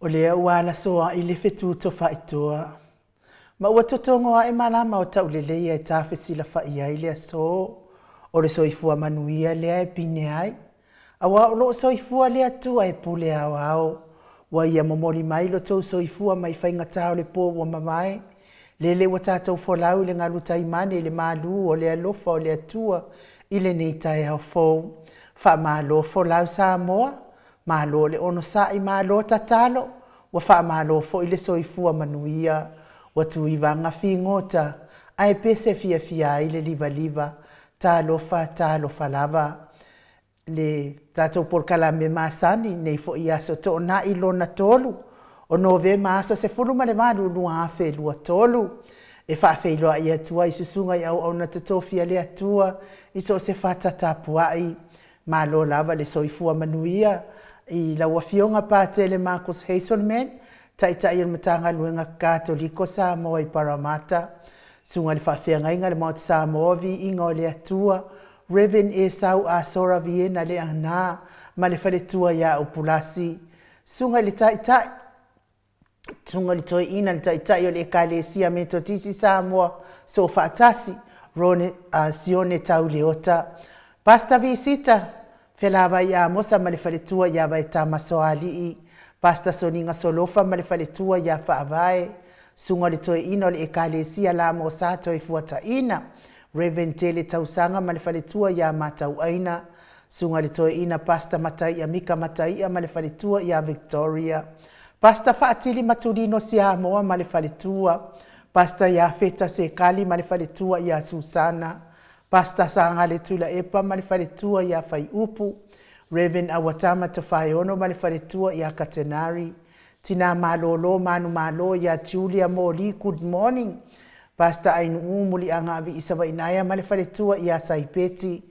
O lea ua alasoa'i le fetu tofaitoa, ma ua totogo ae malama o tauleleia e tafesilafa'i ai le aso. O le soifua manuia lea e pine ai, aua o loo soifua le Atua e pule aoao. Ua ia momoli mai lo tou soifua mai faigata o le po ua mavae, lele ua tatou folau i le galu taimane i le malu o le alofa o le Atua i lenei taeao fou. Faamalo folau Samoa, malo le onosai, malo tatalo, ua faamalo foi le soifua manuia. Ua tuivaga figota ae pese fiafia ai le livaliva. Talofa, talofa lava. Le tatou polokalame masani nei foi aso Toonai lona 3 o Novema aso 18 2023 e faafeiloai atu ai susuga i auauna totofi a le Atua i so o se fata tapuai. Malo lava le soifua manuia i lau Afioga Patele Marcus Hazelman, Taitai o le Matagaluega Katoliko Samoa i Paramata, Susuga i le Faafeagaiga le Maota Samoa, Viiga o le Atua, Rev Esau Asora Viena Leaana ma le faletua ia Upulasi, Susuga i le Taitai, Susuga i le Toeaina le Taitai o le Ekalesia Metotisi Samoa Soofaatasi, Rone, Sione Tauleota, Pastor Visita Felavai Amosa ma le faletua ia Vaetama Soalii, Pastor Soniga Solofa ma le faletua ia Faavae, Susuga i le Toeaina o le Ekalesia Lamosa Toefuataina, Rev Tele Tausaga ma le faletua ia Matauaina, Susuga i le Toeaina Pastor Mataia Mika Mataia ma le faletua ia Victoria, Pastor Faatili Matulino Siamoa ma le faletua, Pastor Iafeta Sekali ma le faletua ia Susana, Pastor Sagale Tuilaepa ma le faletua ia Faiupu, Rev Auatama Tofaeono ma le faletua ia Katenari, Tina Malolo Manumalo ia Julia Moli Good morning Pastor Ainuu Muliaga Aviisa Vainaea ma le faletua ia Saipeti, le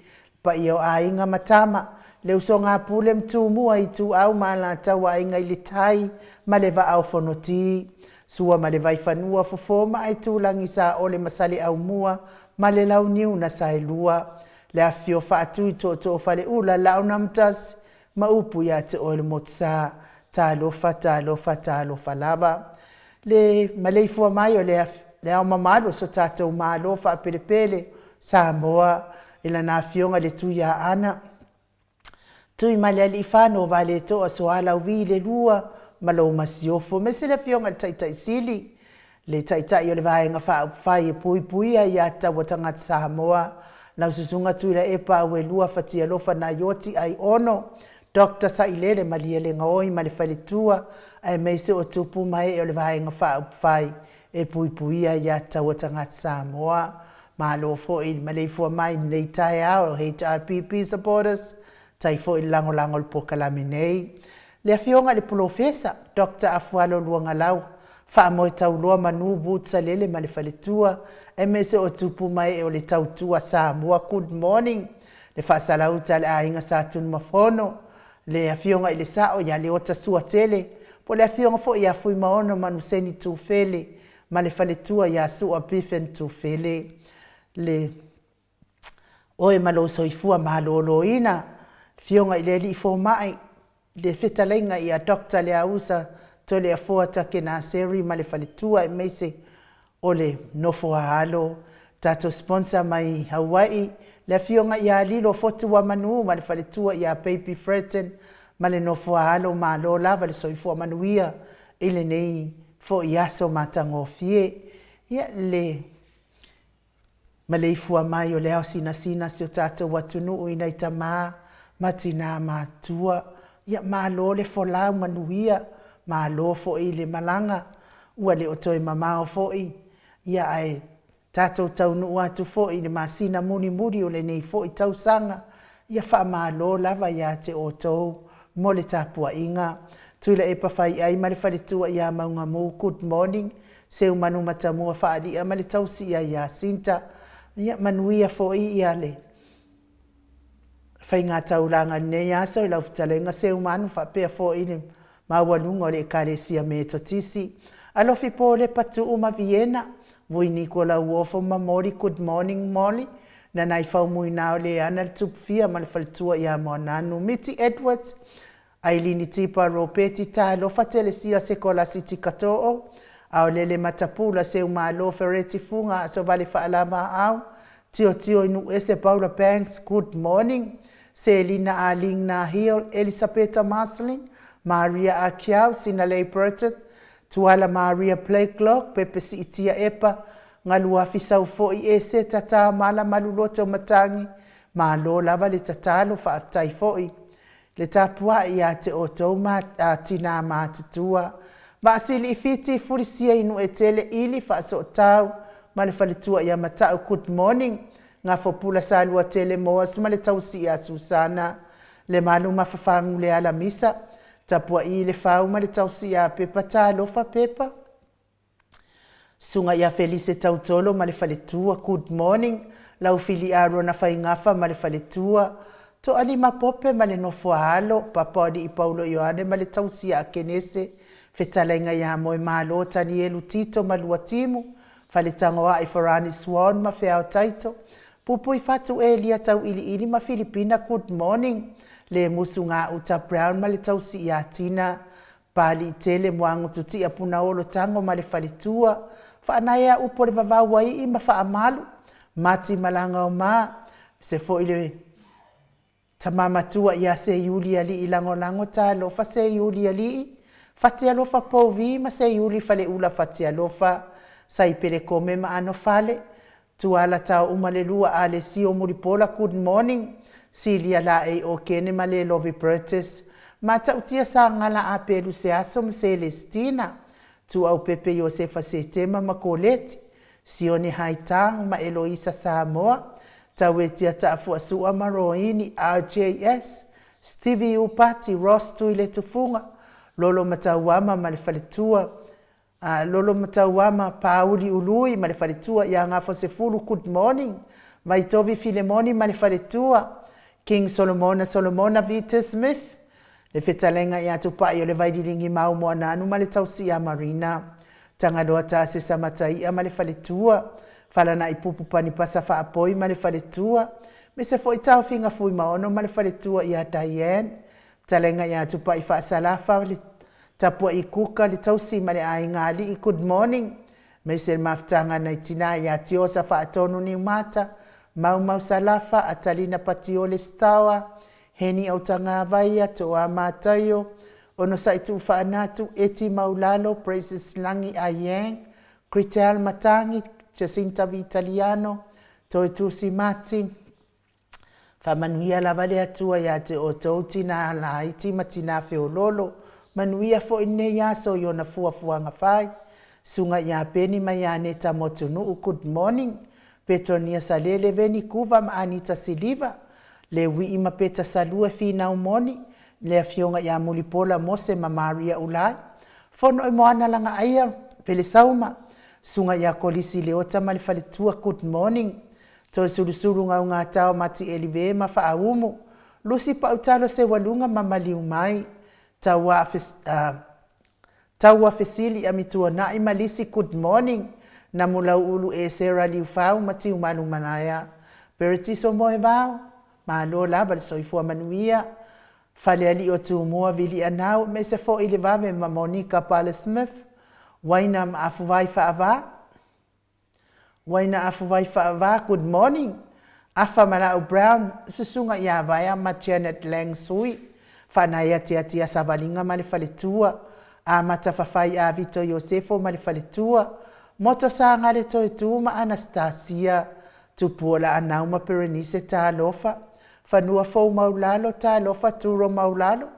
paia o aiga ma tama, le usoga a Pule ma Tumua, Ituau ma Alataua, Aiga i le Tai ma le Vaa o Fonoti, Sua ma le Vaifanua, Fofo ma Aitulagi, Saole ma Saleaaumua ma le Launiu na Saelua, le afifio Faatui, Tootoo o Faleula, Laonamtasi ma upu ia te oe le Motusa. Talofa, talofa, talofa lava. Le maleifua mai o le, le ao mamalu o so tatou Malo faapelepele Samoa i lana afioga i le Tuiaana Tuimalealiifano Valetoa Sualauvi le Lua ma lou Masiofo, aemaise le afioga i le Taitai Sili, le Taitai o le Vaega Faaupufai e puipuia ia tatau a tagata Samoa, lau Susuga Tuilaepa Auelua Fatialofa Naioti Aiono, Doctor Sailele Malielegaoi ma le faletua, aemaise o tupu ma ee o le Vaega Faaupufai e puipuia ia tatau a tagata Samoa. Malo foi i le maleifua mai i lenei taeao HRPP supporters, tai foi le lagolago i le polokalame nei. Le Afioga i le Polofesa, Doctor Afualo Luagalau, Faamoetauloa Manu Boots Salele ma le faletua, aemaise o tupu ma ee o le tautua Samoa. Good morning. Le faasalauta a le aiga Sa Tunumafono, le Afioga i le Sao ia Leota Suatele, po o le Afioga foi ia Fuimaono Manuseni Tufele ma le faletua ia Sua Biffen Tufele. Le oe ma lou soifua maloloina, Afioga i le Alii Fomai, le fetalaiga ia Doctor Leausa Toleafoa Takenaseri ma le faletua aemaise o le nofo a alo, tatou sponsor mai Hawaii, le afioga ia Lilo Fotuamanu ma le faletua ia Baby Fredson ma le nofo a alo. Malo lava le soifua manuia i lenei foi aso matagofie. Ia le maleifua mai o le ao sinasina si o tatou atunuu i nai tama ma tina matua. Ia malo le folau manuia, malo foi le malaga, ua le o toe mamao foi, ia ae tatou taunuu atu foi i le masina mulimuli o lenei foi tausaga. Ia faamalo lava ia te outou mo le tapuaiga. Tuilaepa Faiai ma le faletua ia Maugamu, good morning. Seumanu Matamua Faalia ma le tausi ia Iasinta. Ia manuia foi ia le faiga taulaga i lenei aso i lau fetalaiga Seumanu faapea foi le maualuga o le Ekalesia Metotisi. Alofi Polepa Tuu ma Viena, Vui Niko Lauofo ma Molly, good morning Molly. Nanai Faumuina o Leana le Tupufia ma le faletua ia Moananu. Miti Edwards. Ailini Tipa Ropeti Talofa Telesia Sekolasi Tikato'o Aolele Matapula Seumalo Fereti Fuga Asovale Faalamaau Tiotio Inu'ese Paula Banks Good morning Selina Aling Nahil Elisapeta Marcelin Maria Akiau Sinalei Burton Tuala Maria Blakelock Pepe Siitia Epa Galuafi Saufo'i Eseta Tamala Maluloto Matagi Malo lava le tatalo faafetai foi le tapua'i ia te outou ma tinā matutua. Vaasili i Fiti Fulisia i Nu'etele Ili Faasootau ma le faletua ia Mata'u Good morning Gafopula Saluatele Moas ma le tausi ia Susana le malu mafafagu le alamisa tapua'i le fau ma le tausi ia Pepa Talofa Pepa Susuga ia Felise Tautolo ma le faletua, good morning. Laufili Arona Faigafa ma le faletua, Toalima Pope ma le nofo a alo, Papa o Alii Paulo Ioane ma le tausi ia Akenese, Fetalaiga ia Moemalo Tanielu Tito ma Luatimu, Faletagoai Farani Swan ma Feao Taito, Pupui Fatu Elia Tauiliili ma Filipina, good morning. Lemusu Gauta Brown ma le tausi ia Tina, Paliitele Muagututia Punaolo Tago ma le faletua, Faanaea upu o le vavau aii ma faamalu, Mati Malagaoma, se foi le tama matua ia Seiuli Alii Lagolago Talofa Seiuli Alii, Fatialofa Pouvi ma Seiuli Faleula Fatialofa, Saipele Kome ma Anofale, Tuala tao uma le lua Alesio Mulipola Good morning Silia Laei Okene ma le Lovi Burtis Matautia Sagala Apelu Seaso ma Selestina Tuaupepe Iosefa Setema ma Koleti Sione Haitang ma Eloisa Samoa Tauetia Taafuasua ma Roini RJS Stevie Upati Ross Tuiletufuga Lolo Matauama ma le faletua a Lolo Matauama Pauli Ului ma le faletua ia Gafosefulu Good morning Vaitovi Filemoni ma le faletua King Solomona Solomona Vita Smith le fetalaiga ia Tupai o le Vaililigi Mau Moananu ma le tausi ia Marina Tagaloa Tasesa Mataia ma le faletua Falana'i Pupu Panipasa Faapoi ma le faletua me se foi Taofiga Fuimaono ma le faletua ia Diane Fetalaiga ia Tupai Faasalafa le Tapua'i Kuka le tausi ma le aiga alii Good morning Maise le mafutaga nai tina ia Tiosa Faatonu Niumata Maumau Salafa Atalina Patiole Stawa Heni Autagavaia Toa Mataio Onosai Tuufaanatu Eti Maulalo Praises Lagi Ayeng Critel Matangi Jacinta Vitaliano Toetusi Martin Faamanuia lava le Atua ia te outou tinā laiti ma tinā feoloolo, manuia foi lenei aso i ona fuafuaga fai. Susuga ia Peni ma ia Aneta Motunuu, good morning. Petonia Salele, Veni Kuva ma Anita Siliva, Leuii ma Peta Salue, Finau Moni, le Afioga ia Mulipola Mose ma Maria Ulai, Fono i Moana Lagaaia, Pelesauma, Susuga ia Kolisi Leota ma le faletua, good morning. Toe sulusulu gaugatao ma Tielive ma Faaumu, Lusi Pautalo Seualuga ma Maliu mai, Taua Taua Fesili Amituanai ma Lisi Good morning, Namulauulu Esera Liufau ma Tiumalu Malaea, Peretiso Moevao, Malo lava le soifua manuia, Falealii o Tumua Vilianau aemaise foi le vave ma Monica Pale Smith, Waina ma Afuvai Faava. Waina Afuvai Faava, good morning. Afa Malau Brown, Susuga ia Vaea ma Janet Lang Sui, Faanaea Tiatia Savaliga ma le faletua, Amata Fafai a Vito Iosefo ma le faletua, Moto Sagale Toetu ma Anastasia, Tupuola Anau ma Berenice Talofa, Fanua Fou Maulalo Talofa Turo Maulalo,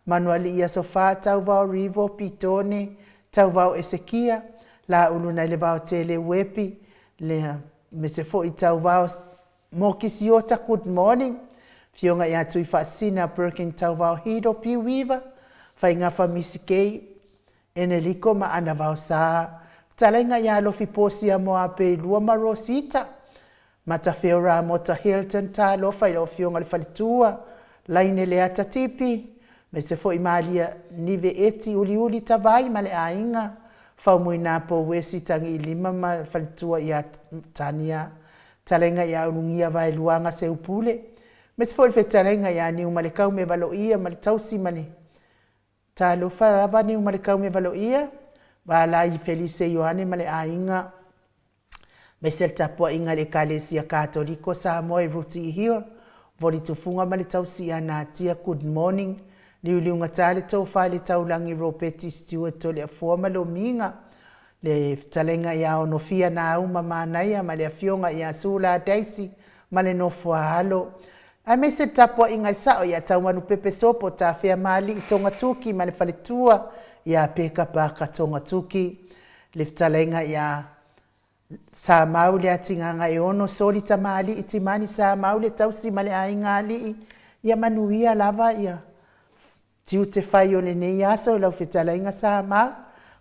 Manualii Aso Fa Tauvao Rivo Pitone, Tauvao Esekia, Laulu nai le vaotele Uepi, le mese foi Tauvao Mokisiota Good morning Afioga ia Tuifaasisina Birkin Tauvao Hido Piuiva, Faigafa Misikei, Eneliko ma Ana Vaosa, Fetalaiga ia Alofi Posia Moapeilua ma Rosita, Matafeo Ramota Hilton Talofa i lau Afioga i le Faletua, Laine Leata Tipi, aemaise foi Malia Nive Eti Uliuli Tavai ma le aiga, Faumuina Pouesi Tagiilima ma le Faletua ia Tania, Talaiga ia Ulugia Vaeluaga Seupule, aemaise foi le Fetalaiga ia Niumalekau Mevaloia ma le tausi ma le. Talofa lava Niumalekau Valoia, Valai Felise Ioane ma le aiga, aemaise le tapuaiga i le Ekalesia Katoliko Samoa i Rooty Hill, Voli Tufuga ma le tausi ia Natia, good morning. Liuliugata le tofa i le taulagi Ropeti Stewart Toleafoa ma Lomiga, le fetalaiga ia Onofia Nauma Manaia ma le afioga ia Sula Daisy ma le nofo a alo. Aemaise le tapuaiga i sao ia Taumanupepe Sopo Tafea Maali'i Togatuki ma le faletua ia Peka Paka Togatuki, le fetalaiga ia Samau le Atigagaeono Soli Tamalii Timani Samau le tausi ma le aiga alii, ia manuia lava ia tiute fai o lenei aso i lau fetalaiga Samau,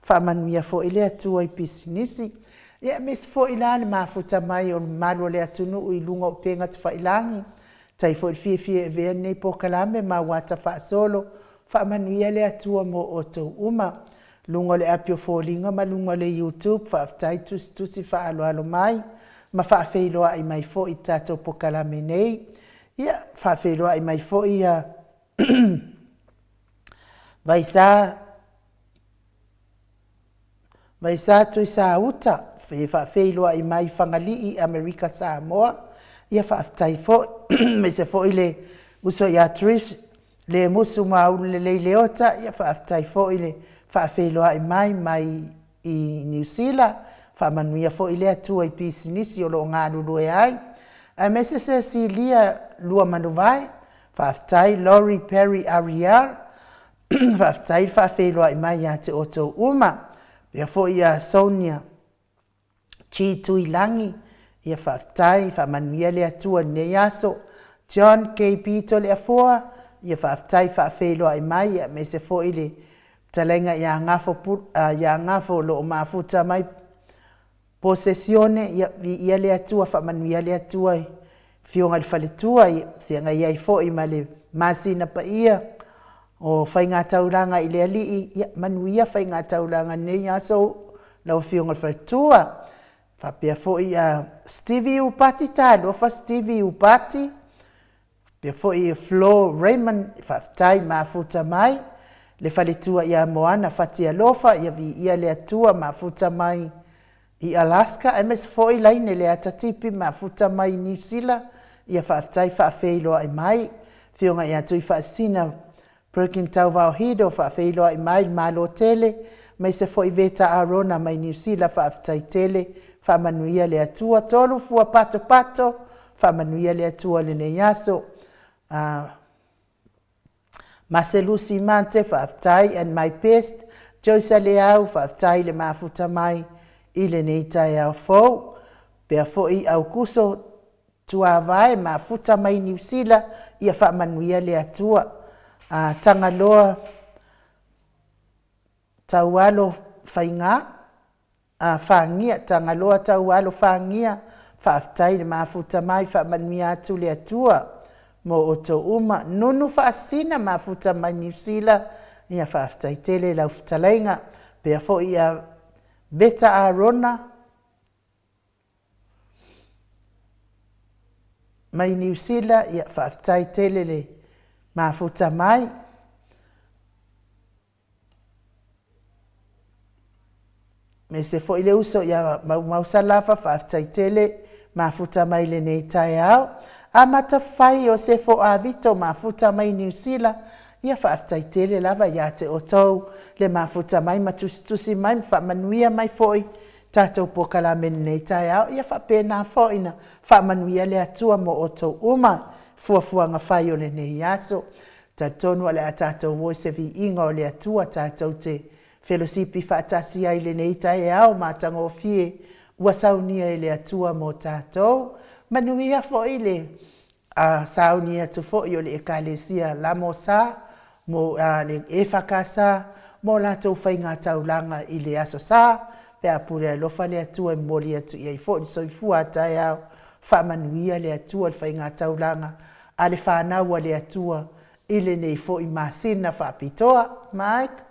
faamanuia foi le Atua i pisinisi. Ia aemaise foi la le mafuta mai o le mamalu o le atunuu i luga o upega tafailagi, faafetai foi le fiafia e avea lenei polokalame ma ua ata faasolo, faamanuia le Atua mo outou uma. Luga o le api o foliga ma luga o le YouTube, faafetai tusitusi faaaloalo mai ma faafeiloai mai foi i le tatou polokalame nei. Ia, faafeiloai mai foi ia Vaisa Vaisa Tuisauta, e faafeiloai mai Fagalii, Amerika Samoa. Ia faafetai foi, aemaise foi le uso ia Trish Lemusu Maulelei Leota, ia faafetai foi le faafeiloai mai mai i Niu Sila, faamanuia foi le Atua i pisinisi o lo o galulue ai. Aemaise Sesilia Luamanuvae, faafetai Lori Perry Ariel, faafetai le faafeiloai mai ia te outou uma. Faapea foi ia Sonia G Tuilagi, ia faafetai, faamanuia le Atua i lenei aso. John KB Toleafoa, ia faafetai faafeiloai mai, aemaise foi le fetalaiga ia Gafo, ia Gafo o lo o mafuta mai Posesione, ia viia le Atua, faamanuia le Atua i afioga i le faletua, ia feagai ai foi ma le masina paia o faigataulaga i le Alii, ia manuia faigataulaga i lenei aso lau afioga i le faletua. Faapea foi ia Stevie Upati, talofa Stevie Upati, faapea foi Flo Raymond, faafetai mafuta mai, le faletua ia Moana Fatialofa, ia viia le Atua mafuta mai i Alaska, aemaise foi Laine Leata Tipi mafuta mai Niu Sila, ia faafetai faafeiloai mai, afioga ia Tuifaasisina Perkin Tauvaohido faafeiloai mai le Malo tele, aemaise foi Veta Arona mai Niu Sila, faafetai tele, faamanuia le Atua. Tolu fua patopato, faamanuia le Atua i lenei aso. Maselusi Mate, faafetai, and my best. Joyce Aleau, faafetai le mafuta mai i lenei taeao fou. Pea foi Aukuso Tuavae, mafuta mai Niu Sila, ia faamanuia le Atua. Tagaloa Taualo Faiga, Fagia, Tagaloa Taualo Fagia, faafetai le mafuta mai, faamanuia atu le Atua mo outou uma. Nunu Faasisina, mafuta mai Niu Sila, ia faafetai tele lau fetalaiga. Pea foi ia Veta Arona mai Niu Sila, ia faafetai tele le mafuta mai. Aemaise foi le uso ia Maumau Salafa, faafetai tele mafuta mai lenei taeao. Amata fai Iosefo Avito mafuta mai Niu Sila, ia faafetai tele lava ia te outou le mafuta mai ma tusitusi mai ma faamanuia mai foi tatou polokalame i lenei taeao. Ia faapena foi na faamanuia le Atua mo outou uma fuafuaga fai o lenei aso. Talitonu o le a tatou o i se viiga o le Atua tatou te felosipi faatasi ai i lenei taeao matagofie ua saunia e le Atua mo tatou. Manuia foi le sauni atu foi o le Ekalesia Lamosa mo le EFKS mo latou faigataulaga i le Aso Sa, pe a pule alofa le Atua e momoli atu i ai foi le soifua a taeao. Faamanuia le Atua i le faigataulaga a le fanau a le Atua i lenei foi masina faapitoa. Mike.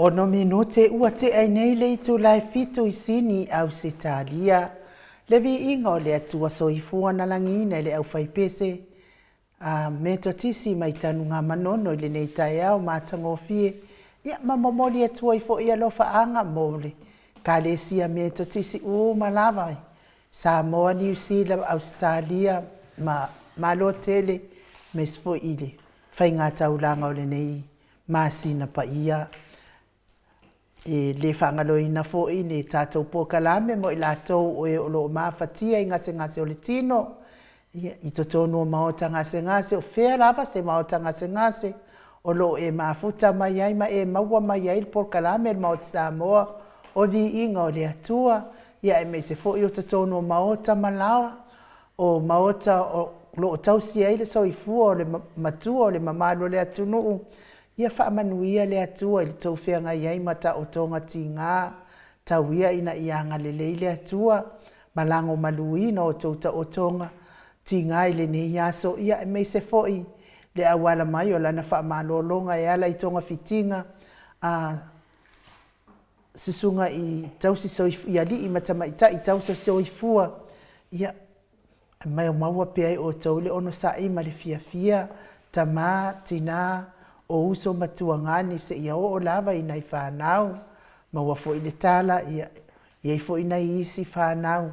Ono minute ua tea ai nei le itula e 7 i Sini, Ausetalia. Le viiga o le Atua soifua na lagiina i le aufaipese a Metotisi mai Tanugamanono i lenei taeao matagofie, ia ma momoli atu ai foi alofaaga mo le Ekalesia Metotisi uma lava i Samoa, Niu Sila, Ausetalia ma Malo tele, aemaise foi i le faigataulaga o lenei masina paia. E le faagaloina foi le tatou polokalame mo i latou o e o lo o mafatia i gasegase o le tino, i totonu o maota gasegase, o fea lava se maota gasegase o lo o e mafuta mai ai ma e maua mai ai le polokalame a le Maota Samoa o Viiga o le Atua, ia aemaise foi o totonu o maota ma laoa, o maota o lo o tausi ai le soifua o le matua o le mamalu o le atunuu. Ia faamanuia le Atua i le tou feagai ai ma taotoga tiga, tau ia ina ia agalelei le Atua ma lagomaluina outou taotoga tiga i lenei aso, ia aemaise foi le auala mai o Lana faamalologa e ala i togafitiga a susuga i tausi i alii ma tamaitai tausi soifua, ia maua pea e outou le onosai ma le fiafia, tama, tina, o uso ma tuagane seia oo lava i nai fanau. Maua foi le tala, ia e i ai foi nai isi fanau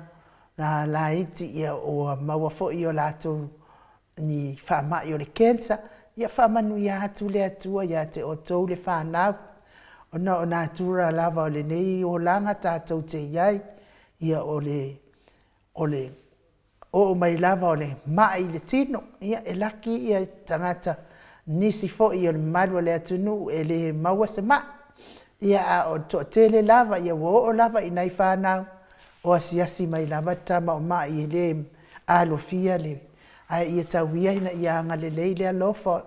laiti ua maua foi i o latou ni faamai o le cancer. Ia faamanuia atu le Atua ia te outou le fanau, ona o natura lava o lenei olaga tatou te i ai, ia o le oo mai lava o le mai i le tino, ia e laki ia tagata, nisi foi o le mamalu o le atunuu e le maua se mai, ia a o le toatele lava ua oo lava i nai fanau, o asiasi mai lava le tama o mai e le alofia le, ae ia tau ia ina ia agalelei le alofa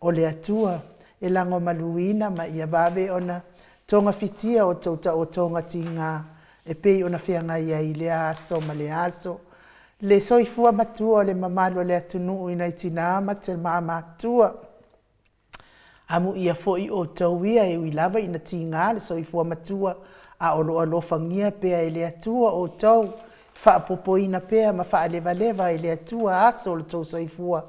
o le Atua e lagomaluina ma ia vave ona togafitia outou taotoga tiga e pei ona feagai ai i lea aso ma lea aso. Le soifua matua o le mamalu o le atunuu i nai tina ma tama matutua, amuia foi outou ia e ui lava ina tiga le soifua matua, a o lo o alofagia pea e le Atua outou, faaopoopoina pea ma faalevaleva e le Atua aso o le tou soifua,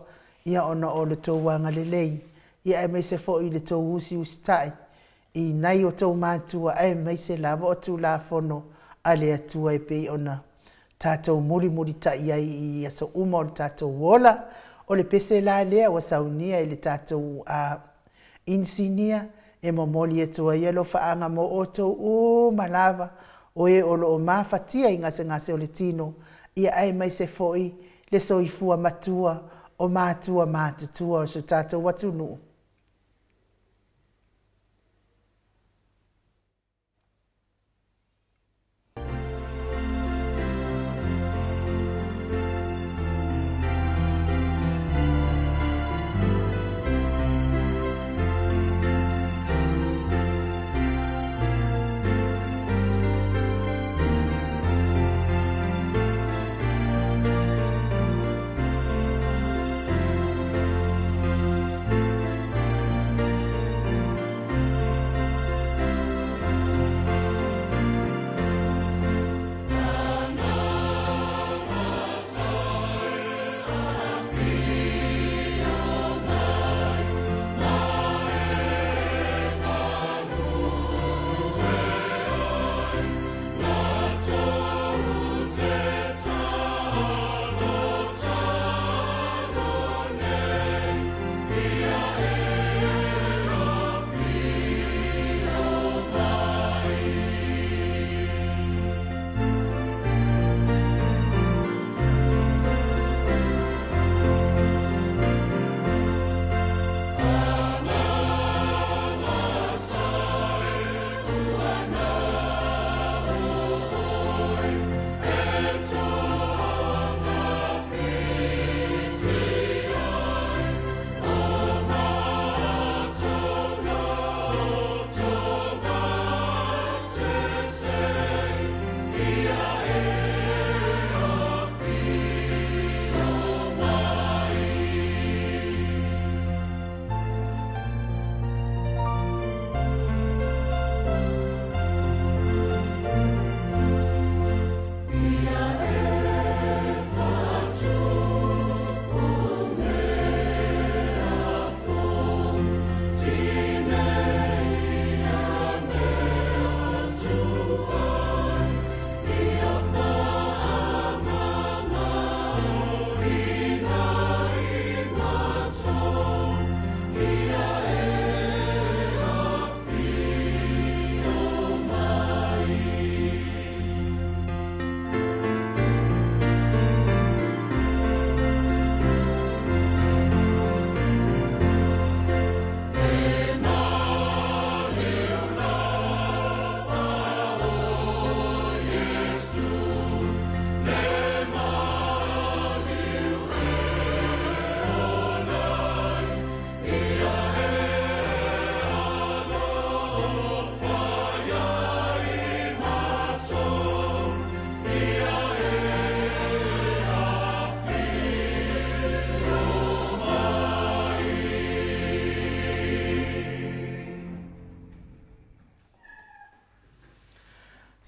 ia ona o le tou agalelei, ia aemaise foi le tou usiusitai i nai o outou matua, aemaise lava o Tulafono a le Atua e pei ona tatou mulimulitai ai i aso uma o le tatou ola. O le pese la lea ua saunia e le tatou inisinia e momoli atu ai alofaaga mo outou uma lava o e o lo o mafatia i gasegase o le tino, ia aemaise foi le soifua matua o matua matutua o si o tatou atunuu.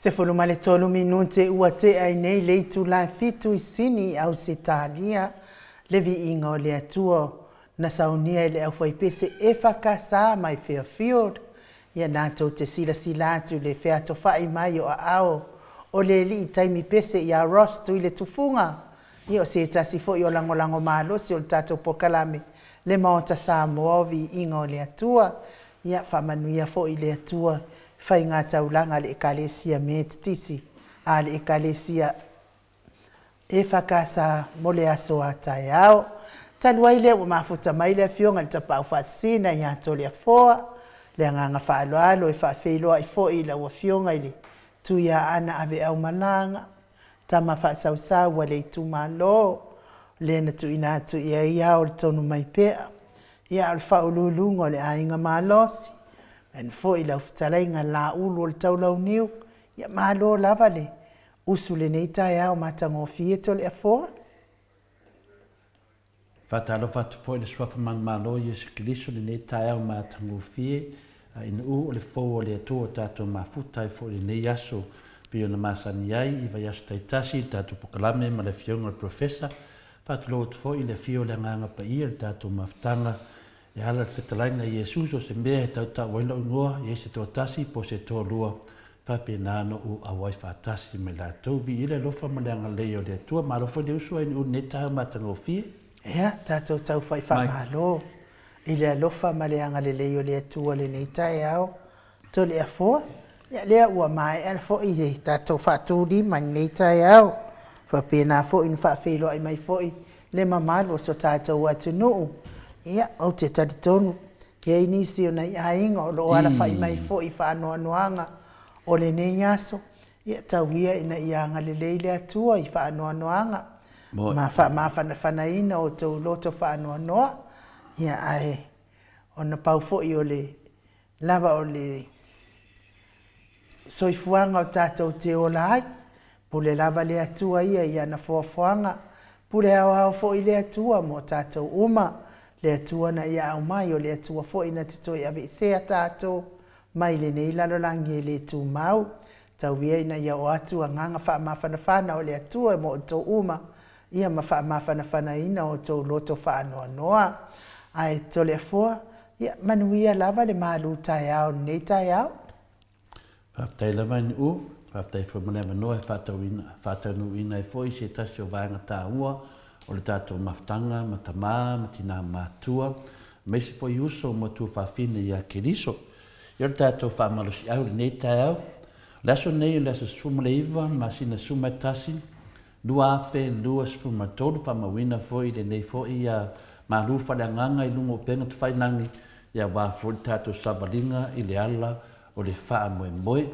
13 minute ua tea ai nei le itula e 7 i Sini i Ausetalia, le viiga o le Atua na saunia e le aufaipese EFKS mai Fairfield. Ia latou te silasila atu i le featofai mai o aao o le alii taimi pese ia Ross Tuiletufuga, ia o se tasi foi o lagolago malosi o le tatou polokalame le Maota Samoa o Viiga o le Atua. Ia faamanuia foi le Atua faiga taulaga a le Ekalesia Metotisi a le Ekalesia EFKS mo le aso a taeao. Talu ai lea ua mafuta mai le afioga i le Tapaau Faasisina ia Toleafoa, le agaga faaaloalo e faafeiloai foi i lau afioga i le Tuiaana Aveau Malaga, tama faasausau a le itumalo, lea na tuuina atu i ai ao o le tonu mai pea, ia o le faauluuluga o le aiga malosi, faapena foi lau fetalaiga Laulu o le Taulauniu, ia malo lava le usu i lenei taeao matagofie Toleafoa. Faatalofa atu foi i le Suafa Manumalo o Iesu Keriso i lenei taeao matagofie, ina ua o le fou o le Atua o tatou mafuta ai foi i lenei aso pei ona masani ai i vaiaso taitasi i le tatou polokalame ma le Afioga i le Professor. Faatulou atu foi i le afio o le Agaga Paia i le tatou mafutaga e ala i le fetalaiga i Iesu so o se mea e tautau ai lou igoa, e i ai se toatasi po o se toalua, faapena ona ou auai faatasi ma i latou. Viia le alofa ma le agalelei o le Atua. Malo foi le uso ae lenei taeao matagofie. Ia, tatou taufai faamalo i le alofa ma le agalelei o le Atua i lenei taeao. Toleafoa, ia lea ua maea foi le tatou faatulima i lenei taeao. Faapena foi ona faafeiloai mai foi le mamalu o so tatou atunuu. Ia, ou te talitonu, e i ai nisi o nai aiga o lo o alafai mai foi i faanoanoaga o lenei aso. Ia, tau ia ina ia agalelei le Atua i faanoanoaga ma faamafanafanaina o outou loto faanoanoa. Ia, ae ona pau foi o le lava o le soifuaga o tatou te ola ai. Pule lava le Atua ia i ana foafoaga, pule aoao foi le Atua mo tatou uma. Le Atua na ia aumai, o le Atua foi na te toe aveesea tatou mai lenei lalolagi e le tumau. Tau ia ina ia oo atu agaga faamafanafana o le Atua mo outou uma, ia ma faamafanafanaina outou loto faanoanoa. Ae Toleafoa, ia manuia lava le malu taeao i lenei taeao. Faafetai lava NU, faafetai foi mo le avanoa e faataunuuina ai foi se tasi o vaega taua o le tatou mafutaga ma tama ma tina matutua, aemaise foi uso ma tuafafine ia Keriso. Ia o le tatou faamalosiau i lenei taeao, o le aso lenei o le aso 19 masina 11, 2023, faamauina foi lenei foi malu faaleagaga i luga o upega tafailagi aua foi le tatou savaliga i le ala o le faamoemoe.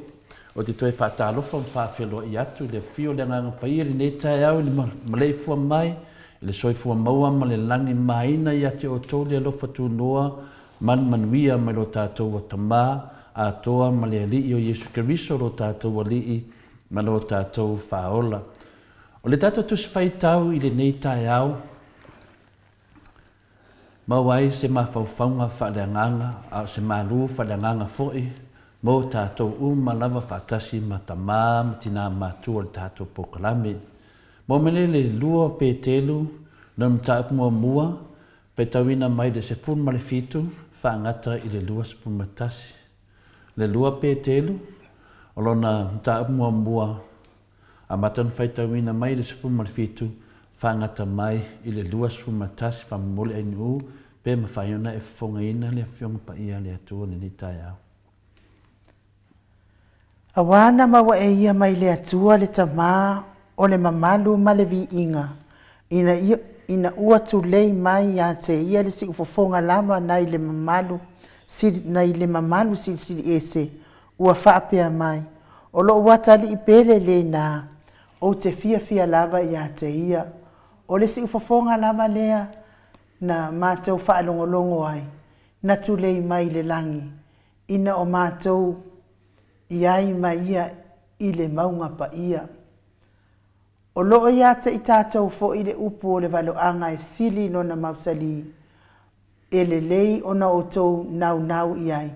Ou te toe faatalofa ma faafeiloai atu i le afio o le Agaga Paia i lenei taeao i le maleifua mai i le soifua maua ma le lagi maina ia te outou le alofa tunoa ma le manuia mai lo tatou Tama atoa ma le Alii o Iesu Keriso lo tatou Alii ma lo tatou Faaola. O le tatou Tusi Faitau i lenei taeao, maua ai se mafaufauga faaleagaga, a o se malu faaleagaga foi mo tatou uma lava faatasi ma tamā ma tinā matua o le tatou polokalame. Maua mai le 2 Petelu, lona mataupu muamua, faitauina mai le 17 faagata i le 21. Le 2 Petelu, o lona mataupu muamua, amata ona faitauina mai le 17, faagata mai i le 21, faamolemole ainuu pe mafai ona e fofogaina le Afioga Paia a le Atua i lenei taeao. Aua na maua e ia mai le Atua le Tama o le mamalu ma le viiga, ina ia, ina ua tulei mai ia te ia le siufofoga lava nai le mamalu sili, nai le mamalu silisili ese, ua faapea mai, O lou atalii pele lena, ou te fiafia lava ia te ia. O le siufofoga lava lea na matou faalogologo ai, na tulei mai i le lagi, ina o matou i ai ma ia i le mauga paia. O lo o ia te i tatou foi le upu o le valoaga e sili lona mausali, e lelei ona outou naunau i ai,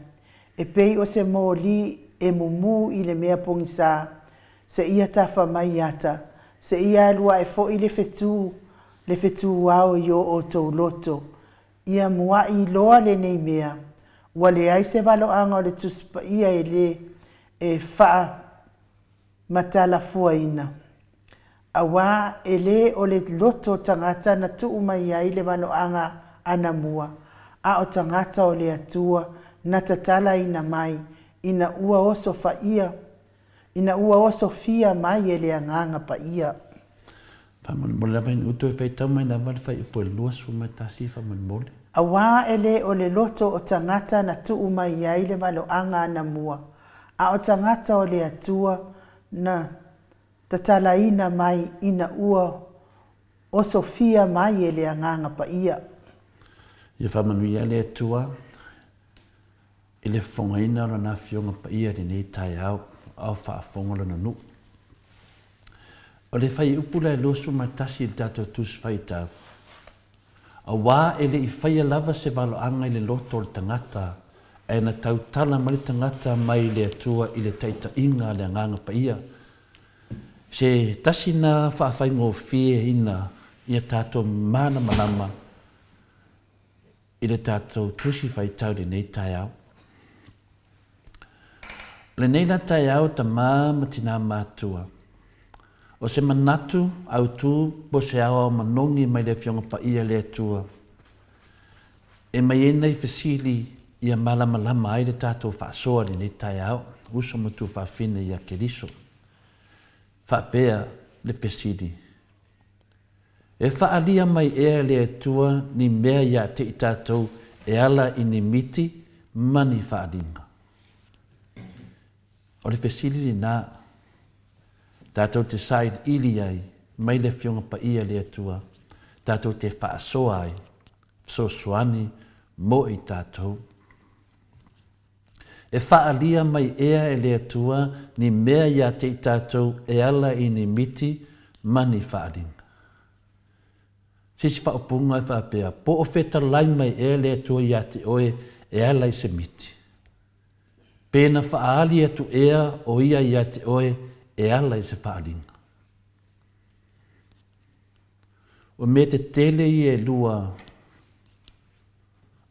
e pei o se moli e mumu i le mea pogisa. Seia tafa mai ata, seia alu aʻe foʻi le fetu, le fetu ao i o ʻoutou loto. Ia muaʻi loa lenei mea, ua leai se valoaga o le Tusi Paia e lē e faamatalafuaina. Auā e lē o le loto o tagata na tuu mai ai le valoaga anamua, a o tagata o le Atua na tatalaina mai ina ua osofaia ina ua osofia mai e le Agaga Paia. Faamolemole lava ina ua toe faitau mai lava le fuaiupu e 21 faamolemole. Auā e lē o le loto o tagata na tuu mai ai le valoaga anamua, a o tagata o le Atua na tatalaina mai ina ua osofia mai e le Agaga Paia. Ia faamanuia le Atua i le fofogaina o Lana Afioga Paia i lenei taeao, a o faafofoga Lona nuu. O le fuaiupu la e 21 i le tatou Tusi Faitau, Auā e le i faia lava se valoaga i le loto o le tagata, ae na tautala mai le tagata mai le Atua i le taitaiga a le Agaga Paia. Se tasi na faafaigofieina ia tatou malamalama i le tatou Tusi Faitau i lenei taeao. O lenei la taeao tamā ma tinā matua, o se manatu autu po o se aoao manogi mai le Afioga Paia le Atua e mai ai nai fesili ia malamalama ai le tatou faasoa i lenei taeao, uso ma tuafafine ia Keriso. Faapea le fesili, E faaalia mai ea e le Atua ni mea ia te i tatou e ala i ni miti ma ni faaaliga? O le fesili lenā tatou te sailiili ai mai le Afioga Paia le Atua tatou te faasoa ai, fesoasoani mo i tatou. E faaalia mai ea e le Atua ni mea ia te i tatou e ala i ni miti ma ni faaaliga? Se isi faaupuga e faapea, po o fetalai mai ea le Atua ia te oe e ala i se miti? Pe na faaali atu ea o Ia ia te oe e ala i se faaaliga? O mea tetele ia e lua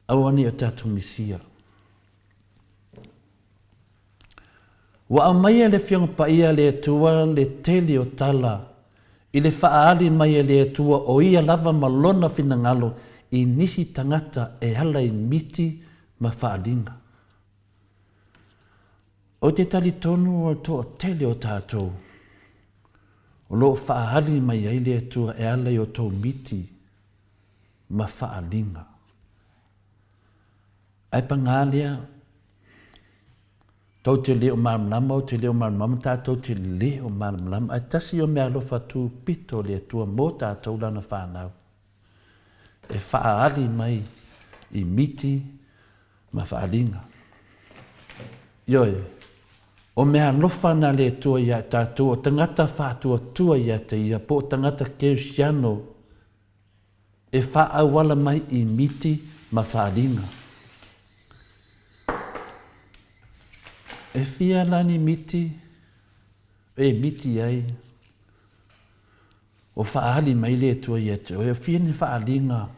Auanei o tatou Mesia. Ua aumaia e le Afioga Paia a le Atua le tele o tala i le faaali mai e le Atua o Ia lava ma Lona finagalo i nisi tagata e ala i miti ma faaaliga. Ou te talitonu o le toatele o tatou o lo o faaali mai ai le Atua e ala i outou miti ma faaaliga. Ae pagā lea, tou te le o malamalama, ou te le o malamalama, tatou te le o malamalama, ae tasi ia o meaalofa tupito o le Atua mo tatou Lana fanau, e faaali mai i miti ma faaaliga. Ioe, o meaalofa na le Atua ia tatou, o tagata faatuatua ia te Ia, po o tagata kerisiano, E faaauala mai i miti ma faaaliga. E fia la ni miti e miti ai o faaali mai le Atua ia te oe? E fia ni faaaliga?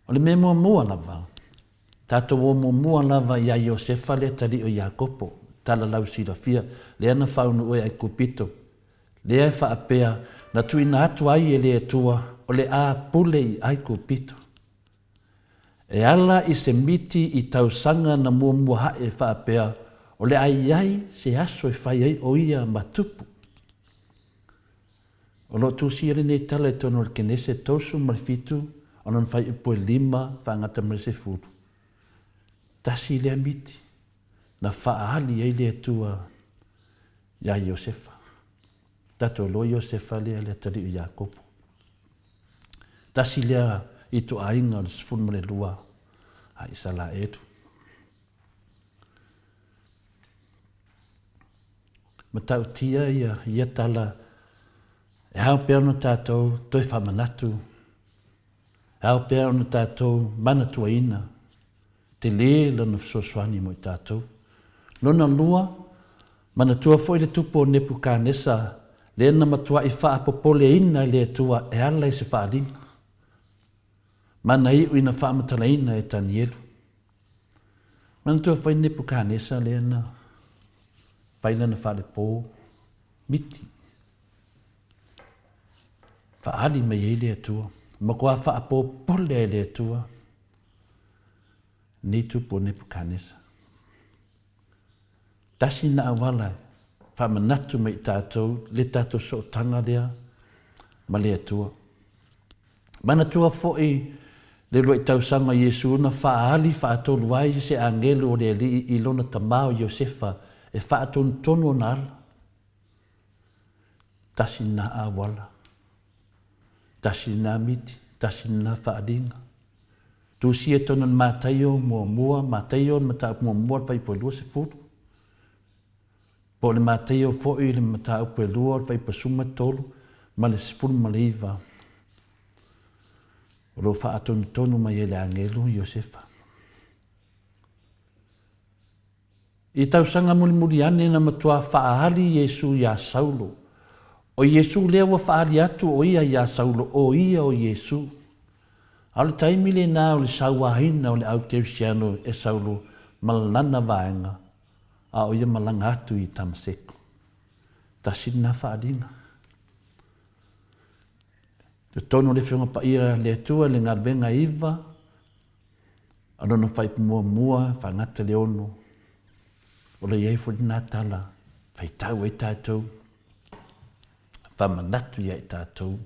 O le mea muamua lava, tatou o muamua lava iā Iosefa le atalii o Iakopo, tala lau silafia, lea na faaunuu e Aikupito, lea e faapea na tuuina atu ai e le Atua o le a pule i Aikupito. E ala i se miti i tausaga na muamua haʻe faapea o le a i ai se aso e fai ai o ia ma tupu. O lo o tusia lenei tala i totonu o le Kenese 37 o lona fuaiupu e lima faagata mai le sefulu. Tasi lea miti na faaali ai le Atua iā Iosefa. Tatou iloa Iosefa lea le atalii o Iakopo. Tasi lea ituaiga o le 12 a Isalaelu. Matautia ia ia tala e ao pea ona tatou toe faamanatu, e ao pea ona tatou manatuaina, tele lona fesoasoani mo i tatou. Lona lua, manatua foi le tupu o Nepukanesa, lea na matuaʻi faapopoleina e le Atua e ala i se faaaliga, ma na iu ina faamatalaina e Tanielu. Manatua foi Nepukanesa lea na fai lana falepo miti, faaali mai ai le Atua, matua faapopole ai le Atua nei tupu o Nepukanesa. Tasi na auala e faamanatu mai i tatou le tatou sootaga lea ma le Atua. Manatua foi le uluai tausaga o Iesu na faaali faatolu ai se agelu o le Alii i lona tama o Iosefa e faatonutonu ona ala. Tasi lena auala, tasi lena miti, tasi lena faaaliga. Tusia tonu i le Mataio muamua, Mataio le mataupu muamua le fuaiupu e 20, po o le Mataio foi le mataupu e lua o le fuaiupu e 13 ma le 19, o lo o faatonutonu mai ai le agelu Iosefa. I tausaga mulimuli ane na matua faaali Iesu iā Saulo. O Iesu lea ua faaali atu o ia iā Saulo, o ia o Iesu. A o le taimi lenā o le sauaina o le au Kerisiano e Saulo ma lana vaega, a o ia malaga atu i Tamaseko. Tasi lenā faaaliga. Totonu o le Afioga Paia a le Atua i le galuega e iva, A lona faaipu muamua, faagata le ono, o lo i ai foi lena tala, faitau ai tatou, faamanatu ia i tatou,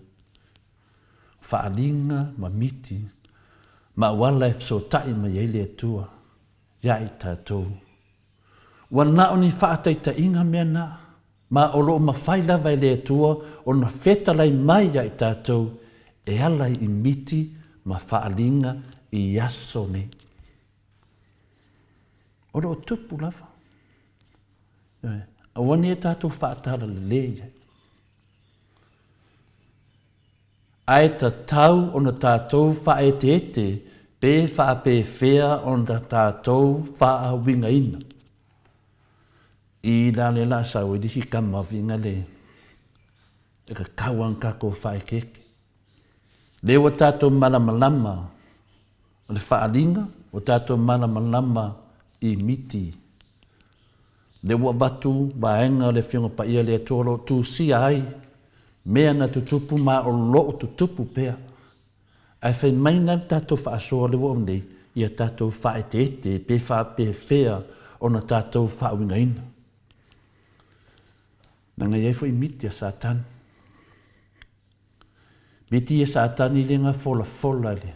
faaaliga ma miti ma auala e fesootai mai ai le Atua ia i tatou. Ua na o ni faataitaiga mea na, ma o lo o mafai lava e le Atua ona fetalai mai ia i tatou e ala i miti ma faaaliga i aso nei. O lo o tupu lava. Aua ne i tatou faatalalelei ai. Ae tatau ona tatou faaeteete pe faapefea ona tatou faauigaina. I la le la sau ai le isi tama viga le e tatau lava ona tatou faaeteete. Lea ua tatou malamalama o le faaaliga, ua tatou malamalama i miti. Lea ua avatu vaega o le Afioga Paia a le Atua o lo o tusia ai mea na tutupu ma o lo o tutupu pea. Ae fai mai la le tatou faasoa lea ua oo nei, ia tatou faaeteete pe faapefea ona tatou faauigaina. Leaga e i ai foi miti a Satani. Miti ia Satani lea na folafola i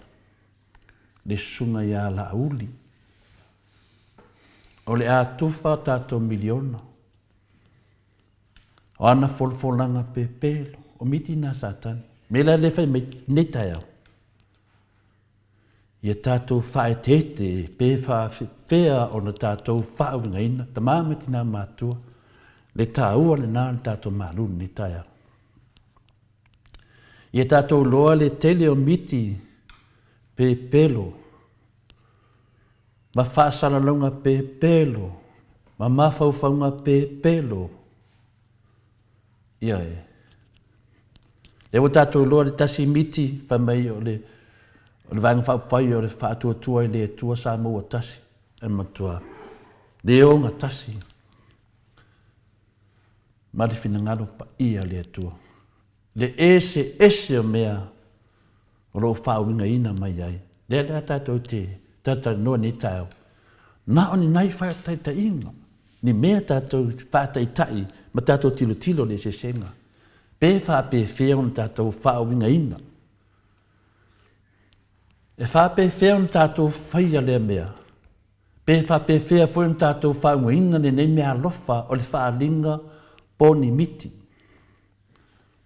le susuga ia Laauli. O le a tufa tatou miliona. O ana folafolaga pepelo, o miti na Satani. Me la le fai mai nei taeao. Ia tatou faaeteete pe faafefea ona tatou faauigaina, tama ma tinā matua, le taua lena o le tatou malu i lenei taeao. Ia tatou iloa le tele o miti pepelo ma faasalalauga pepelo ma mafaufauga pepelo. Ioe. Lea ua tatou iloa le tasi miti fai mai o le o le Vaega Faaupufai o le Faatuatua i le Atua sa maua tasi e matua le ogatasi ma le finagalo paia o le Atua. Le eseese o mea o lo o faauigaina mai ai. Lea lea tatou te talatalanoa nei taeao, na o ni nai faataitaiga, ni mea tatou faataitai ma tatou tilotilo i le eseesega, pe faapefea ona tatou faauigaina. E faapefea ona tatou faia lea mea? Pe faapefea foi ona tatou faauigaina lenei meaalofa o le faaaliga po ni miti?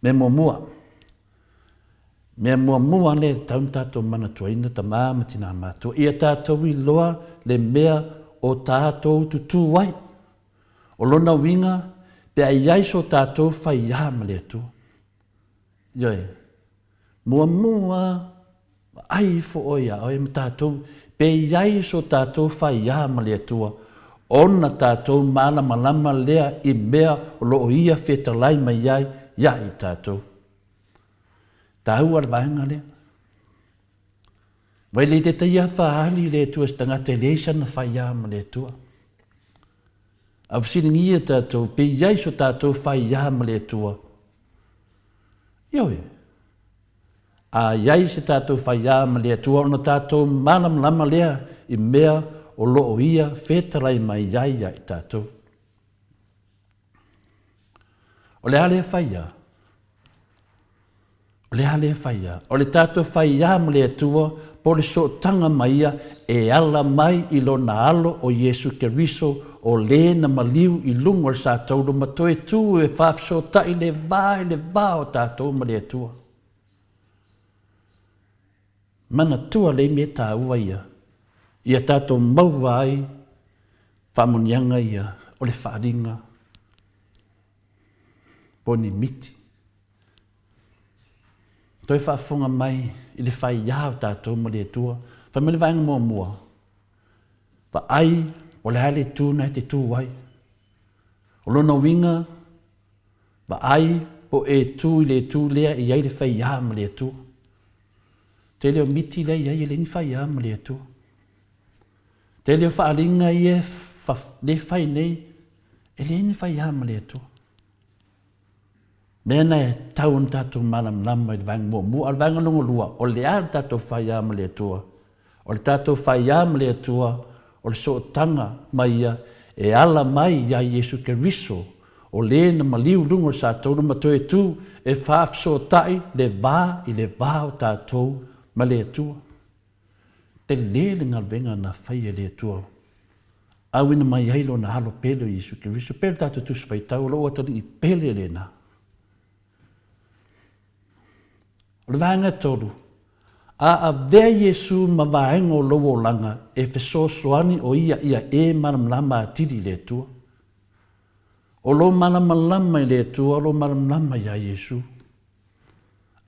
Mea muamua, mea muamua lea e tatau ona tatou manatuaina tama ma tina matutua, ia tatou iloa le mea o tatou tutū ai. O lona uiga, pe a i ai so tatou faiā ma le Atua. Ioe. Muamua, vaai ifo oe iā oe ma tatou, pe i ai so tatou faiā ma le Atua. Ona tatou malamalama lea i mea o lo o Ia fetalai mai ai ia i tatou. Taua le vaega lea. Vai le te taia faaali le Atua se tagata e leai sana faiā ma le Atua. A fesiligia tatou pe i ai so tatou faiā ma le Atua. Ioe. A i ai se tatou faiā ma le Atua ona tatou malamalama lea i mea o lo o Ia fetalai mai ai ia i tatou. O le a lea faiā? O le a lea faiā? O le tatou faiā ma le Atua po o le sootaga ma Ia e ala mai i Lona Alo o Iesu Keriso o lē na maliu i luga o le satauro ma toe tū e faafesootai le va i le va o tatou ma le Atua. Manatua lei mea taua ia, ia tatou maua ai faamanuiaga ia o le faaaliga po o ni miti. Toe faafofoga mai i le faiā o tatou ma le Atua. Fai mai le vaega muamua, vaai o le a le itu na e te tu ai. O lona uiga, vaai po o e tu i le itu lea e i ai le faiā ma le Atua. Tele o miti lea e i ai e leai ni faiā ma le Atua. Tele o faaaliga ia e fai nei e leai ni faiā ma le Atua. Mea na e tatau ona tatou malamalama i le vaega muamua, a o le vaega lona lua, o le a le tatou faiā ma le Atua? O le tatou faiā ma le Atua, o le sootaga ma Ia e ala mai iā Iesu Keriso, o le na maliu i luga o le satauro ma toe tu e faafesootai le va i le va o tatou ma le Atua. Tele le galuega na faia e le Atua auina mai ai Lona Alo pele o Iesu Keriso. Pei o le tatou Tusi Faitau, o lou atalii pele lena. O le vaega e tolu, a avea Iesu ma vaega o lou olaga e fesoasoani o Ia ia e malamalama atili i le Atua. O lou malamalama i le Atua, o lou malamalama iā Iesu.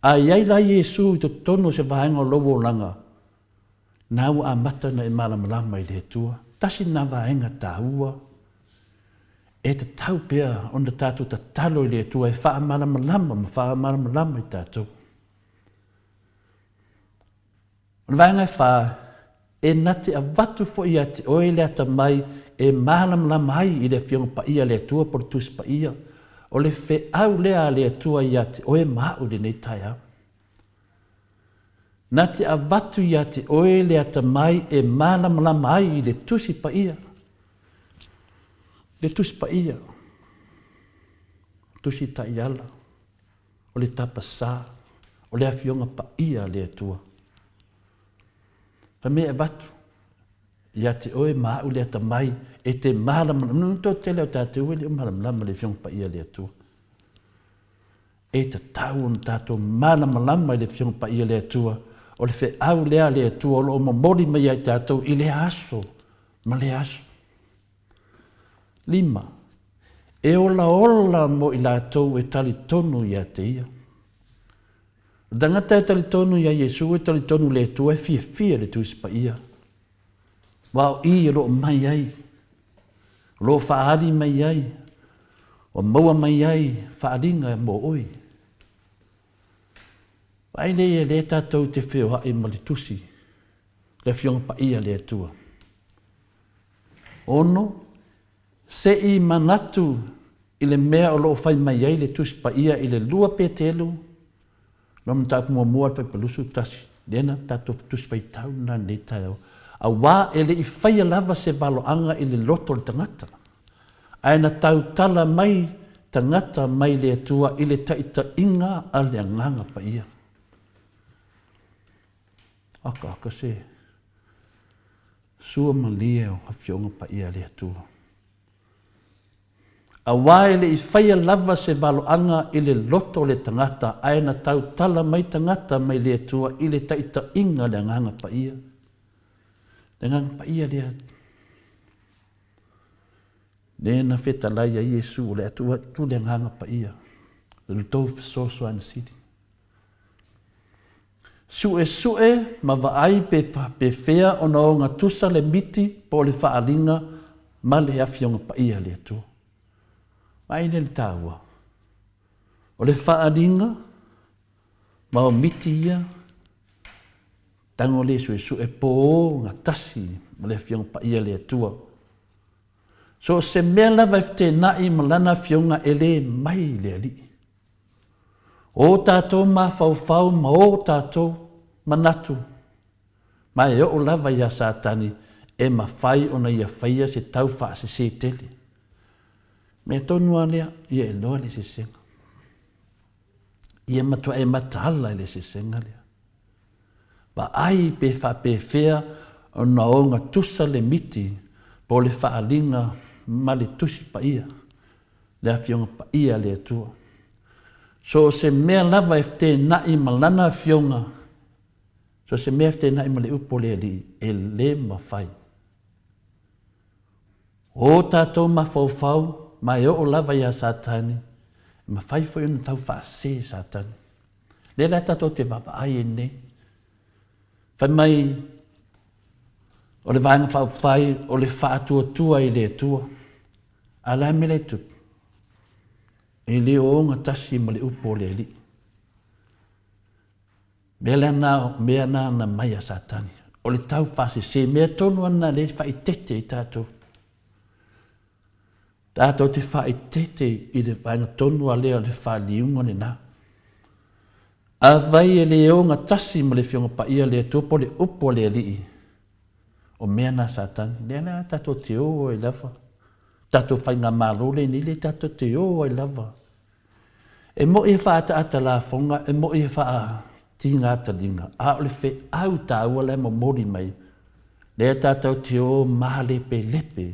A i ai la Iesu i totonu o se vaega o lou olaga, na ua amata ona e malamalama i le Atua. Tasi lena vaega taua e tatau pea ona tatou tatalo i le Atua e faamalamalama ma faamalamalama i tatou. O le vaega e fā, e na te avatu foi ia te oe le atamai e malamalama ai i le Afioga Paia a le Atua po o le Tusi Paia, o le feau lea a le Atua ia te oe ma a'u i lenei taeao. Na te avatu ia te oe le atamai e malamalama ai i le Tusi Paia, le Tusi Paia, Tusi Taiala. o le tapasā, o le Afioga Paia a le Atua. Fai mai e avatu ia te oe ma a'u le atamai e te malamalama. Nui to tele o tatou e le o malamalama le Afioga Paia a le Atua. E tatau ona tatou malamalama i le Afioga Paia a le Atua, o le feau lea a le Atua o lo o momoli mai ia i tatou i lea aso ma lea aso. 5. E olaola mo i latou e talitonu ia te Ia. O le tagata e talitonu iā Iesu e talitonu i le Atua e fiafia i le Tusi Paia. Aua o i o lo o mai ai, o lo o faaali mai ai, ua maua mai ai faaaliga mo oe. Vaai lea ia lea tatou te feoai ma le Tusi, le Afioga Paia a le Atua. 6, Se i manatu i le mea o lo o fai mai ai le Tusi Paia i le 2 Petelu, lona mataupu muamua le Faipalusu tasi, lea na tatou Tusi Faitau lena i lenei taeao, aua e le i faia lava se valoaga i le loto o le tagata, ae na tautala mai tagata mai le Atua i le taitaiga a le Agaga Paia. Akaaka se Sua malie o Afioga Paia a le Atua. Aua e le i faia lava se valoaga i le loto o le tagata ae na tautala mai tagata mai le Atua i le taitaiga a le Agaga Paia. Le Agaga Paia lea, lea na fetalai ai Iesu o le Atua tu le Agaga Paia, le tou fesoasoani sili. Suesue ma vaai pe fea ona ogatusa le miti po o le faaaliga ma le Afioga Paia a le Atua. Vaai lea i le taua o le faaaliga ma o miti ia, tago le suesue po gatasi ma le Afioga Paia a le Atua. So o se mea lava e fetenai ma Lana Afioga e le mai le Alii. O tatou mafaufau ma o tatou manatu, ma e oo lava iā Satani e mafai ona ia faia se tau faasese tele. Mea tonu lava lea, ia iloa le sesega. Ia matua e mataala i le sesega lea. Vaai pe faapefea ona ogatusa le miti po o le faaaliga ma le Tusi Paia, le Afioga Paia a le Atua. So o se mea lava e fetenai ma Lana Afioga, so o se mea e fetenai ma le Upu o le Alii, e le mafai. O tatou mafaufau ma e oo lava iā Satani, e mafai foi ona tau faasese Satani. Lea la tatou te vaavaai ai nei. Fai mai, o le Vaega Faaupufai o le faatuatua i le Atua. A o le a le mea la e tupu? E le o ogatasi ma le upu o le Alii. Mea la na, mea na na mai a Satani. O le tau faasese, mea tonu ana lea e faaeteete ai tatou. Tatou te faaeteete i le vaega tonu lava lea o le faaliuga lena. Afai e le ogatasi ma le Afioga Paia a le Atua po o le upu a le Alii, o mea na a Satani, lea la tatou te o ai lava. Tatou faigamalo lenei lea tatou te o ai lava. E moi e faaataata lafoga, e moi e faatiga taliga, a o le feau taua la e momoli mai, lea tatou te o malepelepe,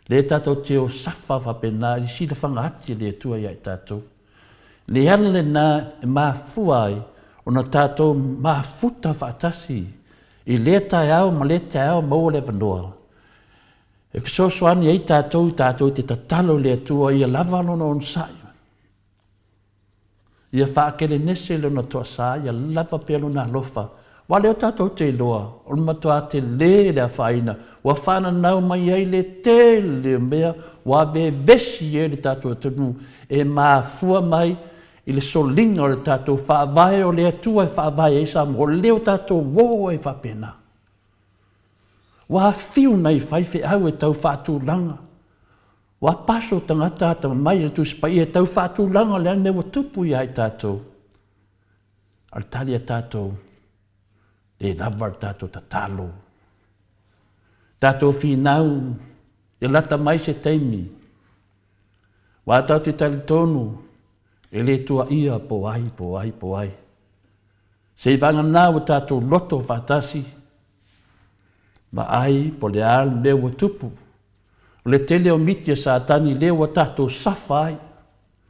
lea tatou te o safa faapena i le silafaga ati a le Atua ia i tatou. Le ala lena e mafua ai ona tatou mafuta faatasi i lea taeao ma lea taeao maua le avanoa E fesoasoani ai tatou i tatou te tatalo i le Atua ia lava Lona onosai, ia faakelenese Lona toasā, ia lava pea Lona alofa. Aua o lea tatou te iloa, o le matua tele le afaina, ua faananau mai ai le tele o mea ua vevesi ai le tatou atunuu, e mafua mai i le soliga o le tatou Faavae o le Atua e faavae ai Samoa, o lea ua tatou o ai faapena. Ua afio nai faifeau e tau faatulaga, ua paso tagata atamamai i le Tusi Paia e tau faatulaga o le a le mea ua tupu ia i tatou. A o le tali a tatou, le lava le tatou tatalo. Tatou finau, ia lata mai se taimi, ua tatou te talitonu e le tuaia po o ai, po o ai, po o ai. Seivagana ua tatou loto faatasi, vaai po o le a le mea ua tupu. O le tele o miti a Satani lea ua tatou safa ai,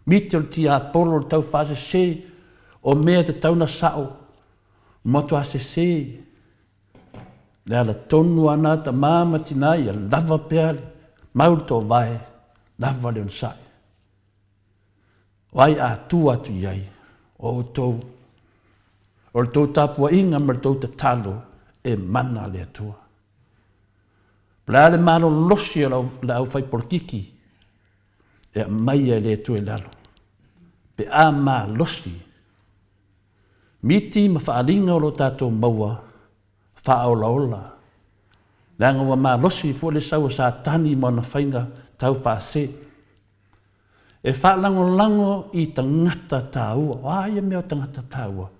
miti o le tiapolo, o le taufaasese, o mea e tatau ona sao, matua sese. Le ala tonu a nā tamā ma tinā ia lava pea le mau le toovae, lava le onosai. O ai a tua atu i ai? O outou. O le tou tapuaiga ma le tou tatalo e mana le Atua. O le a le malolosi o le aufaipolitiki e aumaia e le Atua i lalo, pe a malosi miti ma faaaliga o lo tatou maua faaolaola, leaga ua malosi foi le sau o Satani ma ona faiga taufaase. E faalagolago i tagata taua. O a ia mea o tagata taua?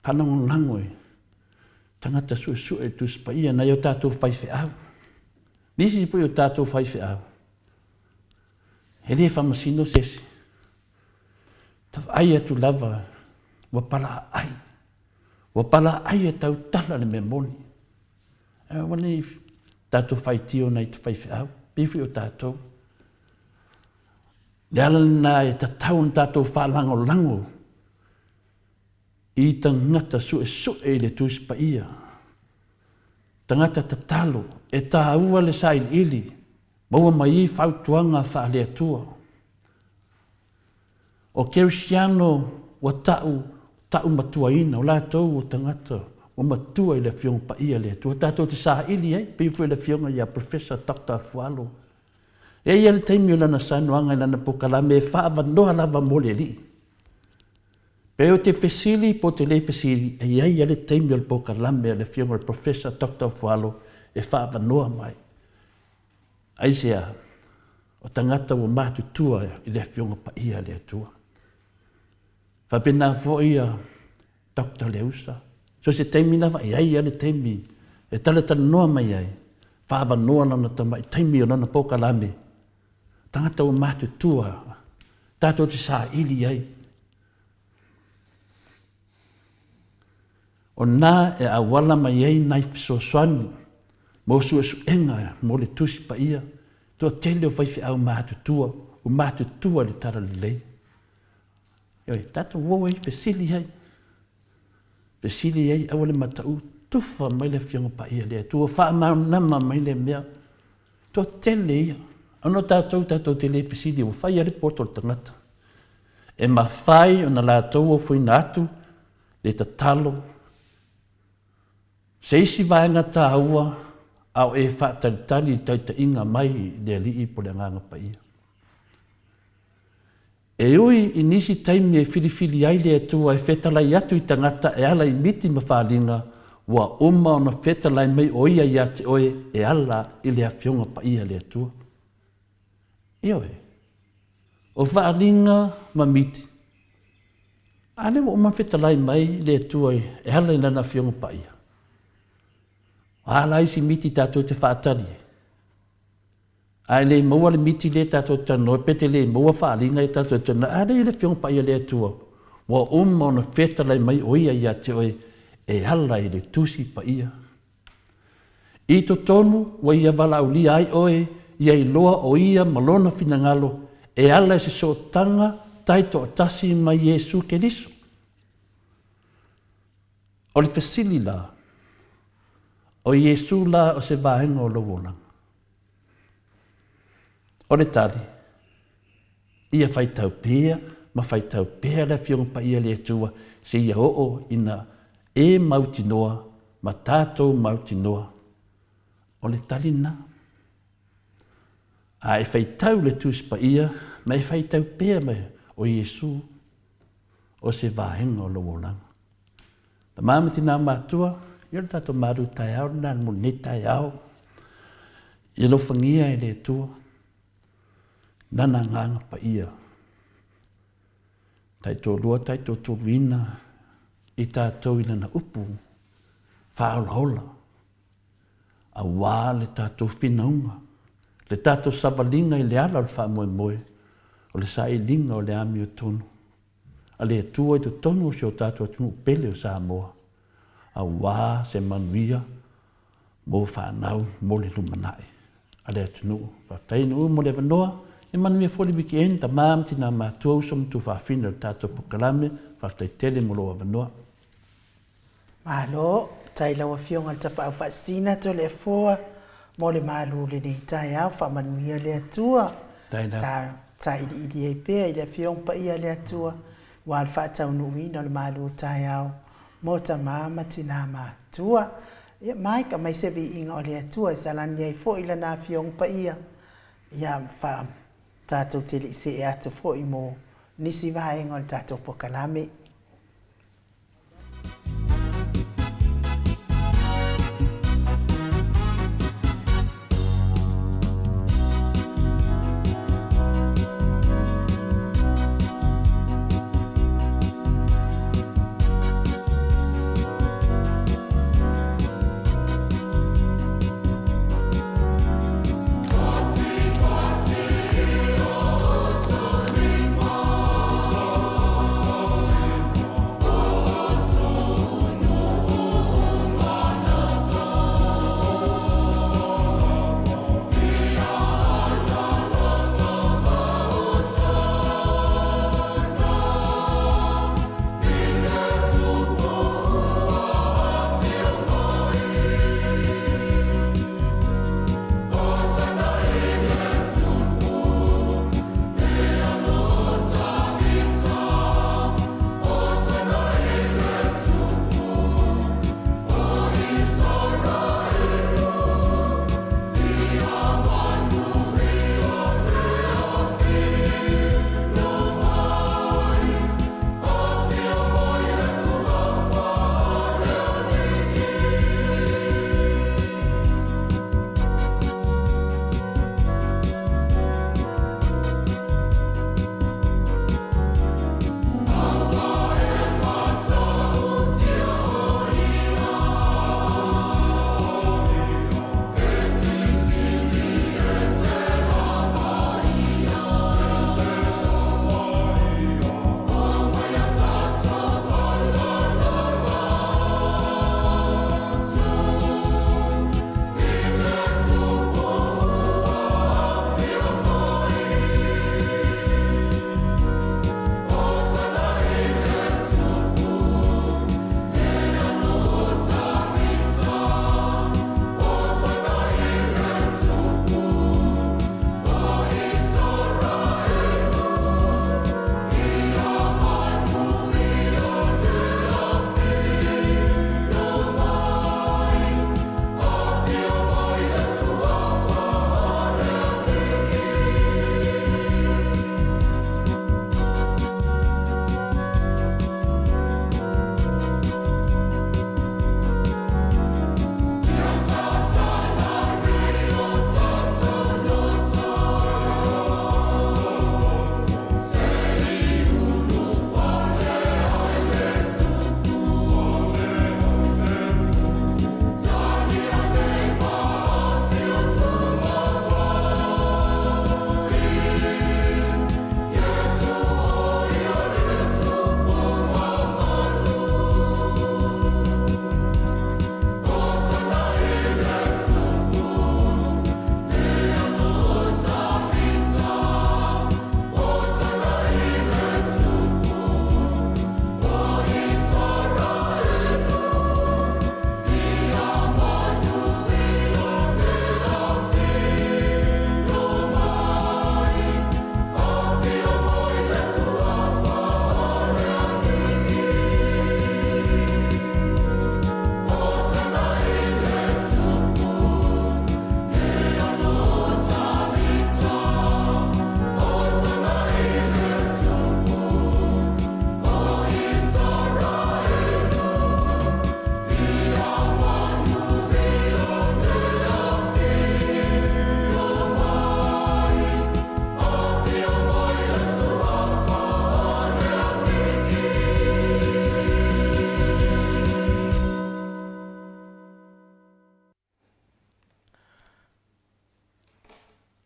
Faalagolago i tagata suesue i Tusi Paia, nai o tatou faifeau. Nisi foi o tatou faifeau, e le faamasino se isi. Vaai atu lava ua palaai, ua palaai e tautala le mea moni. Aua ne i tatou faitio nai faifeau, pei foi o tatou. Le ala lena e tatau ona tatou faalagolago i tagata suesue i le Tusi Paia, tagata tatalo, e taua le sailiili, maua mai ai fautuaga faale-Atua. O Kerisiano ua ta'u, ta'u matuaina, o latou o tagata ua matua i le Afioga Paia a le Atua tatou te saili ai, pei foi o le Afioga ia Professor Doctor Afualo. E i ai le taimi o lana saunoaga i lana polokalame e faaavanoa lava mo le Alii. Pe ou te fesili po o te le fesili, e i ai lava le taimi o le polokalame a le Afioga i le Professor Doctor Afualo e faaavanoa mai. Aisea? O tagata ua matutua i le Afioga Paia a le Atua. Faapena foi ia Doctor Leusa. So se taimi lava, e i ai lava le taimi e talatalanoa mai ai, faaavanoa lana tamai taimi o lana polokalame. Tagata ua matutua, tatou te saili ai. O na e auala mai ai nai fesoasoani mo suesuega mo le Tusi Paia, toatele o faifeau matutua ua matutua i le Talalelei. Ioe, tatou o ai, fesili ai, fesili ai, aua le mataū, tufa mai le Afioga Paia a le Atua, faamalamalama mai lea mea. Toatele ia, ona o tatou, tatou te le fesili, ua fai lava le poto o le tagata. E mafai ona latou ofoina atu le tatalo, se isi vaega taua a o e faatalitali i le taitaiga mai le Alii po o le Agaga Paia. E ui i nisi taimi e filifili ai le Atua e fetalai atu i tagata e ala i miti ma faliga, ua uma ona fetalai mai o Ia ia te oe e ala i le Afioga Paia a le Atua. Ioe, o faaliga ma miti, a lea ua uma ona fetalai mai le Atua e ala i Lana Afioga Paia. O a la isi miti tatou te faatali ai? A e le maua le miti lea tatou te talanoa ai, pe te le maua faaaliga ia tatou te talanoa ai, a lea i le Afioga Paia a le Atua, ua uma ona fetalai mai o Ia ia te oe e ala i le Tusi Paia. I totonu ua Ia valaaulia ai oe ia iloa o Ia ma Lona finagalo e ala i se sootaga taitoatasi ma Iesu Keriso. O le fesili la, o Iesu la o se vaega o lou olaga? O le tali, ia faitau pea ma faitau pea le Afioga Paia a le Atua seia oo ina e mautinoa ma tatou mautinoa. O le tali lena. A e faitau le Tusi Paia ma e faitau pea mai o Iesu o se vaega o lou olaga. Tama ma tina matua, ia lo tatou malu taeao lena mo lenei taeao. Ia alofagia e le Atua Lana Agaga Paia, taitoalua taitoatoluina i tatou i Lana upu faaolaola, aua le tatou finauga, le tatou savaliga i le ala o le faamoemoe, o le sailiga o le amiotonu. a le Atua i totonu o si o tatou atunuu pele o Samoa, aua se manuia mo fanau mo le lumanai a le atunuu. Faafetai nuu mo le avanoa, ia manuia foi le weekend, tama ma tina matua, uso ma tuafafine o le tatou polokalame, faafetai tele mo lou avanoa. Malo, faafetai i lau Afioga i le Tapaau Faasisina Toleafoa mo le malu o lenei taeao, faamanuia le Atua. Ta sailiili ai pea i le Afioga Paia a le Atua aua le faataunuuina o le malu o taeao mo tama ma tina matua. Ia, Mike, aumai se viiga o le Atua e salani ai foi Lana Afioga Paia, ia, fa, tatou te le i see atu foi mo nisi vaega o le tatou polokalame.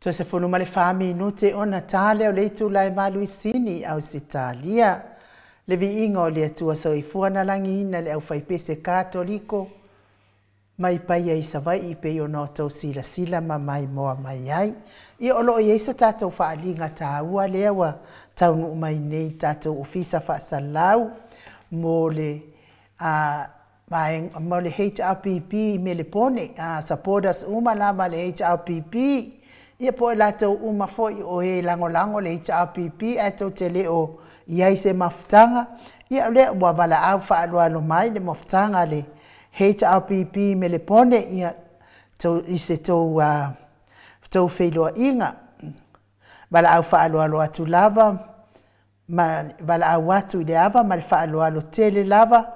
Toe 14 minute ona ta lea o le itula e 8 i Sini, Ausetalia. Le viiga o le Atua Soifua na lagiina le aufaipese Katoliko mai Paia i Savaii pei ona outou silasila ma maimoa mai ai. Ia o lo o i ai se tatou faaaliga taua lea ua taunuu mai nei i tatou Ofisa Faasalalau mo le a vaega mo le HRPP i Melepone, a supporters uma lava a le HRPP, ia po o i latou uma foi o e lagolago le HRPP ae tou te le o i ai i se mafutaga, ia o lea ua valaau faaaloalo mai le mafutaga a le HRPP i Melepone, ia, i se tou, tou feiloaiga. Valaau faaaloalo atu lava ma valaau atu i le ava ma le faaaloalo tele lava,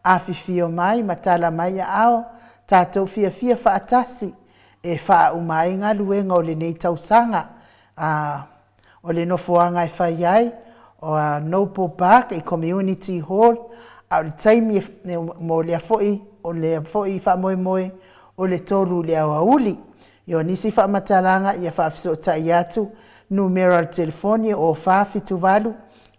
afifio mai ma tala mai aao, tatou fiafia faatasi e faauma ai galuega o lenei tausaga. A, o le nofoaga e fai ai, o Noble Park i Community Hall, a o le taimi mo lea foi, o lea foi faamoemoe, o le 3 i le aoauli. O nisi faamatalaga ia faafesootai atu numera o le telefoni o 478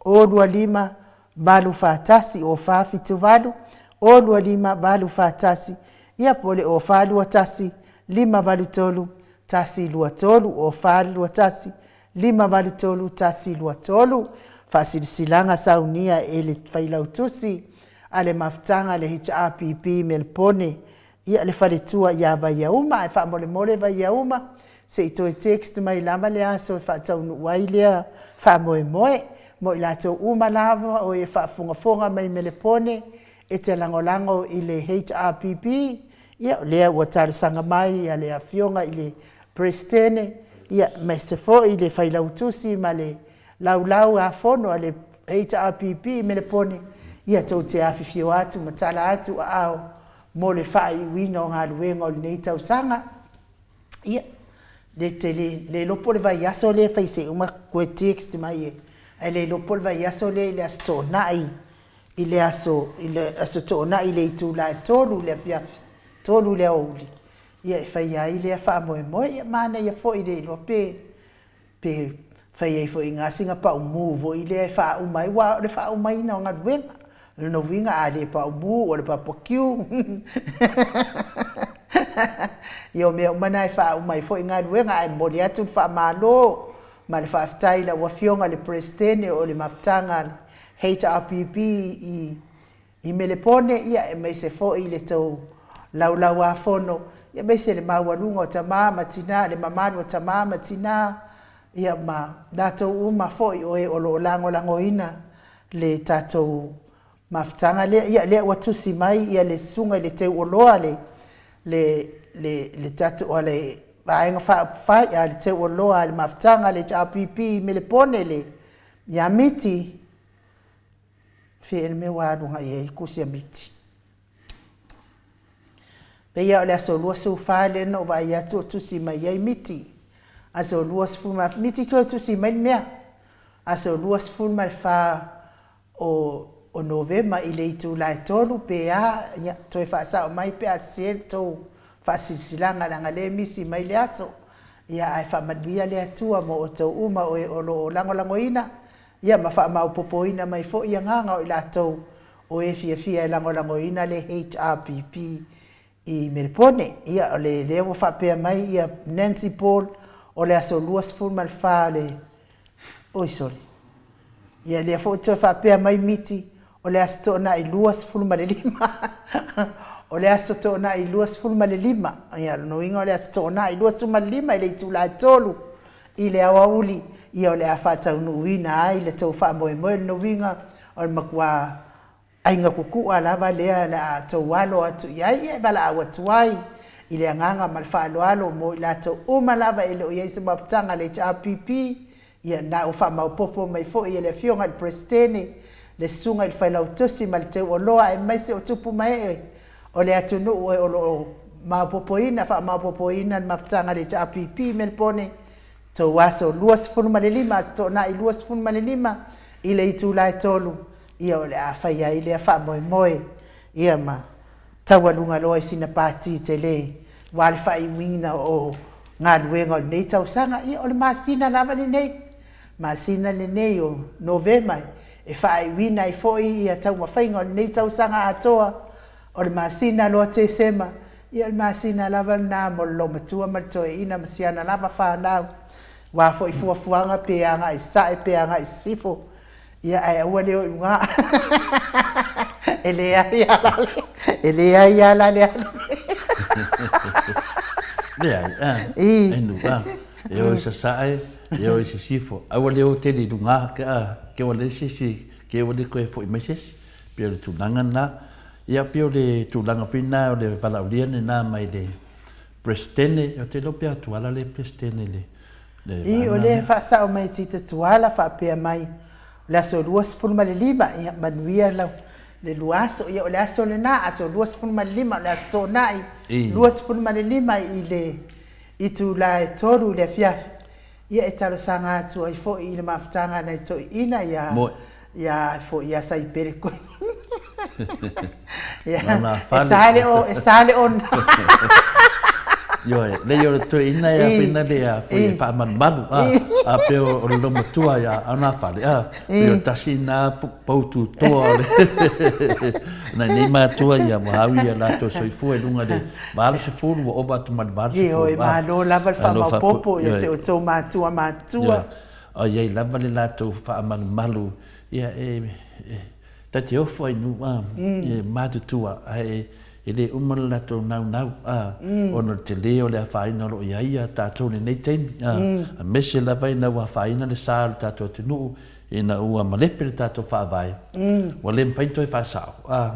025 841, o 478 025 841, ia po o le 0421 583 123, o 421 583 123. Faasilasilaga saunia e le Failautusi a le Mafutaga a le HRPP Melepone, ia le faletua ia Vaiauma. Ae faamolemole Vaiauma, se i toe text mai lava le aso e faataunuu ai lea faamoemoe. Mo i latou uma lava o e faafogafoga mai Melepone e te lagolago i le HRPP, ia o lea ua talosaga mai a le Afioga i le Peresetene, ia aemaise foi le Failautusi ma le Laulau a Fono a le HRPP i Melepone, ia tou te afifio atu ma tala atu aao mo le faaiuina o galuega o lenei tausaga. Ia, le te le, le iloa po o le vaiaso lea e fai se i uma toe text mai e, ae le iloa po o le vaiaso lea i le Aso Toonai, i le aso, i le Aso Toonai i le itula e 3 i le afiafi, 3 i le aoauli, ia e faia ai lea faamoemoe. Ia manaia foi le iloa pe, pe fai ai foi i ina sina paumu foi lea e faauma ai, aua o le faaumaina o galuega. O lona uiga a le paumu o le barbecue, ia o mea uma na e faauma ai foi galuega. Ae momoli atu le faamalo ma le faafetai i lau Afioga i le Peresetene o le Mafutaga a le HRPP i i Melepone, ia aemaise foi le tou Laulau-a-Fono, ia aemaise le maualuga o tama ma tina, le mamalu o tama ma tina, ia ma latou uma foi o e o lo o lagolagoina le tatou mafutaga lea. Ia lea ua tusi mai ia le Susuga i le Teuoloa le le le le tatou a le Vaega Faaupufai a le Teuoloa a le Mafutaga a le HRPP i Melepone le ia Miti. Fea le mea ua alu agai i ai le tusi a Miti. Pei lava o le aso 24 lea na ou vaai atu o tusi mai ai Miti. Aso 20, Miti toe tusi mai le mea. Aso 24 o o Novema i le itula e 3 pe a, ia, toe faasao mai pe a sese le tou faasilasilaga leaga lea e misi mai le aso. Ia ae faamanuia le Atua mo outou uma o e o lo o lagolagoina ia ma faamaopoopoina mai foi agaga o i latou o e fiafia e lagolagoina le HRPP i Melepone. Ia, o le lea ua faapea mai ia Nancy Paul, o le aso 24 o le, oi sole, ia lea foi toe faapea mai Miti, o le Aso Toonai 25, o le Aso Toonai 25, ia o lona uiga o le Aso Toonai 25 i le itula e 3 i le aoauli, ia o le a faataunuuina ai le tou faamoemoe. O lona uiga, o le matua aiga kukua lava lea o le a tou alo atu i ai, ia e valaau atu ai i le agaga ma le faaaloalo mo i latou uma lava e le o i ai se mafutaga a le HRPP, ia na ua faamaopoopo mai foi e le Afioga i le Peresetene, le Susuga i le Failautusi ma le Teuoloa aemaise o tupu ma ee o le atunuu e o lo o maopoopoina, faamaopoopoina le mafutaga a le HRPP i Melepone, tou aso 25, Aso Toonai 25 i le itula e 3, ia o le a fai ai lea faamoemoe, ia ma taualuga loa i sina pati tele, aua le faaiuina o galuega o lenei tausaga. Ia, o le masina lava lenei, masina lenei o Novema e faaiuina ai foi ia taumafaiga o lenei tausaga atoa, o le masina loa Tesema, ia o le masina lava lena mo le loomatua ma le toeaina ma si ana lava fanau, aua foi fuafuaga pe agai i sasae pe agai i sisifo, Ia ae aua le o i luga. E leai lava la le, e leai lava la le alu. Leai, a, e nu, a, e o i sasae, e o i sisifo. Aua le o tele i luga, ke a, ke ua leai se isi, ke ua le toe foi mai se isi. Pei o le tulaga lena. Ia pei o le tulaga foi lena o le valaaulia lena mai le Peresetene, ou te iloa pe a Tuala le Peresetene i le I, o lea e faasao mai e Tita Tuala faapea mai, o le aso 25, ia manuia lau, le lua aso. Ia o le aso lena, aso 25, o le aso Toonai, 25 i le itula e 3 i le afiafi. Ia e talosaga atu ai foi i le mafutaga a nai toeaiina ia ia foi ia Saipele koe. Ia, e sa le o, e sa le ona. Ioe, lei o le toeaina e awhina le a foi e faamalumalu, a, a pe o le lomatua ia ana fale, a, pe o tasi na pou tutoa o le, nai nei matua ia ua au ia latou soifua i luga le 80 ua ova atu ma le 80. Ioe, malo lava le faamaopopo ia te outou matua matutua. A i ai lava le latou faamalumalu, ia e, e, ta te ofo ai nuu, a, e matutua, ae e le uma le latou naunau, a, ona o le tele o le afaina o lo o i ai ia tatou i lenei taimi, a, aemaise lava ina ua afaina le sa o le tatou atunuu, ina ua malepe le tatou faavae, ua le mafai ona toe faasao, a,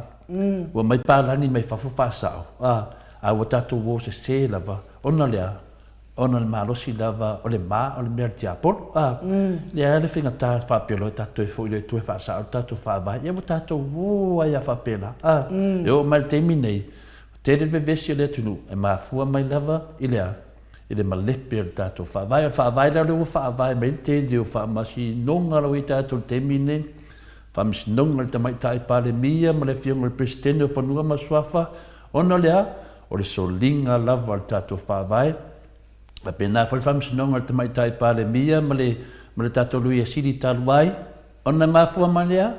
ua mai palagi mai fafo faasao, a, a ua tatou o sese lava, ona o le a? Ona o le malosi lava o le ma o le mea o le tiapolo. A, lea le faigata faapea loa tatou toe foi loa e toe faasao le tatou faavae, ia ua tatou o ai lava faapela. A, e oo mai i le taimi nei, ua tele le vevesi o le atunuu e mafua mai lava i le a? I le malepe o le tatou faavae. O le faavae la lea ua faavae mai ai le tele o faamasinoga o lo o i ai tatou i le taimi nei, Faamasinoga a le Tamaitai Palemia ma le Afioga i le Peresetene o Fanua ma Suafa, ona o le a? O le soliga lava o le tatou Faavae. Faapena foi le Faamasinoga a le Tamaitai Palemia ma le, ma le tatou Loia Sili talu ai, ona e mafua mai le a?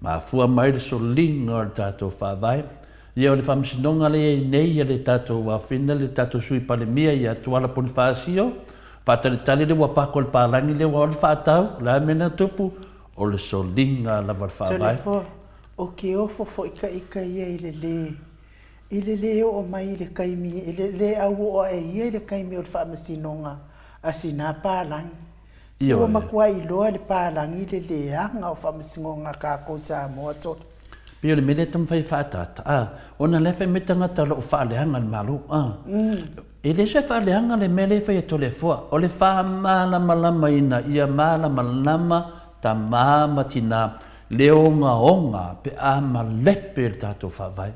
Mafua mai le soliga o le tatou Faavae. Ia o le Faamasinoga lea e i ai nei a le tatou afina le tatou Sui Palemia ia Tuala Ponifasio, faatalitali lea ua pako le palagi lea ua alu faatau, o le a le mea na tupu? O le soliga lava o le faavae. Toleafoa, O ke ofo foi ka ika ia i le lē, i le lē oo mai i le taimi, i le lē auoo aʻe ia i le taimi o le faamasinoga a sina palagi. Se ua matua iloa e le palagi le leaga o faamasinoga a kākou i Samoa sole. Pei o le mea lea e taumafai e faaataata, a, ona o la e fai mai tagata o lo o faaleaga le Malo, a. E le so e faaleaga le mea lea e fai e Toleafoa, o le faamalamalamaina ia malamalama tamā ma tinā le ogaoga pe a malepe le tatou Faavae,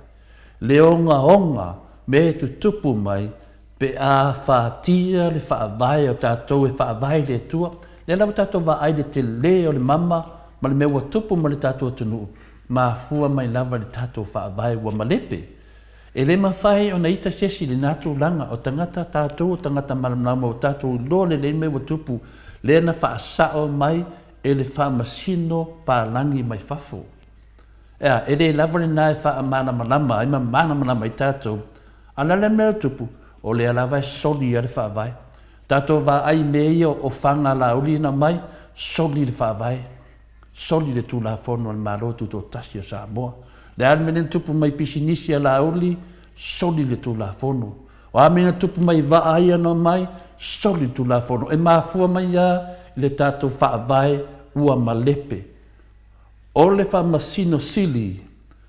le ogaoga me tutupu mai pe a fatia le Faavae o tatou e faavae i le Atua. Lea la ua tatou vaai i le tele o le mama ma le mea ua tupu ma le tatou atunuu, mafua mai lava i le tatou Faavae ua malepe. E le mafai ona ita se isi i lena tulaga, o tagata tatou, o tagata malamalama ua tatou iloa lelei mea ua tupu, lea na faasao mai e le faamasino palagi mai fafo. Ea, e le lava lena e faamalamalama ai ma malamalama ai tatou, a o le a le mea ua tupu? O lea lava e soli ai le Faavae. Tatou vaai i mea ia o faga lauli na aumai, soli le Faavae. Soli le Tulafono a le Malo Tutoatasi o Samoa. Le a le mea lea na tupu mai i pisinisi a Laauli, soli le Tulafono. O a mea na tupu mai i vaa ia na omai, soli le Tulafono. E mafua mai lava i le tatou Faavae ua malepe. O le Faamasino Sili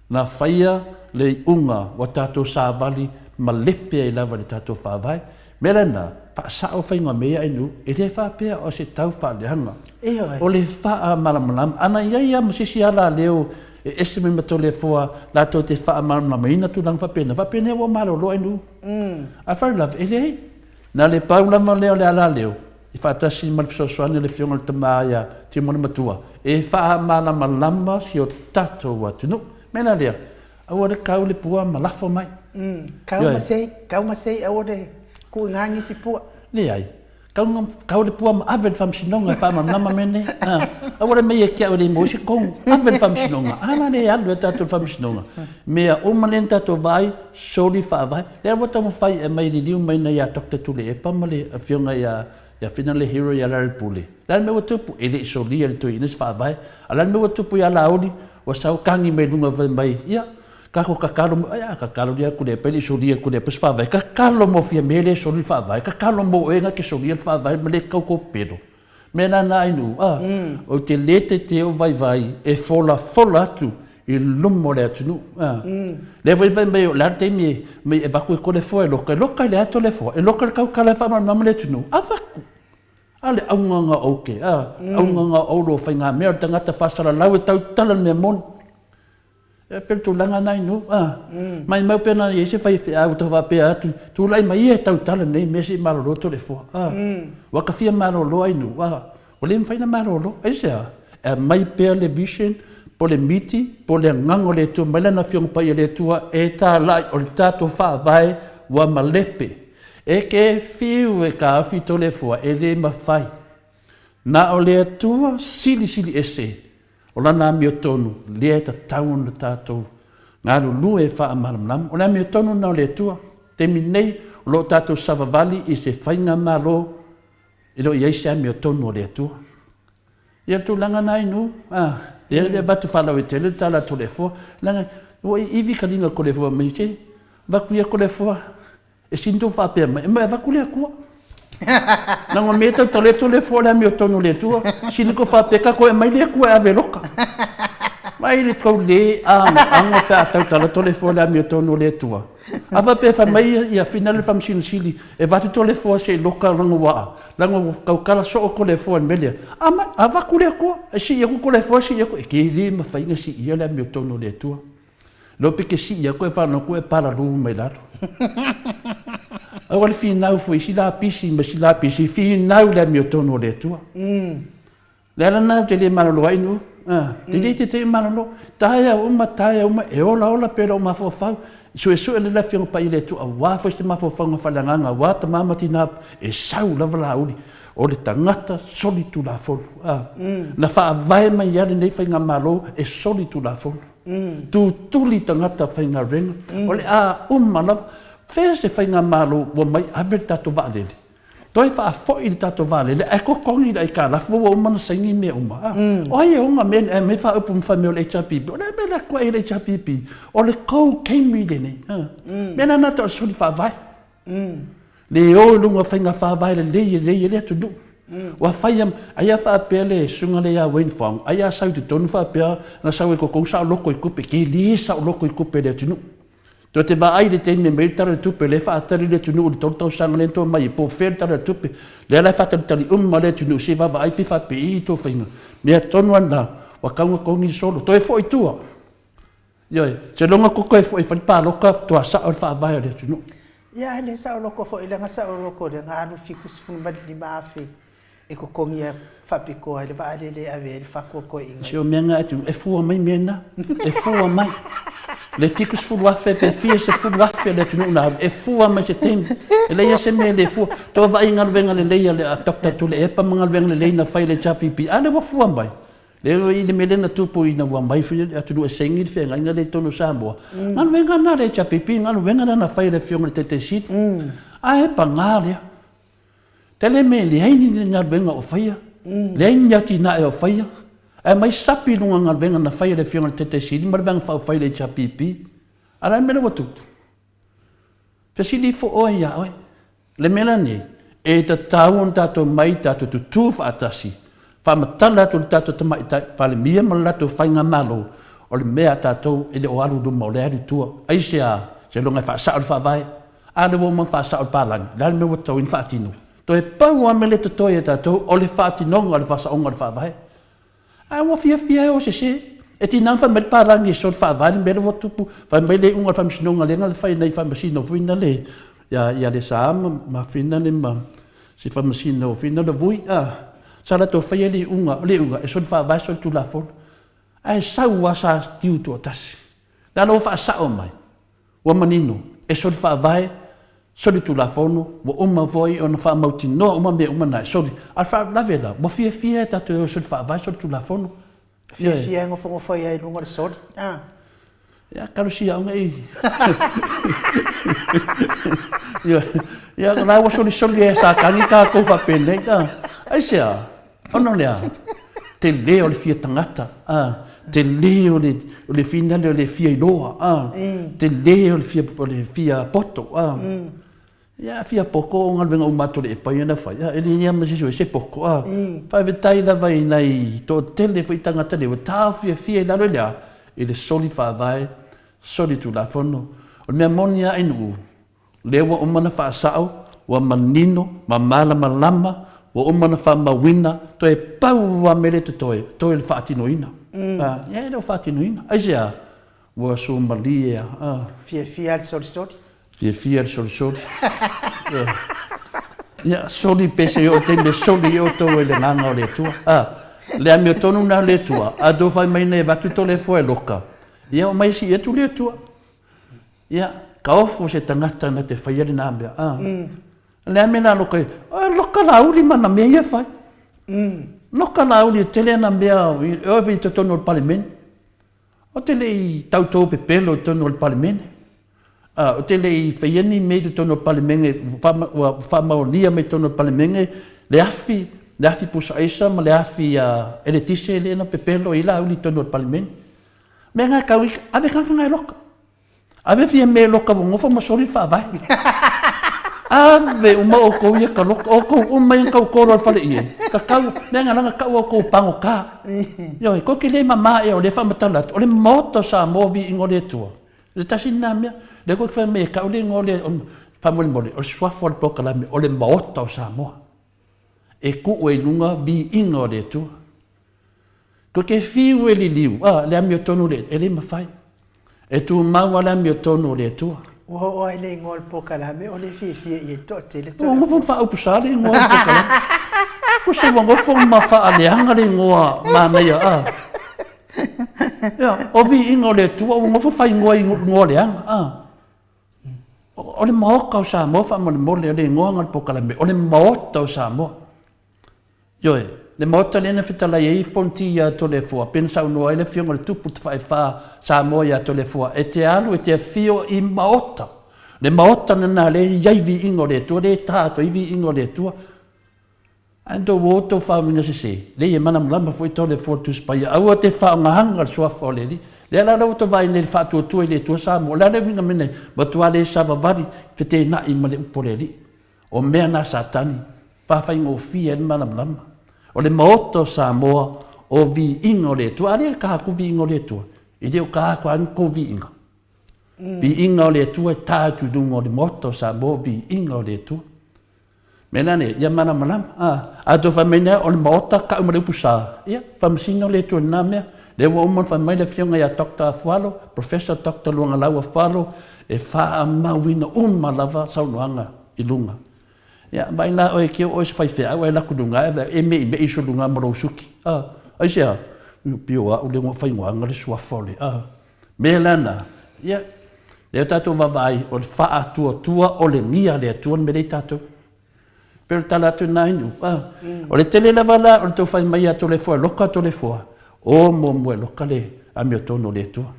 Na faia le iuga ua tatou savali malepe ai lava i le tatou Faavae. Mea lena, faasao faiga mea ia ainu, e le faapea o se tau faaleaga. Ioe. O le faamalamalama. Ana i ai lava ma se isi alaleo e ese mai ma Toleafoa latou te faamalamalamaina tulaga faapena, faapena ua malolo ainu. Ae faalavelave, e leai. Na le pau lava lea o le alaleo, i faatasi ma le fesoasoani a le Afioga i le Tama ia Timona Matua, e faamalamalama si o tatou atunuu. Mea la lea, aua le kau le pua ma lafo mai. Kau ma sei, kau ma sei, aua le kuuina nisi pua. Leai. Kau, kau le pua ma ave le faamasinoga e faamalamalama mea nei. A, aua le mai ia te au e le maua ai se tonu. Ave le faamasinoga. A la le alu e tatou le faamasinoga. Mea uma lea na tatou vaai, soli faavae. Lea ua taumafai e aumai liliu mai na ia Doctor Tuilaepa ma le afioga ia ia Fina le Hero ia Larry Pule. Le a le mea ua tupu? E le i solia e le toeaina se faavae. A o le a le mea ua tupu ia Laauli? Ua sau kagi mai luga fai mai, ia, Kako kakalo mo, ai a kakalo lia kule pe li solia kule pe faavae kakalo mo fia me le soli faavae kakalo mo e nga ke solia faavae ma le kau ko pelo me na na inu a o te le te te o vai vai e fola fola atu i luma o le atunuu a le foi fai mai o le a le taimi e mai e vaku e kole foa e loka e loka i le ato le foa e loka le kaukala e faamalamalama le atunuu a vaku a le auganga o ke a auganga o lo whainga mea o le tangata whasalalau e tautala le mea moni. E pei o le tulaga na inu, a. Maimau pea na i ai se faifeau tau faapea atu, tulai mai ia e tautala nei mea se i malolo Toleafoa, a. Ua ka fia malolo ai nu, a. Ua le mafai ona malolo. Aisea? E aumai pea le vision, po o le miti, po o le agaga o le Atua mai Lana Afioga Paia le Atua e talai o le tatou Faavae ua malepe. E ke fiu e taofi Toleafoa, e le mafai. Na o le Atua silisili ese O lana amiotonu, lea e tatau ona tatou galulue e faamalamalama. O le amiotonu lena o le Atua. Taimi nei, o lo o tatou savavali i se faigamalo e le o i ai se amiotonu o le Atua. Ia, o le tulaga lena inu, a, lea e avatu faalauaitele le tala a Toleafoa, leaga ua iivi kaliga o Toleafoa mai se, avatu ia Toleafoa, E sini tou faapea mai, e mai avatu le Atua. Leaga o mea tau taleto le fua le amiotonu o le Atua. Sini tou faapea tatou e aumai le Atua e ave loka. Mai le tou le anoano pe a tau taleto le fua le amiotonu o le Atua. A faapea fai mai ia fina le Faamasino Sili e avatu to le fua se i loka leaga ua leaga ua tautala soo to le fua i le mea lea. Aumai, avatu le Atua. E sii atu to le fua sii atu. E tele mafai ona siia le amiotonu o le Atua. Loa pe ke sii atu e whanau atu e palalu mai lalo. Aua le finau foi isi lapisi ma isi lapisi, finau le amiotonu o le Atua. Le ala lena ou te le malolo ai nu, te le te te malolo, taea uma, taea uma, e ola ola pea lou mafaufau, suesue le Afioga Paia i le Atua, aua foi se mafaufauga faaleagaga, aua tama ma tina, e sau lava Laauli, o le tagata solitulafono. Na faavae mai lava lenei faigamalo e solitulafono. Tutuli tagata faigaluega, o le a uma lava. Fea se faigamalo ua mai ave le tatou vaalele, toe faafoi le tatou vaalele ae totogi le aitalafu ua uma ona saini mea uma. A, o ai e ona mea nei, ae aumai faaupu ma fai mai o le HRPP. O le a le mea o le atu ai le HRPP? O le tou taimi lenei. Mea la na tau o le soli faavae. Le o i luga o faiga faavae lelei e lelei ai le atunuu. Ua fai a, ai a faapea le susuga lea ia Wayne Fong, ai a sau i totonu faapea na sau e koukou saoloko i tupe, ke le saoloko i tupe le atunuu. Toe te vaai i le taimi e aumai ai le Tala o le Tupe, lea e faatali le atunuu i le 3 tausaga lea na toe aumai ai, po o fea le Tala o le Tupe, lea la e faatalitali uma le atunuu se i vaavaai pe faapei i tou faiga. Mea tonu lava lena, ua tatau ona togi le solo. Toe foi i tua. Ioe, seiloga tou toe foi e fai le palota faatoa sao le faavae o le atunuu. Ia, e le saoloko foi leaga saoloko lea na alu 75 afe e totogi faapitoa ai le vaalele e ave ai le faatoatoaiga. Se o mea na e fua mai mea na, e fua mai. Le 70,000 pe fia 10,000 le atunuu na alu, e fua mai se taimi. E leai lava se mea e le fua. Tou vaai i galuega lelei a le Doctor Tuilaepa ma galuega lelei na fai e le HRPP, a lea ua fua mai. Lea i le mea lea na tupu ina ua aumai foi le atunuu e saini le feagaiga lea i totonu o Samoa, galuega lena a le HRPP, galuega lena na fai e le Afioga i le Taitai Sili. Ae paga lea, tele mea e leai ni galuega o faia, leai ni atinae o faia, ae aumai sapi i luga o galuega na fai e le Afioga i le Taitai Sili ma le Vaega Faaupufai a le HRPP. A o le a le mea lea ua tupu? Fesili ifo oe ia oe. Le mea la nei, e tatau ona tatou mai tatou tutū faatasi, faamatala atu i le tatou Tamaitai Palemia ma le latou Faigamalo, o le mea a tatou e le o alu i luma o lea e alu i tua. Aisea? Seiloga e faasao le Faavae. A lea ua uma ona faasao le palagi, o le a le mea ua tatau ai ona faatino? Toe pau lava mea lea e totoe ia tatou, o le faatinoga o le faasaoga o le Faavae. Ae ua fiafia e o sese. E tiga ona fai mai le palagi e soli faavae le mea lea ua tupu, fai mai le iuga o le faamasinoga lea na fai nei faamasino foi na le ia ia Lesa ma ma Fina le ma si faamasino Fina le vui a sa latou faia le iuga, o le iuga e soli faavae soli tulafono. Ae sau lava sa tiu toatasi. Le ala ua faasao mai, ua manino e soli faavae. Solitulafono, ua uma foi ona faamautinoa uma mea uma na e soli. A o le faalavelave la, ua fiafia e tatou e o e soli faavae solitulafono. Fiafia e nofonofo ai i luga o le soli. Ah. Ia, talosia au nei. Ia, ia, la ua solisoli e Satani tatou faapenei. Ah. Aisea? Ona o le a? Tele o le fia tagata. Ah. Tele o le, o le finale o le fia iloa. Ah. Tele o le fia, o le fia poto. Ah. Ia, fia poto o galuega uma atu a le epa ia na fai. Ah, e le ia ma se isi o se poto. Ah. Faafetai lava i nai toatele foi tagata le ua taofiafia i lalo i le a? I le soli faavae, soli tulafono. O le mea moni lava i Nu'u, lea ua uma ona faasao, ua manino ma malamalama, ua uma ona faamauina, toe pau lava mea lea totoe, toe le faatinoina. Ah, ia e le o faatinoina. Aisea? Ua suamalie lava. Ah. Fiafia lava le solisoli. Fiafia le solisoli. Ia, soli pe se i oo i le taimi e soli ai outou e le agaga o le Atua. Ah, le amiotonu lena o le Atua, a outou fai mai nei e avatu Toleafoa e loka, ia omai e sii atu le Atua. Ia, taofo se tagata na te faia lena mea. Ah. O le a mea la loka ai? O loka Laauli ma ana mea ia e fai. Loka Laauli e tele ana mea e oo i totonu o le Palemene. Ou te le i tautou pepelo i totonu o le Palemene. Ou te le i faia ni mea i totonu o le Palemene ua faamaonia mai i totonu o le Palemene le afi, le afi pusa aisa ma le afi eletise lea na pepelo ai Laauli i totonu o le Palemene. Mea na e tau i, ave tagata na e loka. Ave fia mea e loka ua nofo ma soli le faavae. Ave uma outou ia ka loka, outou uma ia na tau tolo i le fale ie. Ka tau, mea na lana tau outou pagota. Ioe, tou te le mama ea o lea e faamatala atu, o le Maota o Samoa viiga o le Atua. O le tasi lena mea, lea tou te fai mai e tau le igoa o le, faamolemole, o le suafa o le polokalame, o le Maota o Samoa. E tuu ai i luga viiga o le Atua. Ko te whiu e liliu, a, le amiotonu o le, e le mafai. E tumau lava le amiotonu o le Atua. Ua oo ai le igoa o le polokalame o le fiafia i ai le toatele. Ua nofo ma faaupusa le igoa o le polokalame. Tusa ua nofo ma faaleaga le igoa manaia, a. Ia, o viiga o le Atua ua nofo faaigoa i igoa leaga, a. O le Maota o Samoa faamolemole, o le igoa lena o le polokalame, o le Maota o Samoa. Ioe, le Maota lea na fetalai ai Fonti ia Toleafoa, pei ona saunoa ai le Afioga i le Tupu Tafaefa Samoa ia Toleafoa, e te alu, e te afio i Maota. Le Maota lena lea e i ai viiga o le Atua, lea e ta atu ai viiga o le Atua. Ae tou o tou faauiga sese, leai e malamalama foi Toleafoa le Tusi Paia, aua te faaaogaina le Suafa o le Alii. Lea la ua tou vaai nei i le faatuatua i le Atua Samoa, o le a le uiga mea nei? Matua le savavali, feteenai ma le upu a le Alii. O mea na Satani, faafaigofie ai le malamalama. O le Maota o Samoa, o viiga o le Atua. A lea e taha atu viiga o le Atua, e le o taha atu lava ni tou viiga. Viiga o le Atua e ta atu i luga o le Maota o Samoa, viiga o le Atua. Mea la nei, ia malamalama. A, a tou fai mai nei, o le Maota tau ma le upu sa, ia, faamasino le Atua i lena mea. Lea ua uma ona fai mai le Afioga ia Doctor Afualo, Professor Doctor Luagalau Afualo, e faamauina uma lava saunoaga i luga. Ia, vaai la oe, keu oe se faifeau ae laku i luga ae e meimei uso i luga ma lou suki. A, aisea? Pio au le faiguaga le suafa o le, a. Mea la na, ia, lea tatou vaavaai, o le faatuatua o le gia a le Atua le mea lea i tatou. Pei o le tala atu lena Inu. O le tele lava la o le tau fai mai ia Toleafoa e loka Toleafoa, o muamua e loka le amiotonu o le Atua.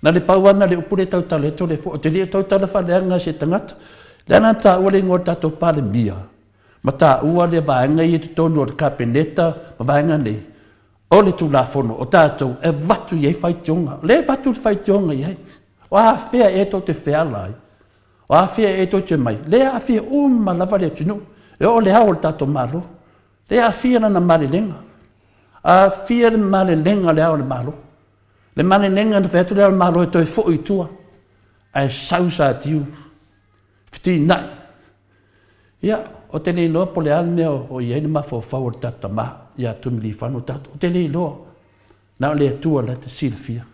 Na le pau lava na le upu lea e tautala ai Toleafoa, ou te le o tautala faaleaga i se tagata. Lea la na taua le igoa o le tatou Palemia, ma taua le vaega ia i totonu o le Kapeneta ma vaega nei, o le Tulafono o tatou e avatu i ai faitioga. O lea e avatu le faitioga i ai. O afea ea tou te feala ai? O afea ea tou te omai? Lea e aafia uma lava le atunuu, e oo le ao o le tatou Malo. Lea e aafia lana malelega. Aafia le malelega o le ao o le Malo. Le malelega na fai atu le ao o le Malo e toe foi i tua, ae sau satiu, fetinai. Ia, ou te le iloa po o le a le mea o i ai le mafaufau o le tatou tama ia Tuimalealiifano tatou, ou te le iloa. Na o le Atua la te silafia.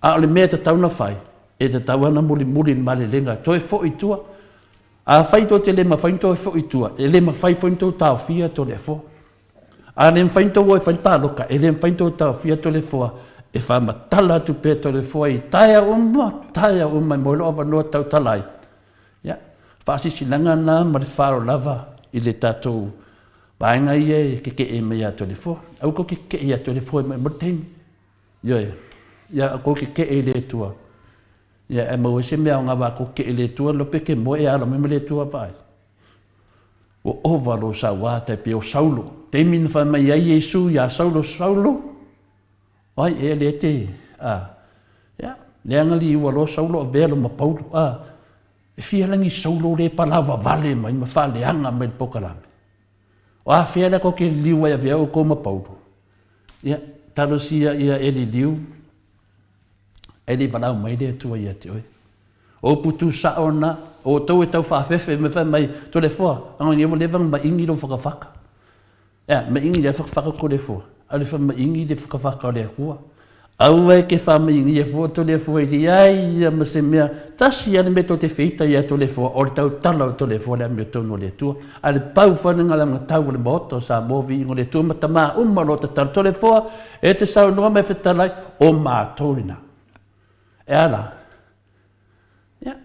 A o le mea e tatau ona fai, e tatau lava ona mulimuli i le malelega e toe foi i tua. Afai tou te le mafai ona toe foi i tua, e le mafai foi ona tou taofia Toleafoa. A le mafai ona tou o e fai le palota, e le mafai ona tou taofia Toleafoa e faamatala atu pea Toleafoa i taeao uma, taeao uma e maua ai lou avanoa e tautala ai. Ia, Faasilasilaga na ma le faaaloalo lava i le tatou vaega ia e keke'e mai ia Toleafoa. Aua tou te keke'e ia Toleafoa e maumau le taimi. Ioe. Ia tou keke'e i le Atua, ia ae maua ai se mea aoga aua a tou keke'e i le Atua, le iloa pe e te moe e ala mai ma le Atua vaai. Ua ova lou sauā tai pei o Saulo. Taimi na fai mai ai Iesu iā Saulo, Saulo, o ai ea lea e te, a, ia, leaga liua loa Saulo avea loa ma Paulo, a, e fia lagi Saulo lea e palauvavale mai ma faaleaga mai le polokalame. O afea lea tou te liliu ai avea outou ma Paulo? Ia, talosia ia e liliu, e le i valaau mai le Atua ia te oe. O upu tu sao na, o outou e tau faafefe mai fai mai, Toleafoa, agai ua leva ona maigi lou fakafaka. Ea, maigi lea fakafaka o Toleafoa, a o le faamaigi le fakafaka o le Atua. Aua e te faamaigia fua Toleafoa i leai ia ma se mea, tasi lava le mea tou te feita ia Toleafoa, o le tautala o Toleafoa le amiotonu o le Atua. A le pau foi le galagatau o le Maota o Samoa, viiga o le Atua ma tama uma o lo o tatalo Toleafoa, e te saunoa ma e fetalai, o matou lena. E a la? Ia,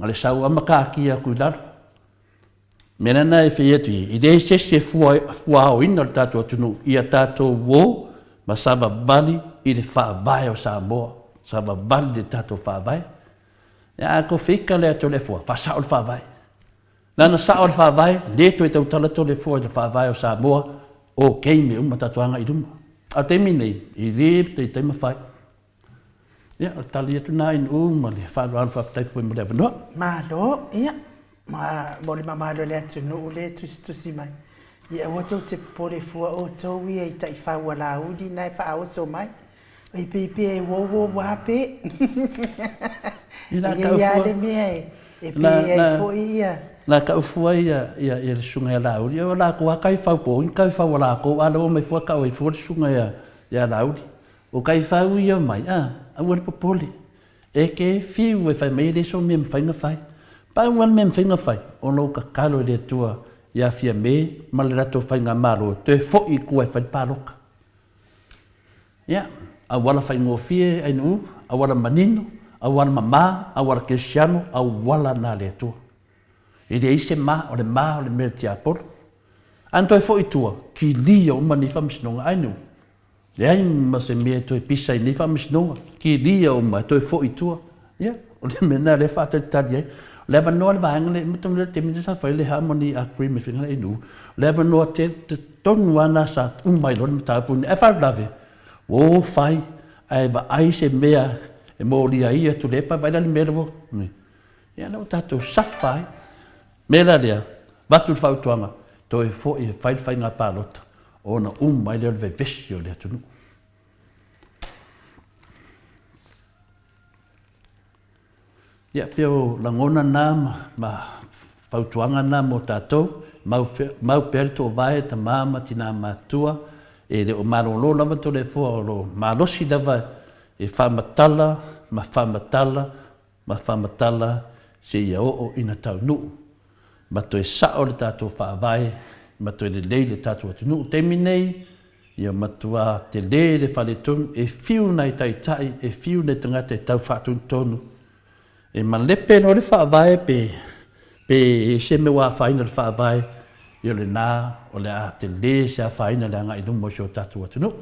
o le sau lava ma kakia atu i lalo. O le mea lena e fai atu ai, e leai se isi e fuaoina le tatou atunuu ia tatou o ma savavali i le faavae o Samoa, savavali i le tatou faavae. Ia a tou feita lea Toleafoa, faasao le faavae. Lana sao le faavae, le toe tautala Toleafoa i le faavae o Samoa, ok mea uma tatou agai i luma. A o le taimi lenei, e le taitai mafai. Ia, o le tali atu lena i Nu'u ma le faaaloalo, faafetai foi mo le avanoa. Malo, ia, ma mo le mamalu o le atunuu lea e tusitusi mai, ia aua tou te popole fua outou ia i taifau a Laauli na e faaoso mai. E pei pea e uouou lava pe. E i ai lava le mea e pei ai foi ia. Na tau fua ia le susuga ia Laauli, o latou lava taifau po o ni taifau a latou, a o lea ua omai fua tau ai fua le susuga ia Laauli. O taifau ia omai, a, aua le popole. E te fiu e fai mai e leai sou mea e mafai ona fai. Pau lava le mea e mafai ona fai, o lou tatalo i le Atua ia Fiame ma le latou faigamalo e toe foi i tua e fai le palota. Ia, auala faigofie Ainuu, auala manino, auala mama, auala kerisiano, auala na a le Atua. E leai se ma, o le ma o le mea o le tiapolo. A na toe foi i tua, kilia uma nei faamasinoga Ainuu. Leai ma se mea e toe pisa i nei faamasinoga, kilia uma e toe foi i tua. Ia, o le mea lena o lea e faatalitali ai. O le avanoa le vaega lea, atonu o le taimi lea sa fai le Harmony Agreement foi lea i Nu'u, o le avanoa tele tonu lava lena sa uma ai loa le mataupu lenei. Ae faalavelave, ua o fai ae vaai se mea e molia ai ia Tuilaepa, vaai la le mea lea ua, ia lea ua tatou safa ai. O le mea la lea, avatu le fautuaga, toe foi e fai le faiga palota ona uma ai lea o le vevesi o le atunuu. Ia, pei o lagona na ma fautuaga na mo tatou, mau, mau pea le toovae, tama ma tina matutua, e le o malolo lava Toleafoa, o lo o malosi lava e faamatala ma faamatala ma faamatala seia oo ina taunuu ma toe sao le tatou faavae ma toe lelei le tatou atunuu. I taimi nei, ia matua tele le faletonu, e fiu nai taitai, e fiu nai tagata e tau faatonutonu, e malepe loa le faavae pe pe ese mea ua afaina i le faavae, ia o lena o le a tele se afaina i le agai i luma o si o tatou atunuu.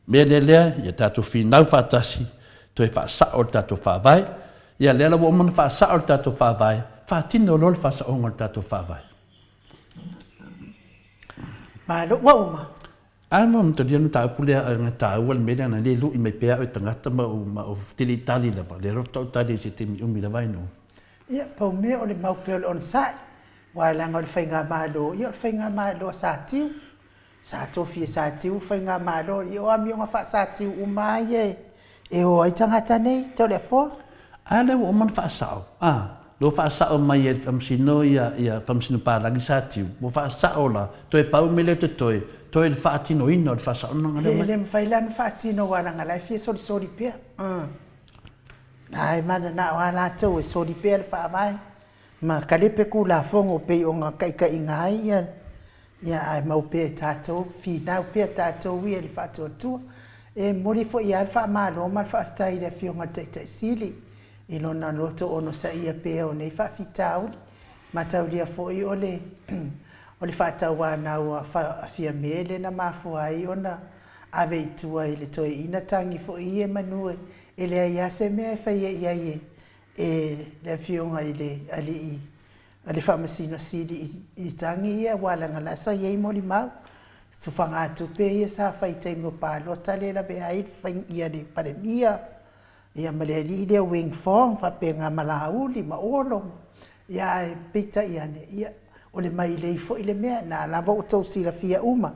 Mea lea lea, ia tatou finau faatasi, toe faasao le tatou Faavae. Ia lea la ua uma ona faasao le tatou Faavae, faatino loa le faasaoga o le tatou Faavae. Malo, ua uma. A mo talia le mataupu lea e taua le mea lea na le lui mai pea au e tagata ma ou ma ou te le i tali lava, lea lava faatoa ou tali i se taimi umi lava ai nuu. Ia, pau mea o le mau pea o le onosai, aua leaga o le faigamalo, ia o le faigamalo a Satiu. Sa tofi e Satiu le faigamalo, ia o amioga faa-Satiu uma lava ia e o ai tagata nei, Toleafoa. A lea ua uma ona faasao, a, lea ua faasao mai e le Faamasino ia, ia Faamasino Palagi Satiu, ua faasao la, toe pau mea lea o totoe, toe le faatinoina o le faasaoga lea. E le mafai la ona faatino aua leaga o la e fia solisoli pea. La e mananao lava latou e soli pea le faavae ma kalepe Tulafono pei ona taitaiina ai ia Ia, ae mau pea e tatou, finau pea tatou ia i le faatuatua. E momoli foi lava le faamalo ma le faafetai i le Afioga i le Taitai Sili i lona loto onosaia pea o nei faafitauli. Mataulia foi o le o le faatauanau a Fiame lea na mafua ai ona ave i tua i le toeaina tagi foi ia manu e leai lava se mea e faia i ai e le Afioga i le Alii le Faamasino Sili i tagi ia aua leaga la sa i ai molimau, tufagatupe ia sa fai i taimi o palota lea e lavea ai le Palemia ia ma le alii lea o Wing Fong faapena ma Laauli ma Olo. Ia ae peitai ane, ia o le mailei foi le mea, na lava ua outou silafia uma,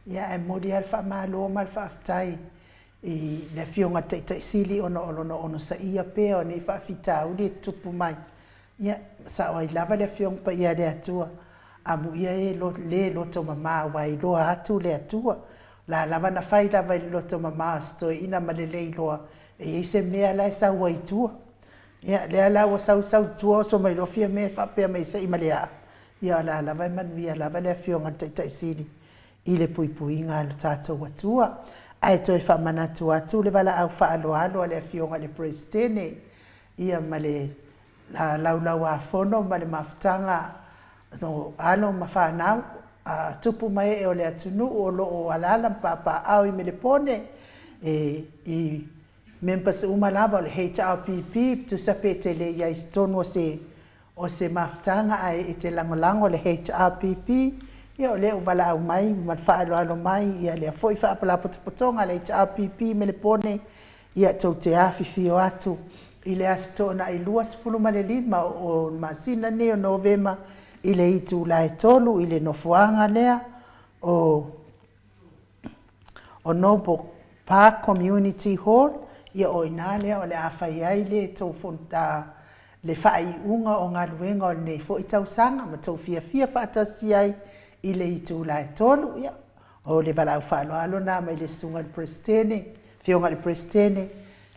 ia ae momoli lava le faamalo ma le faafetai i le Afioga i le Taitai Sili ona o lona onosaia pea o nei faafitauli e tutupu mai. Ia, e sao ai lava le Afioga Paia a le Atua, amuia e le loto mama aua e iloa atu le Atua. O le a lava na fai lava i le loto mama o si toeaina ma le le iloa, e i ai se mea la e sau ai i tua. Ia, lea la ua sau sau i tua oso mai loa Fiame faapea mai se i ma le aa, ia o la lava e manuia lava le Afioga i le Taitai Sili i le puipuiga a lo tatou Atua. Ae toe faamanatu atu le valaau faaaloalo a le Afioga i le Peresetene, ia ma le Laulau-a-Fono ma le mafutaga o alo ma fanau a tupu ma ee o le atunuu o lo o alaala ma papaaao i Melepone, e, i members uma lava o le HRPP, tusa pe te le i ai i totonu o se o se mafutaga ae e te lagolago i le HRPP, ia o lea ua valaau mai ma le faaaloalo mai ia lea foi Faapalapotopotoga a le HRPP i Melepone, Ia tou te afifio atu i le Aso Toonai 25 o le masina lenei o Novema i le itula e 3 i le nofoaga lea o o Noble Park Community Hall, ia o i ina lea o le a fai ai le tou le faaiuga o galuega o lenei foi tausaga ma tou fiafia faatasi ai i le itula e 3. Ia, o le valaau faaaloalo lena mai le Susuga i le Peresetene, Afioga i le Peresetene,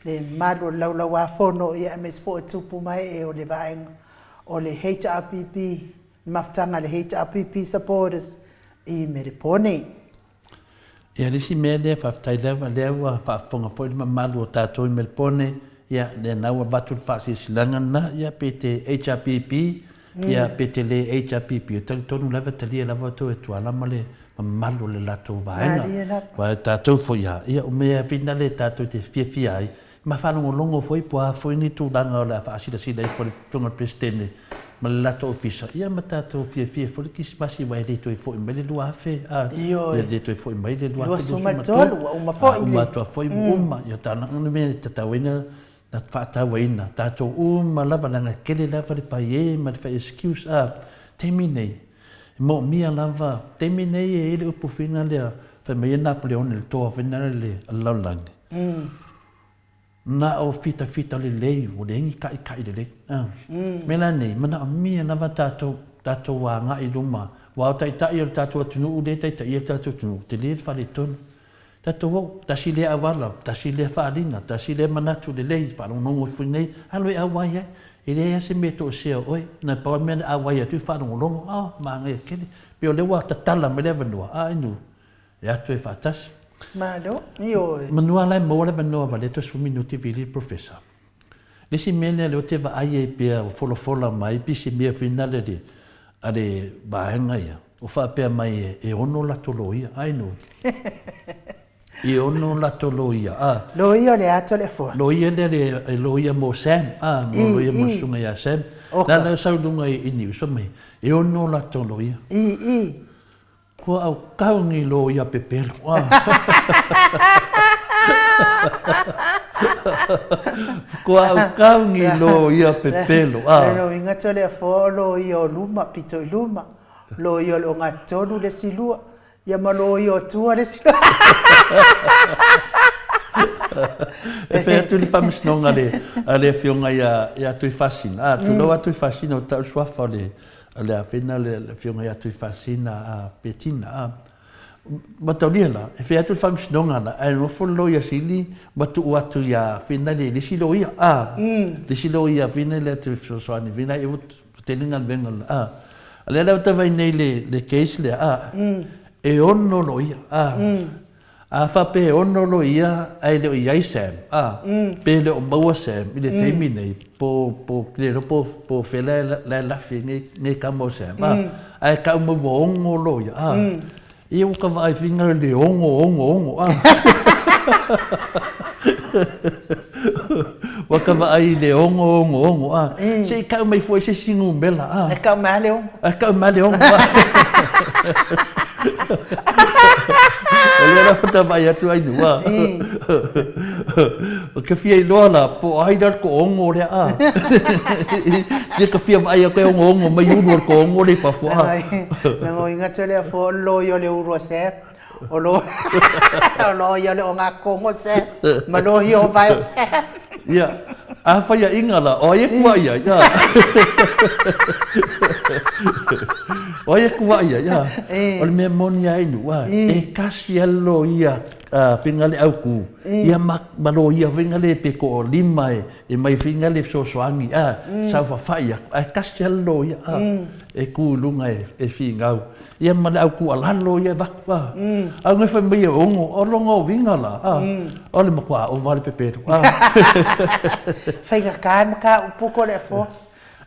le mamalu o le Laulau-a-Fono, ia aemaise foi o tupu ma ee o le vaega o le HRPP, le mafutaga a le HRPP Supporters i Melepone. Ia, le isi mea lea, faafetai lava, lea ua faafofoga foi le mamalu o tatou i Melepone, ia, lea na ua avatu le faasilasilaga lena, ia, pe te HRPP, ia, pe te le HRPP, e talitonu lava e talia lava outou e Tuala ma le mamalu o le latou vaega. Aua o tatou foi lava, ia o mea fina lea tatou te fiafia ai, ma faalogologo foi po o a foi ni tulaga o le a faasilasila ifo e le Afioga i le Peresetene ma le latou Ofisa, ia ma tatou fiafia foi le Kerisimasi aua e le toe foi mai le 2000, a, e le toe foi mai le 2023, ua uma foi le... Uma atu lava foi ua uma. Ia, o le mea e tatau ai ona faatauaina tatou uma lava, leaga e tele lava le paie ma le fai excuse, a, taimi nei, e moomia lava, taimi nei e i ai le upu foi lea fai mai ai Napoleone le toa foi lea a le lalolagi, Na o fitafita lelei, ua leai ni taʻitaʻi lelei. A. Mea la nei, manaomia lava tatou, tatou agai i luma, aua o taitai o le tatou atunuu lea e taitaia le tatou atunuu, tele le faaletonu. Tatou o, tasi lea auala, tasi lea faaaliga, tasi lea manatu lelei, faalogologo ifo i inei, alo e auai ai. E leai lava se mea e toesea o oe, na pau lava le mea na auai atu i faalogologo, a, manaia tele. Pei o lea ua tatala mai le avanoa, a inu, E atu e faatasi. Malo, ioe. Manua la e maua le avanoa valea toe sefulu minute vili le Professor. Le isi mea lea lea ou te vaai ai pea ua folafola mai pei se mea foi lea le a le vaega ia ua faapea mai e ono latou loia. I know. E ono latou loia a. Loia o le ata o le afoa. Loia lea le e loia mo Sam a, mo loia mo le susuga ia Sam. Oka. La la sau i luga i news fai mai e ono latou loia. I i. Kua au kau ni loia pepelo. Kua au kau ni loia pepelo. Lona uiga te o le afoa o loia o luma, pito i luma, loia o le ogatotonu le isi lua, ia ma loia o tua le isi lua. E fai atu le faamasinoga a le, a le afioga ia, ia Tuifasina. Ah, tulou a Tuifasina o tau suafa o le, O le afena le Afioga ia Tuifaasina a Petina a. Mataulia la, e fai atu le faamasinoga la, ae nofo le loia sili ma tuu atu ia fina le isi loia a. Le isi loia fina le atu e fesoasoani fina e ua tele galuega la a. A lea la ua ta vaai nei le case lea a, e ono loia a. A faapea e ono loia ae le o i ai Sam, a, pe le o maua Sam i le taimi nei, po, po, le iloa po, po o fea la e lafi ai nei, nei tama o Sam, a, ae tau mai ua ono loia, a, ia ua ta vaai finagalo i le ono, ono, ono, a. Ua ta vaai i le ono, ono, ono, a, se i tau mai foi se isi numera, a. E tau mai lava le ono. Ae tau mai le ono. O lea la faatoa atu ai nua. O ke fia iloa la, po o ai la le toaono lea a. Ia ka fia vaai atu e onoono mai ulu o le toaono lea i fafo a. Lagoina atu lea fua o le loia o le ulu a Sam. O lo o loia o le ogakogo Sam ma loia o vae o Sam. Ia, a faiaʻiga la, o ai e kuaʻi ai, a? O ai e kuaʻi ai, a? O le mea moni a inu, a, e kasi a le loia faiga le aukū, ia ma, ma loia faiga le pe toalima e, e mai faiga le fesoasoani, a, saofafai aku, ae kasi a le loia, a, e kū i luga e, e finau. Ia ma le au tuualalo ia e avatu, a. A ua fai mai e ono, o lona uiga la, a, o le matua ova le pepelo, a. Faigata le mataupu ko le afoa.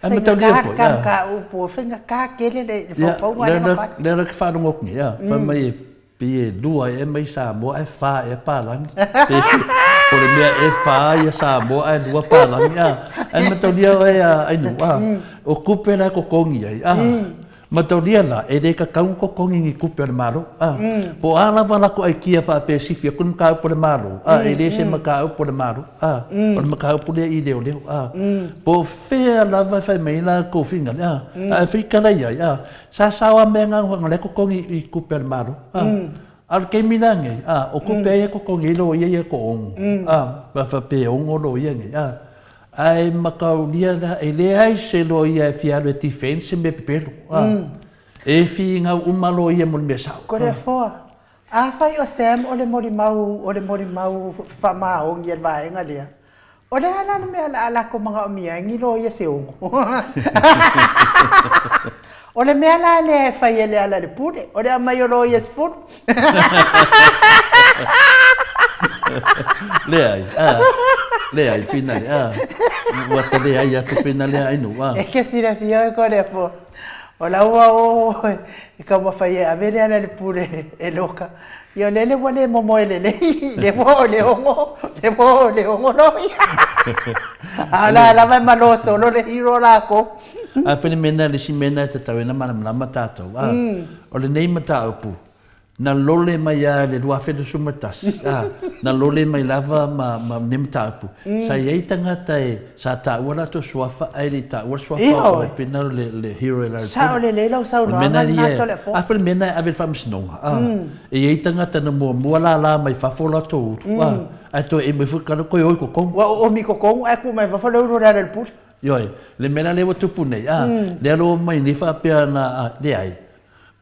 Ai mataulia foi, a. Faigata le mataupu, faigata tele le faufauga lea na fai. Lea la ke faalogo atu nei, a, fai mai e pei e lua ea mai Samoa ae fa ea palagi. Pe o le mea e fa ia Samoa ae lua palagi, a. Ai mataulia oe a Ainuu, a, o tupe la e totogi ai, a. Mataulia la, e le tatau ona totogi ni tupe a le Malo, a. Po o a lava latou aikia faapea e sifi atu le mataupu a le Malo, a, e le se mataupu a le Malo, a. O le mataupu lea i leoleo, a. Po o fea lava e fai mai ai latou finagalo, a, a e faitala i ai, a, sa sao lava mea na ona o la e totogi i tupe a le Malo, a. A o le taimi la nei, a, o tupe ai e totogi ai loia ia e toaono, a, faapea e ono loia nei, a. Ae mataulia la, e leai se loia e fia alu e defend se mea pepelo. E finau uma loia mo le mea sao. Ko le afoa, afai o Sam o le molimau, o le molimau faamaoni a le vaega lea, o le a la le mea o le a latou manaomia ai ni loia se ono? O le mea la lea e fai e Lealailepule, o le aumai o loia 10. Leai, a, leai, finale, a, ua ta leai atu finale a inu, a. E ke silafia oe ko le apo, o la ua o e taumafai e ave Lealailepule e loka. Ia o lele ua le momoe lelei, le ua o le ono, le ua o le ono loia. A o la lava e malo solo le hero lakou. A pei le mea lena, le isi mea lena e tatau ai ona malamalama tatou, a, o lenei mataupu, na lole mai lava i le 2011, a, na lole mai lava ma, ma lenei mataupu. Sa i ai tagata e, sa taua latou suafa ae le i taua le suafa o Pina le, le hero e Larry Sao lelei lau saunoaga lena Toleafoa. A foi le mea lena e ave i le faamasinoga, a, e i ai tagata na muamua lala mai fafo latou ulu, a, ae toe emi foi kala toe o i totonu. Ua oomi i totonu ae tuu mai fafo le ulu o Lealailepule. Ioe, le mea la lea ua tupu nei, a, lea loa ua mai nei faapea na, a, leai,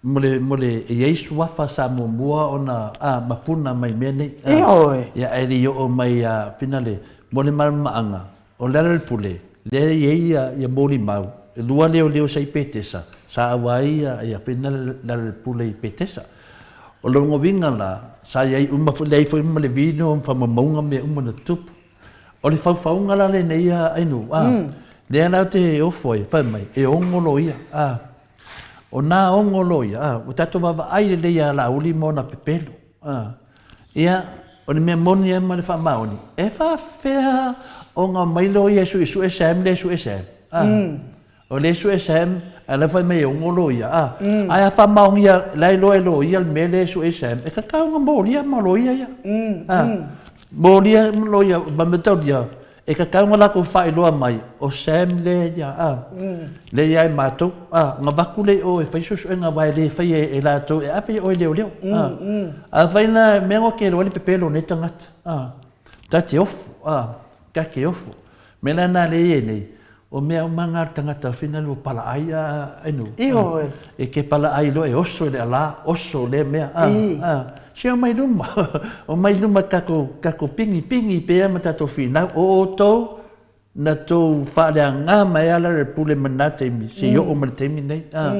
mo le, mo le, e i ai suafa sa muamua ona, a, mapuna mai mea nei, a, Ioe. ia, ae le i oo mai, a, finale, mo le malamalamaaga, o Lealailepule, lea e i ai ia, ia molimau, e lua leoleo sa i Petesa, sa auai ia, ia finale Lealailepule i Petesa. O lona uiga la, sa i ai uma foi, leai foi ma le vino ma faamaumauga mea uma na tutupu. O le faufauga la lenei a Ainuu, a, lea la ou te ofo ai, fai mai, e ono loia, a. O nā ono loia, a, ua tatou vaavaai lelei ia Laauli ma ona pepelo, a. Ia, o le mea moni lava ma le faamaoni, e faafefea ona omai loia e suesue Sam lea e sue Sam, a. O le sue Sam, ae la fai mai e ono loia, a. Ae a faamaonia, la e iloa e loia le mea lea e sue Sam, e tatau ona molia ma loia ia. A. Molia ma loia, ma mataulia, e tatau ona latou faailoa mai, o Sam lea ia, a. Lea ia e matou, a. Ona avatu lea i o e fai suesuega aua e le faia e latou e ave i o i leoleo, a. Afai la, mea na te iloa ai le pepelo o nei tagata, a. Ta te ofo, a. Ta te ofo. Mea la na lea e i ai nei, O mea uma nga le tagata whina lua pala ai a enu. Ioe. E ke pala ai loa e oso i le ala, oso lea mea a, a. Se o mai luma, o mai luma kako, kako pingi pingi pea ma tatou whinau, o outou na tou whaaleaga mai ala le pule ma na taimi, se i oo mai le taimi nei, a.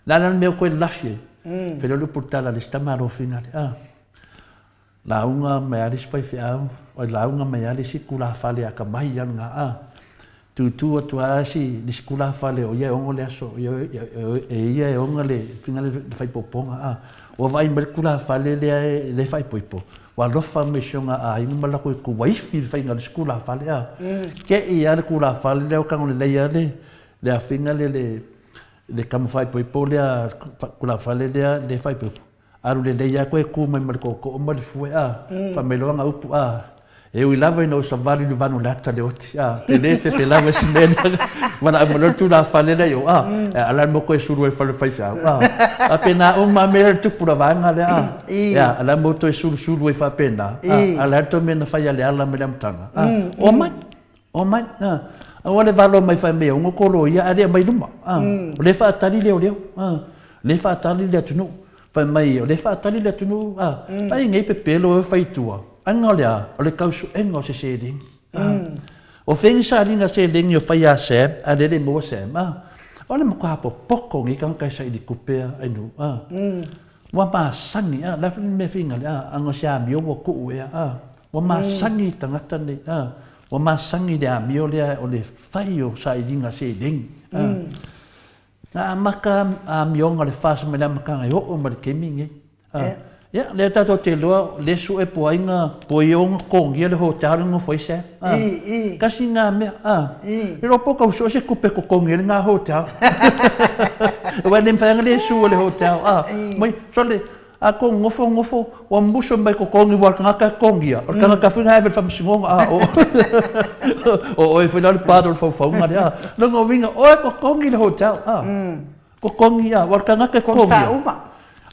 La la le mea o koe lafi ai, whela lupu tala le si tama alo whina le, a. Lauga mai a le isi faifeau, oi lauga mai a le isi tulafale akamai ia lena a. Tutu atu lava si le isi tulafale o ia e ono le aso, e ia e ona le faiga le faaipoipoga a. Ua vaai mai le tulafale lea e le faaipoipo, ua alofa mai i si ona aiga ma le latou itu, ua ifi le faiga o le isi tulafale a. Te i lava le tulafale lea ua tago lelei lava le afaiga lea le tama faaipoipo lea, tulafale lea le faaipoipo. Alu lelei lava koe tu mai ma le tootoo ma le fue a, fai mai loa ana upu a, e ui lava ina ou savali i le vanu o le ata le oti a, pe le fefe lava i si mea lea, valaau mai loa le tulafale lea i o a, a o le a le mea ua toe sulu ai i le fale o le faifeau a. Faapena uma lava mea ia e tupu i le vaega lea a, ia, o le a le mea ua toe sulusulu ai faapena a, a o le a le tou mea na fai a Leala mai le amataga a, omai. Omai, a. Aua le valo mai fai mai e ko loia ae le aumai luma. A. O lea e faatali leoleo. A. O lea e faatali le atunuu. Fai mai o lea e faatali le atunuu. A. Ai nei pepelo e fai i tua. Aga o le a? O le tau suega o se seleni. A. O fea ni saliga seleni o fai a Sam a lea e le i maua Sam. A. O le matua popoto nei tagata e saili tupe a Ainuu. A. Ua masani, a, o le a foi le mea e faiga a, aga o se amio ua tuu ea, a. Ua masani i tagata nei, a. Ua masani i le amio lea o le fai o sailiga seleni, a. Na amata amioga o le FAST mai le amataga e oo mai le taimi lenei, a. Ia, lea tatou te iloa, lea sue puaiga, pua ia ona totogia le hotel le nofo ai Sam, a. Tasi lena mea, a. E iloa po o tau sue se tupe e totogi ai lena hotel. Aua e le mafai lava ona le sue le hotel, a. Mai, sole, a tou nofo nofo, ua musu mai totogi aua o le tagata e totogia, o le tagata foi lena e ave i le faamasinoga, a, o oe foi la o le part o le faufauga lea, a. Lona uiga, oe e totogi le hotel, a. Totogi a, aua o le tagata e totogia.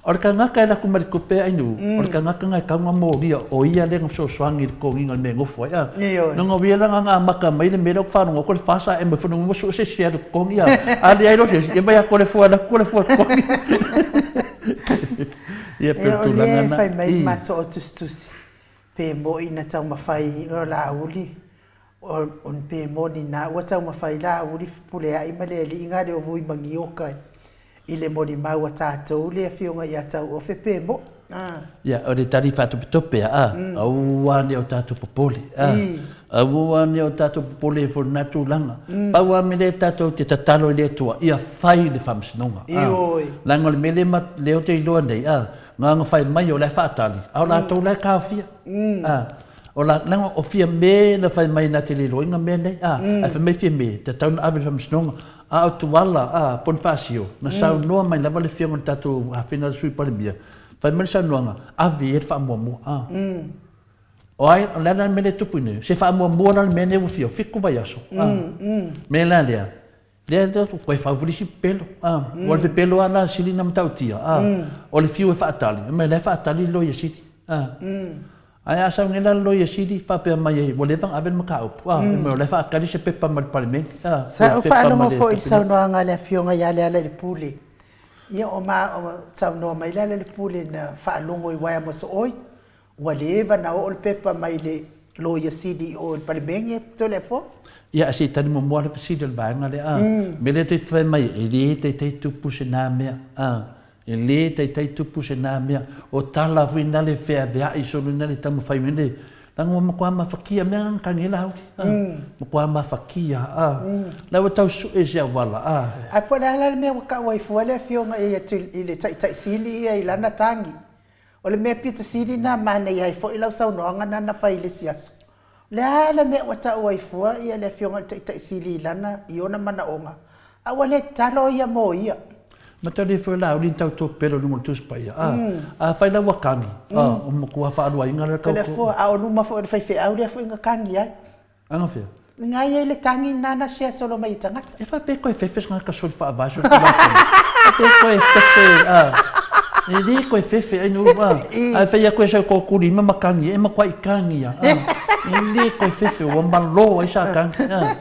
O le tagata e alu atu ma le tupe Ainuu, o le tagata lena e tatau ona molia, o ia lea na fesoasoani i le totogiina o le mea e nofo ai a. Lona uiga la na amata mai le mea lea ou te faalogo atu o le FAST ae mai foi ua sue se isi e alu e totogi a. A leai loa se isi, ia mai atoa le fua e alu atu le fua e totogi. Ia pei o le tulaga lena. O lea e fai mai le matou au tusitusi, pe moi na taumafai o Laauli O ni pe moni na ua taumafai Laauli Fepuleai ma le alii ga leo vui magioka i le molimau a tatou le afioga ia Tauofe pe mo a. Ia, o le tali faatopetope a, aua ne o tatou popole, a, aua ne o tatou popole i lena tulaga. Pau lava mea lea tatou te tatalo i le Atua, ia fai le faamasinoga, a. Leaga o le mea lea, lea ou te iloa nei, a, na ona fai mai o la e faatali, a o latou la e taofia, a. O la, leaga o Fiame na fai mai na te le iloaina mea nei, a, ae fai mai Fiame, e tatau ona ave i le faamasinoga. A o Tuala, a, Ponifasio, na saunoa mai lava le afioga i le tatou afioga i le Sui Palemia, fai mai le saunoaga, ave i ai le faamuamua, a. O ai, o le a la le mea lea e tupu nei? Se faamuamua la le mea nei ua fia, 7 vaiaso, a. Mea la lea, Lea lea toe fau foi le isi pepelo. Ah, mm. O le pepelo lava la sili na matautia. Ah, O le fiu e faatali. Mai la e faatali le loia sili. Ah. Ae a sau nei la le loia sili faapea mai ai, ua leva ona ave le mataupu. Ah, mai o la e faatali se pepa mai le Palemene. Ah, Sa ou faalogo foi i le saunoaga a le Afioga ia Lealailepule. Ia o ma o saunoa mai Lealailepule na faalogo i uaea mosooi Ua leva na oo le pepa mai le Loia Sili i o i le Palemene, Toleafoa. Ia, se i tali muamua le fesili o le vaega lea, a. Mea lea te fai mai, e le taitai tupu se na mea, a. E le taitai tupu se na mea. O tala foi na le feaveai solo ina le taumafai mai le, leaga ua matua mafatia mea na tagi ai Laauli, a. Matua mafatia, a. La ua tau sue se auala, a. Ae po o le a la le mea ua tau ai fua le Afioga i le Taitai Sili ia i lana tagi? O le mea pito sili lena manaia ai foi lau saunoaga na na fai i le isi aso. O le a le mea ua tau ai fua ia le Afioga i le Taitai Sili i lana, i ona manaoga, a ua le tatalo ia mo ia. Mataulia foi Laauli ni tau topelo i luga o le Tusi Paia, a, afai la ua kagi, a, ua matua faaluaina la le tau. Toleafoa, a o luma foi o le faifeau lea foi na kagi ai. Anafea? Nga i ai le tagi na na share solo mai i tagata. E faapea koe fefe se tagata soli faavae soli tulafono. Faapea koe fefe a. E le koe fefe ai no a. Ae fai atu e sau ko kulima ma kagi e matua i kagi a. E le koe fefe ua malo ai sa kagi a.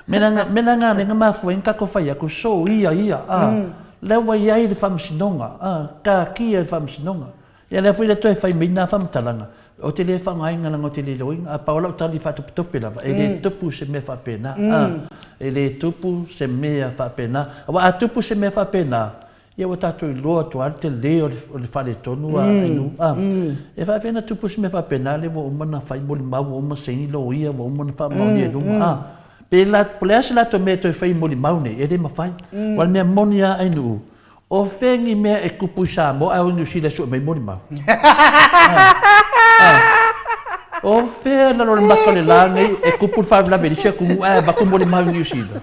Mea nga mea nga le nga mafua ai na tatou fai atu so ia ia a. Lea ua i ai le faamasinoga a. Kakia le faamasinoga. Ia lea foi le toe fai mai nā faamatalaga, ou te le faaaogaina leaga ou te le iloaina, a pau lau tali faatopetope lava, e le tupu se mea faapena, a, e le tupu se mea faapena. Aua a tupu se mea faapena, Ia ua tatou iloa atu lava le tele o le faaletonu a nuu a. E faapefea ona tupu se mea faapena lea ua uma ona fai molimau ua uma ona saini loia ua uma ona faamaonia i luga a. Pe la, po o le a se latou mea e toe fai i molimau nei, e le mafai. Aua o le mea moni lava Ainuu, o fea ni mea e tupu i Samoa ae o i Niu Sila e sue mai molimau? O fea i lalo o le mata o le la nei e tupu le faalavelave i le isi atunuu ae avatu molimau i Niu Sila?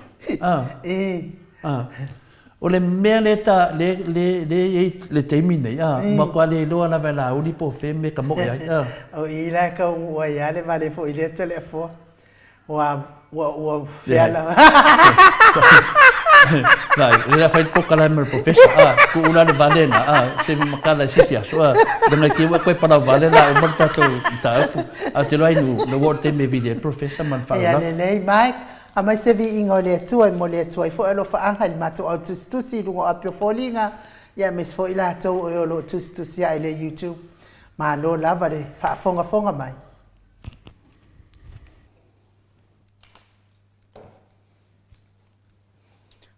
O le mea lea ta, le, le, le i ai le taimi nei, a, mm. matua le iloa lava e Laauli po o fea mea e tamoe ai, a. O i la e kaugu ai lava le vale foi i lea Toleafoa. Ua, ua, ua fea lava. Vai, le la fai le polokalame o le professor, a, tuu la le vale na, a, se matala i se isi aso, a, leaga i te i ua e koe palau vale la uma le tatou mataupu. Ae ou te iloa ai nuu, ua oo i le taimi e vili ai le professor ma le Ia faalavelave. lelei, Mike. Aumai se viiga o le Atua e momoli atu ai foi alofaaga i le matou au tusitusi i luga o api o foliga, ia aemaise foi i latou o e o lo o tusitusi ae i le YouTube. Malo lava le faafogafoga mai.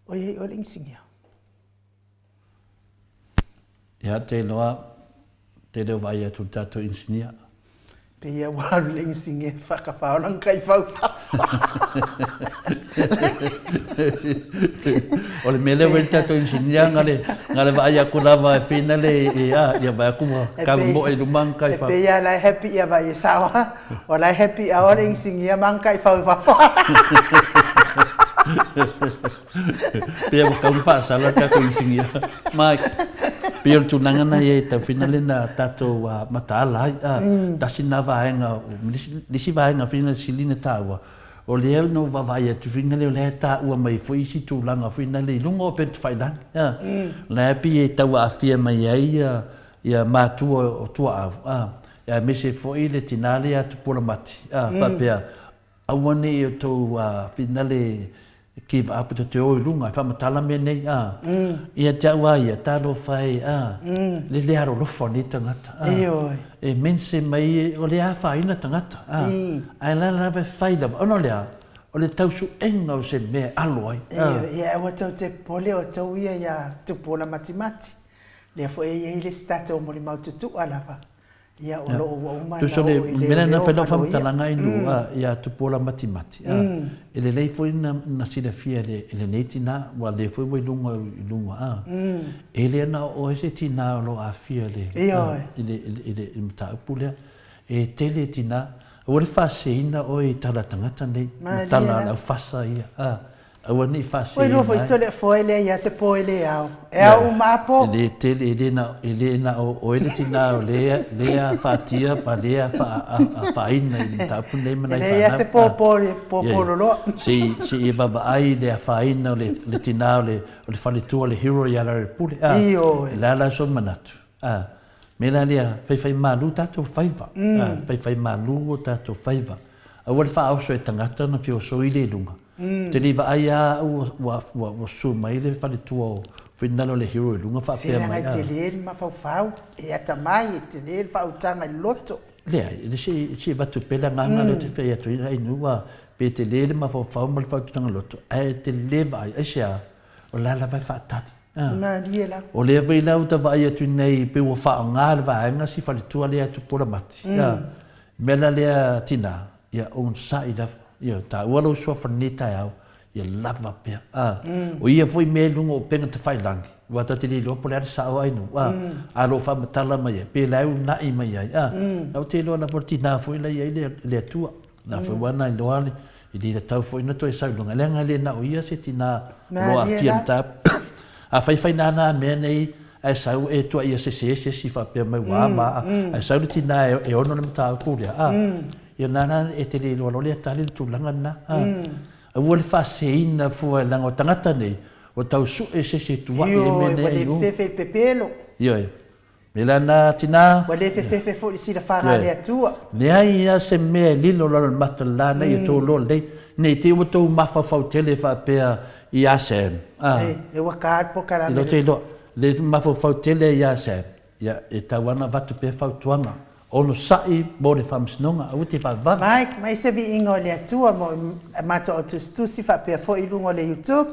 Oi ai oe le inisinia. Ia, te iloa, te le o vaai atu i le tatou inisinia. Pei ia ua alu le inisinia e whakawhao lana kaifau fafo. O le mea lea ua i le tatou inisinia, na le, na le vaai atu lava e whina le e a, ia vaai atu ua kamumoe i luma ana kaifau. E pei lava la e happy ia vaai e sao a, o la e happy hour le inisinia ma ana kaifau i fafo. Pei ua tau na faasala le tatou inisinia. Mike, pei o le tulaga na i ai tau whina le na tatou mataala ai, a, tasi na vaega, le isi vaega whina sili na taua, o lea na ou vaavaai atu whina le o lea e taua mai foi isi tulaga whina le i luga o upega tafailagi, a, la e pei e tau aafia mai ai ia, ia matua o tuaau, a, aemaise foi le tina lea Tupuola-mati, a, faapea, Aua ne i outou finale give up tou te o i luga e faamatala mea nei a. Ia te au a ia, talofa e a, le le alolofa o nei tagata a. E mense mai o le afaina tagata a, ae la lava e fai lava, ona o le a? O le tausuega o se mea e alo ai a. Ia aua tou te popole o outou ia ia Tupuola matimati, lea foi e i ai le isi tatou molimau tutua lava Ia, o lo o ua uma ona oo i leoleo ma loia. Tusa o le mea lea na fai lau faamatalaga i nuu ia Tupuola matimati, e lelei foi na silafia e lenei tina, aua o lea foi ua i luga i luga, e le na o oe se tina o lo o aafia i le mataupu lea. E tele tina, aua le faaseseina oe i tala a tagata nei, ma tala a le aufasa ia. Aua ne i faaseseina ai. Oi lua foi Toleafoa e leai a se po e le ao. E ao uma a po. E le tele, e le na, e le na o oe le tina o lea, lea faatia ma lea faaina i le mataupu lenei ma nai fanau. E leai a se po po, po po loloa. Se i, se i e vaavaai i le afaina o le, le tina o le, o le faletua o le hero ia Lalelepule. A, Ioe. E le a la sou manatu. A, mea la lea, faifaimalu tatou faiva. A, faifaimalu o tatou faiva. Aua le faaoso e tagata na feosoi le i luga. Ou te le i vaai lava au ua, ua, ua susu mai le faletua o Fuinalo le hero i luga faapea mai, a. Se leaga e tele le mafaufau, e atamai, e tele le faautaga i le loto. Leai, se i, se i avatu pea le agaga lea ou te fai atu ai, ai nuu a, pe tele le mafaufau ma le faautaga loto, ae e te le vaai, aisea, o la lava e faatali. A. Malie lava. O lea foi la ua ta vaai atu nei pei ua faaaoga le vaega si faletua lea a Tupuola Mati, a. Mea la lea tina, ia onosai lava, ia taua lou suafa lenei taeao, ia lava pea. A, o ia foi mea i luga o upega tafailagi, aua ta te le iloa po o le a le sao ai nuu, a, a o lo o faamatala mai ai, pe la e una'i mai ai, a, a ou te iloa lava o le tina foi la e i ai le, le Atua. Na foi ua na iloa le, e le tatau foi ona toe sau i luga, leaga e le na o ia se tina o lo o aafia i le mataupu. Afai fai nānā mea nei ae sau e tuaia sese se isi faapea mai ua a ma a, ae sau le tina e ono le mataupu lea, a, ia nānā e te le iloa loa lea tali le tulaga lena, a. Aua le faaseseina fua leaga o tagata nei, ua tau sue se isi e tuai ai mea nei. Ioe, ua le fefe i le pepelo. Ioe. Me la na tina. Ua le fefefe foi i le silafaga a le Atua. Leai lava se mea e lilo lalo i le mata o le la nei e tou loa lelei, ne i te i ua tou mafaufau tele faapea ia Sam, a. E, le ua ka le polokalame lea. I te iloa, le mafaufau tele ia Sam, ia, e tau lava ona avatu pea fautuaga, onosai mo le faamasinoga, aua te vavave. Mike, mai se viiga o le Atua mo matou au tusitusi faapea foi i luga o le YouTube.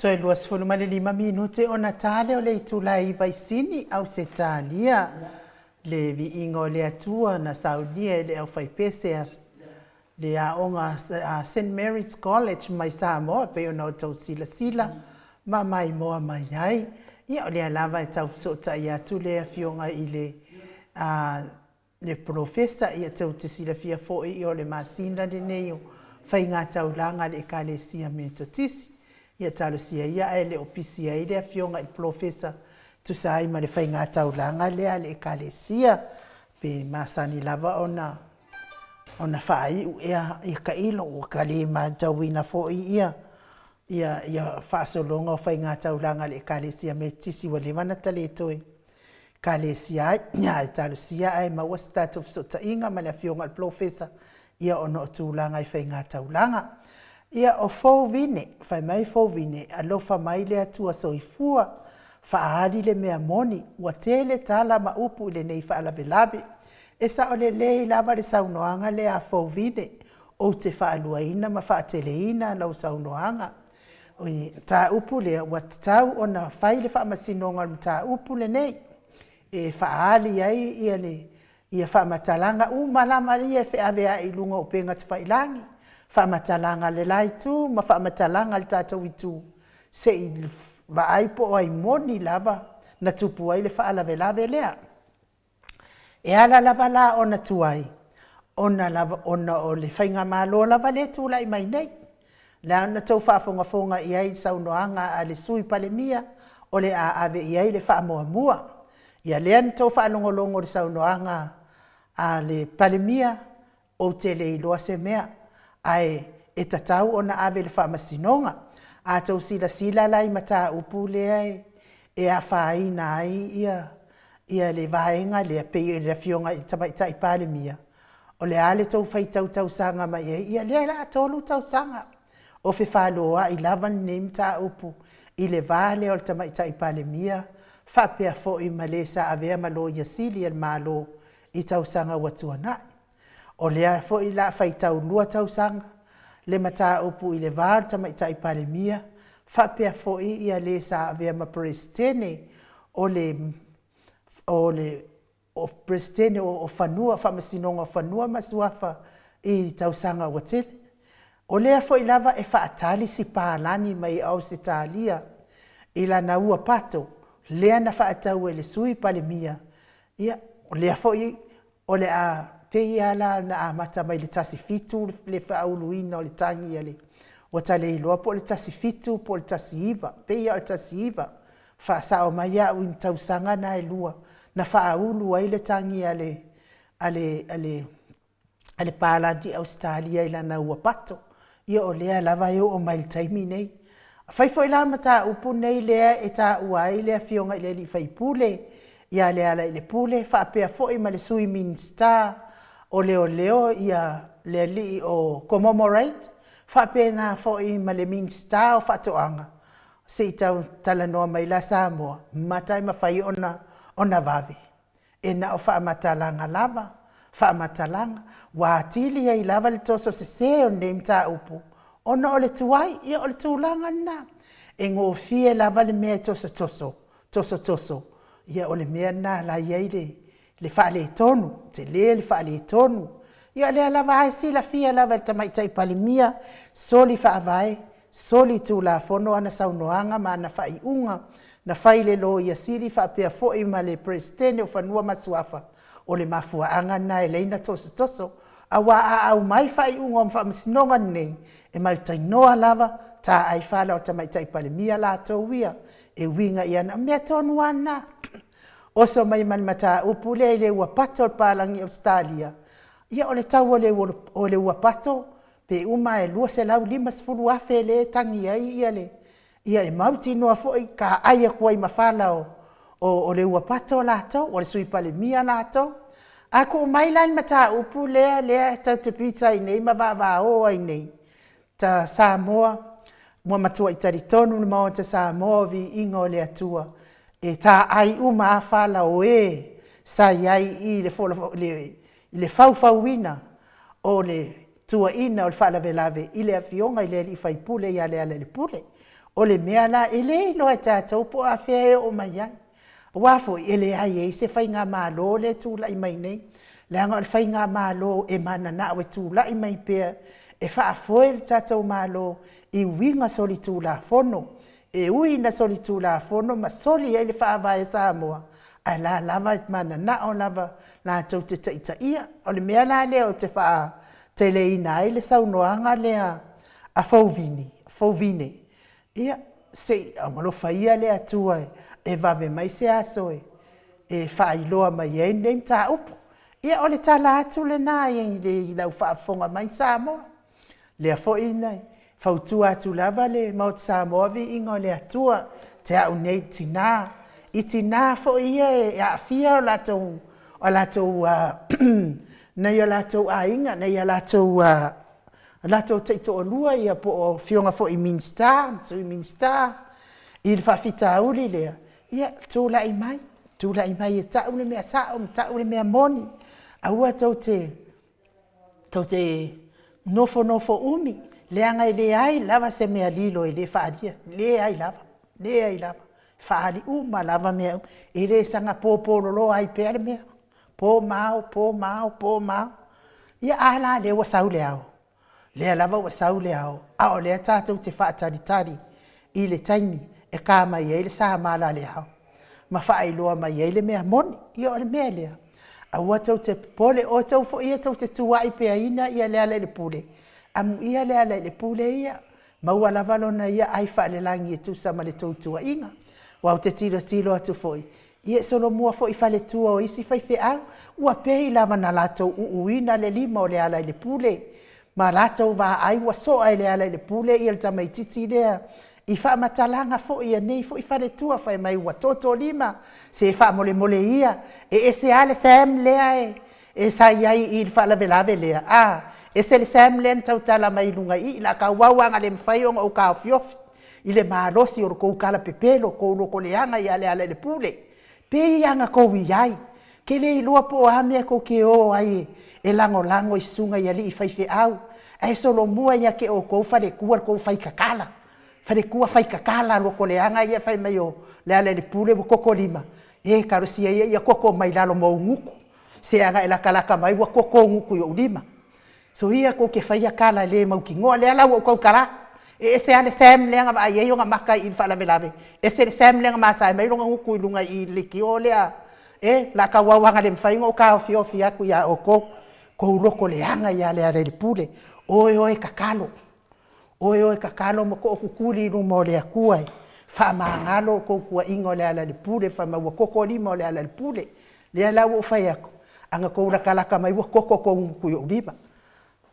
Toe 25 minute ona ta lea o le itula e 9 i Sini, Ausetalia. Le viiga o le Atua na saunia e le aufaipese a le aoga a St. Mary's College mai Samoa, e pei ona outou silasila ma maimoa mai ai. Ia, o lea lava e tau fesootai atu le afioga i le le polofesa, ia tou te silafia foi ia o le masina lenei o faigataulaga a le Ekalesia Metotisi. Ia talosia ia ae le o pisi ai le afioga i le polofesa tusa ai ma le faigataulaga lea a le Ekalesia, pe masani lava ona ona faaiu ea ia tailo ua ta le matauina foi ia ia ia faasologa o faigataulaga a le Ekalesia Metotisi ua leva ona ta le toe Ekalesia ai. Ia ae talosia ae maua se tatou fesootaiga ma le afioga i le polofesa ia ona o tulaga i faigataulaga. Ia o Fovine, fai mai Fovine, alofa mai le Atua Soifua, faaali le mea moni, ua tele tala ma upu i lenei faalavelave. E sao lelei lava le saunoaga lea a Fovine, ou te faaluaina ma faateleina lau saunoaga. O le mataupu lea, ua tatau ona fai le faamasinoga o le mataupu lenei, e faaali ai ia le ia faamatalaga uma lava ia e feaveai i luga o upega tafailagi, faamatalaga a le la itu ma faamatalaga a le tatou itu, se i vaai po o ai moni lava na tupu ai le faalavelave lea. E ala lava la ona tuai, ona lava ona o le faigamalo lava lea e tulai mai nei. La na outou faafogafoga i ai i saunoaga a le Sui Palemia, o le a ave i ai le faamuamua. Ia lea na outou faalogologo i le saunoaga a le Palemia, ou te le iloa se mea, ae e tatau ona ave i le faamasinoga. A outou silasila la i mataupu lea e afaina ai ia ia le vaega lea, pei o le Afioga i le Tamaitai Palemia, o le a le tou faitau tausaga mai i ai? Ia lea o le a 3 tausaga o fefaloai lava lenei mataupu i le va lea o le Tamaitai Palemia faapea foi ma le sa avea ma Loia Sili a le Malo i tausaga ua tuanai. O lea foi o le a faitau 2 tausaga le mataupu i le va o le Tamaitai Palemia faapea foi ia le sa avea ma Peresetene o le o le o Peresetene o Fanua, Faamasinoga o Fanua ma Suafa i tausaga ua tele. O lea foi lava e faatali si palagi mai Ausetalia i lana ua pato lea na faatau e le Sui Palemia. Ia, o lea foi o le a pei lava la ona amata mai le 17 le faauluina o le tagi a le ua ta le iloa po o le 17 po o le 19, pei lava o le 19. Faasao mai au i tausaga na e lua na faaulu ai le tagi a le a le a le a le palagi Ausetalia i lana ua pato. Ia o lea lava e oo mai i le taimi nei. Afai foi la mataupu nei lea e taua ai le afioga i le alii faipule ia Lealailepule faapea foi ma le Sui Minisita o Leoleo ia le alii o Comomorate, faapena foi ma le Minisita o Faatoaga, se i tau talanoa mai la Samoa, mata e mafai ona ona vave. E na o faamatalaga lava, faamatalaga, ua atili ai lava le toso sese o lenei mataupu ona o le tuai. Ia o le tulaga lena, e gofie lava le mea e tosotoso, tosotoso, ia o le mea lena la e i ai le le faaletonu, tele le faaletonu. Ia o lea lava e silafia lava e le Tamaitai Palemia, soli faavae, soli tulafono ana saunoaga ma ana faaiuga na fai i le Loia Sili faapea foi ma le Peresetene o Fanua ma Suafa. O le mafuaaga lena e ala ai ona tosotoso, aua a aumai faaiuga o faamasinoga nei, e mautinoa lava taai fala o le Tamaitai Palemia latou ia e uiga i ana mea tonu lava na. Oso mai ma le mataupu lea i le ua pato o le palagi Ausetalia, ia o le tau o le ua pato pe uma e 250 afe lea e tagi ai ia le ia e mautinoa foi ka ai atu ai ma fala o o le ua pato latou, o le Sui Palemia latou. A tuu mai la le mataupu lea lea tatou te pisa ai nei ma vavao ai nei, ta Samoa, ua matuai talitonu le Maota Samoa o viiga o le Atua, e taai uma lava fala o e sa i ai i le i le faufauina o le tuuaiina o le faalavelave i le afioga i le alii faipule ia Lealailepule. O le mea la, e le iloa e tatou po o afea e oo mai ai. Aua foi e leai e i ai se faigamalo lea e tulai mai nei, leaga o le faigamalo e mananao e tulai mai pea e faafoe le tatou Malo i uiga solitulafono. E ui ina solitulafono ma soli ai le Faavae o Samoa, ae la lava e mananao lava latou te taitaia. O le mea la lea ou te faateleina ai le saunoaga lea a Fovine, ia se i alofa ia le Atua e vave mai se aso e faailoa mai ai lenei mataupu. Ia o le tala atu lena i lau faafofoga mai Samoa. Lea foi na fautua atu lava le Maota Samoa, viiga o le Atua, te au nei le tina, i tina foi ia e aafia o latou nai o latou aiga, nai o latou taitoalua ia po o afioga foi i Minisita ma Sui Minisita i le faafitauli lea, ia tulai mai, tulai mai e tau le mea sao ma tau le mea moni. Aua tou te nofonofo umi, leaga e leai lava se mea lilo e le faaalia, leai lava, leai lava. E faaali uma lava mea uma, e le saga popololoa ai pea le mea, po ma ao, po ma ao, po ma ao. Ia a la lea ua sau le ao? Lea lava ua sau le ao, a o lea tatou te faatalitali i le taimi e ta mai ai le samala a le ao ma faailoa mai ai le mea moni. Ia o le mea lea, aua tou te popole, o outou foi ia tou te tuuai peaina Lealailepule, amuia Lealailepule ia, maua lava lona ia ai faalelagi e tusa ma le tou tuuaiga. Aua ou te tilotilo atu foi, ia e solomua foi i faletua o isi faifeau, ua pei lava ona latou uuina le lima o Lealailepule ma latou vaai ua soa e Lealailepule le tamaitiiti lea i faamatalaga foi a nei foi faletua fai mai ua totolima, se faamolemole ia, e ese lava le Sam lea sa i ai i le faalavelave lea, a, ese le Sam lea na tautala mai i luga i i. O le a tauau lava ina le mafai ona ou taofiofi i le malosi o le tou talapepelo, le tou lotoleaga ia Lealailepule. Pei lava ona outou i ai, ou te le iloa po o a mea tou te o ai e lagolago i susuga i alii faifeau, ae solomua ia te outou faletua le tou faitatala, faletua faitatala lotoleaga ia fai mai o Lealailepule ua totolima. E, talosia ia ia toto mai lalo ma ou gutu, se ana e latalata mai ua toto ou gutu i ou lima. Soia tou te faia tala le mautinoa. Lea la ua ou tautala atu, e ese lava le Sam lea na vaai ai ona mata i le faalavelave, ese le Sam lea na masae mai lona gutu i luga i le leitio lea. E, o le a tauau lava ina le mafai ona ou taofiofi atu ia outou, tou lotoleaga ia Lealailepule. O e o e tatalo, o e o e tatalo ma tootutuli i luma o le Atua e faamagalo outou tuuaiga o Lealailepule fai mai ua toto lima o Lealailepule. Lea la ua ou fai atu, a na tou latalata mai ua toto tou gutu i ou lima.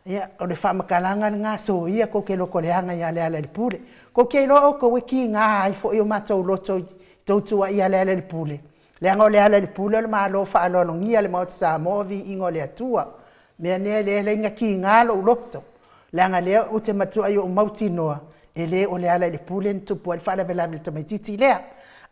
Ia, o le faamatalaga lena, soia tou te lotoleaga ia Lealailepule. Tou te iloa outou e tiga ai foi o matou loto i tou tuuai ia Lealailepule, leaga o Lealailepule o le Malo faaaloalogia a le Maota Samoa, viiga o le Atua. O le mea lea e ala ai ona tiga lou loto, leaga o lea ou te matuai ou mautinoa, e le o Lealailepule na tupu ai le faalavelave i le tamaitiiti lea.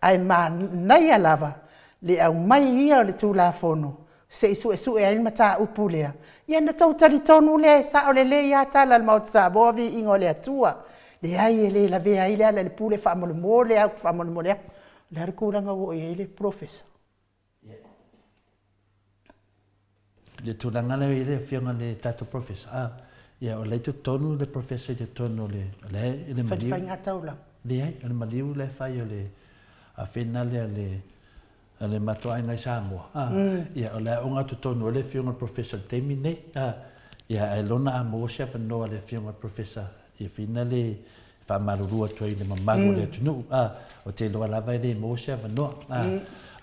Ae manaia lava le aumai ia o le Tulafono se i suesue ai le mataupu lea, ia ona outou talitonu lea e sao lelei lava tala a le Maota Samoa, viiga o le Atua. Leai, e le lavea ai Lealailepule, faamolemole lava ou te faamolemole atu. O le a le tulaga ua oo i ai le polofesa? Le tulaga lea i le afioga i le tatou Professor, a, ia o la e i totonu le Professor i totonu o le, o la e i le maliu. Faiga taulaga. Leai, o le maliu la e fai o le afena lea a le, a le matou aiga i Samoa, a, ia o la e ogatotonu ai le afioga i le Professor i le taimi lenei, a, ia ae lona a maua se avanoa a le afioga i le Professor, ia fina le, faamalulu atu ai i le mamalu o le atunuu, a, ou te iloa lava e le maua se avanoa, a,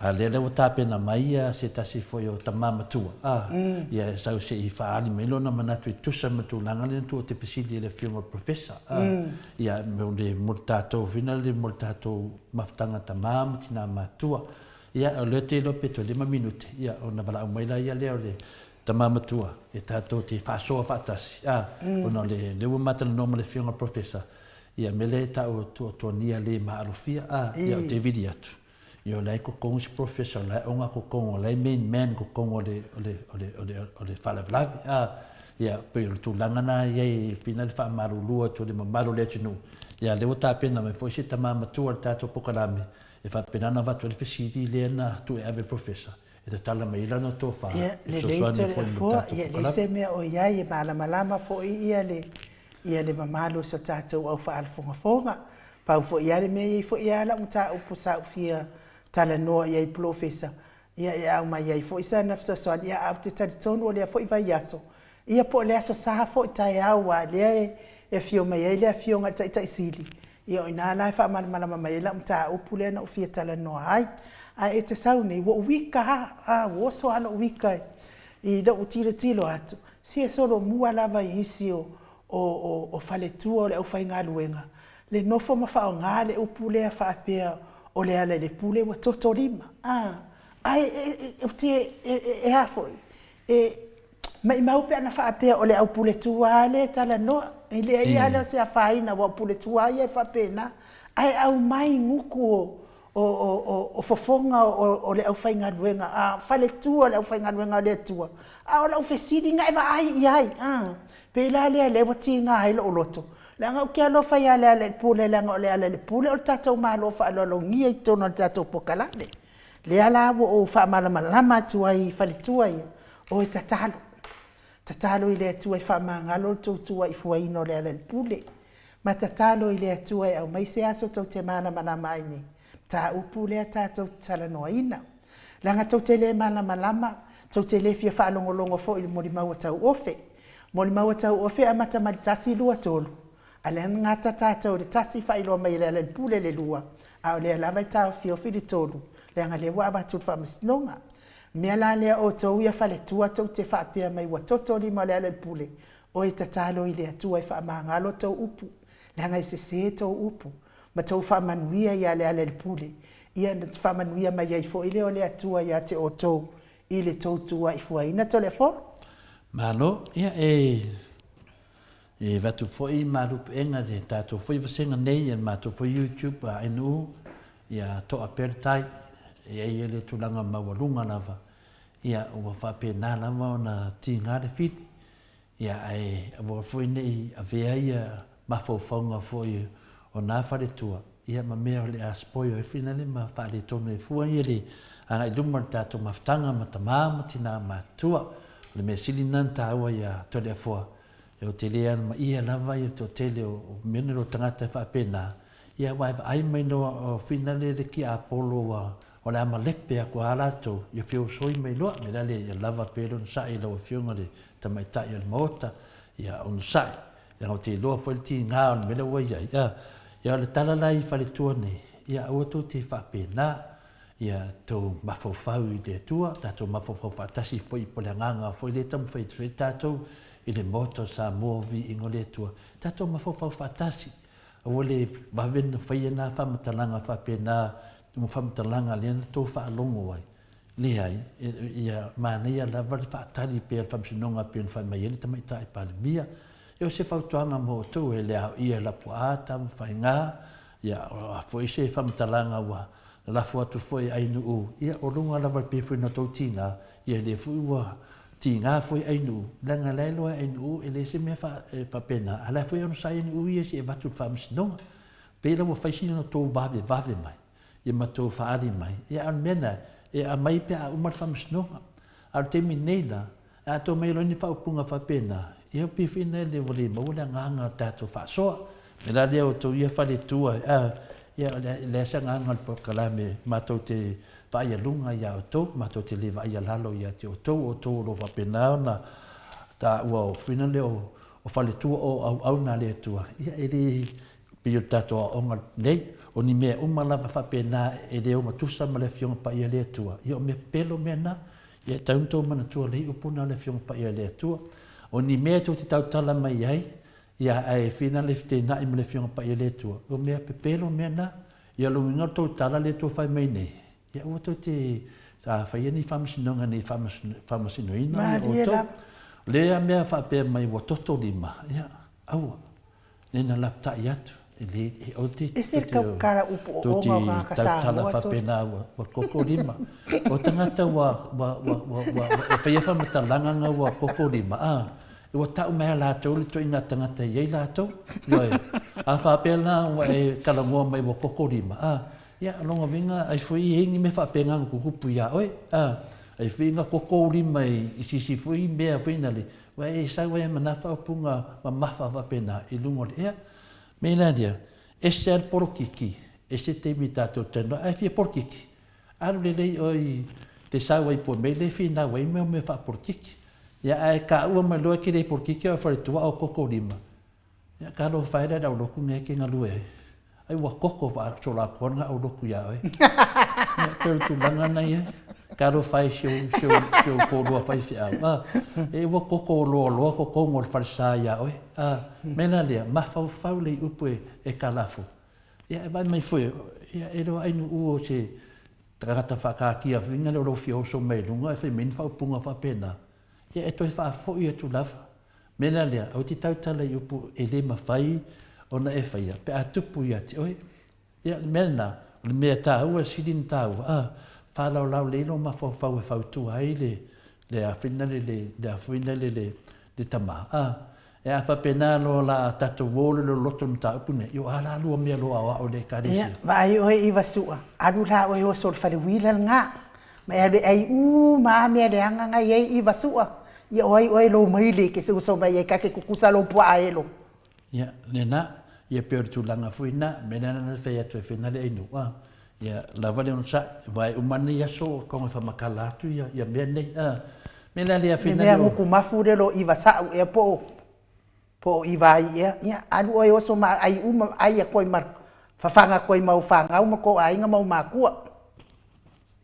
a o lea la ua tapena mai se tasi foi o tama matua, a, ia e sau se i faaali mai lona manatu e tusa ma le tulaga lea na tuu ou te fesili i le Afioga i le Professor, a, ia, mo le, mo le tatou foi lea mo le tatou mafutaga tama ma tina matua. Ia, o lea ou te iloa pe toe 5 minute, ia, ona valaau mai laia lea o le Tama matua, e tatou te faasoa faatasi, a, ona o le, lea ua ma talanoa ma le Afioga Professor, ia mea lea e tau o tuatuania le maalofia, a, ia ou te vili atu. Ia o la e totogi si professor, o la e oga totogi, o la e main man totogi o le, o le, o le, o le, o le faalavelave. A, ia, pei o le tulaga na i ai, e fina le faamalulu atu i le mamalu o le atunuu. Ia, lea ua tapena mai foi se tama matua o le tatou polokalame, e faapena ona avatu ai le fesili lea na tuu e ave i le professor, e tatala mai ai lana tofa, Ia, e lelei fesoasoani tele foi mo le afoa, tatou ia, leai polokalame. se mea o i ai, e malamalama foi ia le, ia le mamalu o si o tatou au faafogafoga. Pau foi lava le mea, e i ai foi lava lau mataupu sa ou fia talanoa i ai i le polofesa, ia e aumai ai foi sana fesoasoani, ia ae ou te talitonu o lea foi vaiaso, ia po o le Aso Sa foi taeao aua o lea e afio mai ai le Afioga i le Taitai Sili, ia o i ina la e faamalamalama mai ai lau mataupu lea na ou fia talanoa ai. Ae e te sau nei, ua ou ika lava, a, ua oso lava lou ika i lou tilotilo atu, se e solomua lava i isi o, o, o, o faletua o le aufaigaluega, le nofo ma faaaoga le upu lea faapea o Lealailepule ua toto lima, a, ae e, e, ou te, e, e, e a foi, e maimau pe ana faapea o le au puletua lava lea e talanoa, e leai lava lea o se afaina aua o puletua lava ia e faapena, ae aumai gutu o, o, o, o fofoga o, o le aufaigaluega, a faletua o le aufaigaluega a le Atua, a o lau fesili na e vaai i ai, a, pei la lea lea ua tiga ai lou loto, leaga ou te alofa ia Lealailepule leaga o Lealailepule o le tatou Malo faaaloalogia i totonu o le tatou polokalame. Lea la ua ou faamalamalama atu ai i faletua ia, o e tatalo. Tatalo i le Atua e faamagalo le tou tuuaifuaina o Lealailepule. Ma tatalo i le Atua e aumai se aso tou te malamalama ai nei mataupu lea tatou te talanoaina. Leaga tou te le malamalama, tou te le fia faalogologo foi i le molimau a Tauofe. Molimau a Tauofe e amata mai le 1, 2, 3, a lea na gata tatou i le 1 faailoa mai e Lealailepule le 2, a o lea lava e taofiofi le 3, leaga lea ua avatu i le Faamasinoga. O le mea la lea outou ia faletua tou te faapea mai ua toto lima o Lealailepule, Oe tatalo i le Atua e faamagalo tou upu, leaga e sese tou upu, ma tou faamanuia ia Lealailepule, ia ona faamanuia mai ai foi lea o le Atua ia te outou i le tou tuuaifuaina. Toleafoa. Malo, ia e e avatu foi malu puega i le tatou foi vasega nei i le matou foi YouTube a NU, ia toa pea le tai, e i ai le tulaga maualuga lava, ia ua faapena lava ona tiga le fili, Ia, ae aua foi ne i avea ia mafaufauga foi o na faletua, ia ma mea o le a spoil ai finale ma faaletonu ai fua ia le agai i luma o le tatou mafutaga ma tama ma tina matutua. O le mea sili lena na taua ia Toleafoa, e o te le alamaia lava ia le toatele o mea nei o tagata e faapena, ia aua e vaai mai loa o finale le tiapolo ua o le a malepe atu lava latou, ia feosoi mai loa, mea la lea ia lava pea le onosai i lau Afioga i le Tamaitai o le Maota, ia onosai, leaga ou te iloa foi le tiga o le mea lea ua i ai. Ia, ia o le tala la i faletua nei, ia aua tou te faapena, ia tou mafaufau i le Atua, tatou mafaufau faatasi foi po o le agaga foi lea e taumafai atu ai tatou i le Maota o Samoa o Viiga o le Atua, tatou mafaufau faatasi, aua le vave ona faia na faamatalaga faapena ma faamatalaga lea na tou faalogo ai, leai, ia manaia lava le faatali pea o le Faamasinoga e pei ona fai mai ai le Tamaitai Palemia. Ia o se fautuaga mo outou e le aoia e lapuaa tama faiga, ia o a foi se faamatalaga ua lalafo atu foi e Ainuu, ia o luga lava pei foi ona outou tiga, ia lea foi ua tiga foi Ainuu, leaga la e iloa e Ainuu e leai se mea faapena, a o la e foi e onosai Ainuu ia se i avatu i le Faamasinoga. Pei la ua fai sina tou vavevave mai, ia ma tou faaali mai, ia a o le mea lena, e aumai pe a uma le faamasinoga. A o le taimi nei la, a tou aumai loa ni faaupuga faapena, ia pei foi lea ua le maua le agaga o le tatou faasoa. O le mea la lea outou ia faletua, a, ia e leai se agaga o le polokalame matou te vaaialuga ia outou, matou te le vaaialalo ia te outou, o outou o lo o faapena ona taua o foi lea o O faletua o auauna a le Atua, ia e le pei o le tatou aoaoga nei, o ni mea uma lava faapena e le ogatusa ma le Afioga Paia a le Atua, ia o mea pepelo mea na. Ia e tatau ona tou manatua lelei upu na a le Afioga Paia a le Atua. O ni mea tou te tautala mai ai, ia ae fina le feteenai ma le Afioga Paia a le Atua, o mea pepelo mea na. Ia o le uiga o le tou tala lea tou fai mai nei, Ia aua tou te faia ni faamasinoga nei faamasinoina ia outou. O lea mea faapea mai ua toto lima, ia aua, le na lapatai atu. e le, e o te, Ese le tautala upu ooga o tagata tautala Samoa sole. faapena ua, ua koko lima. O tagata ua, ua, ua, ua, ua, ua e faia faamatalaga nga ua koko lima, a, ua tau mai a latou le ituaiga tagata e i ai latou. Ioe. A faapea la ua e talanoa mai ua koko lima, a, ia, o lona uiga ai foi e i ai ni mea faapena na tutupu iā oe, a, ai foi na koko ou lima i se isi foi mea foi nale, ua e sau ai ma na faaupuga mamafa faapena i luga o le ea. Mea la lea, ese lava le polokiki, ese le taimi tatou te talanoa ai, ae fia polokiki, alu lelei oe i te sau ai pua mea lea e finau ai mea faapolokiki. Ia ae taua mai loa e te le polokiki a o e faletua a o koko lima, Ia talofa e le aulotu nei e te galue ai. Ai ua koko faasoloatoa lena aulotu ia oe. Ia pei o le tulaga lena e i ai. Talofa e si ou, si ou, si ou toalua faifeau. A, e ua koko loaloa totonu o le falesa ia oe. A, mea la lea, mafaufau lelei i upu e kalafo. Ia e vaai mai foi, ia e le o ainuu o se tagata faataatia foi lea o lou fia oso mai luga ae fai mai ni faaupuga faapena. Ia e toe faafoi atu lava. Mea la lea, aua te tautala i upu e le mafai ona e faia pe a tupu ia te oe. Ia, o le mea lena, o le mea taua, sili ona taua, a, faalaolao lelei lou mafaufau e fautua ai le, le a foi lena le, le a foi lena le, le, le tama, a. E a faapena loa la a tatou o le loloto i le mataupu lenei, ia o a la lua mea loa aoao i le Ekalesia? Ia, vaai oe i Vasua, alu la oe oso i le fale uila lena, ma e alu e ai uma a mea leaga na i ai i Vasua, ia o ai oe lou maile e te uso mai ai ta te tutusa lou puaa elo. Ia, lena, ia pei o le tulaga foi lena, mea lena na fai atu ai foi na le ainu, a, ia lava le onosai, aua e uma nei aso o toga e faamatala atu ia, ia mea nei, a. Mea la lea Le mea gutumafu le lo iva sa'u ea po o po o iva ai ea, ia alu oe oso ma ai uma ai atu ai ma fafaga atu ai ma ou fanau ma kou aiga ma ou makua.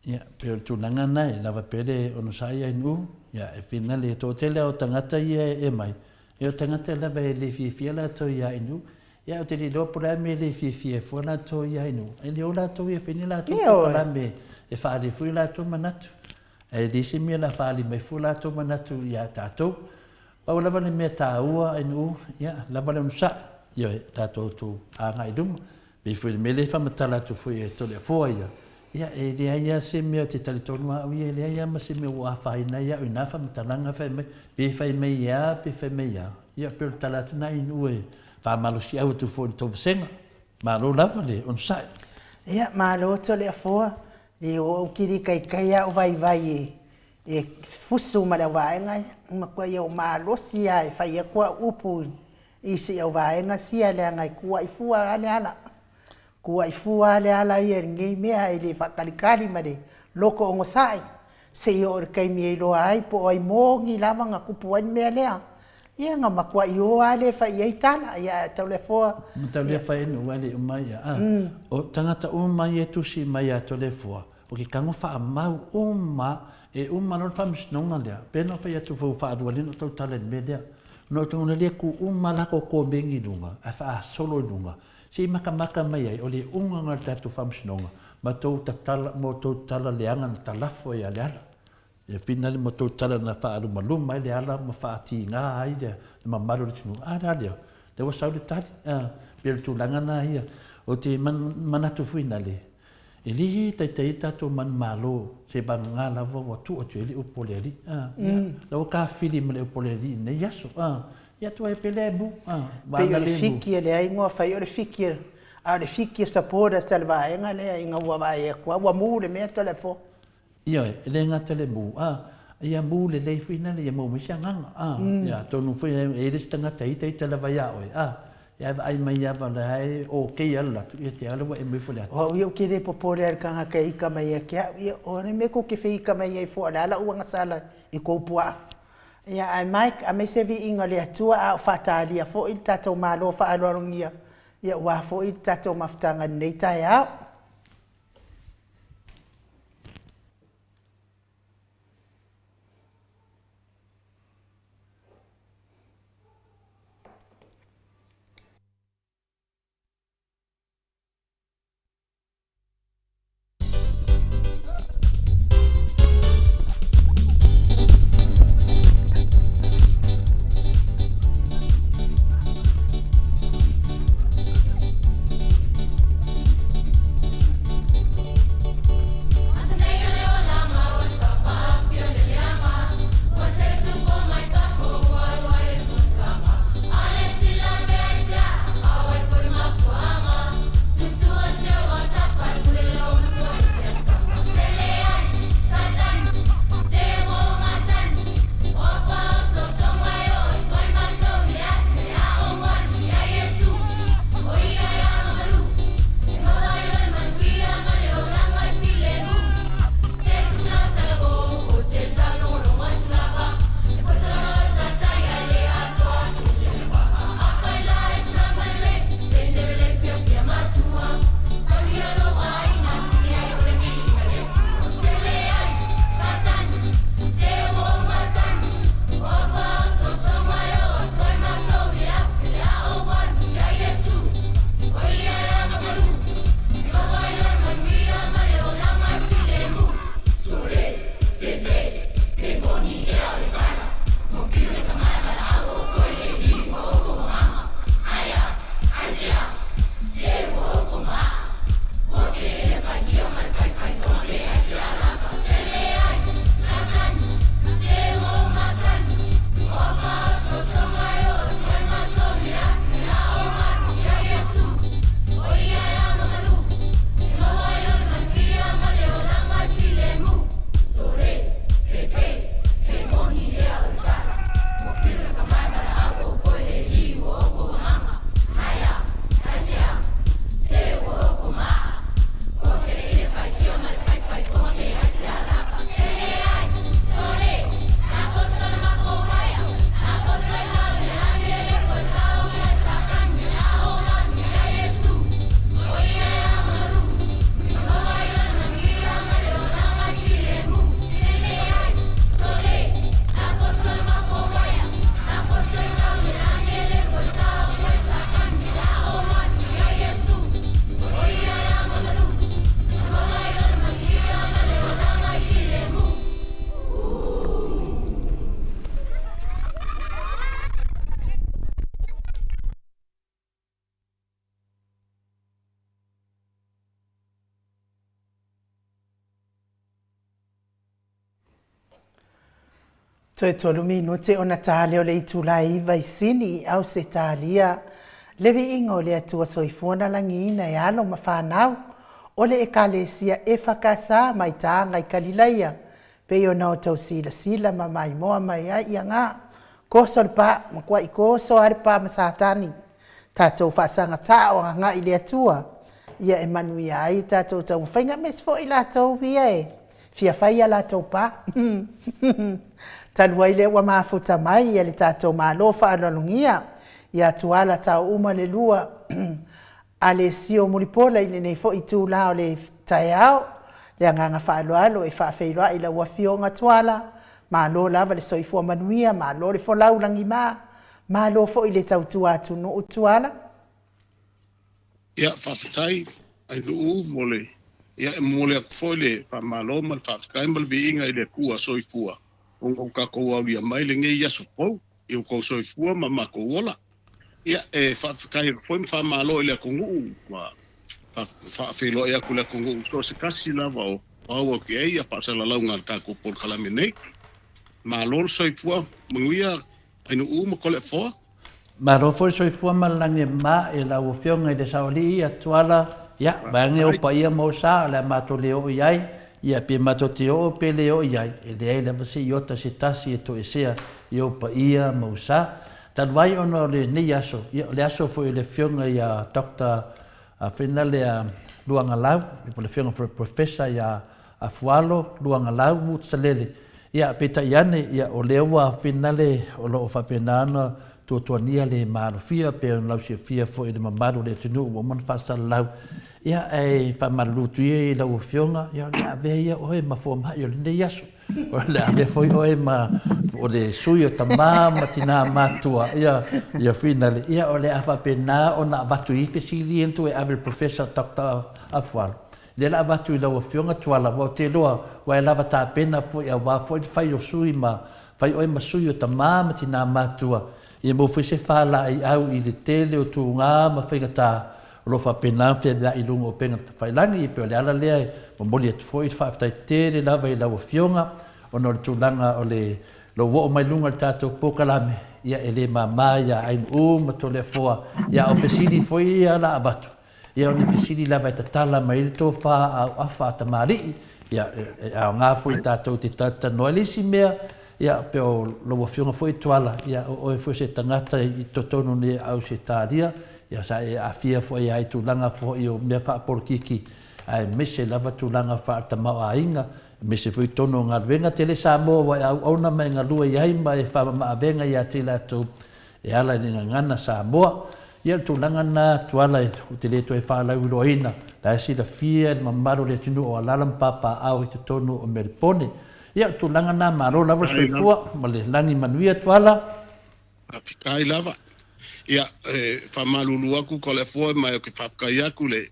Ia, pei o le tulaga lena e lava pea le onosai ai nuu, ia e whina le toatele o tagata ia e mai, ia o tagata lava e le fiafia latou ia i nuu, ia ou te le iloa po o le a le mea e le fiafia ai fua latou ia i nuu, e le o latou ia e fai ni latou polokalame e faaali ai foi o latou manatu. Ae leai se mea o le a faaali mai fua latou manatu ia tatou. Pau lava le mea taua i nuu, ia, lava le onosai, ioe, tatou tou agai i luma. Pei foi o le mea lea e faamatala atu foi e Toleafoa ia, ia, e leai lava se mea ou te talitonu lava au ia, e leai lava ma se mea ua afaina ai au i na faamatalaga fai mai, pe fai mai e a, pe fai mai e a. Ia, pei o le tala atu lena i nuu e faamalosiau atu foi i le tou vasega. Malo lava le onosai. Ia, malo Toleafoa. Le o au kili kaikai a o vaivai e e fusu ma le auvaega ia, matuai ou malosi a e fai atu au upu i si auvaega sia leaga e tuuai fua a le ala. Tuuai fua a le ala ia i lenei mea e le faatalitali ma le loto onosai seia oo i le taimi e iloa ai po o ai moni lava na tupu ai le mea lea. Ia na matuai o a le fai i ai tala, ia ae Taulefoa. Ma Taulefoa e nuu ai le uma ia. A, o tagata uma ia e tusi mai ia Taulefoa, o ke kago faamau uma, e uma loa le faamasinoga lea, pe na fai atu foi ua faalua lea na ou tautala i le mea lea. Ona ou tago lea tu uma latou komeni i luga, ae faasolo i luga, se i matamata mai ai, o le iuga lena o le tatou faamasinoga, ma tou tatala, ma tou tala leaga na talafo ai ia Leala. Ia whina le matou tala na faalumaluma ai le ala ma faatiga ai le mamalu o le atunuu. A lea lea, lea ua sau le tali. A, pei o le tulaga na ia. Ou te manatu foi na le, e le taitai ai tatou manumalo se vagana lava ua tuu atu i ai le upu a le Alii. A, ia, la ua tafili ma le upu a le Alii i lenei aso. A, ia tuai pea lea e mu. A, Pei o le fiki e leai igoa fai o le fiki a o le fiki o supporters a le vaega lea ina ua vaai atu lava ua mu le mea Toleafoa. Ioe, e le gata le mū, a, ia mū lelei foi lale ia maua mai se agaga, a, ia atonu foi e i ai le isi tagata e ita ita lava ia oe, a, ia vaai mai lava o lea e okay lava le atu, ia te au ua e mai foi le ata. O au ia ou te le popole lava i le tagata e ika mai ia te au, ia o le mea tou te feika mai ai fua o le a lau agasala i kou puaa. Ia ae Mike, aemaise viiga o le Atua a o faatalia foi le tatou Malo faaaloalogia, ia aua foi le tatou mafutaga i lenei taeao. Toe tolu minute ona ta lea o le itula e iva i Sini i Ausetalia, le viiga o le Atua Soifua na lagiina e alo ma fanau o le Ekalesia EFKS mai Taga i Kalilaia, pei ona outou silasila ma maimoa mai ai ia ga koso le pa, matuai koso lava le pa ma Satani. Tatou faasaga tao agai i le Atua ia e manuia ai tatou taumafaiga, aemaise foi i latou ia e fia fai a latou pa. Talu ai lea ua mafuta mai ia le tatou Malo faaaloalogia ia Tuala Tauuma le lua Alesio Mulipola i lenei foi itula o le taeao. Le agaga faaaloalo e faafeiloai i lau Afioga Tuala, malo lava le soifua manuia, malo le folau lagima, malo foi le tautua atunuu Tuala. Ia, faafetai Ainuu mo le, ia e momoli atu foi le faamalo ma le faafetai ma le viiga i le Atua soifua ona ua tatou aulia mai lenei aso fou i outou soifua ma matou ola. Ia, e faafetai atu foi ma faamalo i le atunuu ma faafeiloai atu i le atunuu so o se tasi lava o auau i ai ia faasalalauga a le tatou polokalame nei. Malo le soifua manuia Ainuu ma Toleafoa. Malo foi le soifua ma le lagi e mama i lau Afioga i le Saoalii ia Tuala, ia, vaeane ou paia ma ou sa o le a matou le oo i ai, ia, pe matou te oo pe le oo i ai, e leai lava se iota se tasi e toesea i ou paia ma ou sa. Talu ai ona o lenei aso, ia, o le aso foi o le Afioga ia Doctor Finalea Luagalau, po o le Afioga foi i le Professor ia Afualo, Luagalau, Mutsalele. Ia, peitai ane, ia, o lea ua finale o lo o faapena ona tuatuania le maalofia pei ona lausiafia foi i le mamalu o le atunuu ua uma ona faasalalau. Ia, ae faamalulu atu ia i lau Afioga, ia, o le a avea ia oe ma fomai o lenei aso. O le a avea foi oe ma o le sui o tama ma tina matua, ia, ia finale. Ia, o le a faapena ona avatu i fesili ia na tuu e ave i le Professor Doctor Afualo. Lea la avatu i lau Afioga Tuala, aua ou te iloa ua e lava tapena foi aua foi le fai o sui ma fai oe ma sui o tama ma tina matua, ia maua foi se faalaeiau i le tele o tuga ma faigata o lo o faapena ona feaveai i luga o upega tafailagi. E pei o le ala lea e momoli atu foi le faafetai tele lava i lau Afioga ona o le tulaga o le lou oo mai luga o le tatou polokalame, ia e le mama ia Ainuu ma Toleafoa, ia a o fesili foi ia la avatu, Ia o ni fesili lava e tatala mai ai le tofa a auafa a tamalii, ia e aoga foi tatou te talatalanoa ai. Le isi mea, ia pei o lau Afioga foi Tuala, ia o oe foi o se tagata i totonu nei o Ausetalia, ia sa e aafia foi lava i tulaga foi o mea faapolokiki, aemaise lava tulaga faaletamaoaiga, aemaise foi totonu o galuega tele Samoa ua e auauna ma e galue i ai ma e faamama-avega ia te i latou e ala i le gagana Samoa. Ia o le tulaga lena Tuala ou te le toe faalauiloaina, la e silafia e le mamalu o le atunuu o alaala ma papaaao i totonu o Melipone. Ia o le tulaga lena, malo lava le soifua ma le lagi manuia Tuala. Faafetai lava. Ia, e faamalulu atu Toleafoa ma ou te faafetai atu i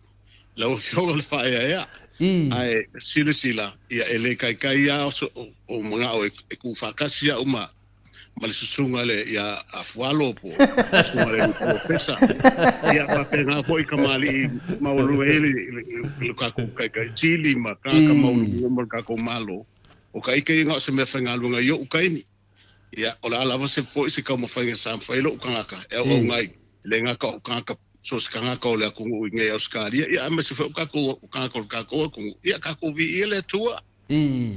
lau Afioga i le Faaeaea. Ae silasila, ia e le taitai lava ou manao e tuufaatasi au ma ma le susuga le ia Afualo po o susuga le polofesa. Ia faapena foi kamali'i maualuga i le le tatou taitai sili ma tagata maualuluga ma le tatou Malo. O ka ike ia na o se mea faigaluega i o'u taimi. Ia o le a lava se foi se taumafaiga sa mafai ai lo'u tagata e auauna ai, e le gata o tagata so o se tagata o le atunuu i nei Ausetalia, ia aemaise foi o tatou tagata o le tatou atunuu, ia tatou viia le Atua. I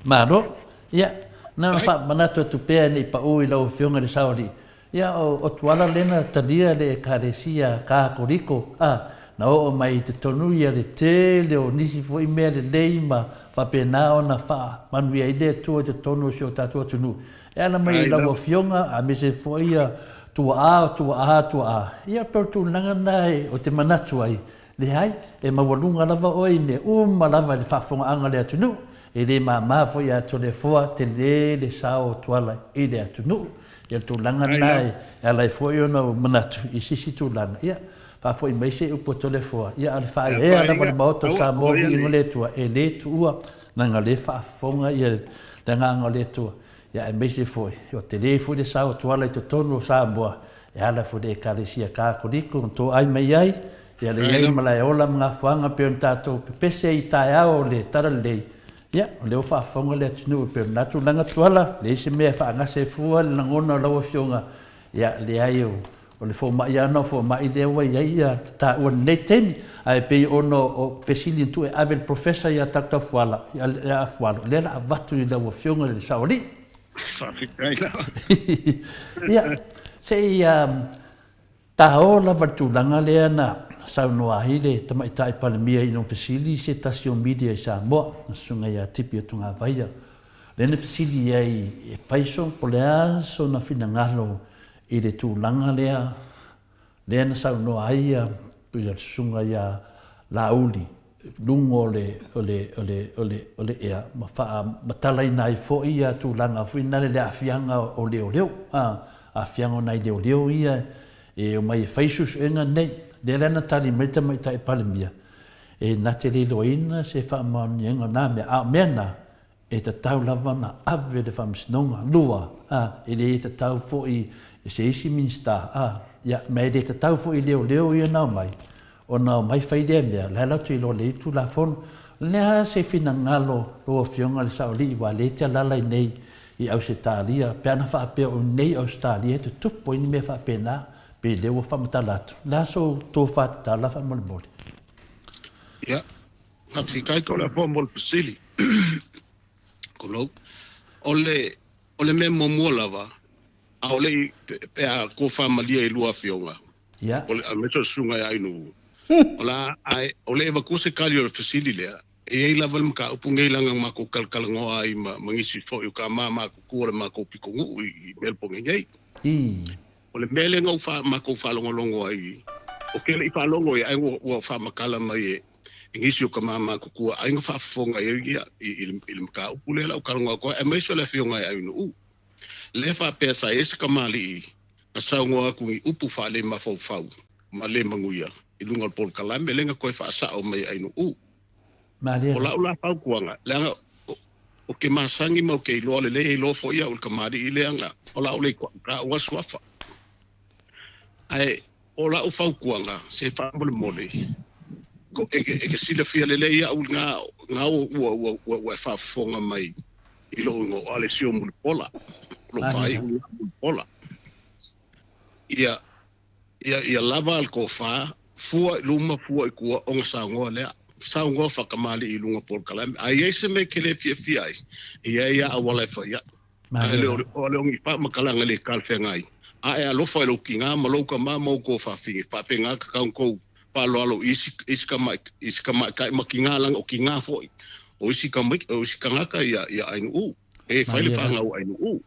Malo. Ia, na ona faamanatu atu pea ne i pau i lau Afioga i le Saoalii, ia o Tuala lea na talia le Ekalesia Katoliko, a, na oo mai i totonu ia le tele o nisi foi mea lelei ma faapena ona faamanuia ai le Atua i totonu o si o tatou atunuu. E ala mai i lau Afioga, aemaise foi ia tuaa, o tuaa, tuaa. Ia, pei o le tulaga lena ou te manatu ai, Leai, e maualuga lava oe i mea uma lava i le faafofogaaga a le atunuu, e le mama foi ia Toleafoa tele le sao o Tuala i le atunuu. Ia o le tulaga lena e ala ai foi ona ou manatu i sisi tulaga, ia, faafoi mai se upu a Toleafoa, ia a o le faaeaea lava o le Maota o Samoa viiga o le Atua, e le tuua, leaga o lea e faafofoga le agaga o le Atua, ia aemaise foi, ua tele foi le sao o Tuala i totonu o Samoa, e ala foi i le Ekalesia Katoliko na toai mai ai, ia le i ai malaeola ma gafoaga pei ona tatou pepese ai i taeao o le Talalelei, Ia, o lea ua faafofoga le atunuu e pei o lena tulaga Tuala, leai se mea e faagase ai fua le lagona o lau Afioga, ia, leai o O le fomai lava na o fomai lea ua i ai ia taua i lenei taimi. Ae pei ona o fesili na tuu e ave i le Professor ia Doctor Fuala, ia Fualo, lea la avatu i lau Afioga i le Saoalii. Faafetai lava. Ia, se i taoa lava le tulaga lea na saunoa ai le Tamaitai Palemia ina ua fesili se tasi o media i Samoa, le Susuga ia Tipi Otugavaia, lea na fesili ai e fai so, po o le a sona finagalo I le tulaga lea, lea na saunoa ai ia le susuga ia Laauli i luga o le, o le, o le, o le, o le ea ma faamatalaina ai foi ia tulaga foi na le aafiaga o leoleo, a, aafiaga o nai leoleo ia e omai e fai suesuega nei. Lea la na tali mai le Tamaitai Palemia, e na te le iloaina se faamaoniaga o na mea, a o mea na, E tatau lava ona ave le Faamasinoga. 2, a, e le tatau foi i se isi Minisita, a, ia, ma e le tatau foi i leoleo ia na omai, ona omai fai lea mea, la e latou te iloa lelei le Tulafono. O le a se finagalo lau Afioga i le Saoalii aua lea e te alaala i inei i Ausetalia, pe ana faapea o inei i Ausetalia e tutupu ai ni mea faapena, pei lea ua faamatala atu. O le a sou tofa tatala faamolemole? Ia, Faafetai ko le apoa mo le fesili. Kolou. O le, o le mea muamua lava, a o le i, pe a tofa malie i lua afioga, Ia. o le, aemaise o le susuga ia Ainuu, o le a, ae, o le avatua se tali o le fesili lea, e i ai lava le mataupu nei leaga na matou talatalanoa ai ma, ma nisi foi o tama matutua o le matou pitonuu i, i Melbourne nei. I. O le mea lea na ou fa, matou faalogologo ai, ou te le i faalogo i ai, ae ua, ua faamatala mai e, i nisi o tama matutua ai na faafofoga i ai ia, i, i, le, i le mataupu lea la ou talanoa atu ai, aemaise o le afioga ia Ainuu. Lea faapea sa i ai se tamalii na saunoa atu ni upu faalemafaufau ma le manuia i luga o le polokalame lea na toe faasao mai e Ainuu. Malie O la. lau la fautuaga, leaga ou te masani ma ou te iloa lelei e iloa foi au i le tamalii lea na o lau le taua suafa. Ae o lau fautuaga, se faamolemole, e te silafia lelei au i na ua ua ua ua e faafofoga mai i lou igoa o Alessio Mulipola, lou Malie la. faaiu ia Mulipola. Ia Ia, ia lava le tofa, fua i luma, fua i tua, ona saunoa lea. Saunoa faatamalii i luga o polokalame. A i ai se mea e te le fiafia ai, e i ai lava auala e fai ai. Ae le o le, o le o ni faamatalaga le talafeagai, a e alofa i lou tiga ma lou tama ma outou fafine, faapena tatau ona tou faaaloalo i isi, isi tamai, isi tamaitai ma tiga, leaga o tiga foi o isi tamaiti, o isi tagata ia, ia Ainuu, e fai le Malie la. fanau a Ainuu.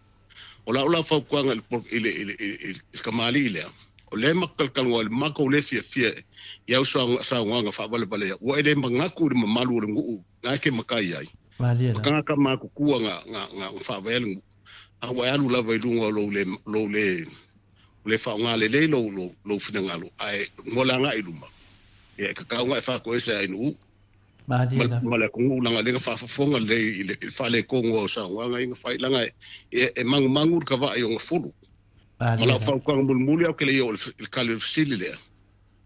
O lau la fautuaga i le, i le, i le tamalii lea, o lea e matou talatalanoa i le matou le fiafia i au saunoaga faavalevalea, ua e le manatu i le mamalu o le nuu na e te matai ai, Malie ma la. tagata matutua na, na, na faavaea le nuu, a ua e alu lava i luga o lou le, lou le, le faaaoga lelei lou, lou, lou finagalo, ae mo le agai i luma, ia e tatau ona e faatoese ai nuu. Malie lava. Ma le atunuu leaga lea na faafofoga lelei i le faaletonu o saunoaga ia na fai leaga e magumagu le tava'i o gafulu. Ma Malie lau lava. fautuaga mulimuli au ke le i oo i le tali o le fesili lea,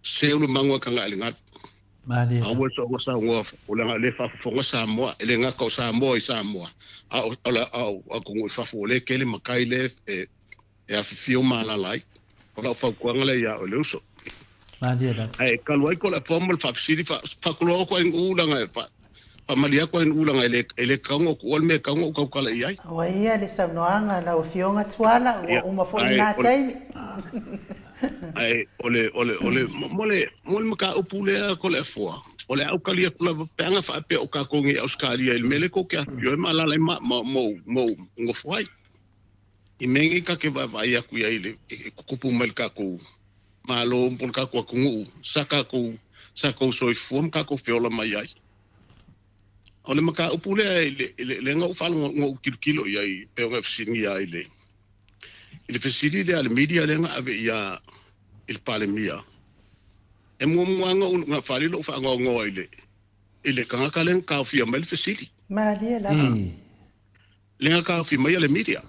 seu le magu a taga'i le galu. Malie lava. Aua le soona saunoa o leaga lea e faafofoga Samoa, e le gata o Samoa i Samoa, a o o atunuu i fafo o lea e tele matai lea e e afifio ma alaala ai. O lau fautuaga lea ia oe le uso. Malie lava. Ae talu ai ko le apoa ma le faafesili, fa, faatuloa atu ai nu'u leaga e fa, faamalie atu ai nu'u leaga e le, e le tatau ona ou tuua le mea e tatau ona ou tautala i ai. Ua ia le saunoaga a lau Afioga Tuala, ua Ia, uma foi ae lena o le, taimi. ae o le, o le, o le, mo le, mo le mataupu lea ko le afoa, o le a ou tali atu lava pe ana faapea o tatou nei i Ausetalia i le mea lea tou te afifio ai ma alaala ai ma, ma, ma ou, ma ou nofo ai. I mea nei ta te vaavaai atu i ai i le e tutupu mai le tatou Malo po o le tatou atunuu sa tatou sa tou soifua ma tatou feola mai ai. O le mataupu lea i le i le lea na ou faalogo na ou tilotilo i ai pei ona e fesiligia ai i le i le fesili lea a le media lea na ave ia i le Palemia. E muamua lava na ou na faaali lou faanoanoa i le i le tagata lea na taofia mai le fesili. Malie lava. I. Lea na taofi mai a le media.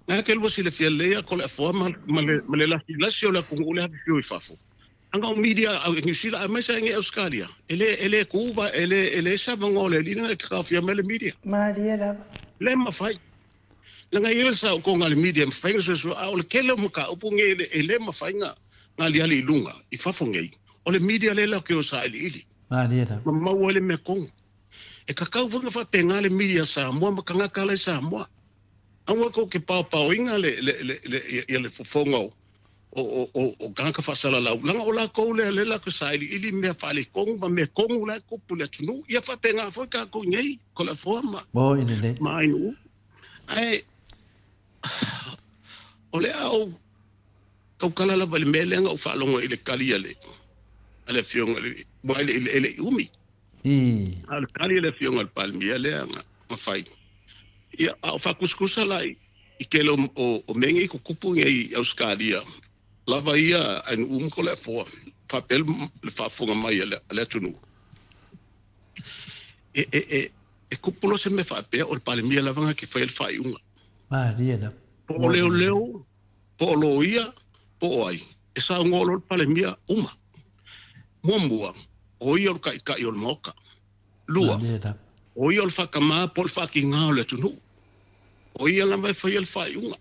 Na ke lua silafia lelei a ko le afoa ma, ma le, ma le lasilasi o le atunuu le afifio i fafo. Anga o media a Niu Sila aemaise ai nei Ausetalia, e le, e le ku va, e le, e leai se avanoa o le alii lena e taofia mai le media. Malie lava. Le mafai. Leaga e i ai le saotoga a le media e mafai ona suesue, a o le tele o mataupu nei e le, e le mafai ona aliali i luga, i fafo nei, o le media lea latou te o sailiili. Malie lava. Ma maua ai le mea tonu. E tatau foi ona faapena le media a Samoa ma tagata la i Samoa. Aua tou te paopaoina le, le, le, le, ia le fofoga o, o, o, o, o tagata faasalalau, leaga o latou lea lea latou te sailiili mea faaletonu ma mea tonu la e tupu i le atunuu. Ia faapena foi tatou nei, Toleafoa ma, Moi lelei. ma Ainuu. Ae o le a ou tautala lava i le mea lea na ou faalogo ai i le tali a le, a le Afioga i le, aua e le, e le i umi. Ii. A o le tali a le Afioga i le Palemia lea na, na fai. Ia, a o faatusatusa la i, i tele o, o, o mea nei tutupu nei i Ausetalia, lava ia Ainuu ma Toleafoa, faapea le, le faafofoga mai a le, a le atunuu. E, e, e, e tupu loa se mea faapea, o le Palemia lava na te faia le faaiuga. Malie lava. Po o leoleo, po o loia, po o ai, e saunoa loa le Palemia, uma. Muamua, o ia o le Taitai o le Maota. Lua, o ia o le faatamā po o le faatigā o le atunuu. O ia lava e faia le faaiuga.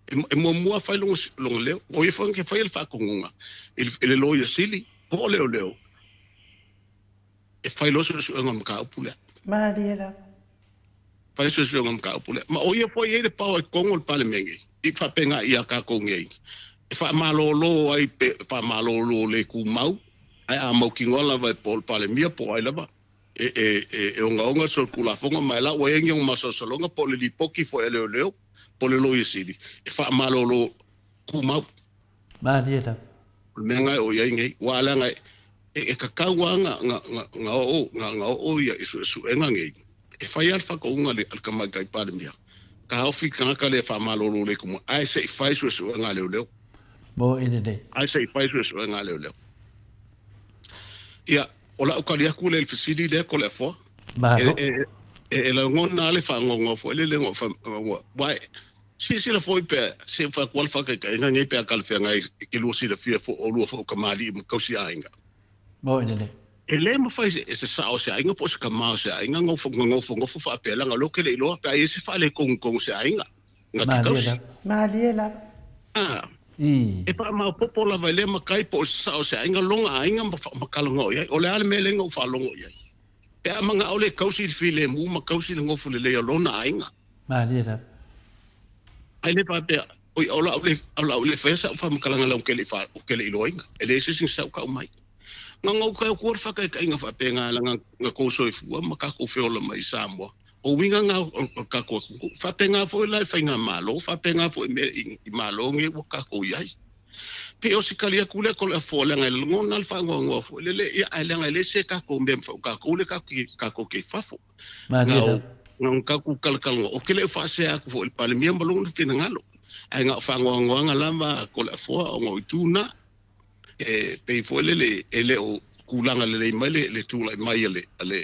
E muamua fai lona, lona leo. O ia foi na te faia le faatonuga i le, i le Loia Sili po o leoleo e fai loa suesuega o le mataupu lea. Malie lava. Fai suesuega o le mataupu lea. Ma o ia foi e i ai le paoa i totonu o le Palemene i faapena ia tatou nei e faamalolo ai pe faamalolo le tumau, ae a mautinoa lava e po o le Palemia po o ai lava e, e, e, e ogaoga le solitulafono ma e la ua i ai ni ona masalosaloga po o le lipoti foi a leoleo po o le Loia Sili e faamalolo tumau. Malie lava. O le mea lena e oo i ai nei, aua leaga e, e tatau lava na, na, na, na oo, na, na oo ia i suesuega nei, e fai lava le faatauga a le, a le Tamaitai Palemia, taofi tagata lea e faamalolo le tumau, ae se i fai suesuega a leoleo. Mo i lenei. Ae se i fai suesuega a leoleo. Ia, o lau tali atu lea i le fesili lea, Toleafoa. Malo. E, e, e, e lagona lava le faanoanoa foi lele, ua, ua, Silasila foi pe se fai atu le faataitaiga nei pe a talafeagai i ke lua silafia fo o lua fo o kamali'i ma tausi aiga. Moi lelei. E le mafai e se sao o se aiga po o se kama o se aiga gofo nofonofo faapea leaga o lea ou te le iloa pe a i ai se faaletonutonu o se aiga na te Malie tausi. lava. Malie lava. A, Ii. e faamaopopo lava e lea matai po o se sao o se aiga lona aiga ma, ma talanoa i ai. O le a le mea lea na ou faalogo i ai? Pe a mana'o le tausi i le filemu ma tausi le nofo lelei o lona aiga. Malie lava. Ai le faapea, oi, o la'u le, o la'u le faia sa'u faamatalaga lau te le i fa, ou te le i iloaina. E leai se isi na sa'u ka'u mai. Na na uka atu le faataitaiga faapena leaga na tou soifua ma tatou feola mai i Samoa. O uiga na o, o le tatou atunuu. Faapena foi la i faigamalo, faapena foi i mea i, i Malo nei ua tatou i ai. Pei o se tali atu lea Toleafoa leaga e lagona le faanoanoa foi lele, ia ae leaga e leai se tatou mea mafai o tatou lea tatou te, tatou te i fafo. Malie lava. Na o tatou talatalanoa, ou te le o faasea atu foi i le Palemia ma lona finagalo, ae na o faanoanoaga lava a Toleafoa ona o itu na. E pei foi lele e le o tulaga lelei mai le, le tulai mai a le, a le,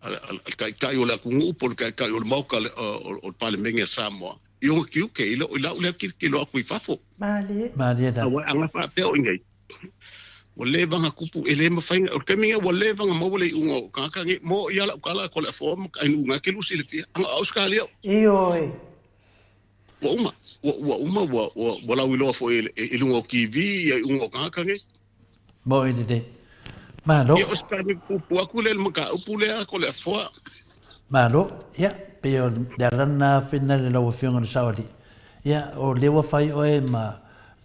a le, a le Taitai o le atunuu po o le Taitai o le Maota o le Palemene a Samoa i ona tiute i lau lea tilotilo atu i fafo. Malie. Malie lava. Aua a faapea o i inei, ua leva ona tupu, e le mafai ona, o le taimi lenei ua leva ona maua le iuga o tagata nei, mo i a lau tala Toleafoa ma Ainuu na te silafia, ana o Ausetalia. Ioe. Ua uma, ua, ua uma, ua, ua, ua lauiloa foi i luga o TV ia iuga o tagata nei. Moi lelei. Malo. Ia, o se taimi puupuu atu lea i le mataupu lea, Toleafoa. Malo. Ia, pei o le ala lena finale lau Afioga i le Saoalii. Ia, o lea ua fai oe ma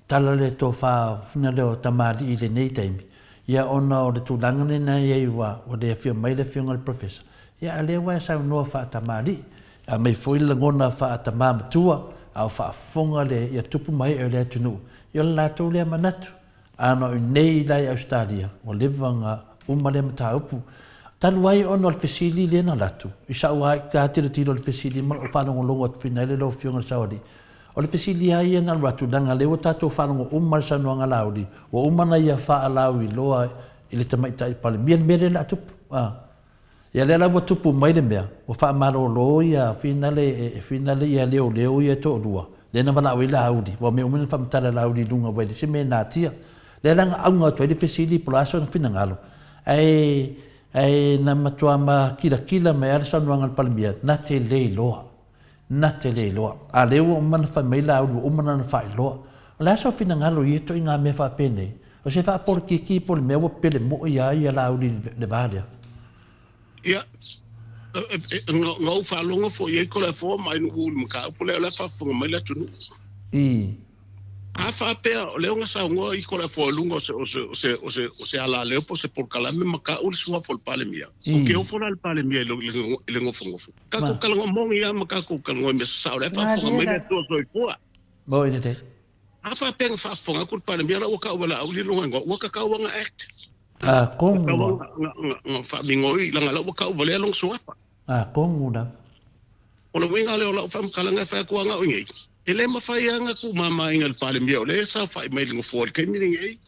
tala le tofa finale o tamalii i lenei taimi, ia ona o le tulaga lena e i ai ua le afio mai le Afioga i le Professor, ia a lea ua e saunoa faatamalii, aumai foi le lagona faatamā matua, a o faafofoga le ia tupu ma ee o le atunuu, ia o le latou lea manatu. Ana o inei la i Ausetalia, ua leva ona uma lea mataupu. Talu ai ona o le fesili lea na alu atu, i sa'u lava tilotilo i le fesili ma lou faalogologo atu finale lau Afioga i le Saoalii, o le fesili lava ia na alu atu, leaga o lea ua tatou faalogo uma i le saunoaga a Laauli, ua uma ona ia faalauiloa i le Tamaitai Palemia le mea lea o le a tupu. Ia lea la ua tupu mai le mea, ua faamalolo ia finale e finale ia leoleo ia e toalua, lea na valaau ai Laauli, ua mea uma na faamatala e Laauli i luga ua e leai se mea e natia. Lea la na auga atu ai le fesili po o le a sona finagalo, ae, ae na matua makilatila mai lava le saunoaga a le Palemia, na te le iloa. Na te le iloa. A lea ua uma ona fai mai Laauli ua uma ona faailoa. O le a sou finagalo i ia ituaiga mea faapenei? O se faapolokiki po o le mea ua pele moi lava ia Laauli i le va lea? Ia, na ou faalogo foi i ai Toleafoa ma Ainuu i le mataupu lea, o la e faafofoga mai le atunuu. I. A faapea o lea na saunoa i Toleafoa i luga o se, o se, o se, o se, o se alaleo po o se polokalame ma tau le suafa o le Palemia, ou te ofo la i le Palemia i le, i le nofonofo. Tatou talanoa moni lava ma tatou talanoa i mea sasao, o la e faafofoga mai le Atua Soifua. Moi lelei. A faapea na faafofoga atu le Palemia la ua tau valaau i lona igoa, ua tatau lava ona act. A kongu lava. Na faamigoi leaga la ua tau valea lona suafa. A kongu lava. O le uiga lea o lau faamatalaga e fai atu ana au nei, e le mafai lava ona tuumamaina e le Palemia o lea e saofai mai i le nofoa i le taimi lenei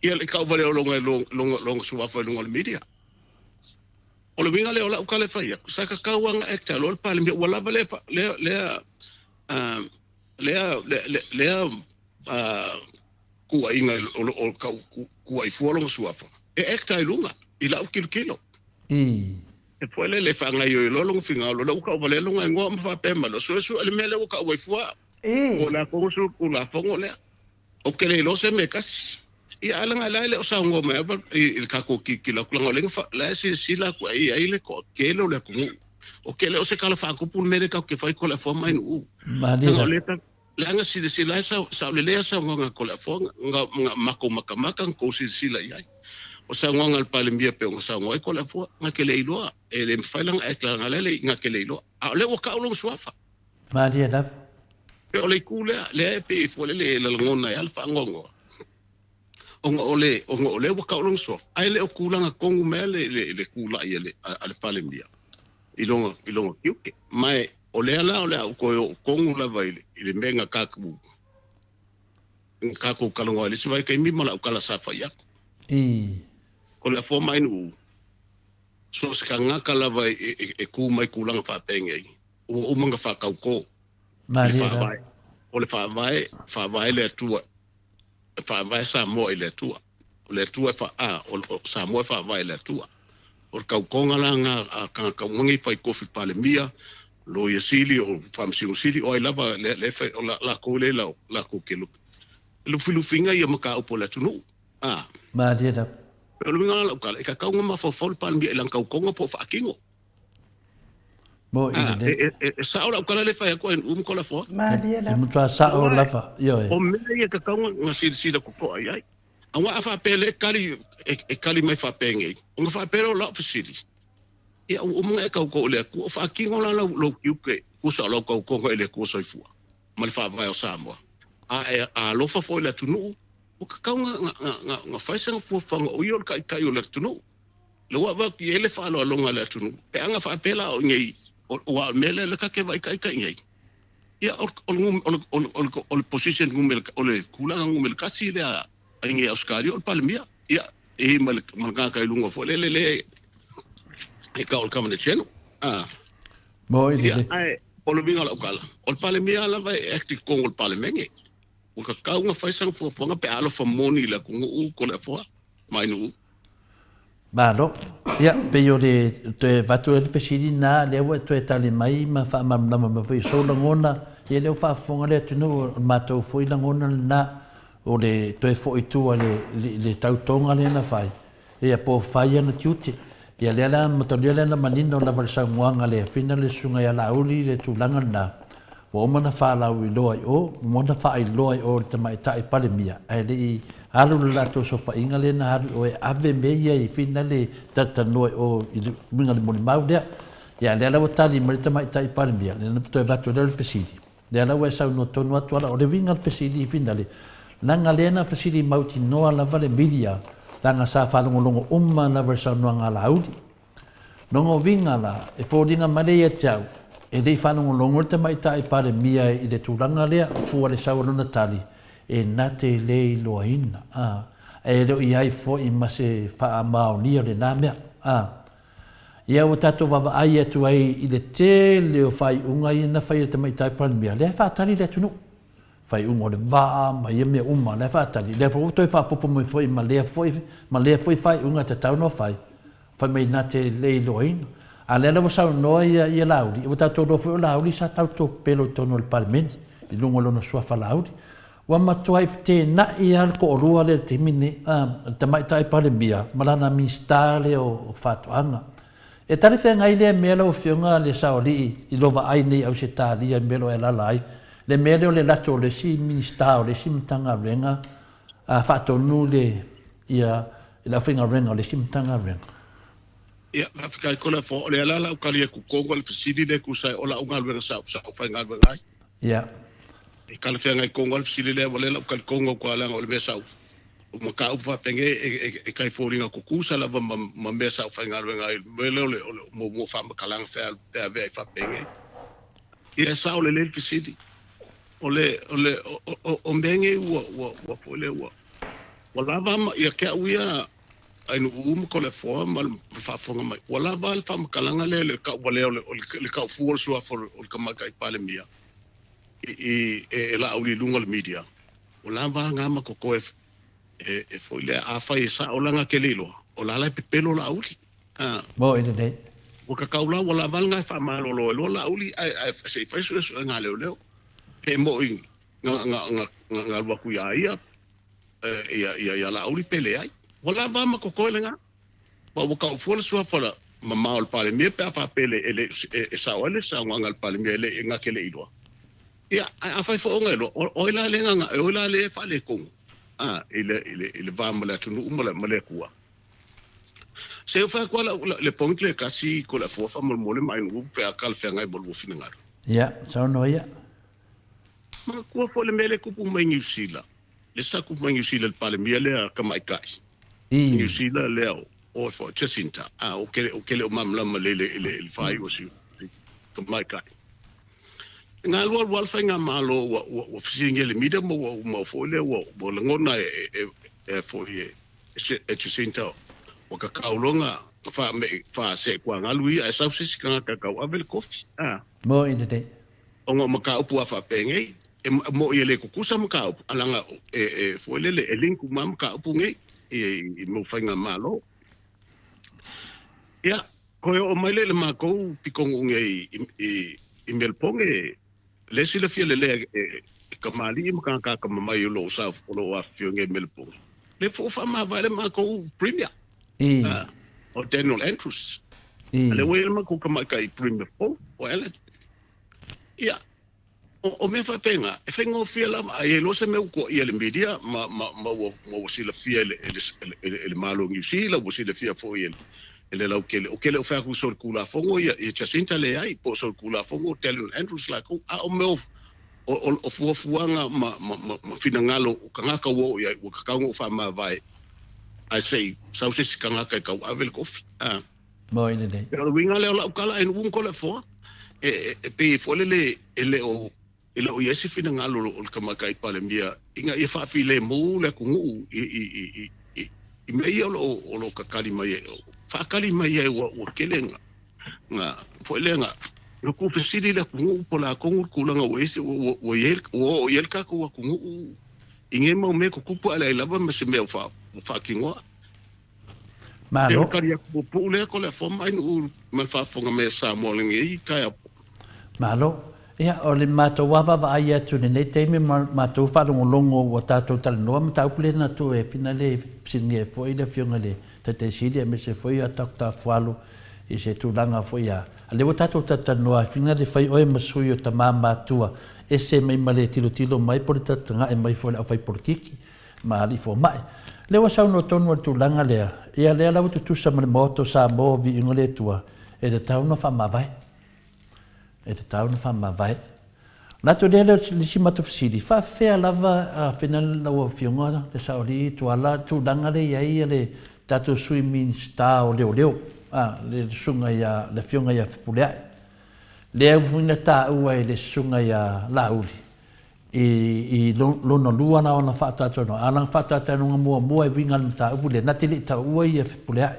ia le tau valea o lona suafa i luga o le media. O le uiga lea o lau tala e fai atu, sa tatau lava ona act loa le Palemia, ua lava lea lea lea lea tuuaiga o tau tuuai fua lona suafa e act ai i luga i lau tilotilo. I. E foi lele e faagaoioi loa lona finagalo, lea ua tauvalea lona igoa ma faapea mai loa, suesue le mea lea ua tau ai fua. I. Po o le a tonu se Tulafono lea. Ou te le iloa se mea e tasi. Ia, ae leaga la e le o saunoa mai lava i le tatou tilotilo atu, leaga o lea na, la e silasila atu i ai le toatele o le atunuu. Ou te le o se tala faatupu le mea lea tatou te fai Toleafoa ma Ainuu. Malie Leaga o lea Leaga silasila ai saolelei a saunoaga a Toleafoa na matou matamata na tou silasila i ai. O saunoaga a le Palemia pei ona saunoa ai Toleafoa, na te le iloa, e le mafai la ona act leaga lea le na te le iloa. A o lea ua tau lona suafa. Malie lava. Pei o le itu lea, lea e pei foi lele e lalagona ai lava le faanoanoa ona o le ona o lea ua tau lona suafa, ae le o tulaga tonu mea le le tulai a le a le Palemia i lona i lona tiute. Ma e o lea la o le a ou toe oo tonu lava i le i le mea na tatou na tatou talanoa ai i le isi vaitaimi ma lau tala sa fai atu. I. O le afoa mai Nuu, so o se tagata lava e e e tu mai tulaga faapenei, ua uma ona faatautō i le Faavae. O le Faavae, Faavae le Atua, e Faavae Samoa i le Atua. O le Atua e fa, a, o Samoa e Faavae i le Atua. O le tautoga la na a tagata uma nei fai tofi Palemia, Loia Sili, o Faamasino Sili, o ai lava lea, lea fai, o la, latou lea la, latou te lufilufiina ia mataupu a le atunuu. A. Malie lava. O le uiga la o lau tala, e tatau ona mafaufau le Palemia i lana tautoga po o faatino. Mo i le. E, e, e sao lau tala le fai atu ai um ko la foa. Malie lava. E matua sao lava, ioe. O mea ia tatau ona silasila totoa i ai. Aua a faapea lea e kali, e, e kali mai faapenei, ona faapea lea o lau fesili, ia ua uma ona e tautoo i le Atua, o faatino la lau, lou tiute, tusa o lau tautoga i le Atua Soifua ma le Faavae o Samoa. A e alofa foi i le atunuu, ua tatau ona, na, na, na fai sana fuafuaga o ia o le taitai o le atunuu. Lea ua avatu i ai le faaaloaloga a le atunuu, pe ana faapea la o i nei, aua o le mea lea lea ta te vaai taitai nei, ia o le position numera, o le tulaga numera tasi lea a i nei Ausetalia o le Palemia, ia, e i ai ma le tagata i luga foi lele lea e tau o le Governor General. A. Ia, ae o le uiga o lau tala, o le Palemia lava e act i totonu o le Palemene. Ua tatau ona fai sana fuafuaga pe a alofa moni i le atunuu Toleafoa ma Ainuu. Malo. Ia, pei o le toe avatu ai le fesili lena, lea ua e toe tali mai ma faamalamalama mai foi i sou lagona, ia lea ua faafofoga le atunuu, o le matou foi lagona lena, o le toe foi i tua i le tautoga lea na fai, ia po o fai ana tiute. Ia lea la, mataulia lea na manino lava i le saunoaga a le Afina le Susuga ia Laauli i le tulaga lena, Ua uma ona faalauiloa i o, ua uma ona faailoa i o i le Tamaitai Palemia, ae le i alu le latou sofaiga lea na alu i o e ave mea ia i finale talatalanoa i o i le uiga i le molimau lea. Ia, lea la ua tali mai le Tamaitai Palemia, lea na toe avatu ai lea o le fesili. Lea la ua e saunoa tonu atu ala, o le uiga o le fesili i finale, leaga lea na fesili mautinoa lava le media, leaga sa faalogologo uma lava i le saunoaga a Laauli. Lona uiga la, e foliga mai lea ia te au, e le i faalogologo le Tamaitai Palemia i le tulaga lea, fua le sau o lona tali, e na te le iloaina, a, e le o i ai foi ma se faamaonia o lena mea, a. Ia ua tatou vaavaai atu ai i le tele o faaiuga ia na fai e le Tamaitai Palemia, lea e faatali le atunuu. faaiuga o le vaa ma ia mea uma, la e faatali, lea foi ua toe faaopoopo mai foi ma lea foi, ma lea foi faaiuga e tatau ona fai, fai mai na te le iloaina. A lea la ua saunoa ia, ia Laauli, ua tatou iloa foi o Laauli sa tauto pepelo i totonu o le Palemene, i luga o lona suafa Laauli. Ua matuai feteenai lava le toalua lea i le taimi lenei, le Tamaitai Palemia ma lana Minisita lea o Faatoaga. E talafeagai lea mea lau Afioga le Saoalii i lou vaai nei i Ausetalia i le mea o lo o e alaala ai, le mea lea o le lato o le isi Minisita o le isi Matagaluega a faatonu le ia le aufaigaluega o le isi Matagaluega. Ia, faafetai tole fo, o lea la lau tali atu tonu i le fesili lea e tusa ai o lau galuega sa ou faigaluega ai. Ia. E talafeagai tonu lava le fesili lea, ua lea lau tali tonu atu lava leaga o le mea sa ou o mataupu faapenei e tai foliga tutusa lava ma mea sa ou faigaluega ai, le mea lea o le muamua faamatalaga feaveai faapenei. Ia e sao lelei le fesili. O le, o le, o mea nei ua, ua, ua foi lea ua, ua lava ma, ia te au ia, Ainuu ma Toleafoa ma le faafofoga mai, ua lava le faamatalaga lea i le tauvalea o le, o le taufua o le suafa o le Tamaitai Palemia i, i, e Laauli i luga o le media. Ua lava na ma totoe e foi lea, afai e sao la na te le iloa, o la la e pepelo Laauli. A. Moi lelei. Ua tatau la ua lava lena e faamalolo ai loa Laauli ae ae se i fai suesuega a leoleo. Pe moi na na na na alu atu ia ia ia ia ia Laauli pe leai. Ua lava ma totoe lena. Ma ua tau fua le suafa la mamao o le Palemia pe a faapea e le e sao ai le saunoaga a le Palemia e le na te le iloa. Ia, ae afai foi ona iloa, o ai la lea e gaga'e, o ai la lea e faaletonu, a, i le, i le, i le va ma le atunuu ma le, ma le Atua? Se i fai atu lava lau, le point lea e tasi ko le afua faamolemole ma ainuu pe a talafeagai ma lua finagalo. Ia, saunoa ia. Manatua foi le mea lea e tupu mai Niu Sila, lea sa tupu mai Niu Sila i le Palemia lea tamaitai I. Niu Sila lea o, o foi Jacinta, a, ou te, ou te le o malamalama lelei i le, i le, i le faaiu o si tamaitai. Na alualu lava le faigamalo ua ua ua fesiligia e le media ma ua uma foi lea ua ua lagona e e e foi e e Jacinta ua kakau loa na faamei faaseekuagalu ia ae sau se isi tagata e tauave le kofi a. Moi lelei. Ona o mataupu a faapenei e moi e le tutusa mataupu a leaga e e foi lele e link uma lava mataupu nei i i mau faigamalo. Ia Toe oo mai lea i le matou pitonuu nei i Melbourne, lea e silafia lelei e kamali'i ma tagata atamamai o lo o afifio nei i Melbourne, lea foi ua faamavae le matou Premier, o Daniel Andrews. A lea ua i ai le matou tamaitai Premier fou, o Ellen. Ia, O mea faapena, e faigofie lava, a i ai loa se mea ua toaia e le media ma, ma, ma ua, ma ua silafia e le, e le, e le, e le Malo o Niu Sila, ua silafia foi e, e le lautele. Ou te le o fai atu i solitulafono ia, ia Jacinta leai, po o solitulafono Daniel Andrews latou, a o mea o, o, o, o fuafuaga ma, ma, ma, ma finagalo o tagata ua oo i ai, ua tatau ona ou faamavae, ae se i sau se isi tagata e tauave le tofi. A. Moi lelei. O le uiga lea o lau tala, e nuu ko le foa, e, e pei foi lele e le o e le o i ai se finagalo o le Tamaitai Palemia ina ia faafilemu le atunuu i, i, i, i, i, i mea ia o lo o, o lo o kakali mai ai, faakali mai ai ua, ua tele na, na foi lea na, na tuufesili le atunuu po o le a tonu le tulaga ua i ai, ua, ua, i ai, ua oo i ai le tatou atunuu i nei mau mea tutupu ae leai lava ma se mea ua faatinoa. Malo. E tali atu puupuu lea ko le afoa mai nuu ma le faafofoga mai a Samoa i lenei taeao. Malo. Ia, o le matou lava vaavaai atu i lenei taimi ma matou faalogologo ua tatou talanoa mataupu lea na tuu e Fina le fesiligia ai foi le Afioga i le Taitai Sili aemaise foi a Doctor Afualo i se tulaga foi a lea ua tatou talatalanoa ai Fina le fai oe ma sui o tama matua ese mai ma le tilotilo mai po o le talataga'i mai foi a le aufai polokiki ma alii fomai. Lea ua saunoa tonu i le tulaga lea, ia lea la ua tutusa ma le Maota o Samoa o Viiga o le Atua, e tatau ona faamavae. E tatau ona faamavae. Ona atu lea o le isi matou fesili, faafefea lava a fena lau Afioga le Saoalii Tuala le tulaga lea i ai le tatou Sui Minisita o Leoleo, a, le Susuga ia, le Afioga ia Fepuleai. Lea foi na taua e le Susuga ia Laauli, I lona lua la ona faatalatalanoa, a o lana faatalatalanoaga muamua e uiga i le mataupu lea, na te le i taua ia Fepuleai.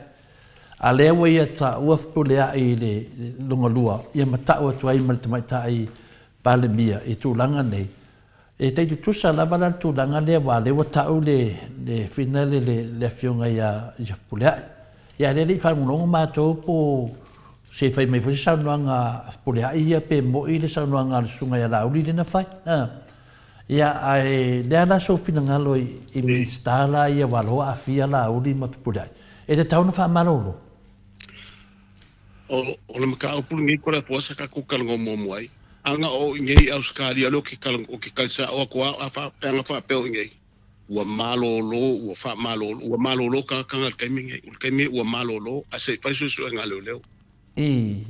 A lea ua ia taua Fepuleai i le lona lua, ia ma tau atu ai ma le Tamaitai Palemia i tulaga nei. E tai tutusa lava la le tulaga lea aua o lea ua tau le le finale le le afioga ia ia Fepuleai. Ia a o lea e le i faalogologo matou po o se fai mai foi se saunoaga a Fepuleai ia pe moi le saunoaga a le susuga ia Laauli lea na fai. A. Ia ae le a la sou finagalo i i Minisita la ia aua o la ua aafia Laauli ma Fepuleai, e tatau ona faamalolo? O, o le mataupu lenei ko le apoa sa tatou talanoa muamua ai. A na oo i nei i Ausetalia lea ou te talanoa, ou te tali sao atu a, a faa, pe ana faapea o i nei, ua malolo, ua faamalolo, ua malolo tagata na i le taimi lenei. O le taimi lenei ua malolo, ae se i fai suesuega a leoleo. I.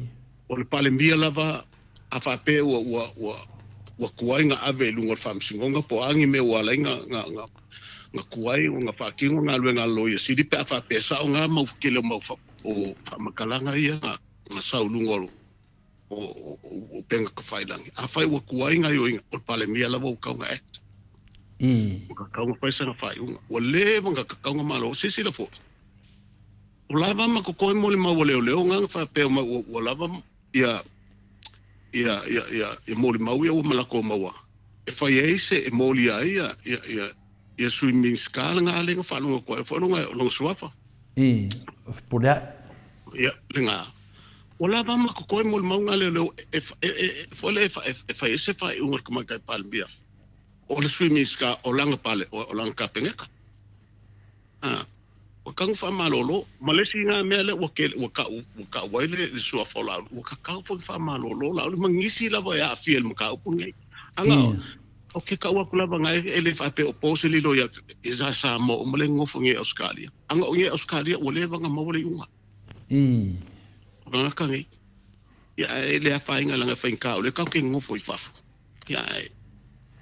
O le Palemia lava, a faapea ua, ua, ua, ua tuai na ave i luga o le Faamasinoga po o a ni mea ua ala ai na, na, na, na tuai ona faatino galuega a le Loia Sili pe a faapea e sao na mau, tele o mau O faamatalaga ia na sau i luga o upega tafailagi. Afai ua tuai gaoioiga, o le Palemia lava ua tatau ona act. Ua tatau ona fai sana faaiuga. Ua leva ona tatau ona malo. Silasila foi, o lava ma totoe molimau a leoleo na na faapea mai ua lava ia ia ia ia ia molimau ia ua malato maua e fai ai se e molia ai ia ia ia ia Sui Minisita lena lea na faalogo atu ai foi lona lona suafa. I, o Fepuleai. Ia, lena. Ua lava ma totoe molimau na leoleo e e e foi lea e e fai ai se faaiuga a le Tamaitai Palemia o le Sui Minisita o lana pale o lana Kapeneta. A, ua tatau ona faamalolo. Ma le isi na mea lea ua tele, ua tau, ua tau ai le, le suafa o Laauli, ua tatau foi ona faamalolo Laauli ma nisi lava e aafia i le mataupu lenei. Ana, ou te tau atu lava na e le faapea o po se lilo ia, ia Samoa uma lea e nonofo nei i Ausetalia. Ana o i nei i Ausetalia ua leva ona maua le iuga. O tagata nei. Ia, ae le afaina leaga e faigata o lea tatou te nonofo i fafo. Ia, ae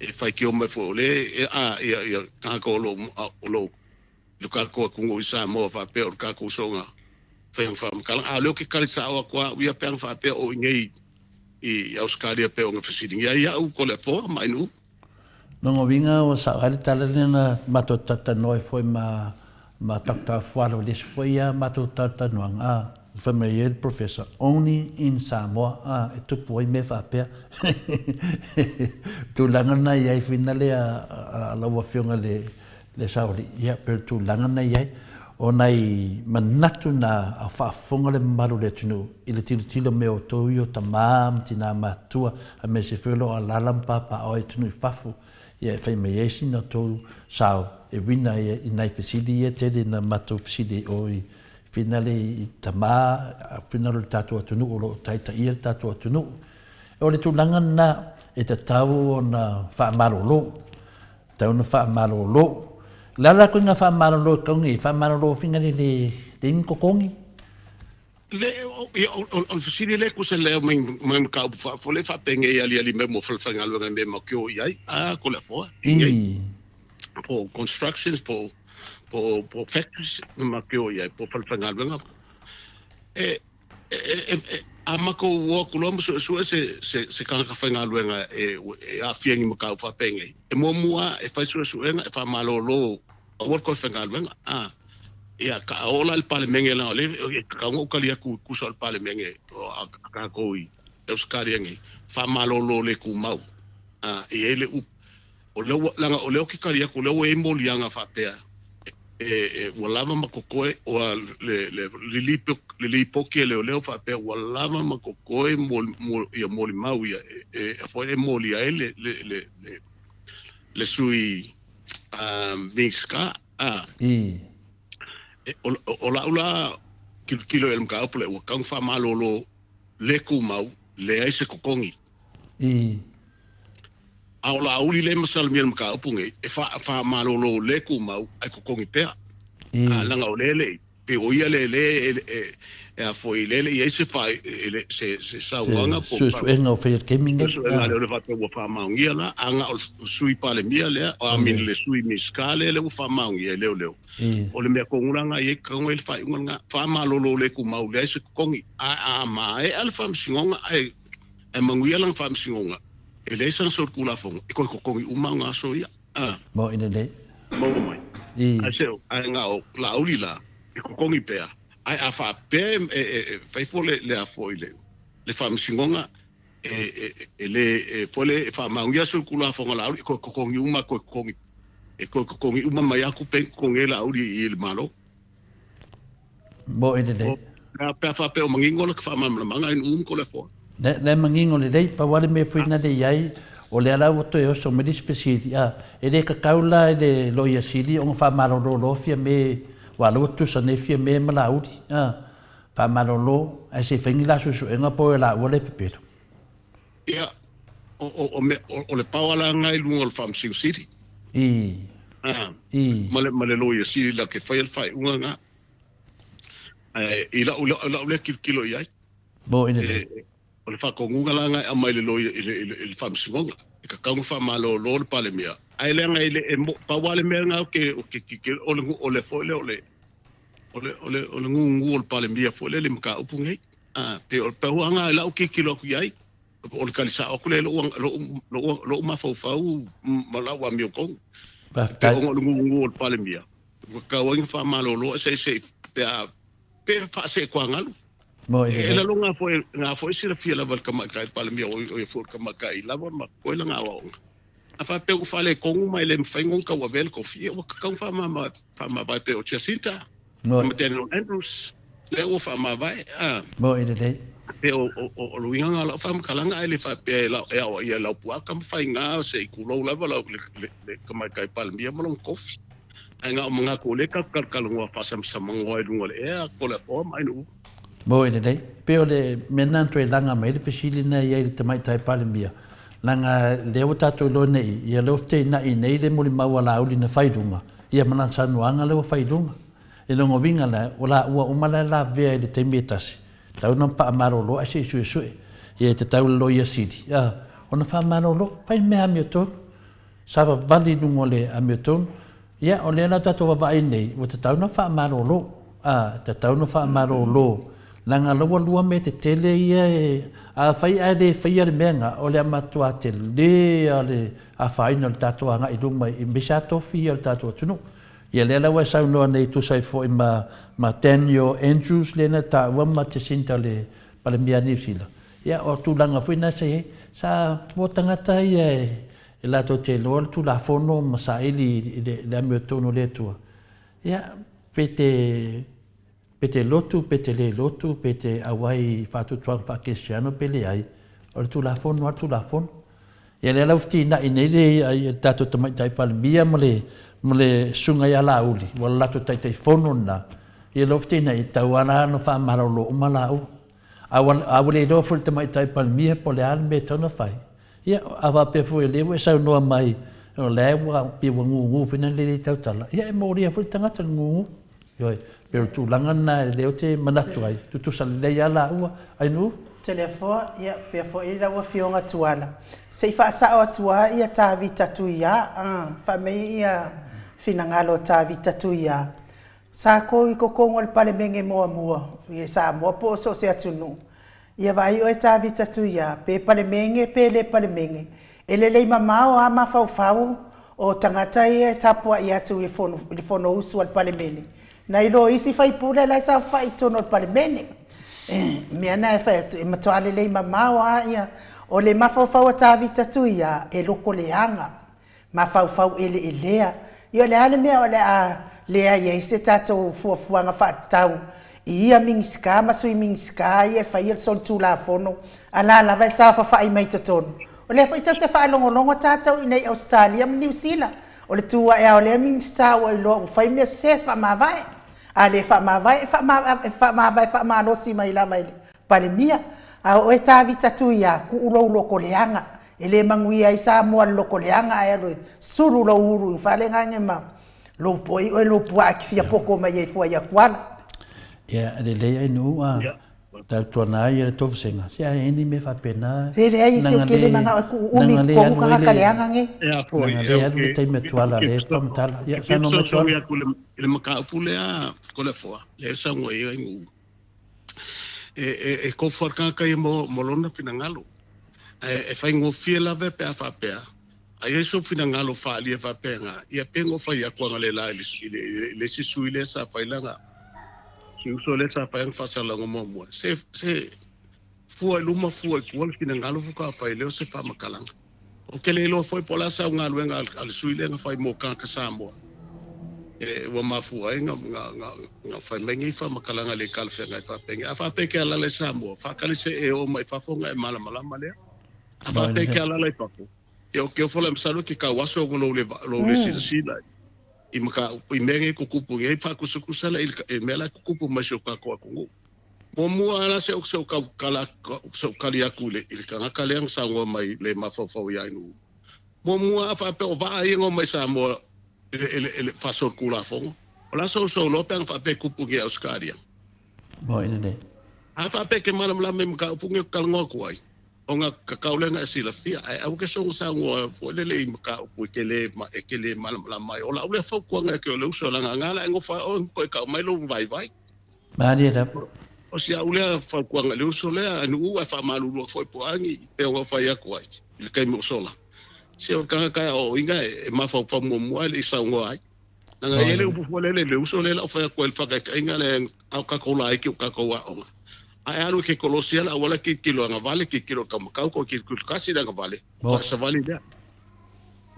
e faitio mai foi o lea, a, ia, ia, tagata o lo o, o lo o i lo tatou atunuu i Samoa faapea o le tatou soona faiga faamatalaga. A o lea ou te tali sao atu lava au ia pe ana faapea o i inei i Ausetalia pei ona fesiligia ai au Toleafoa ma Ainuu. Lona uiga ua sao ai le tala lea na matou talatalanoa ai foi ma ma Doctor Fualo i le isi foi a matou talatalanoaga, a, fai mai ai le Professor, only in Samoa, a, e tupu ai mea faapea. Tulaga na i ai finale a, a lau Afioga i le le saoalii, ia, pei o le tulaga na i ai, o nai manatu na a faafofoga le mamalu o le atunuu i le tilotilo mai o outou ia o tama ma tina matutua, aemaise foi o lo o alaala ma papaaao i atunuu i fafo, ia e fai mai ai sina outou sao e uiga i nai fesili ia e tele ina matou fesili ai o i finale i tama, finale o le tatou atunuu o lo o taitaia le tatou atunuu. O le tulaga lena e tatau ona faamalolo. Tau na faamalolo. O le a la koe faamalolo e kaungi, faamalolo finga le le le ni totogi. Le, ia, o, o, o le fesili lea tusa lea mai, mai mataupu faafo le faapengei aliali mai mo falefaigaluega me ma kio i ai, a ko le afoa, i nei. Po constructions, po, po, po factories, ma kio i ai, po falefaigaluega. E, A matou o atu loa ma suesue se tagata faigaluega e aafia i ni mataupu faapenei, e muamua lava e fai suesuega e faamalolo aua le toe faigaluega. A, ia, ka oo la i le Palemene leaga o lea e tatau ona ou tali atu i tusa o le Palemene a tatou i Ausetalia nei, faamalolo le tumau. A, e i ai le upu O lea ua, leaga o lea ou te tali atu, o lea ua i ai moliaga faapea, e, e, ua lava ma totoe, ua, le, le, le, le lipoti a leoleo faapea ua lava ma totoe mo, mo, ia molimau ia, e, e, foi e molia ai le, le, le, le, le sui um, Minisita. A, e, o, o, o lau la tilotilo i le mataupu lea, ua tatau ona faamalolo le tumau, leai se totogi. A o Laauli lea e masalomia i le mataupu nei, e faamalolo le tumau ae totogi pea. A leaga o lea e le i, pei o ia lea e, e, e a foi, lea e le i i ai se se, se saunoaga po o Suesuega o faia i le taimi nei. Suesuega lea o le faapea ua faamaonia la, a na o le Sui Palemia lea, I mean le Sui Minisita lea lea ua faamaonia e leoleo. O le mea tonu la na i ai, tatau ona i ai le faaiuga lena, faamalolo le tumau, leai se totogi. A, a maea le faamasinoga ae Ae manuia lana faamasinoga, e leai sana solitulafono e toe totogi uma ana aso ia. A. Maoʻi lelei. Maua mai. Ae se, ae na o Laauli la, e totogi pea, ae a faapea e, e, e fai fua le, le a foi le, le faamasinoga, E e e le e foi le e faamaonia sui tulafono a Laauli e toe totogi uma toe totogi e toe totogi uma mai lava tupe e totogi ai Laauli i le Malo. Moe lelei. Pe a faapea o manino lata faamalamalamaga ai nuu ma Toleafoa. Le, le manino lelei, pau lava le mea foi na le i ai, o lea la ua toe oso mai le isi fesili, a, e le tatau la i le Loia Sili ona faamalolo Fiame, aua o lea ua tutusa nei Fiame ma Laauli, a, faamalolo, ae se i fai ni la suesuega po o laua le pepelo. Ia, o, o, o, mea, o, o le power la lena i luga o le Faamasino Sili. I. A, I. Ma le, ma le Loia Sili la ke faia le faaiuga lena. Ae i lau, i lau lea tilotilo i ai. Mo i lelei. E, o le faatonuga la lena e aumai i le loia, i le, i le, i le Faamasinoga. E tatau ona faamalolo le Palemia. Ae leaga e le, e mo, pau lava le mea lena ou te, ou te tilotilo, o le, o le foi lea o le, o le, o le, o le gugu o le Palemia foi lea i le mataupu lenei. A, pei o le pau lava lena i lau tilotilo atu i ai. O le tali sao atu lea i lou, lou, lou, lou mafaufau ma lau amiotonu. Faafetai. Pei ona o le gugu o le Palemia, ua tatau ai ona faamalolo se i, se i, pe a, pe faaseetuagalu. Mo i E lelei. lalo nga foi, nga foi silafia lava e le Tamaitai Palemia, o ia foi o le Tamaitai lava ma koe lana aoaoga. A faapea ua faaletonu ma e le mafai ona tauavea le tofi, ia ua tatau ona faamama, faamavae pei o Jacinta ma Daniel Andrews, lea ua faamavae. A. Mo i lelei. Pei o, o, o, o le uiga lena o lau faamatalaga, ae le faapea e, lau, e aoaia e Laupua Tamafaiga se i tulou lava lau, le, le, le Tamaitai Palemia ma lona tofi. Ae na o manatu o lea tatou te talatalanoa faasamsamanoa i luga o le ea, Toleafoa ma Ainuu. Moi lelei. Pei o le mea lena na toe laga mai ai le fesili lena i ai i le Tamaitai Palemia, leaga lea ua tatou iloa nei, ia lea ua feteenai nei le molimau a Laauli na fai i luga, ia ma lana saunoaga lea ua fai i luga. I lona uiga la, ua laua uma la e lavea i le taimi e tasi, tatau ona faamalolo ae se i suesue. Ia e tatau i le Loia Sili, a, ona faamalolo, fai le mea amiotonu. Savavali i luga o le amiotonu. Ia, o lea la tatou vaavaai nei, ua tatau ona faamalolo. A, tatau ona faamalolo, leaga la ua lua mea tetele ia e, afai ae le faia le mea lena, o le a matua tele lava le afaina o le tatou agai i luma i aemaise lava tofi ia o le tatou atunuu. Ia lea la ua e saunoa nei e tusa ai foi ma, ma Daniel Andrews lea na taua ma Jacinta le Palemia a Niu Sila, ia o tulaga foi na sa i ai, sa mo tagata ia e, e latou te iloa le Tulafono ma saili i le amiotonu o le Atua, ia, pe te, pe te lotu, pe te le lotu, pe te auai i faatuatuaga faakerisiano pe leai, o le Tulafono lava le Tulafono. Ia lea la ua fetinai nei le, le tatou Tamaitai Palemia ma le, ma le Susuga ia Laauli, ua le latou Taitaifono lena, ia lea ua fetinai, e tatau lava la ona faamalolo uma laua. A ua, a ua le iloa foi e le Tamaitai Palemia po o le a le mea e tatau ona fai, Ia, a faapea foi o lea ua e saunoa mai, o la ua pei ua gugu foi lea e tautala, ia e molia foi le tagata i le gugu. Ioe, pei o le tulaga lena lea ou te manatu ai, tutusa lelei lava laua. Ainuu? Toleafoa, Ia, faapea foi lau Afioga Tuala, se i faasao atu lava ia Tavita Tuia, a, faamei ia finagalo o Tavita Tuia, sa kou i totonu o le Palemene muamua i Samoa po o so o se atunuu, Ia vaai oe Tavita Tuia, pe Palemene pe le Palemene, e lelei mamao a mafaufau o tagata ia e tapuai atu i le Fonousu a le Palemene, nai lo isi faipule la e saofai i totonu o le Palemene. O mea na e fai atu, e matua lelei mamao a ia, o le mafaufau a Tavita Tuia, e lokoleaga. Mafaufau eleelea. Ia o le a le mea o le a leai ai se tatou fuafuaga faatatau i ia Minisita ma Sui Minisita ia e faia le solitulafono a la lava e saofafai mai totonu. O lea foi tatou te faalogologo tatou i inei i Ausetalia ma Niu Sila, o le tu ae a o lea Minisita ua iloa ua fai mea sese e faamavae. A le faamavae e faamavae faamalosi mai lava i le Palemia. A o oe Tavita Tuia, tuu lou loto leaga. E le manuia ai Samoa i le loto leaga ae alu e sulu lou ulu i fale gage ma lou poi oe lou puaa e te fia poto mai ai fua ia Tuala. Ia lelei ai nuu a tautuana ai le tovasega se ae ai ni mea faapena. Se leai se ou te le manao e tuu umi i totonu tagata leaga nei. Nanga le alu le taimi a Tuala le faamatala. Ia saunoa mai Tuala. I le mataupu lea Toleafoa lea e saunoa i ai nuu. E tofu lava le tagata ia mo lona finagalo. Ae e faigofie lava pe a faapea, a i ai sou finagalo faaalia faapena, ia pe na ou fai atu analeila i le isi sui lea sa fai lana, si uso lea sa fai ana faasalalauga muamua, se, se. Fua i luma, fua i tua le finagalo faatoa fai lea o se faamatalaga. Ou te le iloa foi po o le a sau galuega a le sui lea na fai mo tagata Samoa e ua mafua ai na fai mai nei faamatalaga le talafeagai faapenei. A faapea e te alaala i Samoa, faatali se i e oo mai fafo ona e malamalama lea. A faapea e te alaala i fafo, ia ou te ofo la masalo e te tauaso ona lou le lou le silasila i mataupu i mea nei e tutupu nei, faatusatusa la i mea la e tutupu mai i si o tatou atunuu. Muamua lava se se tau tala se tali atu i le i le tagata lea na saunoa mai le mafaufau ia Nu'u. Muamua a faapea o vaa ia na omai Samoa i le i le i le faasolitulafono. O le a sousou loa pe ana faapea e tupu i Ausetalia. Moi lelei. A faapea e te malamalama i mataupu nei ou te talanoa atu ai, ona tatau lea ona e silafia, ae aua ke soona saunoa foi lele i mataupu e te le e te le malamalama ai. O lau lea fautuaga ia te oe le uso, leaga na ala e nofo ai oe toe tau mai lou vaivai. Malie lava. O si au lea fautuaga i le uso lea, Nu'u ae faamalulu atu foi po o a ni pei ona fai atu ai i le taimi ua sola. Se o le tagata e aoaoina e mafaufau muamua ae le i saunoa ai. Leaga e i ai le upu foi lele i le uso lea la ua fai atu ai i le faataitaiga lea a o tatou laiti o tatou aoga. A e alu e ke kolosi le auala tilotilo agavale, tilotilo i le taumatau, toe tilotilo tasi i le agavale, faatoa savali lea.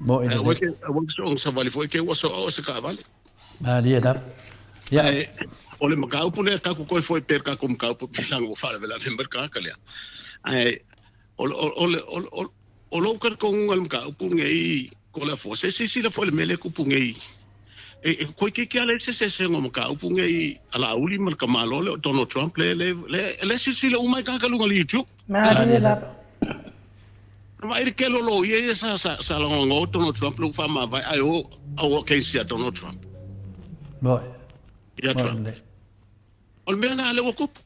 Ae aua e te soona savali foi te i ua soa oe e se taavale. Malie lava. Ia. Ae, o le mataupu lea tatou toe foi pea i le tatou mataupu pei leaga ua faalavelave mai le tagata lea. Ae, o, o, o, o, o, o lou talitonuga i le mataupu lenei, ko le afua, se silasila foi i le mea lea e tupu nei. E, e toeitiiti lava leai se eseesega o mataupu nei a Laauli ma le tamaloa lea o Donald Trump lea, lea, lea, lea silasila uma ai tagata i luga o le YouTube. Malie lava. Na vaai le tele o loia ia sa, sa, sa lagolago Donald Trump lea ua faamavae ae o o against ia Donald Trump. Moi. Ia Trump. O le mea lena lea ua tupu.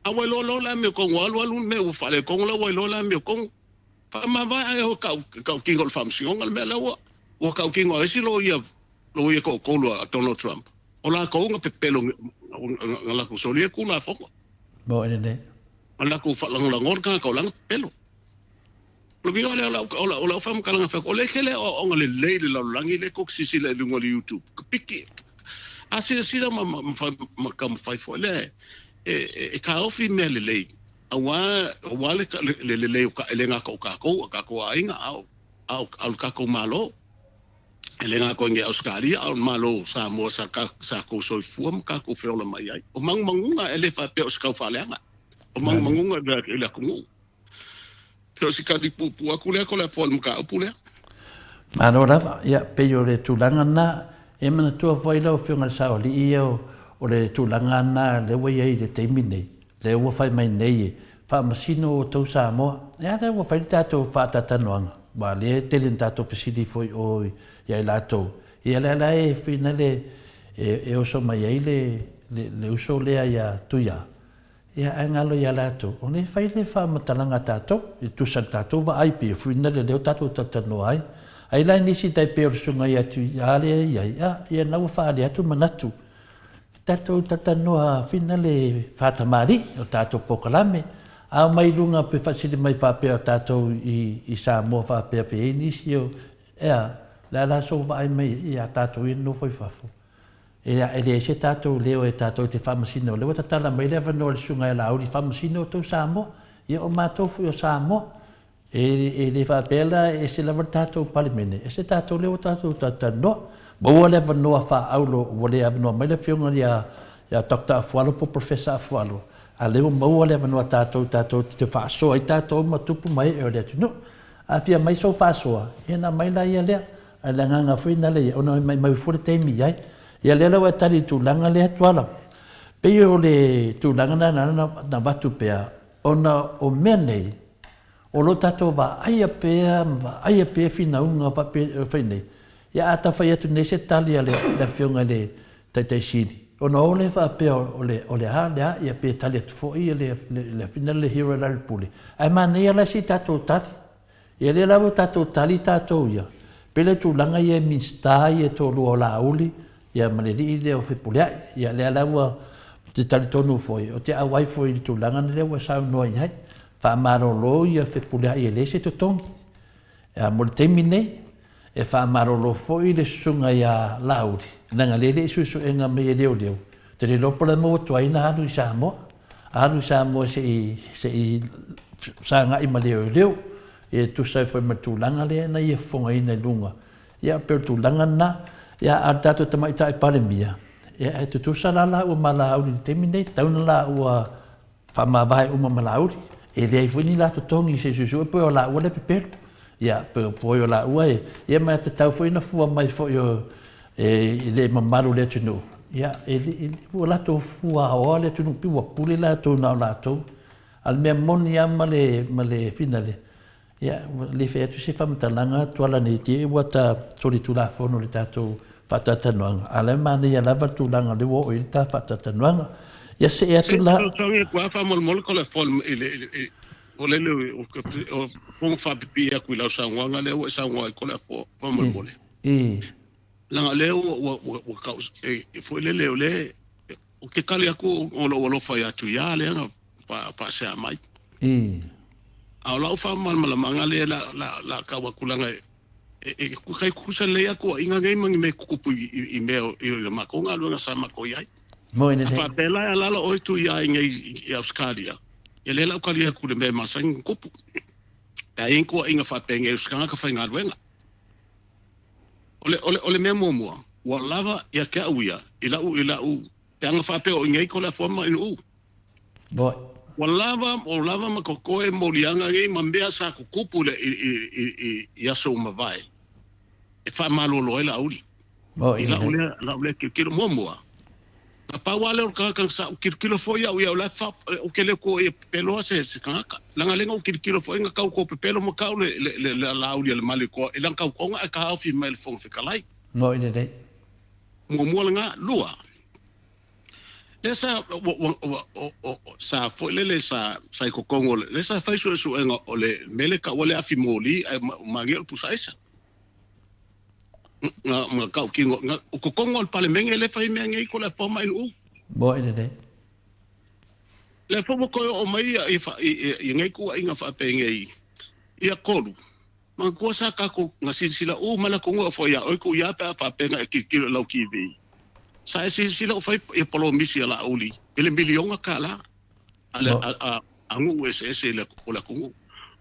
A ua iloa loa le amiotonu, ua alu alu le mea ua faaletonu la ua iloa le amiotonu. Faamavae ae o tau, tautino i le faamasinoga le mea lea ua, ua tautino e isi loia, loia toatolu a Donald Trump. O latou na pepelo, na latou solia Tulafono. Moi lelei. Na latou faalagolago le tagata o la na pepelo. O le uiga lea o lau, o lau, o lau faamatalaga fai atu, o lea e tele aoaoga lelei i le lalolagi lea tou te silasila i luga o le YouTube. Ka piki, a silasila ma, ma, ma, ma taumafai foi lea e, e, e taofi mea lelei, aua, aua le, le lelei o ka, e le gata o tatou, o tatou aiga, a o, a o, a o le tatou Malo. E le gata i Ausetalia, a o le Malo o Samoa sa, sa tou soifua ma tatou feola mai ai. O magumaguga e le faapea o se taufaaleaga. O magumaguga i le atunuu. Pei o si tali puupuu atu lea ko le afoa i le mataupu lea. Malo lava. Ia, pei o le tulaga lena, e manatua foi lau Afioga i le Saoalii ia o le tulaga lena lea ua i ai i le taimi nei, lea ua fai mai nei e faamasino outou Samoa. Ia lea ua fai le tatou faatalatalanoaga, aua o lea e tele ina tatou fesili foi i o ia i latou, ia lea la e finale e oso mai ai le uso lea ia Tuia, Ia, ae galo ia latou, o lea e fai le faamatalaga a tatou, e tusa i le tatou vaai pei o fuinale lea ua tatou talatalanoa ai. Ai la nisi tai pei o le susuga ia Tuia lea e i ai, a, ia na ua faaali atu manatu. Tatou talatalanoa finale faatamalii o tatou polokalame, a omai i luga pe faasili mai faapea o tatou i, i Samoa faapea pe i ai nisi o, ea, le a la sou vaai mai ia tatou ia nofo i fafo. Ea, e leai se tatou leo e tatou te faamasino, o lea ua tatala mai le avanoa i le Susuga ia Laauli, faamasino outou Samoa. Ia o matou foi o Samoa. E, e le faapea la e ese lava le tatou Palemene, ese tatou leo ua tatou talatalanoa. Maua le avanoa faaauro ua le avanoa mai le Afioga ia, ia Doctor Afualo po o Professor Afualo, a lea ua maua le avanoa tatou, tatou te faasoa ai tatou ma tupu ma ee o le atunuu. A fia mai sou faasoa, ia ona aumai laia lea. A le agaga foi na lea, ona e maimau fua le taimi i ai. Ia lea la ua e tali i le tulaga lea Tuala. Pei o le tulaga lena na avatu pea, ona o mea nei, o lo o tatou vaaia pea ma vaaia pea finauga fai nei. Ia a tau fai atu nei se tali a le Afioga i le Taitai Sili, ona o lea faapea o le o le a, le a, ia pe tali atu foi le Afioga le Hero Lealailepule. Ae manaia la si tatou tali. Ia lea la ua tatou tali tatou ia, pei le tulaga ia e Minisita ia e toalua o Laauli ia ma le alii lea o Fepuleai. Ia lea la ua ou te talitonu foi, ou te auai foi i le tulaga lea ua e saunoa i ai. Faamalolo ia Fepuleai e leai se totogi. Ia mo le taimi nei, e faamalolo foi le susuga ia Laauli, leaga lea e le i suesuega mai e leoleo, ou te le iloa po o le a maua atu ai ona alu i Samoa. Alu i Samoa se i se i sagai ma leoleo e tusa ai foi ma le tulaga lea na ia fofogaina i luga. Ia pei o le tulaga lena. Ia a o le tatou Tamaitai Palemia, ia e tutusa la laua ma Laauli i le taimi lenei, tatau ona laua faamavae uma ma Laauli. E leai foi ni la totogi se i suesue pe o laua lea e pepelo. Ia pe o laua e, ia ma e tatau foi ona fua mai foi o e le mamalu o le atunuu, ia, e le, ua latou fuaoa le atunuu, pei ua pule latou na o latou. A o le mea moni lava ma le, ma le finale, ia, ua le fai atu se faamatalaga Tuala nei te i ua ta solitulafono i le tatou faatalatalanoaga, a o la e manaia lava le tulaga o lea ua oo i ai le ta faatalatalanoaga. Ia see atu Se la. fesoasoani atu lava faamolemole ko le i le i o le o fofoga faapipii atu i lau saunoaga lea ua e saunoa ai ko le faamolemole. I. Leaga o lea ua ua ua ua kau e e foi lele o lea ou te kali atu o lou alofa ia Tuia lea na faasea mai. A o lau faamalamalamaga lea la la la kau atu leaga e e e tutusa lelei atu tuuaiga nei ma ni mea tutupu i i mea i le matou galuega sa matou i ai. Moi A faapea la e alaala oe Tuia i nei i Ausetalia, ia lea la ou kali atu i le mea e masani ona tupu. Pe a i ai ni tuuaiga faapenei o se tagata faigaluega. O le, o le, o le mea muamua, ua lava ia te au ia, i lau, i lau, pe ana faapea o i nei ko le afoa ma Inu'u. Moi. Ua lava, ua lava ma totoe moliaga nei ma mea sa tutupu i le, i, i, i, i, i aso ua mavae, e faamalolo ai Laauli. Moi I lau lea, lau lea tilotilo. Muamua, na pau lava lea o le tagata sa ou tilotilo foi au ia, o la e fa, ou te le toe pepeloa se, se tagata. Leaga lea na ou tilotilo foi na tau tou pepelo ma tau le, le, le, le Laauli a le Malietoa i lana tautoga ae taofi mai e le Fofoga Fetalai. Moi lelei. Muamua lena. Lua, lea sa, ua, ua, ua, o, o, sa foi lele sa, sa i totonu o le, lea sa fai suesuega o le mea lea e taua le afi moli ae malie o le pusa aisa. Na, na tautino, na, o totonu o le Palemene lea e fai mea nei ko le apoa mai Nu'u. Moi lelei. Lea foi ua toe oo mai ia, i, i, i, i nei tuuaiga faapenei, ia tolu. Manatua sa tatou na silasila uma le atunuu e foi ia oe Tuia pe a faapea na e tilotilo i lau TV. Sa e silasila o fai ia polomisi a Laauli i le miliona tala a le a, a, a nuu eseese i le, o le atunuu.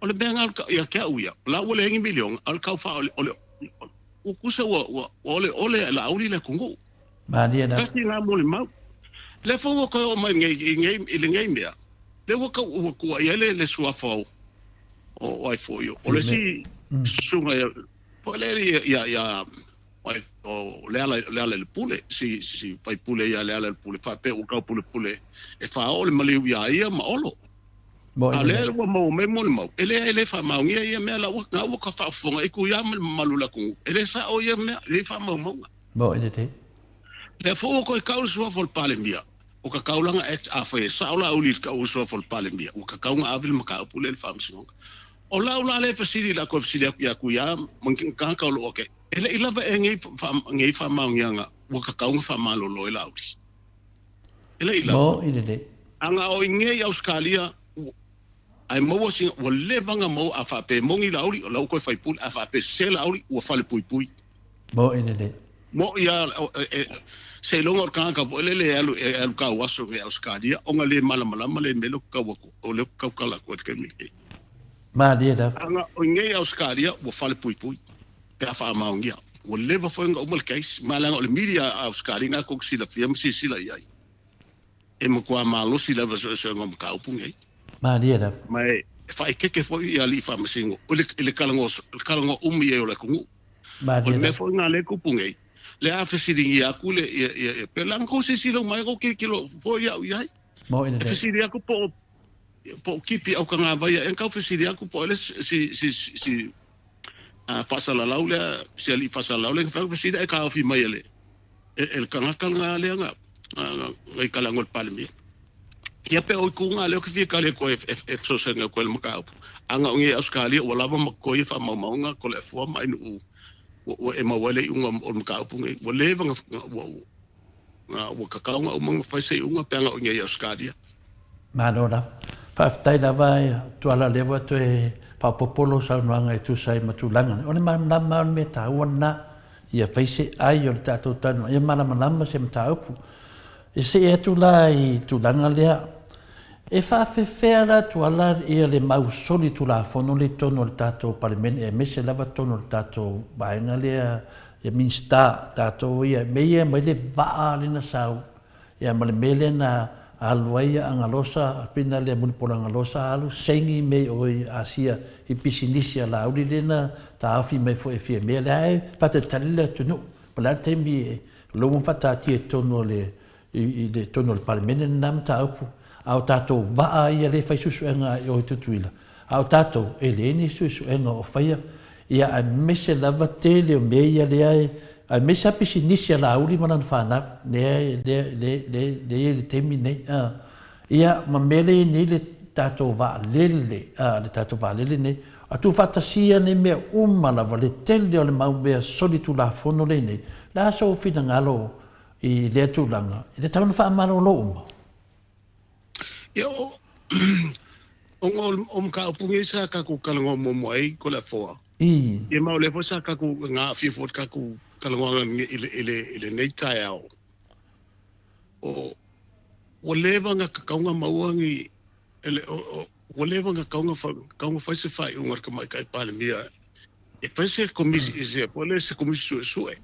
O le mea na ia te au ia, o la ua leai ni miliona, a o le tau faa o le, o le, ua tusa ua, ua, ua oleole e Laauli le atunuu. Malie lava. Tasi lena molimau. Lea foi ua toe oo mai nei, i nei, i lenei mea, lea ua tau, ua tuuai ai le, le suafa o, o, o ai foi, o le isi susuga ia, foi lea ia, ia, ia, ai, o Leala, Lealailepule, si, si faipule ia Lealailepule, faapea ua taupulepule e faaoo le maliu iā ia ma Olo. Moi A o lea lelei. ua maua mai molimau, e leai, e le faamaonia ia mea, la ua, la ua ka faafofoga i Tuia ma le mamalu o le atunuu, e le sao ia mea, nei faamaumauga. Moi lelei. Lea foi ua toe tau le suafa o le Palemia, o ka Taulaga Act, afai e sao Laauli i le tau o le suafa o le Palemia, ua tatau ona ave le mataupu lea i le Faamasinoga. O lau la lea fesili, o le a toe fesili atu ia Tuia ma ni tagata o lo o ake, e le i lava ea nei, nei faamaoniaga ua tatau ona faamalolo ai Laauli? E le i lava. Moi lelei. A na o i nei i Ausetalia, ae maua sina, ua leva ona maua, a faapea e moni Laauli, o la ua toe faipule, a faapea e sese Laauli, ua falepuipui. Moi lelei. Mo'i a, seiloga o le tagata foi lele e alu e alu tauaso i Ausetalia ona le malamalama le mea lea ou te tau atu, o lea ou te tautala atu ai i le taimi lenei. Malie lava. Ana o i nei Ausetalia ua falepuipui pe a faamaonia. Ua leva foi ona uma le case, ma leaga o le media a Ausetalia na tou te silafia ma silasila i ai, e matua malosi lava i suesuega o mataupu nei. Malie lava. Ma e faaeteete foi alii faamasino i le talanoa umi ai o le atunuu. O le mea foi lena lea e tupu nei, lea a fesiligia atu le, ia, ia, ia, pe leaga tou silasila uma ai tou tilotilo foi au i ai. E fesili atu po o, po o Kipi Aukagavai ea tau fesili atu po o le si, si, si, si a, faasalalau lea, si alii faasalalau lea na fai atu fesili ae taofi mai e le, e, e le tagata lena lea na, na, na i kalago i le Palemia. Ia pe o itu nga lea ou te fia kali atu ai e fesoasoani atu ai i le mataupu. A na o nei Ausetalia ua lava ma totoe ia faamaumauga ko le afua ma Ainuu ua e maua ai le iuga o le mataupu nei. Ua leva na ua ua tatau ona uma ona fai se iuga pe a na o nei Ausetalia. Malo lava. Faafetai lava Tuala o lea ua toe faaopoopo lou saunoaga e tusa ai ma tulaga nei. O le malamalama lava o le mea taua lena, ia fai se ai o le tatou talanoa, ia malamalama se mataupu. E see atu la i tulaga lea. E faafefea la Tuala ia le mau solitulafono lea i totonu o le tatou Palemene aemaise lava totonu o le tatou vaega lea ia Minisita tatou ia mea ia mai le vaa lea na sau ia ma le mea lea na alu ai ia Agalosa fina lea Mulipola Agalosa alu saini mea i o i Asia i pisinisi a Laauli lea na taofi mai foi e Fiamea lea e faatalitali le atunuu po o le a le taimi e lea ua faataatia i totonu o le i le totonu o le Palemene lena mataupu, a o tatou vaa ia lea e fai suesuega i o i Tutuila, a o tatou e leai ni suesuega o faia, ia aemaise lava tele o mea ia lea e, aemaise lava pisinisi a Laauli ma lana fanau lea lea lea lea lea i ai i le taimi nei a, ia ma mea lea e i ai nei le tatou vaalele a, le tatou vaalele nei, a tuufaatasia nei mea uma lava, le tele o le mau mea solitulafono lea e i ai nei, o le a sou finagalo I lea tulaga, e tatau ona faamalolo uma. Ia, o, ona o, o mataupu nei sa tatou talanoa muamua ai ko le afoa. I. Ia ma o lea foi sa tatou na aafia foi le tatou talanoaga i le, i le, i lenei taeao. O, ua leva ona tatau ona maua ni, ele, o, o, ua leva ona tatau ona, tatau ona fai se faaiuga a le Tamaitai Palemia e fai se komisi, se, po o le se komisi suesue,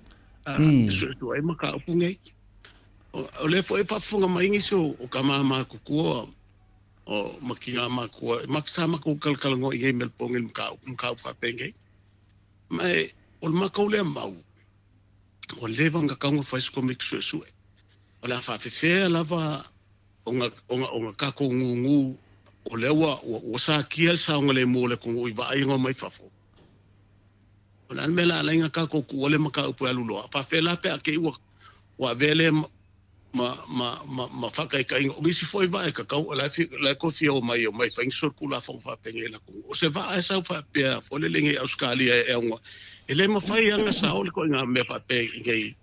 e suesue ai mataupu nei. O lea foi e faafofoga mai nisi o tama matutua o ma tina matutua, ma sa matou talatalanoa i nei Melbourne i le mataupu, mataupu faapenei. Ma e, o le matou lea mau, ua leva ona tatau ona fai se komiti suesue. O le a faafefea lava ona, ona, ona tatou gūgū, o lea ua, ua, ua satia le saogalemu o le atunuu i vaaiga mai fafo. O le a le mea le a ala ai ona tatou tuua le mataupu e alu loa? Faafefea la pe a te i ua, ua avea lea ma, ma, ma, ma, ma faataitaiga, o nisi foi vaa e tatau, o la e, la e toe fia omai e omai e fai ni solitulafono faapenei i le atunuu. O se vaa e sau faapea foi lele i Ausetalia e auga, e le mafai lava ona sao le ituaiga mea faapea i inei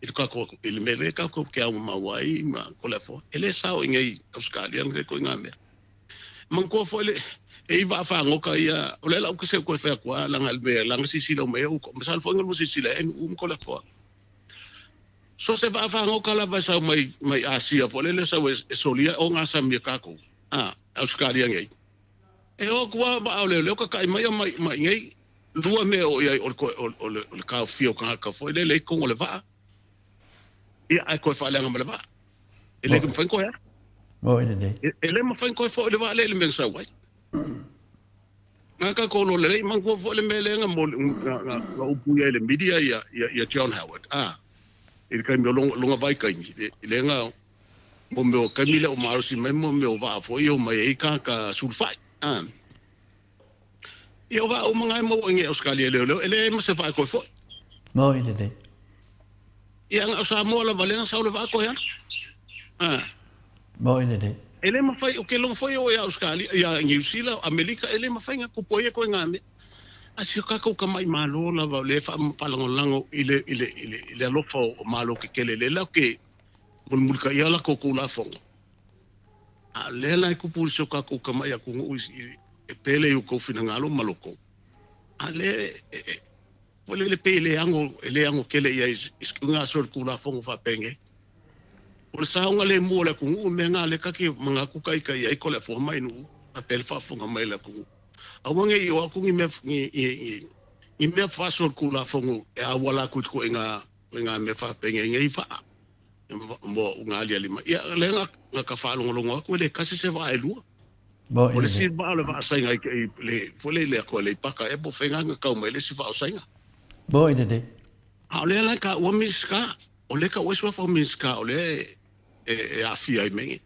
i le tatou i le mea lea tatou te aumau ai ma ko le afoa. E le sao i inei Ausetalia le ituaiga mea. Manatua foi le e i vaa fagota ia, o lea la ou te seu toe fai atu lava leaga le mea leaga silasila uma i ai outou. Masalo foi na lua silasila i ai ma ko le afoa. So se vaa fagota lava e sau mai mai Asia foi lele sau e solia ogasami e tatou a Ausetalia nei. E o atu lava vaa o leoleo tata'i mai omai mai inei lua mea o i ai o le toe o le o le taofia o tagata foi lele i totonu o le vaa ia ae toe faaleaga ma le vaa. E le mafai ona toe alu. Moni lelei. E le mafai ona toe foi le vaa lea i le mea na sau ai. Na tatou iloa lelei, manatua foi le mea lea na na na upuia ai i le media ia ia John Howard a i le taimi o lona vaitaimi lea na mo mea o taimi lea o malosi mai mo mea o vaa foi ia omai ai tagata sulufai a. Ia o vaa uma na e maua i nei Ausetalia e leoleo e leai ma se vaa e toe foi. Moni lelei. Ia na o Samoa lava lea na sau le vaa toe alu. A. Moni lelei. E le mafai, o ke logo foi o ia Ausetalia, ia Niu Sila, Amelika, e le mafai na tupu ai ia ituaiga mea. A si o tatou tamai Malo lava o lea e faalagolago i le, i le, i le, i le alofa o Malo tetele lea latou te mulimulitaia a latou Tulafono. A o lea la e tupu i si o tatou tamai atunuu e pele i o outou finagalo ma loto, a lea e, foi lele pei e le ano, e le ano tele i ai i se uiga aso i le Tulafono faapenei. O le saogalemu o le atunuu, o mea na lea ta te manatu ita i ai Toleafoa ma Ainuu, faapea le faafofoga mai a le atunuu. Aua ne i o atu ni mea, ni, ni, ni mea faasolitulafono e auala atu i ituaiga, ituaiga mea faapenei nei vaa. Mo nga aliali mai. Ia, lea na, na ta faalogologo atu e le tasi se vaa e lua. O le isi vaa o le vaa Saina i, i le, foi le i le atu a Aleipata ea po o fea na tau mai le isi vaa o Saina. Moni lelei. A o lea la e taua Minisita, o lea e taua ai suafa o Minisita o lea e, e, e aafia ai mea nei.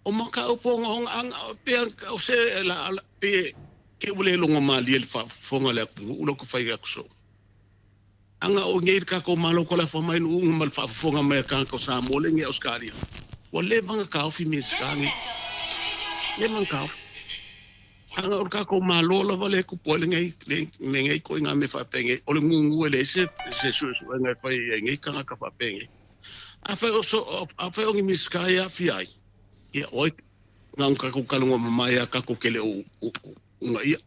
O mataupu ogaoga, pe o se la, pe te i ua le logo malie i le faafofoga a le atunuu lea ou te fai atu soo. Aga o nei le tatou Malo ko le afa mai nuuga ma le faafofoga mai a tagata o Samoa le nei Ausetalia. Ua leva ona taofi Minisita nei. Leva ona taofi. Aga o le tatou Malo lava lea e tupu ai lenei, lenei ituaiga mea faapenei. O le gugu e leai se, se suesuega e fai ai nei tagata faapenei. Afai o, so, afai o ni Minisita e aafia ai, ia o ai na ona tatou talanoa mamae lava tatou te le o uunaia.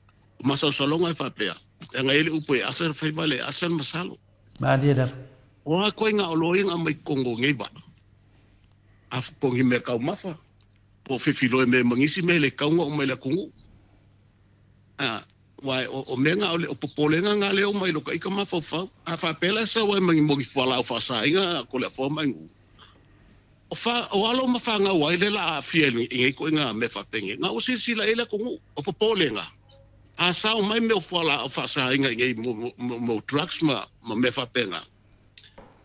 O masalosaloga e faapea, leaga e i ai le upu e asa le faiva le asa le masalo. Malie lava. O a ituaiga oloa ia na aumai i totonu o nei vaa? A po o ni meataumafa? Po o fefiloe me ma nisi mea e le tau ona oo mai i le atunuu. A, aua o, o mea na o le, o popolega na lea e oo mai i lo ta ita mafaufau. A faapea la e sau ai ma ni moni fualaau faasaina a Toleafoa ma Ainuu, o fa, o alo ma fanau ai lea o le a aafia i nei ituaiga mea faapenei. Na ua silasila i ai le atunuu, o popolega, a sao mai mea o fualaau faasaina i nei mo, mo, mo drugs ma, ma mea faapena,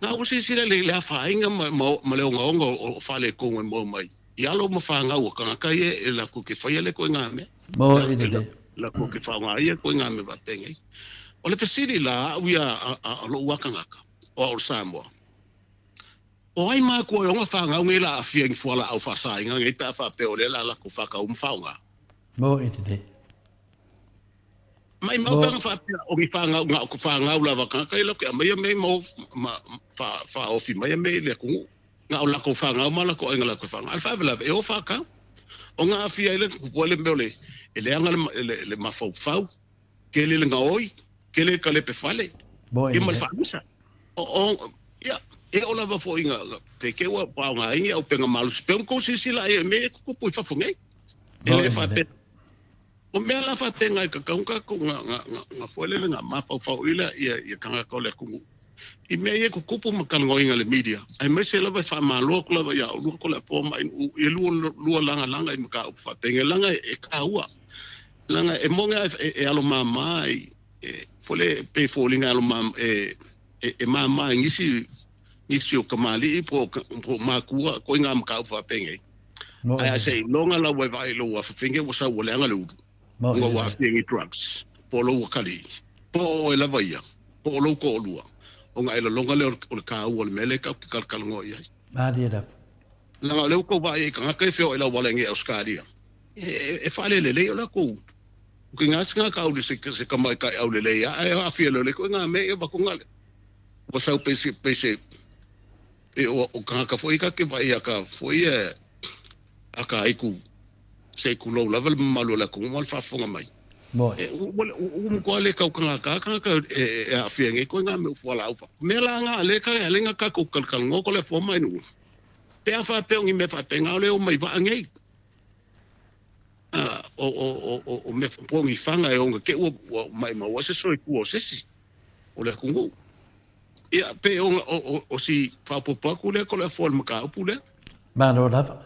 Na ua silasila i le afaina ma le ogaoga o faaletonu e maua mai i alo ma fanau a tagata ia e latou te faia lea ituaiga mea. Moni lelei. Latou te faaaoga ia ituaiga mea faapenei. O le fesili la a au ia a lou lava tagata, o au o le Samoa, o ai matua e ona fanau nei la aafia i ni fualaau faasaina nei pe a faapea o lea o le a latou faatau ma faaaoga? Moni lelei. Maimau pe ana faapea o ni fanau na o ka fanau lava tagata ia latou te aumaia mea ma ma faaofi mai mea i le atunuu. Na o latou fanau ma latou aiga latou te faaaoga. A o le faalavelave e o faatau. O na aafia ai le tupu ai le mea o le e leaga le le mafaufau, tele le gaoi, tele le kalepe fale, ia ma le faanusa. O o ia e oo lava foi ina pe te i ua faaaoga ai ni auupega malosi pei ona tou silasila ai i mea ia e tutupu i fafo nei. E le faapea O mea la faapena e tatau ona tatou na foi lele na mafaufau i la ia tagata o le atunuu i mea ia e tutupu ma talanoaina e le media aemaise lava e faamalo atu lava ia oulua Toleafoa ma Ainuu ia lua lagalaga i mataupu faapena leaga e taua leaga e moni a e alo mama i foi le pei e foliga e alo mama e mama i nisi nisi o kamalii po o matua koiga mataupu faapenei. Ae a seiloga la ua e vaai i lou afafine ua sau ua leaga le ulu, ona ua aafia i drugs, po o lou akalii, po o oe lava ia, po o lou toalua, ona e lagona lea o le taua o le mea lea tatou te talatalanoa i ai. Malie lava. Leaga o lea ua tou vaai i tagata e feoai lauala nei i Ausetalia, e faalelelei o latou tina sina kauli se tamaitai aulelei lava ae aafia loa i le ituaiga mea ia avatu na ua sau pei se pei se E o tagata foi ka te vaai aka foi e aka aiku se ku lou lava le mamalu o le atunuu ma le faafofoga mai. Moni. E u u matua le tau tagata tagata e aafia nei koe ngā mea fualaau fa. Mea la ngā le ka le ngā ka ko kalkalngo ko le fo mai nu. Pe a fa pe o ngi me fa pe ngā le o mai va ngei. A o o o o me po ngi fanga e o ke ua mai ma ua se soi ku o sesi o le atunuu. Ia, pei o, o, o si faaopoopo atu lea ko le afoa o le mataupu lea. Malo lava.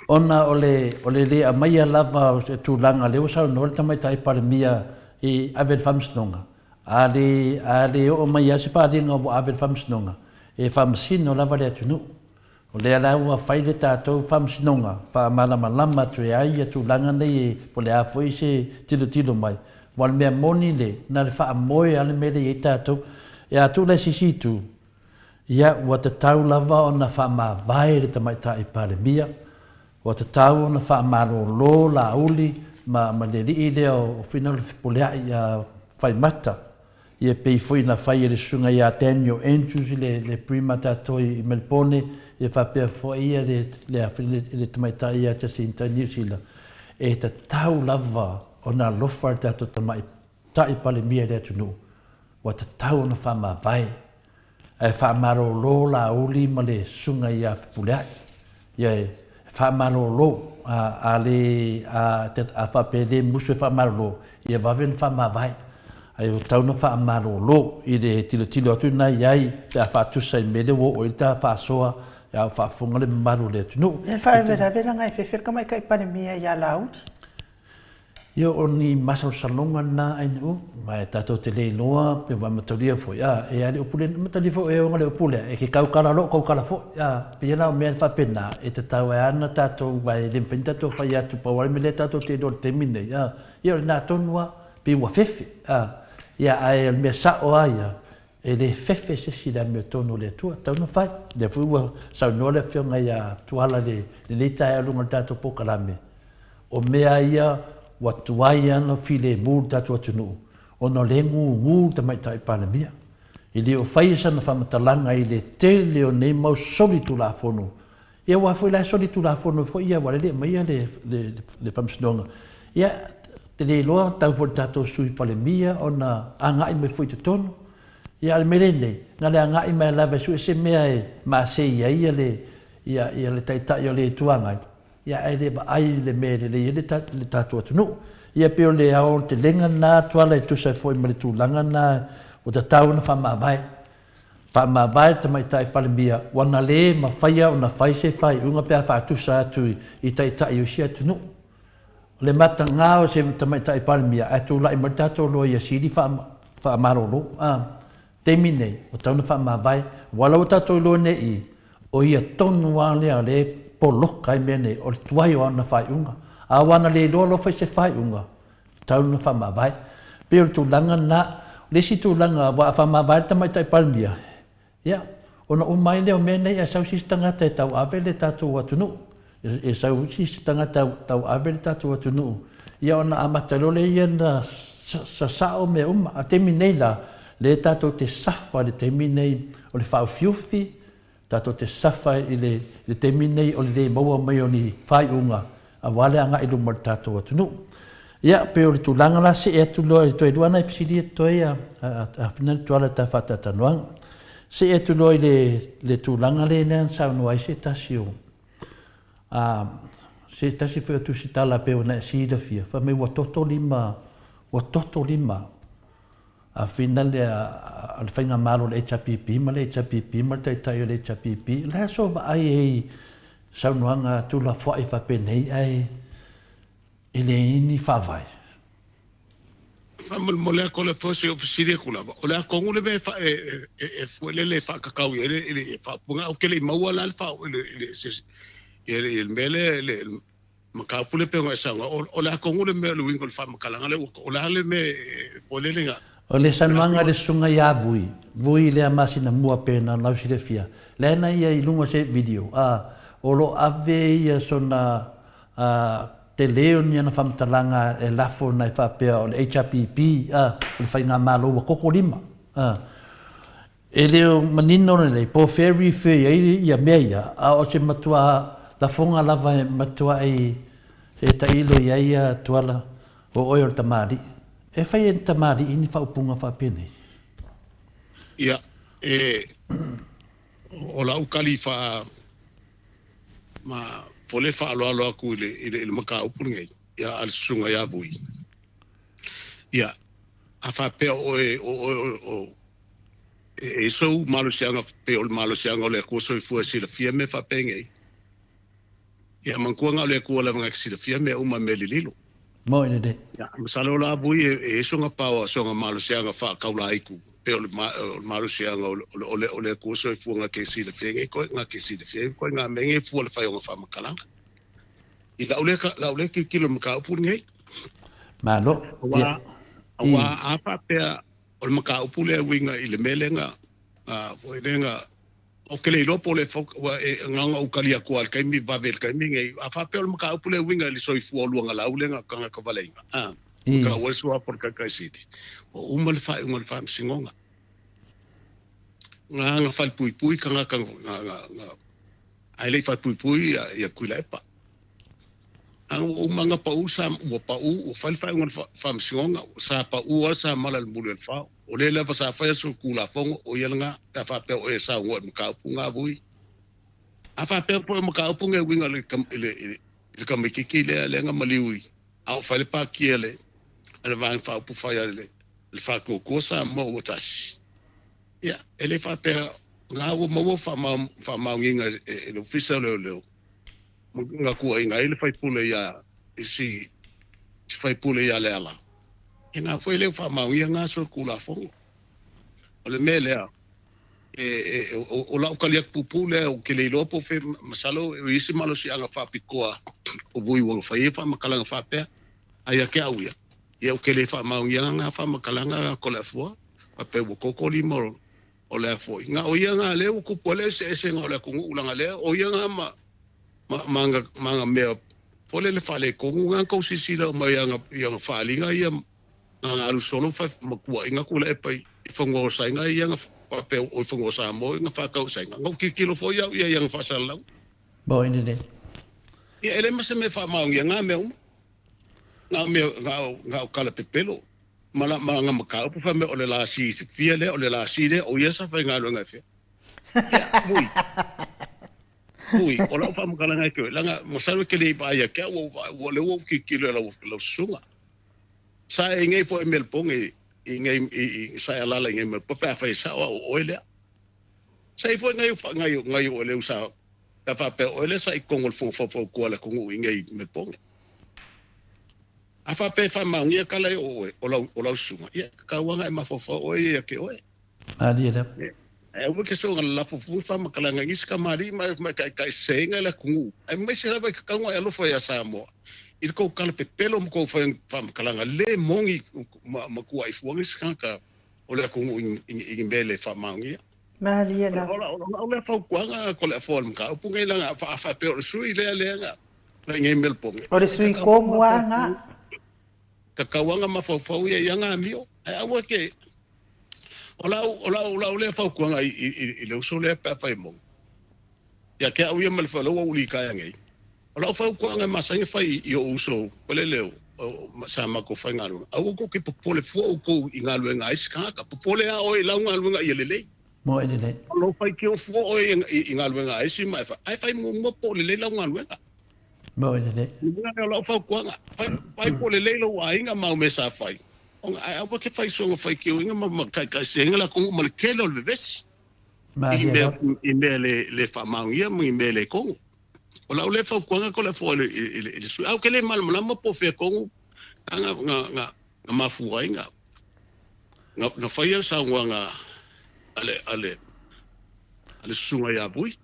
Ona o le, o le le aumaia lava o se tulaga lea ua saunoa le Tamaitai Palemia i ave i le Faamasinoga, a le, a le oo mai lava se faaaliga ua ave i le Faamasinoga, e faamasino lava le atunuu. O lea la ua fai le tatou faamasinoga, faamalamalama atu e ai ia tulaga nei e, po o le a foi se tilotilo mai. Aua o le mea moni le, na o le faamoe lava le mea lea e i ai tatou. E a tuu la i se isi itu, ia ua tatau lava ona faamavae le Tamaitai Palemia, ua tatau ona faamalolo Laauli ma, ma le alii lea o Finau Fepuleai ia Faimata, Ia pei foi na fai e le susuga ia Daniel Andrews le le Prima tatou i Melbourne, ia faapea foi ia le le le tamaitai ia Jacinta i New Zealand. E tatau lava ona alofa le tatou tamaitai Palemia i le atunuu, ua tatau ona faamavae ae faamalolo Laauli ma le susuga ia Fepuleai. Ia e faamalolo, a, a le, a, a faapea e le musu e faamalolo, ia vave ona faamavae. Ae ua tatau ona faamalolo i le tilotilo atu lena i ai pe a faatusa i mea lea ua oo i ai le ta faasoa a o faafofoga le mamalu o le atunuu. Ia, le faalavelave leaga e fefe le Tamaitai Palemia ia Laauli. Ia o ni masalosaloga na ainu ma e tatou te le iloa pe ua amatalia foi a e a le upu le amatalia foi e ona le upu lea e ke kaukala loo kaukala foi a pei la o mea faapena e tatau ai ana tatou aua e le mafai ona tatou fai atu pau a le mea lea tatou te iloa i le taimi lenei a ia o lena tonu a pei ua fefe a ia ae o le mea sao a ia E le fefe se isi i le amiotonu o le Atua, tau na fai. Lea foi ua saunoa le Afioga ia Tuala i lenei taeao i luga o le tatou polokalame, o mea ia ua tuai lava ona filemu le tatou atunuu ona o lea e gugu le Tamaitai Palemia. E le o faia sana faamatalaga i le tele o nei mau solitulafono Ia aua foi la e solitulafono foi ia aua le le aumaia le le faamasinoga. Ia te le iloa tau foi le tatou Sui Palemia ona agai mai foi i totonu. Ia a o le mea lenei, na le agai mai lava e sue se mea e masei ai ia le ia le Taitai o le Itu Agai. Ia, ae le vaai i le mea e lelei ai le le tatou atunuu. Ia, pei o le aotelega lena Tuala e tusa ai foi ma le tulaga lena ua tatau ona faamavae. Faamavae le Tamaitai Palemia, ua na le mafaia ona fai se faaiuga pe a faatusa atu i Taitai o isi atunuu. O le mataga o se Tamaitai Palemia ae tulai mai le tatou Loia Sili faamalolo. A, taimi nei, ua tatau ona faamavae, aua la ua tatou iloa nei i, o ia tonu lava lea o lea e poloka ai mea nei, o le tuai o ana faaiuga. A ua na le iloa loa fai se faaiuga, tatau ona faamavae. E pei o le tulaga lena. O le isi tulaga, aua a faamavae le Tamaitai Palemia, ia, ona uma ai lea o mea nei ae sau se isi tagata e tauave le tatou atunuu. E sau se isi tagata e tauave le tatou atunuu, ia ona amata loa lea ia ona sasao mea uma. A o le taimi nei la, lea tatou te safa i le taimi nei o le faaufiufi, Tatou te safa i le taimi lenei o le le maua mai o ni faaiuga aua le agai i luma o le tatou atunuu. Ia, pei o le tulaga la, see atu loa i toe lua nai fesili ia totoe a Afina le Tuala i le ta faatalatalanoaga. See atu loa i le tulaga lea na saunoa ai se tasi o a se tasi foi o tusitala pei ona e silafia, fai mai ua toto lima, ua toto lima A finale a le Faigamalo o le HRPP ma le HRPP ma le Taitai o le HRPP, o le a sou vaai ai i saunoaga tuulafoai faapenei ae e leai ni faavae? Faamolemole atu o le se ou fesili atu lava, o le a tonu le mea e fuelele e faakakau i ai le faaupuga? Ou te le i maua la le mea lea le mataupu lea pei ona e saunoa, o le a tonu le mea o le uiga o le faamatalaga lea, o le a le mea e poelele na? O le saunoaga a le Susuga ia Vui, Vui i lea masina mua pei ona lau silafia, lea na ia i luga o se video, a, o lo o ave ia sona, a, tele o ni ana faamatalaga e lafo na e faapea o le HRPP, a, o le Faigamalo ua koko lima, a. E le o manino lelei po o fea e refer i ai ia mea ia, a o se matua lafoga lava e matuai e tailo i ai ia Tuala, o oe o le tamalii. E fai e le tamalii ni faaupuga faapenei? Ia, e, o lau tali faa, ma, fole faaaloalo atu i le, i le, i le mataupu lenei, ia, a le susuga ia Vui. Ia, a faapea o oe, o oe o, o, e i sou malosiaga pei o le malosiaga o le Akua Soifua e silafia mea faapenei. Ia manatua na o le Akua lava na te silafia mea uma mea lililo. Moi lelei. Ia, masalo la Vui e i ai sona power, sona malosiaga faataulaitu pei o le malosiaga o le o le Akua Soifua na te silafia nei koe, na te silafia ai koe ngā mea nei fua le fai o ngā faamatalaga. I lau lea, lau lea tilotilo i le mataupu lenei. Malo. Aua, aua a faapea O le mataupu lea e uiga i le mea lea na, foi lea na, ou te le iloa po o le ua e, na ona ou tali atu lava i le taimi vave i le taimi lenei. A faapea o le mataupu lea e uiga i le soifua o Luagalau lea na tagata valeina, a, ua taua ai le suafa o le Taitai Sili, ua uma le faaiuga o le Faamasinoga. Na na falepuipui tagata na, na, na, ae le i falepuipui ia, ia Tuilaepa. A ua uma ona pau sa, ua pau, ua fai le faaiuga o le Faamasinoga, sa pau lava le samala i le muli o le fao. O lea lava sa faia sou Tulafono, o ia lena, pe a faapea o e saunoa i le mataupu lena vui. A faapea foi o mataupu nei e uiga i le, i le, i le tamaitiiti lea, lea na maliu i, a o fai le pati a le, a le Vaega Faaupufai a le, le Faatuatua Samoa Ua Tasi, ia, e le faapea, na ua maua faamaoniga e le Ofisa o Leoleo, Na tuuaiina ai le faipule ia i si faipule ia Leala, e na foi lea ua faamaonia na solitulafono. O le mea lea, e, e, o, o lau tali atu puupuu lea, ou te le iloa po o fea, masalo e i ai se malosiaga faapitoa o Vui ua fai ai faamatalaga faapea. A ia te au ia, ia ou te le faamaonia na faamatalaga Toleafoa, faapea ua toto lima o, o le a foi. Na o ia na lea ua tupu ai le eseesega o le atunuu leaga lea o ia na ma ma ma ana ma ana mea foi lele faaletonu na tou silasila uma i ana i ana faaaliga ia na ana alu solo ma ma tuuaiga Tuilaepa i i fanua o Saina ia na faapea o i fanua o Samoa na faatau i Saina. Na ou tilotilo foi au ia i ana faasalalauga. Moi lelei. Ia e le ma se mea faamaonia na mea uma. Na o mea na o na o tala pepelo. Ma la, ma ana mataupu fai mai o le lasi fia lea, o le lasi lea, o ia sa faigaluega i fea. Ia, vui. Vui, o lau faamatalaga e te oe, leaga masalo e te le i vaai ia te au, ua ou vaai, ua, lea ua ou tilotilo i lau, lau susuga. Sa e i nei foi i Melbourne i, i nei, i, i, sa e alaala i nei Melbourne, pe afai e sao au o oe lea. Sa i foi nai, nai, nai o eleu sa, pe a faapea o oe lea sa i totonu o le fono faufautua a le atunuu i nei Melbourne. A faapea e faamaonia tala e o oe, o lau, o lau susuga, ia, e tatau lava ona e mafaufau oe ia ia te oe. Malie lava. Ae aua e te soona lalafo fua faamatalaga i nisi kamali'i ma e taitaiseseina le atunuu, aemaise lava i tatau ona e alofa ia Samoa i le tou tala pepelo ma tou faamatalaga le moni ma tuuai fua nisi tagata o le atunuu i ni mea le faamaonia. Malie lava. O lau lea fautuaga Toleafoa i le mataupu lenei leaga a faapea o le sui lea lea na i nei Melbourne, O le sui komu lava na. Tatau lava ona mafaufau ia i ana amio, ae aua te. O lau, o lau, o lau lea fautuaga i, i, i, i le uso lea pe afai e moni. Ia te au ia ma le whalau ua ulikaea nei. O lau fautuaga e masani ona fai i ou uso pelele o, o, sa matou faigaluega, aua tou te popole fua outou i galuega a isi tagata. Popole lava oe i lau galuega ia lelei. Moe lelei. O lou faitio fua oe i, i, i galuega a isi ma e fai, ae fai muamua po o lelei lau galuega. Moe lelei. O lau fautuaga, fai, fai po o lelei lou aiga ma au mea sa fai. Ona ae aua te fai soona faitioina ma ma taitaiseseina le atunuu ma le tele o le vevesi i mea i mea le le faamaonia ma ni mea le tonu. O lau lea fautuaga ko le afoa i le i le i le sui. Ae ou te le malamalama po o fea tonu na na na na mafua ai na na na faia le saunoaga a le a le a le susuga ia Vui.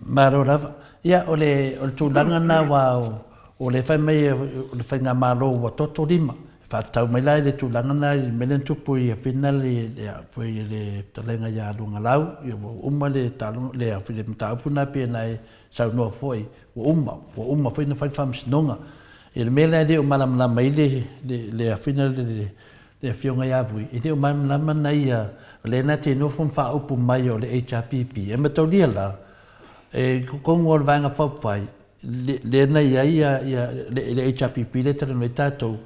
Malo lava. Ia, o le, o le tulaga lena aua o, o lea e fai mai o le faigamalo ua toto lima. E faatatau mai la i le tulaga lena i le mea lea na tupu i Afina le, le, foi i le fetalaiga ia Luagalau, ia ua uma le taaloga, le, le mataupu lena pei ona e saunoa foi, ua uma, ua uma foi ona fai le faamasinoga. Ia le mea la e le o malamalama ai le, le, le Afina le, le, le Afioga ia Vui, e le o malamalama na ia, o lea na te nofo ma faaupu mai o le HRPP. E mataulia la, e i totonu o le Vaega Faaupufai, lea na i ai ia, ia le, le HRPP lea e talanoa ai tatou,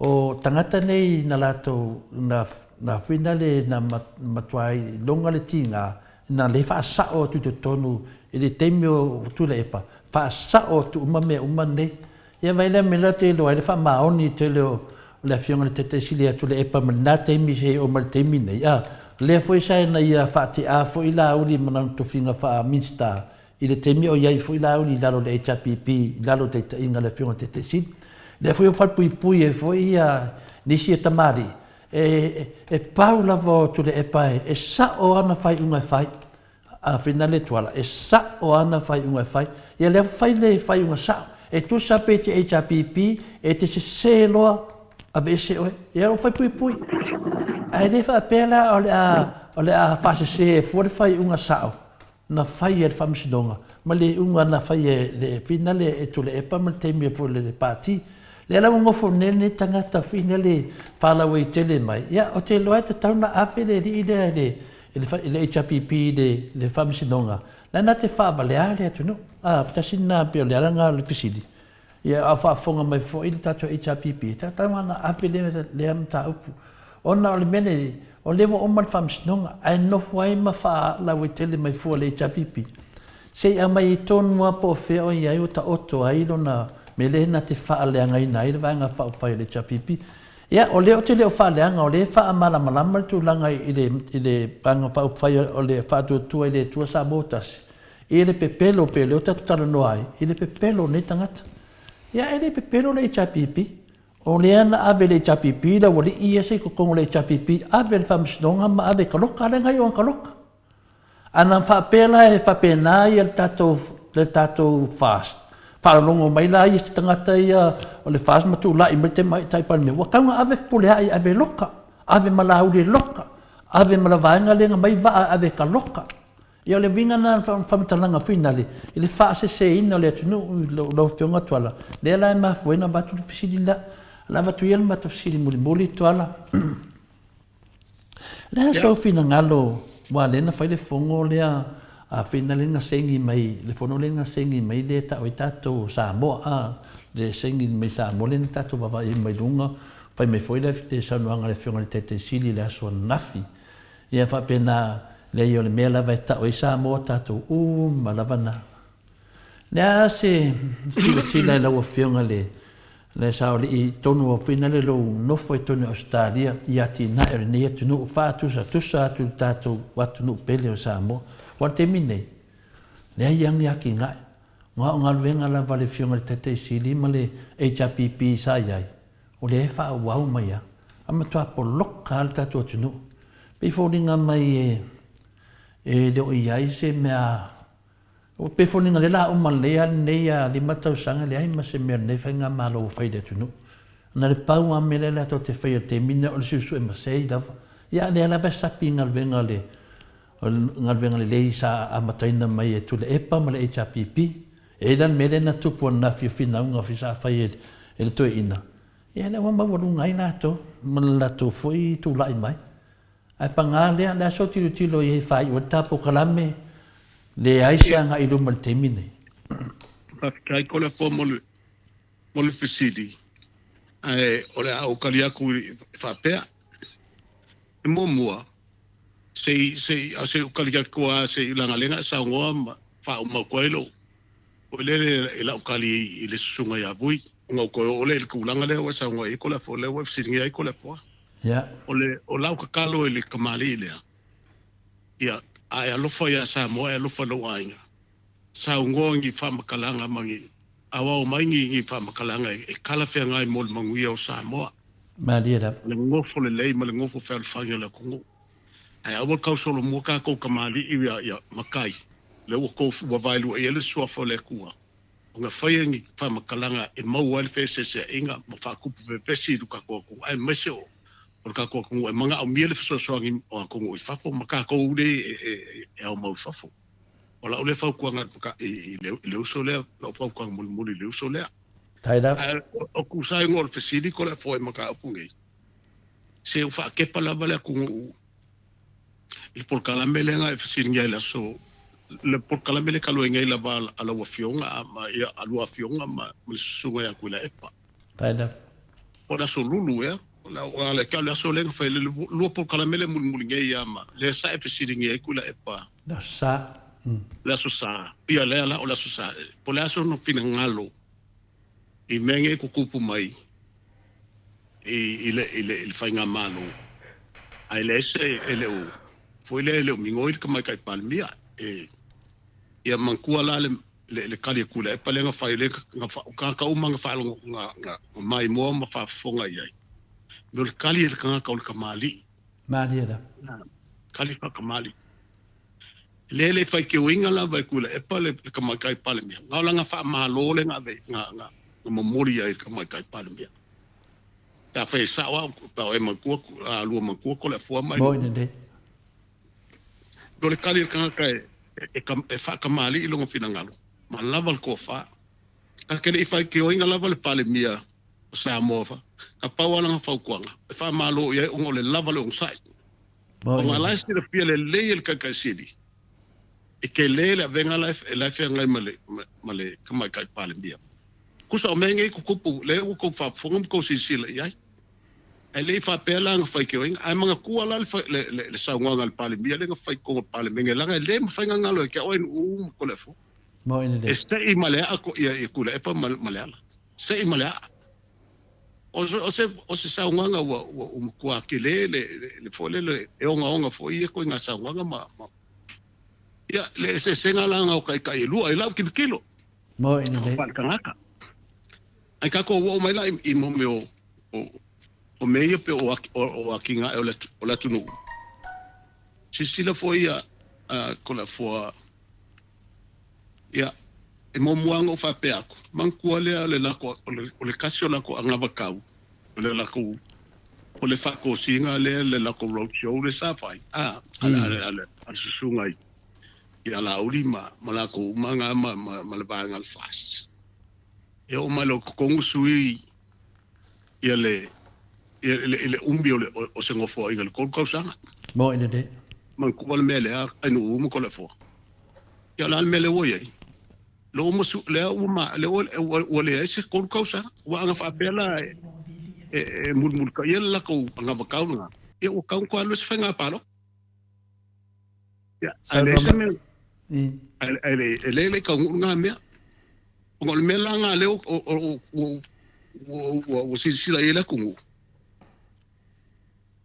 o tagata nei na latou, na, na fuina le, na matua iloga le tiga, na le faasao atu i totonu i le taimi o Tuilaepa, faasao atu uma mea uma nei. Ia vaai lea mea lea te iloa ai le faamaoni tele o le Afioga i le Taitai Sili a Tuilaepa mai lena taimi seia oo mai le taimi nei. A, lea foi sa ina ia faatea foi Laauli ma lana tofiga faa-Minisita i le taimi o i ai foi Laauli i lalo o le HRPP i lalo o le taitaiga a le Afioga i le Taitai Sili. Lea foi ua falepuipui ai foi ia nisi o tamalii, e, e pau lava o Tuilaepa e sao ana faaiuga e fai. A finale Tuala, e sa'o ana faaiuga e fai. Ia lea fai le faaiuga sa'o. E tusa pe te HRPP, e te sesē loa, aveese oe. Ia o fai puipui. Ae le faapea la o le a, o le a faasesē fua le faaiuga sa'o na fai e le Faamasinoga ma le iuga na fai e le finale e Tuilaepa ma le taimi foi o le Pati. Lea la ua nofo nei lenei tagata finale faalauaitele mai, ia ou te iloa e tatau ona ave le alii lea i le i le HRPP i le, le Faamasinoga, la na te faavalea le atunuu. A, tasi lena pei o le ala lena o le fesili. Ia, a o faafofoga mai foi le tatou HRPP, e tatau ona ave lea, lea mataupu. Ona o le mea lenei, o lea ua uma le Faamasinoga, ae nofo ai ma faalauaitele mai fua le HRPP, se i aumai ai tonu lava po o fea o i ai ua taoto ai lona mea lea na te faaleagaina ai le Vaega Faaupufai o le HRPP. Ia, o lea ou te le o faaleaga, o lea e faamalamalama le tulaga i le, i le Vaega Faaupufai o le Faatuatua i le Atua Samoa Tasi, i le pepelo pei o lea ua tatou talanoa ai, i le pepelo o nei tagata. Ia, e le pepelo le HRPP. O lea na ave e le HRPP le aualii ia se i totonu o le HRPP, ave i le Faamasinoga ma ave e kaloka, a lea na iu lava ina kaloka. A na faapea la e faapena ia le tatou, le tatou FAST, faalogologo mai la isi tagata ia o le FAST ma tulai mai le Tamaitai Palemia, ua tatau ona ave Fepuleai e ave e loka, ave ma Laauli e loka, ave ma le vaega lea na aumai vaa e ave e kaloka. Ia o le uiga lena o le faamatalaga finale i le faaseseina o le atunuu i lau Afioga Tuala, lea la e mafua ai ona avatu le fesili lea. O le a avatu ia le matou fesili mulimuli Tuala. Le a sou finagalo aua lea na fai le fono lea a fina lea na saini mai le fono lea na saini mai lea e tau ai tatou o Samoa a le saini mai Samoa lea na tatou vaavaai ai mai luga fai mai foi le saunoaga a le afioga i le Taitai Sili i le aso ananafi ia faapena leai o le mea lava e tau ai Samoa tatou uma lava na. Le a se silasila i lau Afioga i le Saoalii tonu o fina le lou nofo i totonu o Ausetalia i atinae o lenei atunuu faatusatusa atu i le tatou atunuu pele o Samoa. Aua o le taimi lenei, leai lava ni atinae. Na o galuega lava a le Afioga i le Taitai Sili ma le HRPP sa i ai, o lea e faaauau mai lava. A matua poloka lava le tatou atunuu. E pei e foliga mai e le o i ai se mea, e pei e foliga o lea o le a uma lelei lava lenei 5 tausaga e leai ma se mea o lenei faigamalo ua fai i le atunuu. Na o le pau lava mea lea latou te faia i le taimi lenei o le suesue masei lava. Ia a o lea lava e sapi i galuega a le O le galuega lelei sa amataina mai e Tuilaepa ma le HRPP. E i ai la le mea lea na tupu ananafi o finauga foi sa fai e le toeaina, ia lea ua maualuga ai latou ma le latou foi tulai mai. Ae paga lea, o le a sou tilotilo i ai e faaiu ai le ta polokalame, leai se agai i luma i le taimi lenei. Faafetai Koliafoa mo le mo le fesili, ae o le a ou tali atu e faapea, E muamua, se i, se i, a se i ou tali atu lava se i leaga lea na e saunoa ma faauma atu ai lou, foi lele i lau tali i le susuga ia Vui, ona ou toe oo lea i le tulaga lea ua e saunoa i ai Toleafoa, lea ua e fesiligia ai Toleafoa. Yeah. O le, o lau tatalo i le tamalii lea, ia, a e alofa ia Samoa, e alofa i lou aiga, saunoa ni faamatalaga ma ni aoao mai ni ni faamatalaga e talafeagai mo le manuia o Samoa. Malie lava. Le nofo lelei ma le nofo fealofani o le atunuu. Ae aua le tau solomua tatou tamalii ia ia matai, lea ua tou ua vaelua i ai le Suafa o le Atua, ona faia ni faamatalaga e maua ai le feeseeseaiga ma faatupu vevesi i lo tatou atunuu aemaise o o le tatou atunuu e manaomia le fesoasoani o atunuu i fafo ma tatou lea e e e aumau i fafo. O lau lea fautuaga i le uso lea, lau fautuaga mulimuli i le uso lea. Ae o tusa ai o le fesili ko le afoa i mataupu nei, se ua faakepa lava le atunuu i le polokalame lea na e fesiligia i le aso, le polokalame lea talu ai nei lava a lau Afioga ma ia a lua afioga ma le Susuga ia Tuilaepa. O le aso Lulu ea, o le a le aso lea na fai ai le lua polokalame lea mulimuli nei lava ma lea sa e fesiligia ai Tuilaepa. Le Aso Sa. Le Aso Sa. Ia, lea la o le Aso Sa. Po o le a sona finagalo i mea nei e tutupu mai i, i le, i le, i le faigamalo, ae leai se, e le o, foi lea e le o migoi le Tamaitai Palemia. E, ia manatua la le, le, le tali a Tuilaepa lea na fai, lea na, o tagata uma na faalogo, na, na maimoa ma faafofoga i ai. O le tali a le tagata o le tamalii. Malie lava. Tali faatamalii. Lea le faitioina lava e Tuilaepa le Tamaitai Palemia, na o lana faamalo lea na ave, na, na, na momoli ai i le Tamaitai Palemia. Pe afai e sao au, pe o e matua, a lua matua Toleafoa mai. Moi lelei. O le tali a le tagata e, e, e faatamalii lona finagalo, ma lava le tofa. Ta te le i faitioina lava le Palemia o Samoa fa, na pau lava lana fautuaga, e faamalo i ai ona o le lava le onosai. Ona la e silafia lelei e le Taitai Sili, e tele le avega la e, la e feagai ma le, ma le Tamaitai Palemia. Tusa o mea nei tutupu, lea ua tou faafofoga ma tou silasila i ai. Ae le i faapea la na faitioina. Ae manatua la le, le, le, le saunoaga a le Palemia lea na fai i totonu o le Palemene, leaga e le mafai ona galo ia te oe Nuuu ma Toleafoa. E se'i ma le aa ia, ia Tuilaepa ma, ma Leala. Se'i ma le aa. O se, o se, o se saunoaga ua, ua, ua matua tele le, le, le foi lele, e ogaoga foi ia ituaiga saunoaga ma, ma, ia, le eseesega la na o taitai e lua i lau tilotilo. Moi lelei. Faale-tagata. Ae tatou oo mai la i, i mo mea o, o, o mea ia pe o, o, o atinae o le, o le atunuu. Silasila foi ia uh, Toleafoa Ia, e muamua lava ona ou faapea atu, manatua lea o le lako, o le, o le tasi o latou anavatau, o le latou, o le faatosina lea le latou road show lea sa fai, a, a, a, a, a, a le susuga i, ia Laauli ma, ma latou uma na ma, ma, ma le vaega o le FAST. E oo mai loa i totonu sui ia le, ia le, le umi o, le, o se nofoaiga i le 3 tausaga. Moi lelei. Manatua le mea lea, Ainuu ma Toleafoa. Ia o le a le mea lea ua i ai? Lea ua masu, lea ua ma, lea ua, ua, ua leai se 3 tausaga. Ua ana faapea la e, e, e mulimulitaia le latou anavatau lena, ia ua tatau ona toe alu i se faiga palota. Ia, ae leai se mea, ae, ae, ae le, e le i taunuu lena mea. Ona o le mea la lena lea ua silasila i ai le atunuu,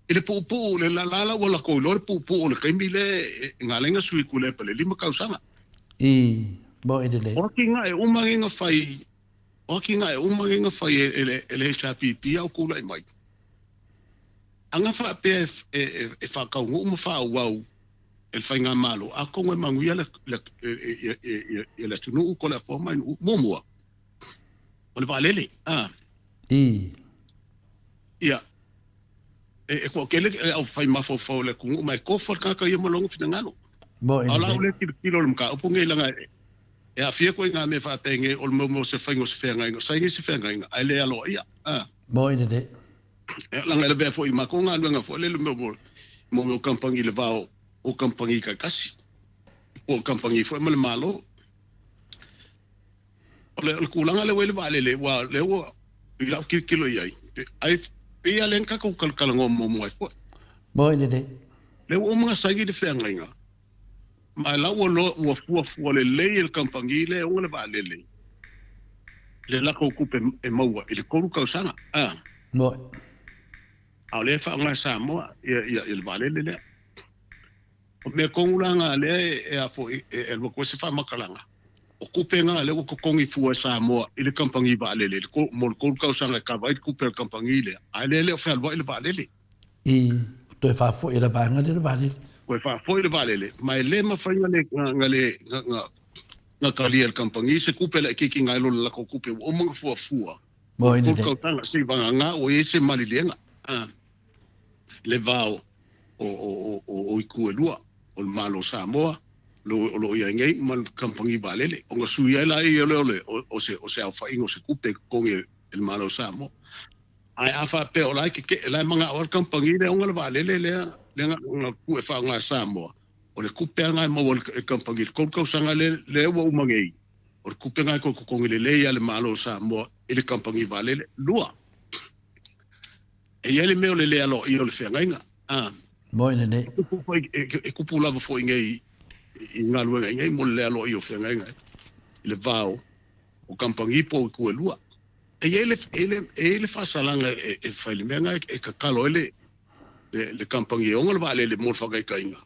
i le puupuu, le la la ua latou iloa le puupuu o le taimi lea e na ala ai ona sui Tuilaepa i le 5 tausaga. I, moe lelei. O atinae uma nei na fai, o atinae uma nei na fai e le HRPP a o tulai mai, ana faapea e faataunuu ma faaauau e le Faigamalo, atonu e manuia le atunuu ko le afoa mai nuu. Muamua, o le vaalele. A. I. Ia, e toatele le au fai mafaufau o le atunuu, ma e tofa le tagata ia ma lona finagalo. Mo A o lau lea tilotilo i le mataupu lenei, leaga e aafia koe i ngā mea faapenei o le mea o se faiga o se feagaiga, o saini se feagaiga, ae le aloaia. A. Mo lelei. Ia, leaga e lavea foi i matou galuega foi lele mo mea o kamupani i le va o kamupani taitasi, po o kamupani foi ma le Malo. O le tulaga lea ua i ai le vaalele, aua o lea ua, i lau tilotilo i ai, ai pei lava lea na tatou talatalanoa muamua ai foi. Moi lelei. Lea ua uma ona saini le feagaiga, ma la ua loa ua fuafua lelei e le kamupani lea e ona le vaalele le latou tupe e maua i le 3 tausaga. A. Moi. A o lea e faaaoga e Samoa ia le vaalele lea. O mea tonu la na lea e a foi e alu atu ai se faamatalaga, o tupe na lea ua totogi fua e Samoa i le kamupani vaalele mo le 3 tausaga e kava ai le tupe a le kamupani lea, ae lea e le o fealuai le vaalele. I toe faafoi e le vaega lea le vaalele. Toe faafoi le vaalele, ma e le mafai na le na le na talia e le kamupani se tupe laitiiti nai lo le latou tupe ua uma ona fuafua mo le 3 tausaga, seivagana ua i ai se maliliega le va o o itu e lua, o le Malo o Samoa o lo o i ai nei ma le kamupani vaalele, ona sui ai lea o se aofaiga o se tupe e totogi e le Malo o Samoa. Ae a faapea o la e tetee, la e manao lava le kamupani lea e ona le vaalele lea na tuu e faaaoga e Samoa, o le tupe lava lena e maua e le kamupani i le 3 tausaga lea ua uma nei, o le tupe lena e toe totogi lelei lava e le Malo o Samoa i le kamupani vaalele. Lua, e i ai le mea o le le aloaia o le feagaiga. A. Moi lenei. E kupu lava foi nei i galuega i nei mo le le aloaia o feagaiga i le va o kamupani po o itu e lua. E i ai le, e i ai le faasalaga e fai i le mea lena e tatalo ai le, le kamupani e ona le vaalele mo le faataitaiga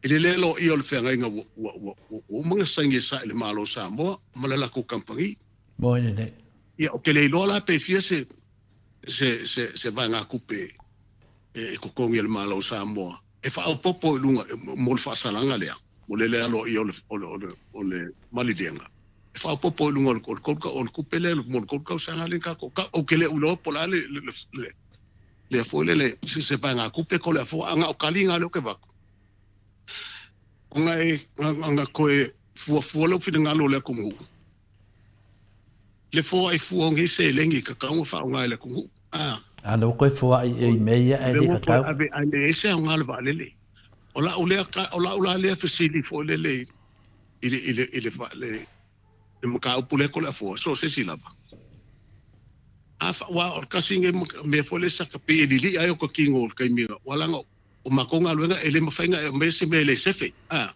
i le le aloaia o le feagaiga ua, ua, ua, ua uma ona saini e sa i le Malo o Samoa ma le latou kamupani. Moi lenei. Ia, ou te le iloa la pe fia se, se, se, se vaegatupe e totogi e le Malo o Samoa e faaopoopo i luga mo le faasalaga lea, mo le le aloaia o le, o le, o le, o le maliliega, e faaopoopo i luga o le, o le tupe lea mo le 3 tausaga lea tatou, ou te le o iloa po o le a le, le, le, le foi lele, se, se vaegatupe ko le afua, a na o taliga lea ou te avatu. Ona e, na toe fuafua lou finagalo o le atunuu, le foai fua o nei seleni e tatau ona faaaoga e le atunuu. A. A lea ua toe foai i mea ia ae le tatau. Ave ae leai se aoga o le vaalele. O lau lea, o lau la lea fesili foi lele i le, i le, i le, le, le mataupu lea ko le afoa, so o se isi lava. A fa, aua o le tasi lenei mea foi lea sa ta pei e lili'a ai o ta tino i le taimi, aua leaga o matou galuega e le mafai ona e aumaia se mea e le sefe. A.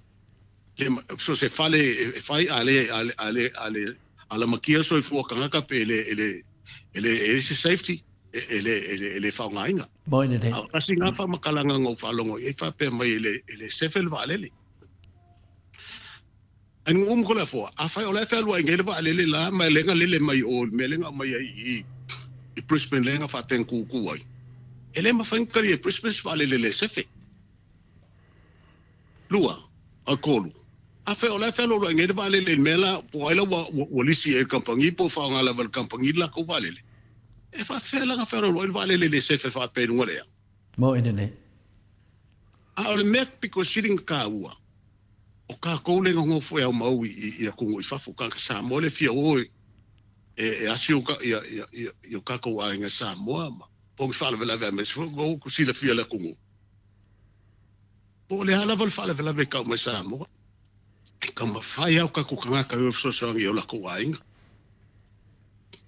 So se fale e fai a le a le a le a le a lamatia le soifua tagata pe le e le e le e se safety e le e le e le faaaogaina. Moi lelei. A o tasi na faamatalaga na ou faalogo i ai faapea mai e le e le sefe le vaalele. Ai nuu uma ko le afoa, afai o la e fealuai nei le vaalele la ma le na lele mai o le mea lea na aumai ai i i Brisbane lea na faapea na kukū ai. E le mafai ona talia e Brisbane se vaalele le sefe. 2, a 3. Afai o la e fealualuai nei le vaalele i le mea la, po o ai la ua, ua, ua lisi e le kamupani po o faaaoga lava e le kamupani le latou vaalele, e faapefea la ona fealualuai le vaalele le sefe faapea i luga o le ea? Moi lelei. A o le mea pito sili ona taua, o tatou lea e nonofo e aumau i, i, i atunuu i fafo, tagata Samoa lea e fia o e, e, e asi o, ia, ia, ia, i o tatou aiga Samoa ma po o ni faalavelave aemaise foi ua silafia e le atunuu. Po o le a lava le faalavelave e tau mai Samoa, e taumafai lava o tatou tagata e o e fesoasoani i o latou aiga,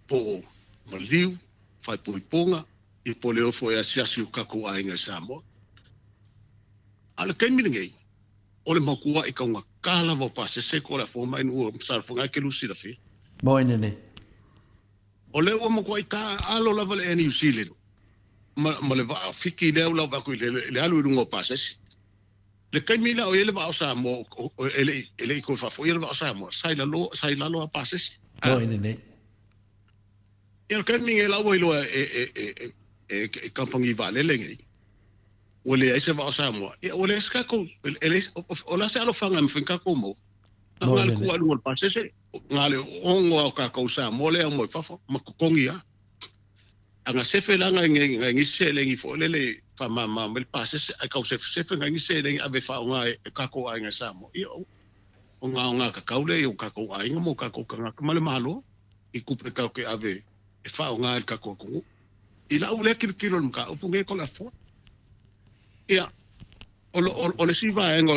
po o maliu, faaipoipoga, ia po o le o foi e asiasi i o tatou aiga i Samoa. A o le taimi lenei, o le matua'i taugata lava o pasese ko le afoga mai nuu o Salafaiga e te lua silafia. Moe lelei. O lea ua matuai taaalo lava le Air New Zealand ma, ma le vaa Fiti lea ua lau atu i le, le alu i luga o pasese. Le taimi lea o i ai le vaa o Samoa, e le i, e le i toe faafoia le vaa o Samoa, sa i lalo, sa i lalo lava pasese. Moe lelei. Ia, o le taimi lenei la ua iloa e, e, e, e, e, e kamupani vaalele nei, ua leai se vaa o Samoa, ia ua leai se tatou, e leai, o le a se alofaga e mafai ona tatou maua? Na o le tuu lava i luga o le pasese, na o le ono lava o tatou Samoa lea e omai fafo ma totogi lava. A na sefe la nai nisi seleni foi lele e faamama mai le pasese, ae tau sefesefe nai nisi seleni ave e faaaoga e tatou aiga i Samoa, ia o na aoga tatau lea i o tatou aiga ma o tatou tagata ma le Malo i tupe tatou te ave e faaaoga i le tatou atunuu. I lau lea tilotilo i le mataupu lenei Toleafoa. Ia, o le isi vaega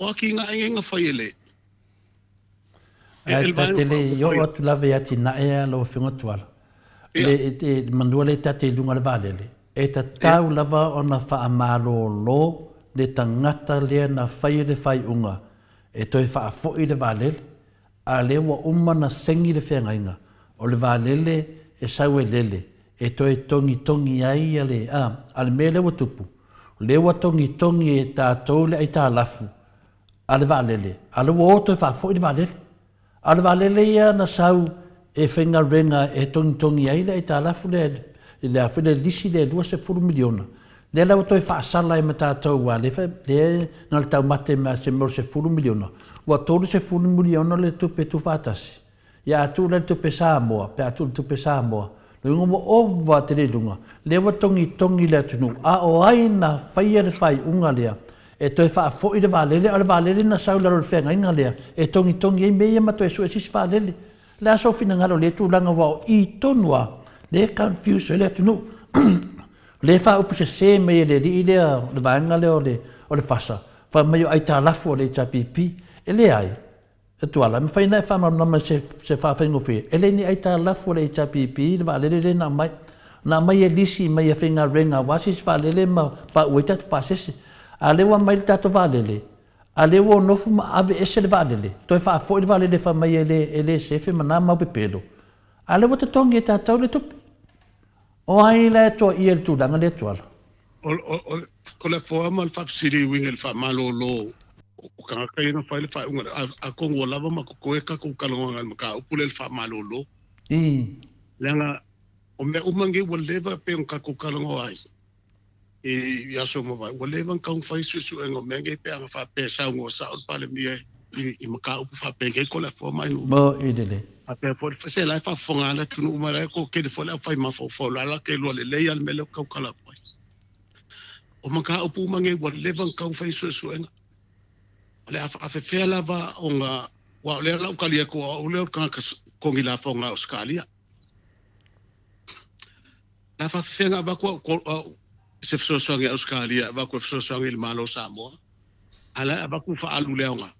o atinae nei na fai e le Ae ta te le i oo atu lava i atinae a lau Afioga Tuala, le, e, manua lea ta te i luga o le vaalele, e tatau lava ona faamalolo le tagata lea na faia le faaiuga e toe faafoi le vaalele, a o lea ua uma ona segi le feagaiga, o le vaalele e sau e lele, e toe togitogi ai ia le, a, a o le mea lea ua tupu, o lea ua togitogi e tatou le aitalafu a le vaalele, a o lea ua o toe faafoi le vaalele. A o le vaalele ia na sau e faigaluega e togitogi ai le aitalafu lea i le a foi le lisi lea e $20 miliona, lea la ua toe faasala ai ma tatou aua lea lea na o le taumate ma se mea o le $10 miliona, ua $30 miliona le tupe tuufaatasi. Ia a tuu la i le tupe Samoa, pe a tuu i le tupe Samoa, lona uiga ua ova tele i luga, lea ua togitogi le atunuu, a o ai na faia le faaiuga lea e toe faafoi le vaalele, a o le vaalele na sau i lalo o le feagaiga lea e togitogi ai mea ia ma toe sue se isi vaalele. O le a sou finagalo i lea tulaga aua o i tonu lava lea e confuse ai le atunuu. O lea e faaupu sese mai e le alii lea o le vaega lea o le FASA, fai mai o aitalafu a le HRPP. E leai. E Tuala, e mafai ona e faamalamalama i se faafaigofie, e le ni aitalafu a le HRPP le vaalele lea na aumai. Na aumai e lisi mai e faigaluega aua se isi vaalele ma pauu ai tatou pasese. A o lea ua aumai le tatou vaalele, a o lea ua nofo ma aveese le vaalele, toe faafoi le vaalele fai mai e le, e le sefe ma na mau pepelo, a o lea ua totogi e tatou le tupe. O ai la e toaia i le tulaga lea Tuala? O le afoa ma le faafesili e uiga i le faamalolo o tagata ia na fai le faaiuga lea, atonu ua lava ma totoe tatou talanoaga i le mataupu lea i le faamalolo. Leaga o mea uma nei ua leva pei ona tatou talanoa ai i aso ua mavae, ua leva ona taumafai suesuega o mea nei pe ana faapea e saunoa sao le Palemia i mataupu faapenei ko le afoa mai nuu. Maoi lelei. Faapea foi, se la e faafofoga lava le atunuu ma la e toatele foi le aufai mafaufau, la la te iloa lelei lava le mea lea ou te tautala atu ai. O mataupu uma nei ua leva ona taumafai suesuega. O le a faafefea lava ona, aua o lea la ua tali atu o au lea o le tagata totogi lafoga a Ausetalia. O le a faafefea ona avatu au se fesoasoani a Ausetalia e avatu e fesoasoani i le Malo o Samoa, a o la e avatu faaalu le aoga.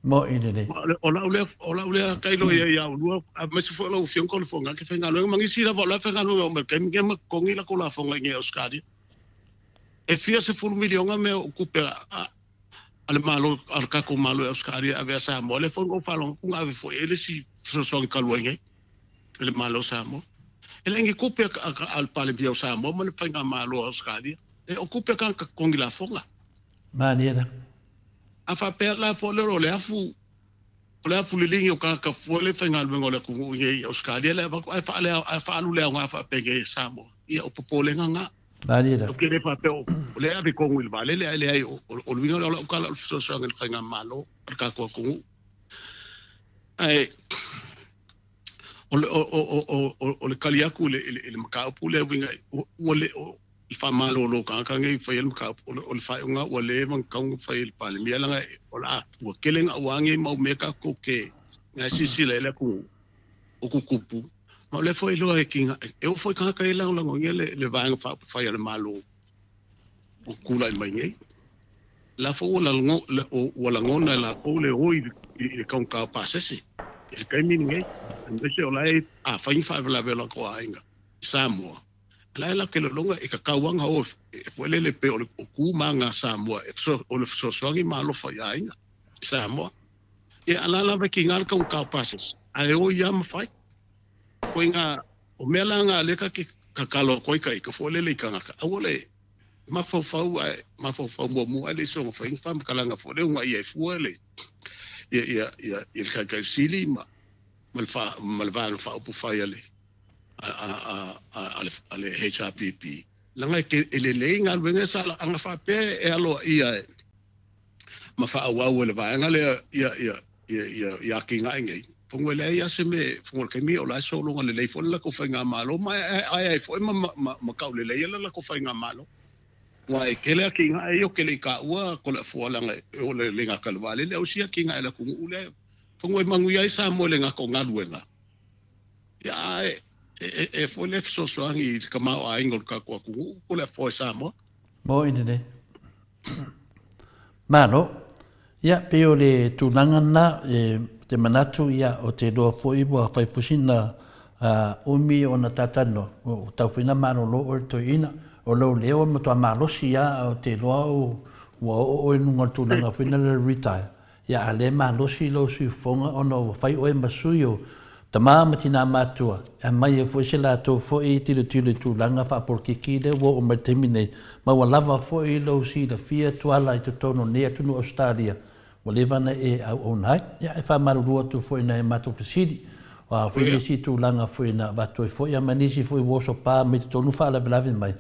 Maoi lelei. O lau lea, o lau lea tailo i ai ia oulua, aemaise foi o lau Afioga Toleafoa e faigaluega ma nisi lava o la e faigaluega uma i le taimi lenei ma totogi latou lafoga i inei i Ausetalia. E fia sefulu miliona mea o tupe a le Malo, a le tatou Malo i Ausetalia e ave ia Samoa, lea foi na ou faalogo atu na ave foi i ai le isi fesoasoani talu ai nei i le Malo o Samoa. E leai ni tupe a le Palemia o Samoa ma le Faigamalo a Ausetalia, o tupe a tagata totogi lafoga. Malie la. A faapea la foi lea o le afu, o le afu liligi o tagata foi le faigaluega o le atunuu i inei i Ausetalia le avatu ae faale ae faaalu le aoga faapenei e Samoa. Ia o popolega na. Malie la. Ou te le faapea o lea e ave tonu i le vaalele ae leai o le uiga lea o lau tala o le fesoasoani i le faigamalo a le tatou atunuu. Ae o le, o, o, o, o, o le tali atu i le, i le mataupu lea uiga ua le o le faamalolo o tagata nei e faia le mataupu, o le faaiuga ua leva ona tatau ona fai e le Palemia leaga o le a ua tele gauā nei mau mea tatou te na e silasila i ai le atunuu o tutupu ma o lea foi e iloa e tiga e oo foi tagata ia e lagolagoina le Vaega Faaupufai a le Malo o tulai mai nei. La foi ua lagona e latou le o i le taugata o pasese i le taimi lenei, aemaise o la e afai ni faalavelave o latou aiga i Samoa, la e latou te lagona e tatau lava ona o foi lele pei o le tu ma aga a Samoa o le fesoasoani ma alofa i aiga i Samoa. Ia, a la lava e tiga le taugata o pasese. Ae oi lava ma fai. Ituaiga, o mea la na lea ta te tatalo atu ai taita foi lele i tagata, aua le mafaufau ae mafaufau muamua ae le i soona fai ni faamatalaga foi lea una ia e fua le ia ia ia ia le Taitai Sili ma ma le fa, ma le Vaega Faaupufai a le a a a a le a le HRPP leaga e, te, e lelei galuega sa ana faapea e aloaia e ma faaauau e le vaega lea ia ia ia ia ia atinae nei. Fono e leai lava se mea, fono o le taimi o la e sologa lelei foi le latou faigamalo ma e ae ai foi ma ma ma tauleleia le latou faigamalo. Aua e tele atinae ia ou te le i taua Toleafoa leaga e oo le le gata i le vaalele a o isi atinae a le atunuu lea fono e manuia ai Samoa i le gata o galuega. Ia ae e e foi le fesoasoani i le tamaoaiga o le tatou atunuu Toleafoa e Samoa. Moi lelei. Malo. Ia, pei o le tulaga lena, e te manatu, ia, o te iloa foi ua fai foi sina umi ona talatalanoa, ua tau foi ina malolo oe le toeaina. O lou leo e matua malosi lava, ae ou te iloa ua oo oe i luga o le tulaga foi lena o le retire. Ia, a o lea e malosi lou siufofoga ona ua fai oe ma sui o tama ma tina matutua, e aumai ai foi se latou foi tilotilo i tulaga faapolokiki lea ua oo mai i le taimi nei, ma ua lava foi lou silafia tuala i totonu o lenei atunuu Ausetalia, ua leva ona e auauna ai. Ia, e faamalulu atu foi i nai a matou fesili, o a foi nisi tulaga foi na avatu ai foi, ma nisi foi ua oso pa mai totonu faalavelave mai,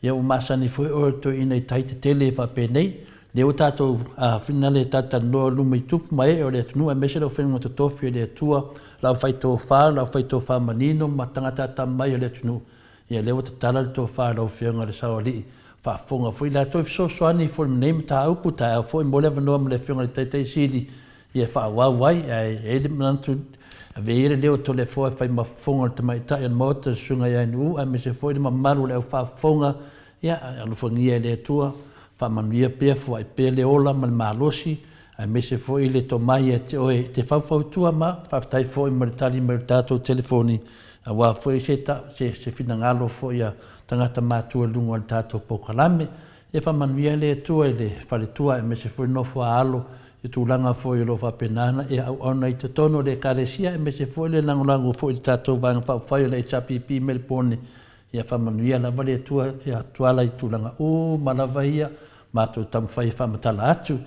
Ia ua masani foi oe toeaina i tai tetele faapenei, lea ua tatou finale talatalanoa luma i tupu ma ee o le atunuu aemaise le aufaigaluega totofi a le Atua, le aufai tofa, le aufai tofa manino ma tagata atamamai o le atunuu. Ia lea ua tatala le tofa i lau Afioga i le Saoalii, faafofoga foi latou e fesoasoani foi i lenei mataupu, taeao foi mo le avanoa ma le Afioga i le Taitai Sili ia e faaauau ai, ae i ai le manatu, ave ia le leo o Toleafoa e fai ma fofoga o le tamaitai o le Maota, le Susuga ia Nuuu, aemaise foi le mamalu o le au faafofoga, ia, alofagia e le Atua, faamanuia pea, foai pea le ola ma le malosi, aemaise foi le tomai ia te oe e te faufautua ma faafetai foi mo le tali mai o le tatou telefoni, aua foi se, se, se finagalo foi a tagata matua i luga o le tatou polokalame. Ia faamanuia le Atua i le faletua aemaise foi le nofo a alo i tulaga foi o lo o faapena ona e auauna i totonu o le Ekalesia aemaise foi le lagolago foi i le tatou Vaega Faaupufai o le HRPP Melbourne. Ia faamanuia lava le Atua ia Tuala i tulaga uma lava ia matou taumafai e faamatala atu.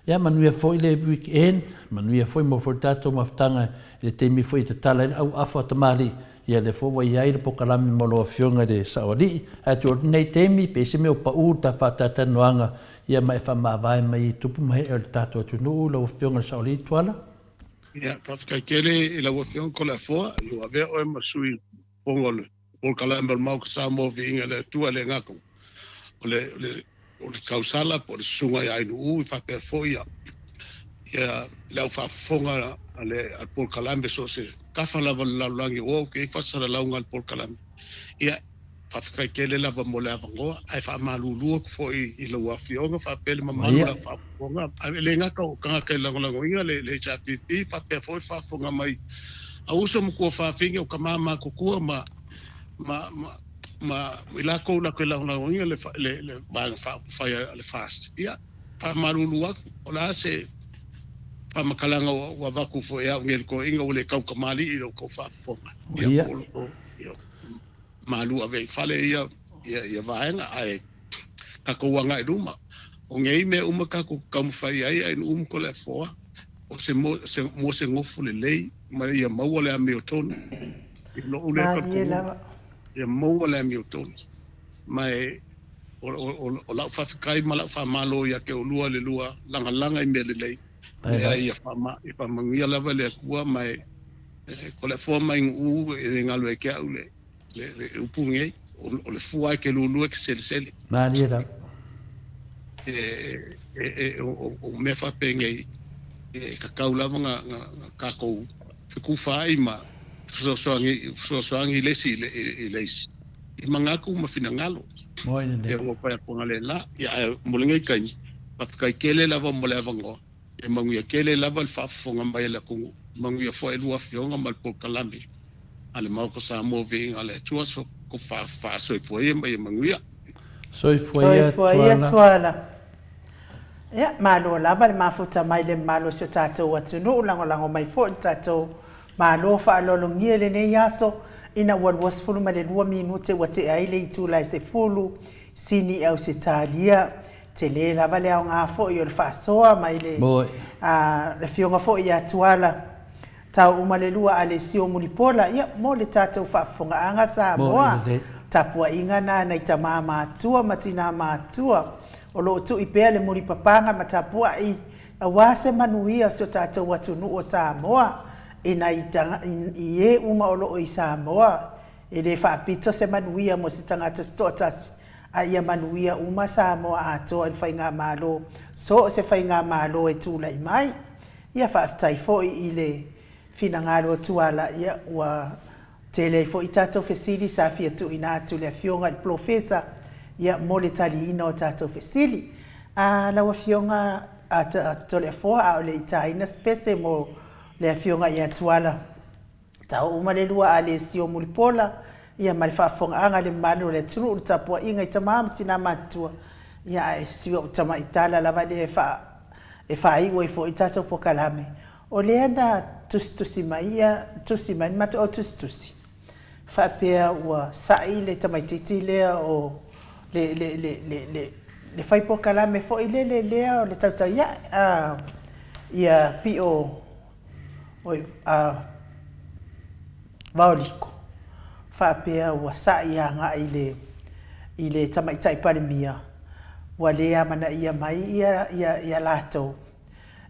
Ia manuia foi le week end, manuia foi mo foi le tatou mafutaga i le taimi foi e tatala ai le auafa tamalii Ia lea foi ua i ai le polokalame mo lau Afioga i le Saoalii. Ae tuu atu nei taimi, pe i se mea o pau le ta faatalatalanoaga, ia ma e faamavae mai i tupu ma hee o le tatou atunuu, lau Afioga i le Saoalii Tuala. Ia, faafetai tele i lau Afioga Toleafoa, ua avea oe ma sui usufono o le polokalame o le Maota Samoa Viiga i le Atua e le gata o le, o le, o le tausala po o le susuga ia Ainuu faapea foi ia, ia le au faafofoga a le, a le polokalame so o se tafa lava o le lalolagi ua oo i ai faasalalauga a le polokalame. Ia, faafetai tele lava mo le avanoa, ae faamalulu atu foi i lau Afioga faapea le mamalu o le au faafofoga, e le gata o tagata e lagolagoina le HRPP faapea foi le faafofoga mai a uso ma tuafafine o tama matutua ma, ma, ma, ma i latou latou te lagolagoina le, le, le Vaega Faaupufai a le FAST. Ia, faamalulu atu, o le a se faamatalaga ua avatu foi e au nei le toeaina ua le tautamalii i lo outou faafofoga. Ia, po o ia, malu ave i fale ia, ia, ia vaega, ae tatou agai i luma. O nei mea uma tatou te taumafai ai, ai nuu ma Toleafoa, o se mo se, mo se gofo lelei, ma ia maua le amiotonu. I lou lea Malie talitonuga, lava. ia maua le amiotonu. Ma e, o, o, o, o lau faafetai ma lau faamalo ia te oulua le lua lagalaga i mea lelei, lea ia faama, ia faamanuia lava le Atua ma e, e Toleafoa mai Nuuu e le galo ia te au le, le, le upu lenei, o, o le fua e te lulua e te selesele. Malie lava. E, e, e, o, o, o mea faapenei, e tatau lava na, na, na tatou fetufaai ma fesoasoani, fesoasoani le isi i le, i le isi i manatu ma finagalo. Moi lelei. Ia ua pai atu analeila. Ia ae mo lenei taimi, faafetai tele lava mo le avanoa. Ia manuia tele lava le faafofoga mai a le atunuu. Manuia foi a lua afioga ma le polokalame a le Maota Samoa Viiga a le Atua so ko faasoifua ia ma ia manuia. Soifua ia Soifua ia Tuala. Tuala. Ia, malo lava le mafuta mai le mamalu o si o tatou atunuu, lagolago mai foi i le tatou. Malo faaaloalogia i lenei aso ina ua 22 minute ua tea ai le itula e 10 Sini i Ausetalia. Tele lava le aoga foi o le faasoa mai le Afioga foi ia Tuala Tau uma le lua Alesio Mulipola, ia, mo le tatou faafofogaaga Samoa. Tapuaiga na nai tama matua ma tina matua o lo o tui pea le mulipapaga ma tapuai aua se manuia o si o tatou atunuu o Samoa i nai i e uma o lo o i Samoa. E le faapito se manuia mo se tagata se toatasi, a ia manuia uma Samoa atoa i le Faigamalo, so o se Faigamalo e tulai mai. Ia faafetai foi i le finagalo o Tuala, ia ua tele ai foi tatou fesili sa fia tuuina atu i le Afioga i le Polofesa, ia mo le taliina o tatou fesili. A lau Afioga a Toleafoa a o le i taina se pese mo le Afioga ia Tuala, Tau uma le lua Alesio Mulipola, ia ma le faafofogaaga a le mamalu o le atunuu, le tapuaiga i tama ma tina matutua, ia ae si ou tamai tala lava lea e faa, e faaiu ai foi le tatou polokalame. O lea na tusitusi mai ia, tusi mai le matou au tusitusi, faapea ua sa'i le tamaitiiti lea o le, le, le, le, le, le fai polokalame foi lele lea o le tautai ae, a, ia Pio Oi, a Vaoliko, faapea ua sa'i agai i le, i le Tamaitai Palemia, ua le amanaia mai ia, ia, ia latou,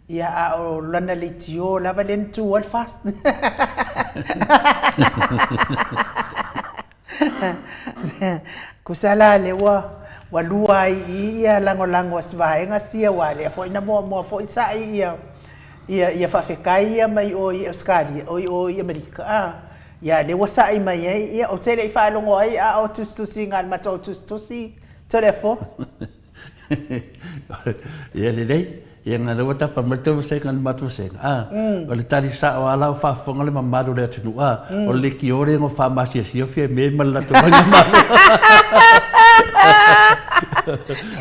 ia a o lana leitio lava lea na tu ai le FAST. Tusa la lea ua, ua lua ai i i ia lagolago a si vaega sia aua lea foi na muamua foi sa'i ia, ia, ia faafetai ia mai o i Ausetalia, oi o i Amerika, a, ia lea ua sa'i mai ai, ia ou te le i faalogo ai a o tusitusiga a le matou tusitusi Toleafoa. Ia lelei, ia na lea ua tapa mai le tou vasega i le matou vasega, a, o le tali sao lava la ua faafofoga le mamalu o le atunuu, a, o le leitio lea na faamasiasia Fiame ma le latou faigamalo.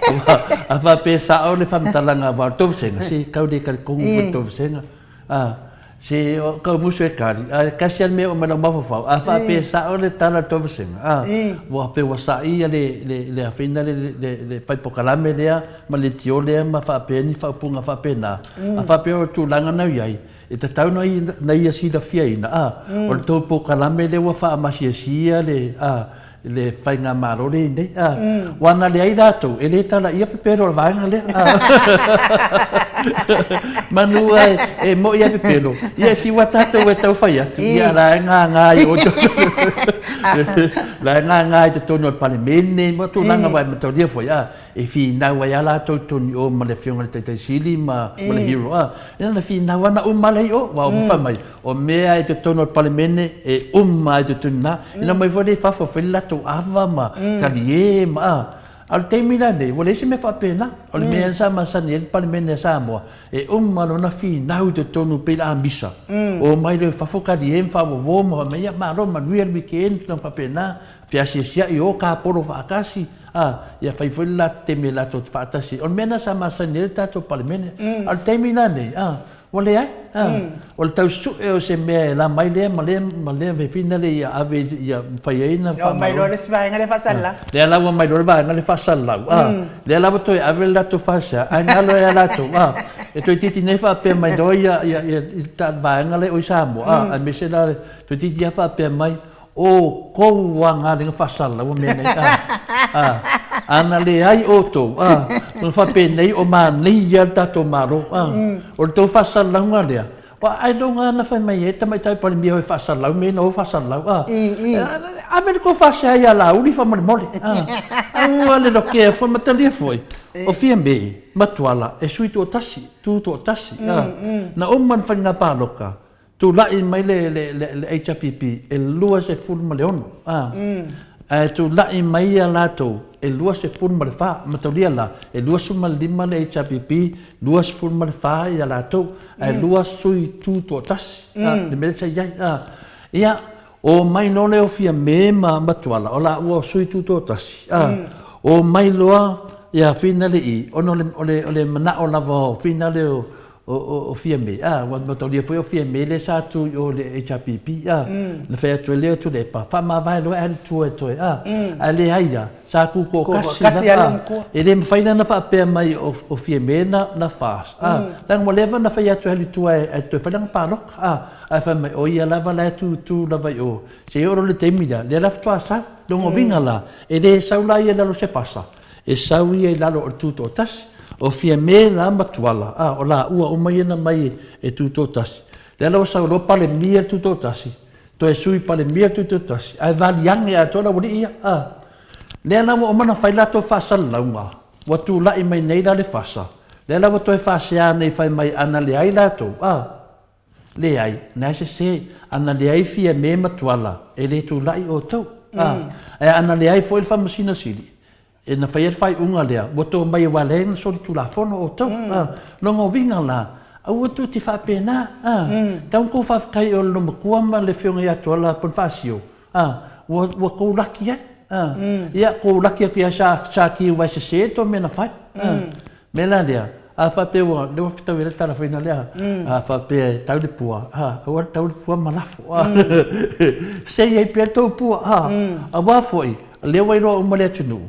Aua a faapea e sao le faamatalaga aua o le tou vasega, se tau le talitonu foi le tou vasega. A, se o kau musu e kali, a e kasi a le mea o mai lau mafaufau, a faapea e sao le tala a le tou vasega, a, ua pei ua sa'i ia le, le, le afeina le, le, le fai pokalame lea ma le leitio lea ma faapea ni faaupuga faapena, a faapea o le tulaga na i ai, e tatau na ia, na ia silafiaina, a, o le tou pokalame lea ua faamasiasia le, a, le faigamalo lea i nei, a, aua na leai latou, e le talaia pepelo o le vaega lea, a. Manu a e mo'i a pepelo, ia e fiu a tatou e tau fai atu, ia la e gagā i o la e gagā i totonu o le Palemene, ma tulaga aua e mataulia foi, a, e finau ai a latou i totonu i o ma le Afioga i le Taitai Sili ma le Hero, a, ia na finau a na uma lea i o, aua ua fai mai, O mea i totonu o le Palemene e uma ai totonu na, ina mai foi lea i fafo e fai le latou ava ma talie ma a. A o le taimi la nei, ua leai se mea faapena. O le mea sa masani ai le Palemene a Samoa, e uma lona finau i totonu pei le amisa, omai loa i fafo talie ma faavovō ma fai mai, ia malo manuia le weekend, tulaga faapena, feasiasia'i o tapolo faatasi, a, ia fai foi le latou taimi e latou te faatasi ai. O le mea lena sa masani ai le tatou Palemene. A o le taimi la nei, a, Ua leai, a. O le tau sue o se mea e lama ai lea ma lea ma lea mea fina lea ia ave ia mafai ai ona faamalo. Mai loa le isi vaega lea faasalalau. Lea la ua mai loa le vaega lea faasalalau, a. Lea la ua toe ave le latou faasea, ae galo ai ia latou, a. E toeitiiti nei faapea mai loa ia ia ia le vaega lea o i Samoa, a, aemaise la toeitiiti lava faapea mai, O kou agalega faasalalau mea nei, a, a, ana leai outou, a, ona faapenei o manaia le tatou Malo, a, o le tou faasalalauga lea, aua ailoga na fai mai ai le Tamaitai Palemia e faasalalau mea ia na o faasalalau, a, ave le tou faasea ia Laauli faamolemole, a, aua le lokea foi ma talia foi, o Fiame ma Tuala e sui toatasi, tu toatasi, a, na uma le faiga palota, Tulai mai le le HRPP e 26, a, ae tulai mai ia latou e 24, mataulia la, e 25 le HRPP, 24 ia latou, ae 2 sui tutoatasi, a, le mea lea sa i ai, a. Ia, omai loa le o Fiame ma Tuala, o laua o sui tutoatasi, a, omai loa ia Finali'i, ona o le manao lava o Finali o o Fiame, a, ua mataulia foi o Fiame lea sa tu i o i le HRPP, a, na fai atu ai lea o Tuilaepa, faamavae loa e alu i tua e toe, a, ae leai a, sa tutoatasi lava, a, e le mafai la ona faapea mai o Fiame na FAST, a, leaga ua leva ona fai atu e alu i tua e toe fai lana palota, a, ae fai mai o ia lava la e tutu lava i o, seia oo loa i le taimi lea, lea la faatoa sau. Lona uiga la, e le sau la ia i lalo o se fasa, E sau ia i lalo o le Tutoatasi. O Fiame la ma Tuala, a, o laua uma ia na mai e Tutoatasi. Lea la ua sau loa Palemia le Tutoatasi, toe Sui Palemia le Tutoatasi, ae valiagne atoa le aualii ia, a. Lea la ua uma ona fai latou faasalalauga, ua tulai mai nei la le fasa, lea la ua toe faasea nei fai mai ana leai latou, a. Leai, na e sese, ana leai Fiame ma Tuala, e le tulai outou. A, ae ana leai foi le Faamasino Sili, e na faia le faaiuga lea, ua to mai aua leai na solitulafono outou. A, lona uiga la, aua tou te faapena. A, tau na tou faafetai o le Lomatua ma le Afioga ia Tuala Ponifasio, a, ua, ua tou laki ai. A, ia, tou laki atu ia Sarki aua e sese tou mea na fai. A, mea la lea, a faapea ua, lea ua fetaui ai le tala foi lea, a faapea e tau le pua, a, aua le tau le pua ma lafo. A, sei ai pea le tou pua, a, aua foi, lea ua iloa uma le atunuu,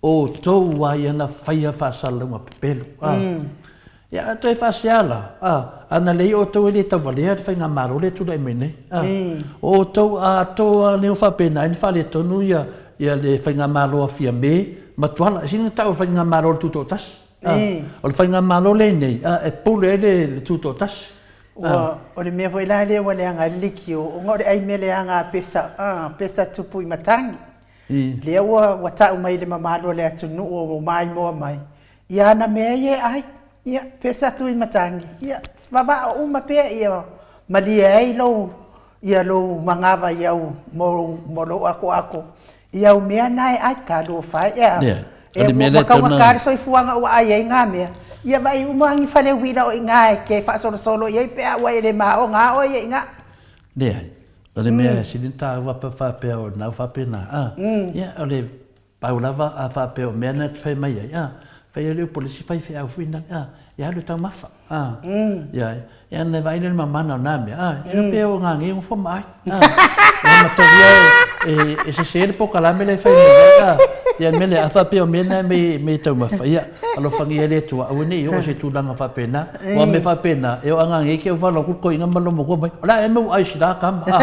o outou lava ia na faia faasalalauga pepelo. A, ia, a toe faasea la, a, ana leai outou e le tauvalea le faigamalo lea e tulai mai nei. A, o outou atoa lea ua faapena ai ona faaletonu ia, ia le faigamalo a Fiame ma Tuala. E sili ona tau o le faigamalo o le Tutoatasi. A, o le faigamalo lea nei, a, e pule ai le, le Tutoatasi. Ua, o le mea foi la lea ua leaga ai le leitio, ona o le ai mea leaga a pesa, a, pesa tupu i matagi. Lea ua, ua tau mai i le mamalu o le atunuu ua maimoa mai, ia ana mea ia e ai, ia, pesa tu i matagi, ia, vavao uma pea ia malie ai lou, ia lou manava i au, mo, mo lou akoako, i au mea na e ai, talofa e, ea, Ia, o e, le mea ua lea e tatau taugata ona le soifuaga ua ai ai ngā mea, ia vaai uma ni fale uila o i ngā e te faasolosolo i ai pe a ua e le maoga oe ia i ngā. Leai. O le mea e sili ona taua pe faapea o lena ua faapena, a, ia, o le pau lava a faapea o mea na e te fai mai ai, a, fai ai le upu a le isi faifeau foi lena, a, ia alu e taumafa, a, ia, ia ona e vaai lea i le mamana o na mea, a, ia pei ua gagei nofo ma ai, a, ia mataulia e, e sese le pokalame lea e fai mai ai, a, ia le mea lea, a faapea o mea na e mea e taumafa, ia, alofagia e le Atua, aua ne i oo i se tulaga faapena. Aua o mea faapena, e oo a gagei ke uvalo atu le toeaina ma lona matua mai, o le a ea le mea ua ai i si la tama, a,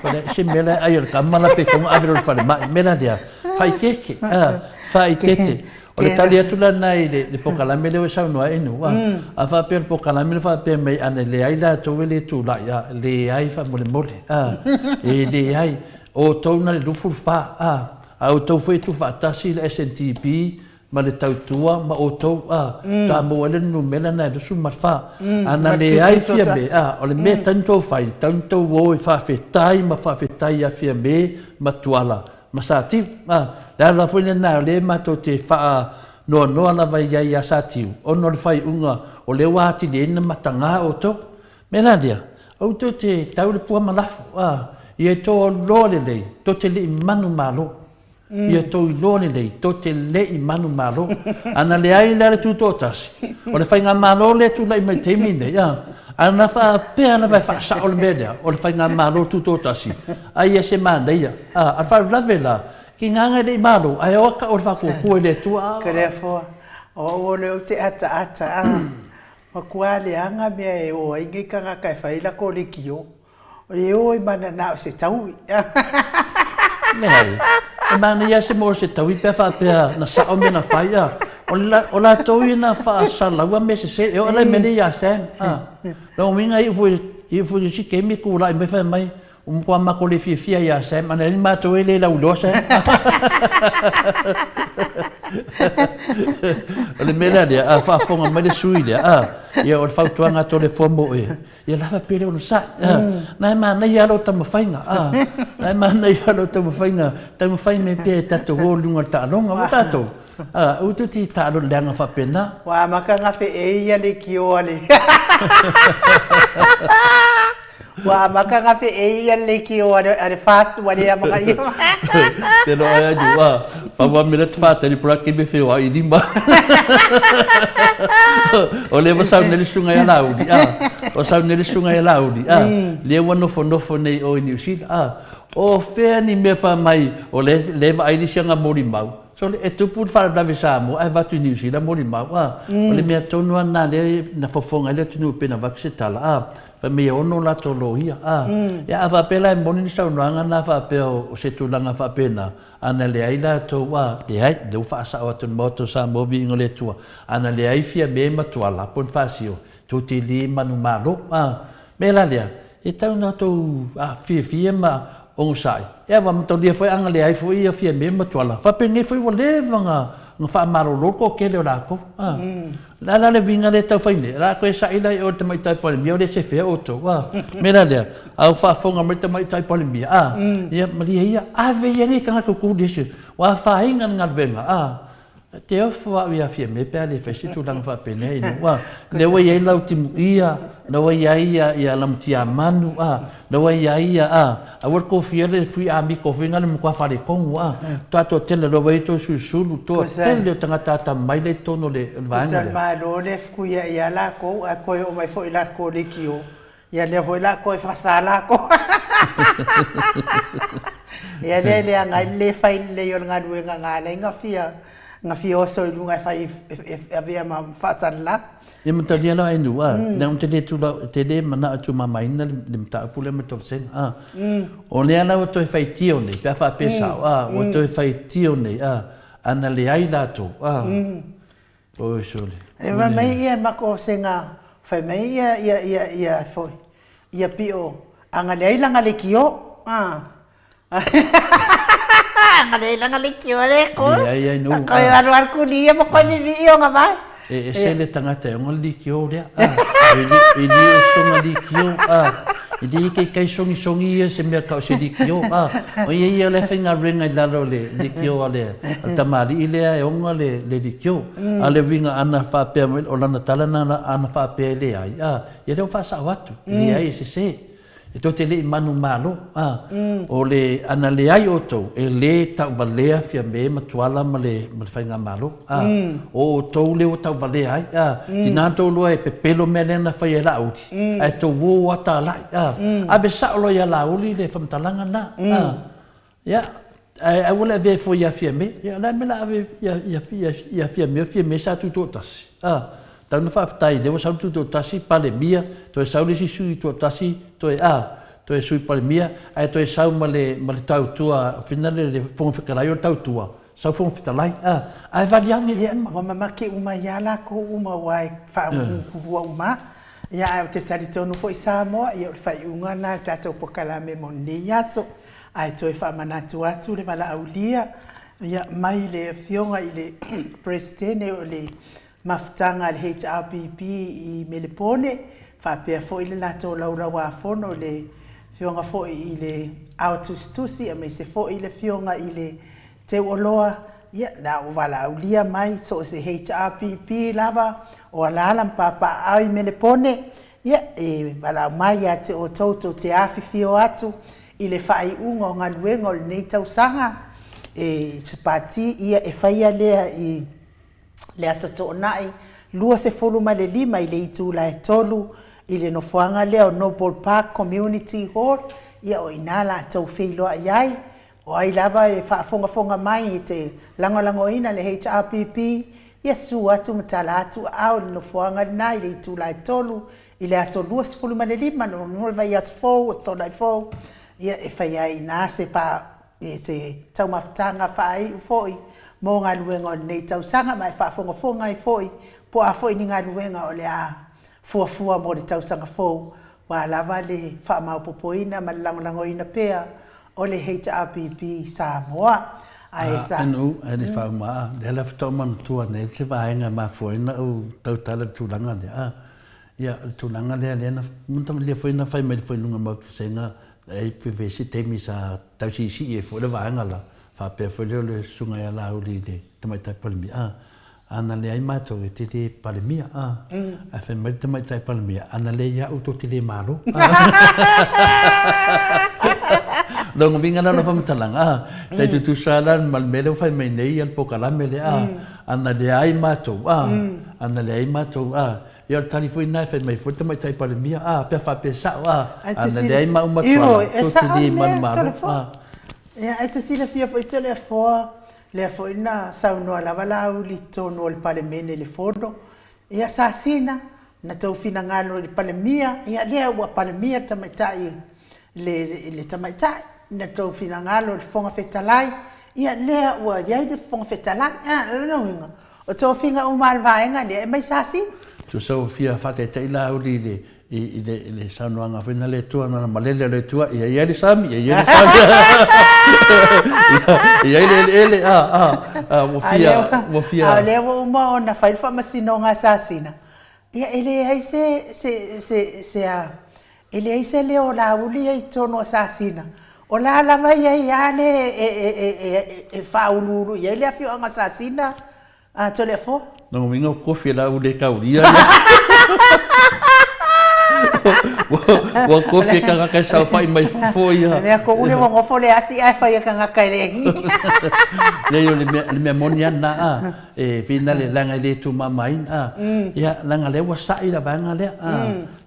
o le isi mea la e ai e le tama la pe tatau ona ave loa i le falemai. O le mea la lea, faaeteete, a, faaeteete. O le tali atu la lena i le polokalame lea ua e saunoa ai Inu, a, a faapea o le polokalame lea faapea mai ana leai latou e le tulai, a, leai faamolemole, a, e leai, o outou na le 24, a, a outou foi e tuufaatasi le SNTP ma le tautua ma outou a ta maua ai le numera na e 24. A na leai Fiame a o le mea tau na tou fai tau na tou o e faafetai ma faafetai ia Fiame ma Tuala ma Satiu a le ala foi lena o lea matou te faanoanoa lava i ai ia Satiu ona o le faaiuga o lea ua atili ai na mataga outou. Mea la lea outou te tau le pua ma lafo a ia tou loa lelei tou te le i manumalo. Ia tou iloa lelei, tou te le i manumalo. Ana leai la le Tutoatasi, o le Faigamalo lea e tulai mai i le taimi lenei, a, ana faapea lava e faasao le mea lea, o le Faigamalo Tutoatasi, ai e se manaia. A, a le faalavelave la, tiga e le i malo, ae o ata o le faatuatua i le Atua. Kaleafoa, o au o lea ou te ataata, a, matua leaga mea e o ai nei tagata e fai latou leitio. E o e mananao i se taui. Leai, e manaia se mo se taui pe a faapea na sao mea na fai a. O, la, o latou ia na faasalaua mea sese, e oo la i mea nei ia Sam. A. Lona uiga iu foi, iu foi i isi taimi tulai mai fai mai, ua matua matou le fiafia ia Sam, ana leai ni matou e le lauiloa Sam. O le mea la lea, a faafofoga mai le sui lea, a, ia o le fautuaga a Toleafoa mo oe, Ia lava pea le onosai. Na e manaia lava lou taumafaiga. Na e manaia lava lou taumafaiga, taumafai mai pea e tatou o i luga o le taaloga. Ua tatou, aua tou te taalo leaga faapena. Ua amata ona feei ia leitio a le Ua amata na feʻei ia le leitio a le fast ua le amanaia. Te loa ai anu, a, pau a mea te whātari pura ke me wheo ai lima. O lea ua sau nei le susuga ia Laauli, a, ua sau nei le susuga ia Laauli, a, lea ua nofonofo nei o i Niu Sila, a, o fea ni mea wha mai, o le, le vaai le sianga molimau, Sole, e tupu le faalavelave i Samoa ae avatu i Niu Sila molimau, a. O le mea tonu lava lena lea na fofoga ai le atunuu pei ona avatu se tala, a. Fai mai e ono latou loia, a. Ia a faapea la e moni le saunoaga lena faapea o se tulaga faapena, ana leai latou, a, leai, lea ua faasao atu e le Maota o Samoa viiga o le Atua, ana leai Fiame ma Tuala po o ni Faasio, tou te le manumalo, a. Mea la lea, e tau ina outou fiafia ma onosai, e aua mataulia foi ana leai foi ia Fiame ma Tuala, faapenei foi ua leva ona faamalolo le toatele o latou. A. O le a la le uiga lea e tau fai nei? O le a toe sa'i la i o i le Tamaitai Palemia o le sefea outou, a. Mea la lea, a ua faafofoga mai le Tamaitai Palemia, a, ia malie ia, ave ia nei tagata tuli ese, ua afaina le galuega, a. Te ofo au ia Fiame pe a le fai se tulaga faapenei ai no. Ua, lea ua i ai lau timuia, lea ua i ai ia, ia Lamutiamanu, a, lea ua i ai ia, a, aua le kofia le fui amiko foi na le matua faaletonu, a, toa toatele lea ua i ai toe susulu, toatele o tagata atamamai lea i totonu o le vaega lea. Kusa malo le fetuiai ia lakou ae toe oo mai foi latou leitio Ia lea foi la toe fasa latou. Ia lea e leaga ai le le fai lelei o le galuega na ala ai na fia na fia oso i luga e fai e avea ma faasalalau. Ia matalia la ai nu a, leaga ou te le tula te le manao e tumamaina le mataupu lea ma le toesega a. O lea la ua toe faitio nei pe a faapea sao a, ua toe faitio nei a, ana leai latou a. Oi sole. E fai mai ia makou sega fai mai ia ia ia ia foi ia pio aga leai langa leitio a aga leai langa leitio le ko Leai ai no koe alu alu kuli ia ma koe vivi o nga vai. E ese le tagata e ona le leitio lea a e le e le o soga leitio a e le kaikai sogisogī ia se mea tau se leitio a o ia ia le faigaluega i lalo o le leitio a le tamalii lea e ona le le leitio. A o le uiga ana faapea mai, o lana tala lena ana faapea e leai, a, ia lea ua faasao atu, e leai e sese. E tou te le i manumalo, a, o le, ana leai outou, e le tauvalea Fiame ma Tuala ma le, ma le Faigamalo, a, o outou lea ua tauvalea ai, a, tina tou loa e pepelo mea lea na fai e Laauli, ae tou o ata alai, a, ave sao loa ia Laauli le faamatalaga lena, a. Ia, ae aua le avea foi ia Fiame. Ia, o le a le mea o le a ave ia Fiame, o Fiame sa tutoatasi. A, tau na faafetai, lea ua sau le tutoatasi, Palemia, toe sau le isi sui tutoatasi, toe, a, toe sui Palemia, ae toe sau ma le, ma le tautua, fina le, le Fofoga Fetalai o le tautua, sau Fofoga Fetalai, a, ae vali ane. Ia, ua mamake uma ai lava latou uma aua e faauluulua uma lava. Ia, ae ou te talitonu foi Samoa, ia o le faaiuga lena o le tatou polokalame mo lenei aso. Ae toe faamanatu atu le valaaulia ia mai le Afioga i le Peresetene o le Mafutaga a le HRPP i Melepone, faapea foi le latou Laulauafono i le Afioga foi i le Ao Tusitusi aemaise foi le Afioga i le Teuoloa, ia la ua valaaulia mai so o se HRPP lava o alaala ma papaaao i Melepone, Ia, e valaau mai ia te outou tou te afifio atu i le faaiuga o galuega o lenei tausaga, e se pati ia e faia lea i le Aso Toonai 25 i le itula e 3 i le nofoaga lea o Noble Park Community Hall, ia o i ina latou feiloai ai. O ai lava e faafogafoga mai e te lagolagoina le HRPP, ia susu atu ma tala atu aao i le nofoaga lena i le itula e 3 i le aso 25 Noenua le vaiaso fou o Toonai fou, ia e fai ai i ina se pa, se taumafataga faaiu foi mo galuega o lenei tausaga ma e faafogafoga ai foi po o a foi ni galuega o le a fuafua mo le tausaga fou, ua lava le faamaopoopoina ma le lagolagoina pea o le HRPP Samoa. Ae sa. NU, ae le faauma a, lea la faatoa ou manatua nei se vaega e mafua ai ona ou tautala i le tulaga lea. A, ia, o le tulaga lea, lea na, lea foi na fai mai foi i luga o le Maota Vasega, e i ai se taimi sa tausiisii ai foi le vaega la, faapea foi lea o le Susuga ia Laauli i le Tamaitai Palemia. A. Ana leai matou e te le Palemia, a. Ae fai mai le Tamaitai Palemia, Ana leai au tou te le Malo. Lona uiga la o lau faamatalaga, a, tai tutusa la ma le mea lea ua fai mai nei le polokalame lea, a, ana leai matou, a, ana leai matou, a. Ia o le tali foi lena e fai mai foi le Tamaitai Palemia, a, pe a faapea e sao, a, ana leai maua ma Tuala, tou te le manumalo, a. Ia, e te silafia foi Toleafoa, Lea foi na saunoa lava Laauli i totonu o le Palemene i le Fono, ia Sasina, na tou finagalo i le Palemia, ia lea ua Palemia le Tamaitai, le, le Tamaitai, na tou finagalo i le Fofoga Fetalai, ia lea ua i ai le Fofoga Fetalai. A, o lona uiga, o tofiga uma a le Vaega lea e aumai Sasina. Tusa ua fia faataitai Laauli i le i le saunoaga foi na le Atua na malele o le Atua ia i ai le sami ia i ai le sami ia i ai le eleele a a a ua fia ua fia a lea ua uma ona fai le faamasinoga a Sasina ia e leai se se se se a e leai se leo o Laauli ia i totonu o Sasina o la lava ia i a le e e e e faauluulu i ai le afioaga o Sasina A Toleafoa. Lona uiga o kofi e lau le taulia ia. Ua kofi e tagata e saofai mai fafo ia. Mea koʻu le ua nofo le asi ae fai e tagata e le Leai o le mea, le mea moni a lena a, e finale leaga e le tumamaina a. Ia leaga lea ua sa'i le vaega lea a.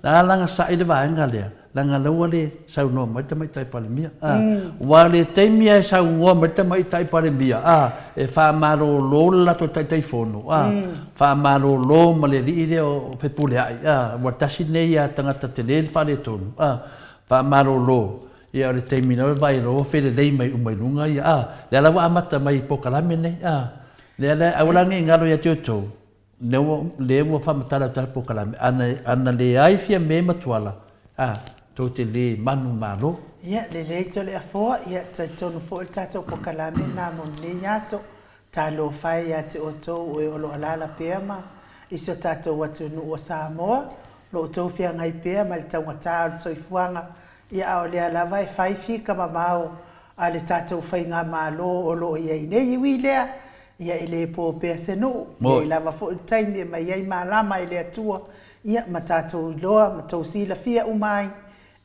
La leaga sa'i le vaega lea. Leaga lea ua le saunoa mai le Tamaitai Palemia, a. Aua o le taimi lava e saunoa mai le Tamaitai Palemia, a, e faamalolo le latou Taitaifono, a, faamalolo ma le alii lea o Fepuleai, a, ua tasi lenei a tagata tele le faaletonu, a, faamalolo. Ia o le taimi lava e vaai loa ua felelei mai uma i luga ia, a. Lea la ua amata mai i polokalame nei, a. Lea la, aua la ne i galo ia te outou, Lea ua, lea ua faamatala atu ai polokalame, ana, ana leai Fiame ma Tuala, a, tou te le manumalo. Ia, lelei Toleafoa, ia, talitonu foi le tatou polokalame lena mo lenei aso. Talofa e ia te outou o e o lo o alaala pea ma i si o tatou atunuu o Samoa, lo outou feagai pea ma le taugata o le soifuaga, ia a o lea lava e fai fika mamao a le tatou faigamalo o lo o i ai nei. E ui i lea, Ia e le po pea se nuu, ia i lava foi le taimi e mai ai malama e le Atua, ia ma tatou iloa ma tou silafia uma ai,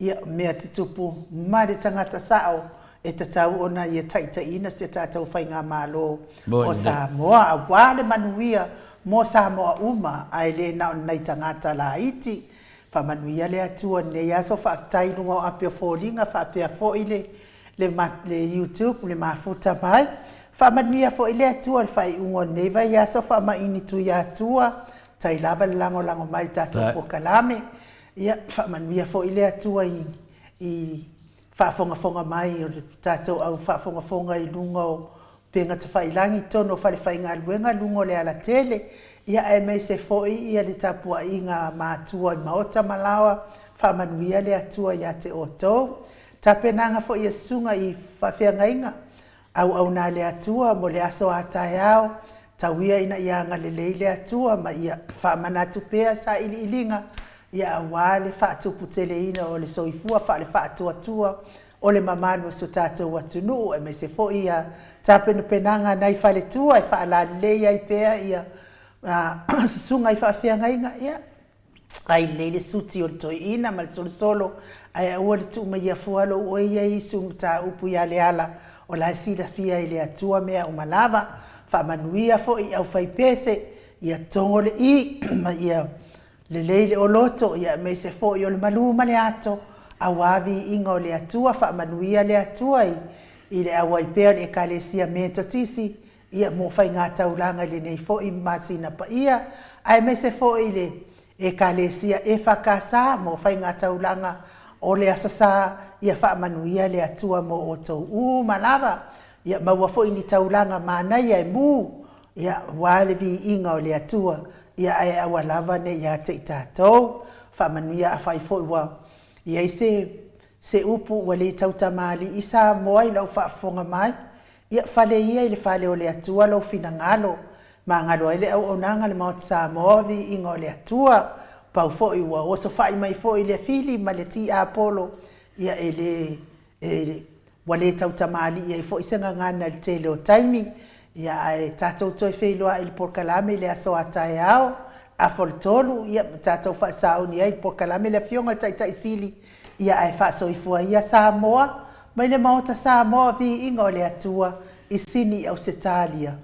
ia mea tutupu ma le tagata sao e tatau ona ia taitaiina si a tatou faigamalo o Samoa aua le manuia mo Samoa uma ae le na o ni nai tagata laiti. Faamanuia le Atua i lenei aso, faafetai i luga o api o foliga faapea foi le le le YouTube le mafuta mai. Faamanuia foi le Atua i le faaiuga o lenei vaiaso faamaini Tuiatua, tai lava le lagolago mai i tatou polokalame. Ia faamanuia foi le Atua i i faafogafoga mai o le tatou au faafogafoga i luga o upega tafailagi i totonu o falefaigaluega i luga o le alatele, ia aemaise foi ia le tapuaiga a matua i maota ma laoa, faamanuia le Atua ia te outou. Tapenaga foi a Susuga i Faafeagaiga, auauna a le Atua mo le aso a taeao, tau ia ina ia agalelei le Atua ma ia faamanatu pea sailiiliga, ia aua le faatuputeleina o le soifua faale-faatuatua o le mamalu o si o tatou atunuu, aemaise foi ia tapenapenaga a nai faletua e faalalelei ai pea ia Susuga i Faafeagaiga, ia. Ai lelei le suti o le toeaina ma le solosolo, ae aua le tuu maia fua lou oe ia Iesu mataupu ia Leala, o la e silafia e le Atua mea uma lava. Faamanuia foi i aufaipese, ia togo le i ma ia lelei le oloto, ia aemaise foi o le malu ma le ato, aua viiga o le Atua. Faamanuia le Atua i i le auai pea o le Ekalesia Metotisi, ia mo faigataulaga i lenei foi masina paia, aemaise foi i le Ekalesia EFKS mo faigataulaga o le Aso Sa, ia faamanuia le Atua mo outou uma lava. Ia maua foi ni taulaga manaia e mu, ia, aua le viiga o le Atua, ia ae aua lava ne i ia te i tatou. Faamanuia afai foi ua i ai se se upu ua le tautamalii Samoa i lau faafofoga mai, Ia fale ia i le fale o le Atua lou finagalo, magalo ai le auaunaga a le Maota Samoa, viiga o le Atua. Pau foi ua osofai mai foi le Fili ma le Tiapolo, ia e le, e, ua le tautamalii ai foi se gagana i le tele o taimi. Ia ae tatou toe feiloai i le polokalame i le aso a taeao, afa o le 3, ia ma tatou faasauni ai i le polokalame le Afioga i le Taitai Sili, ia ae faasoifua ia Samoa mai le Maota Samoa, viiga o le Atua i Sini i Ausetalia.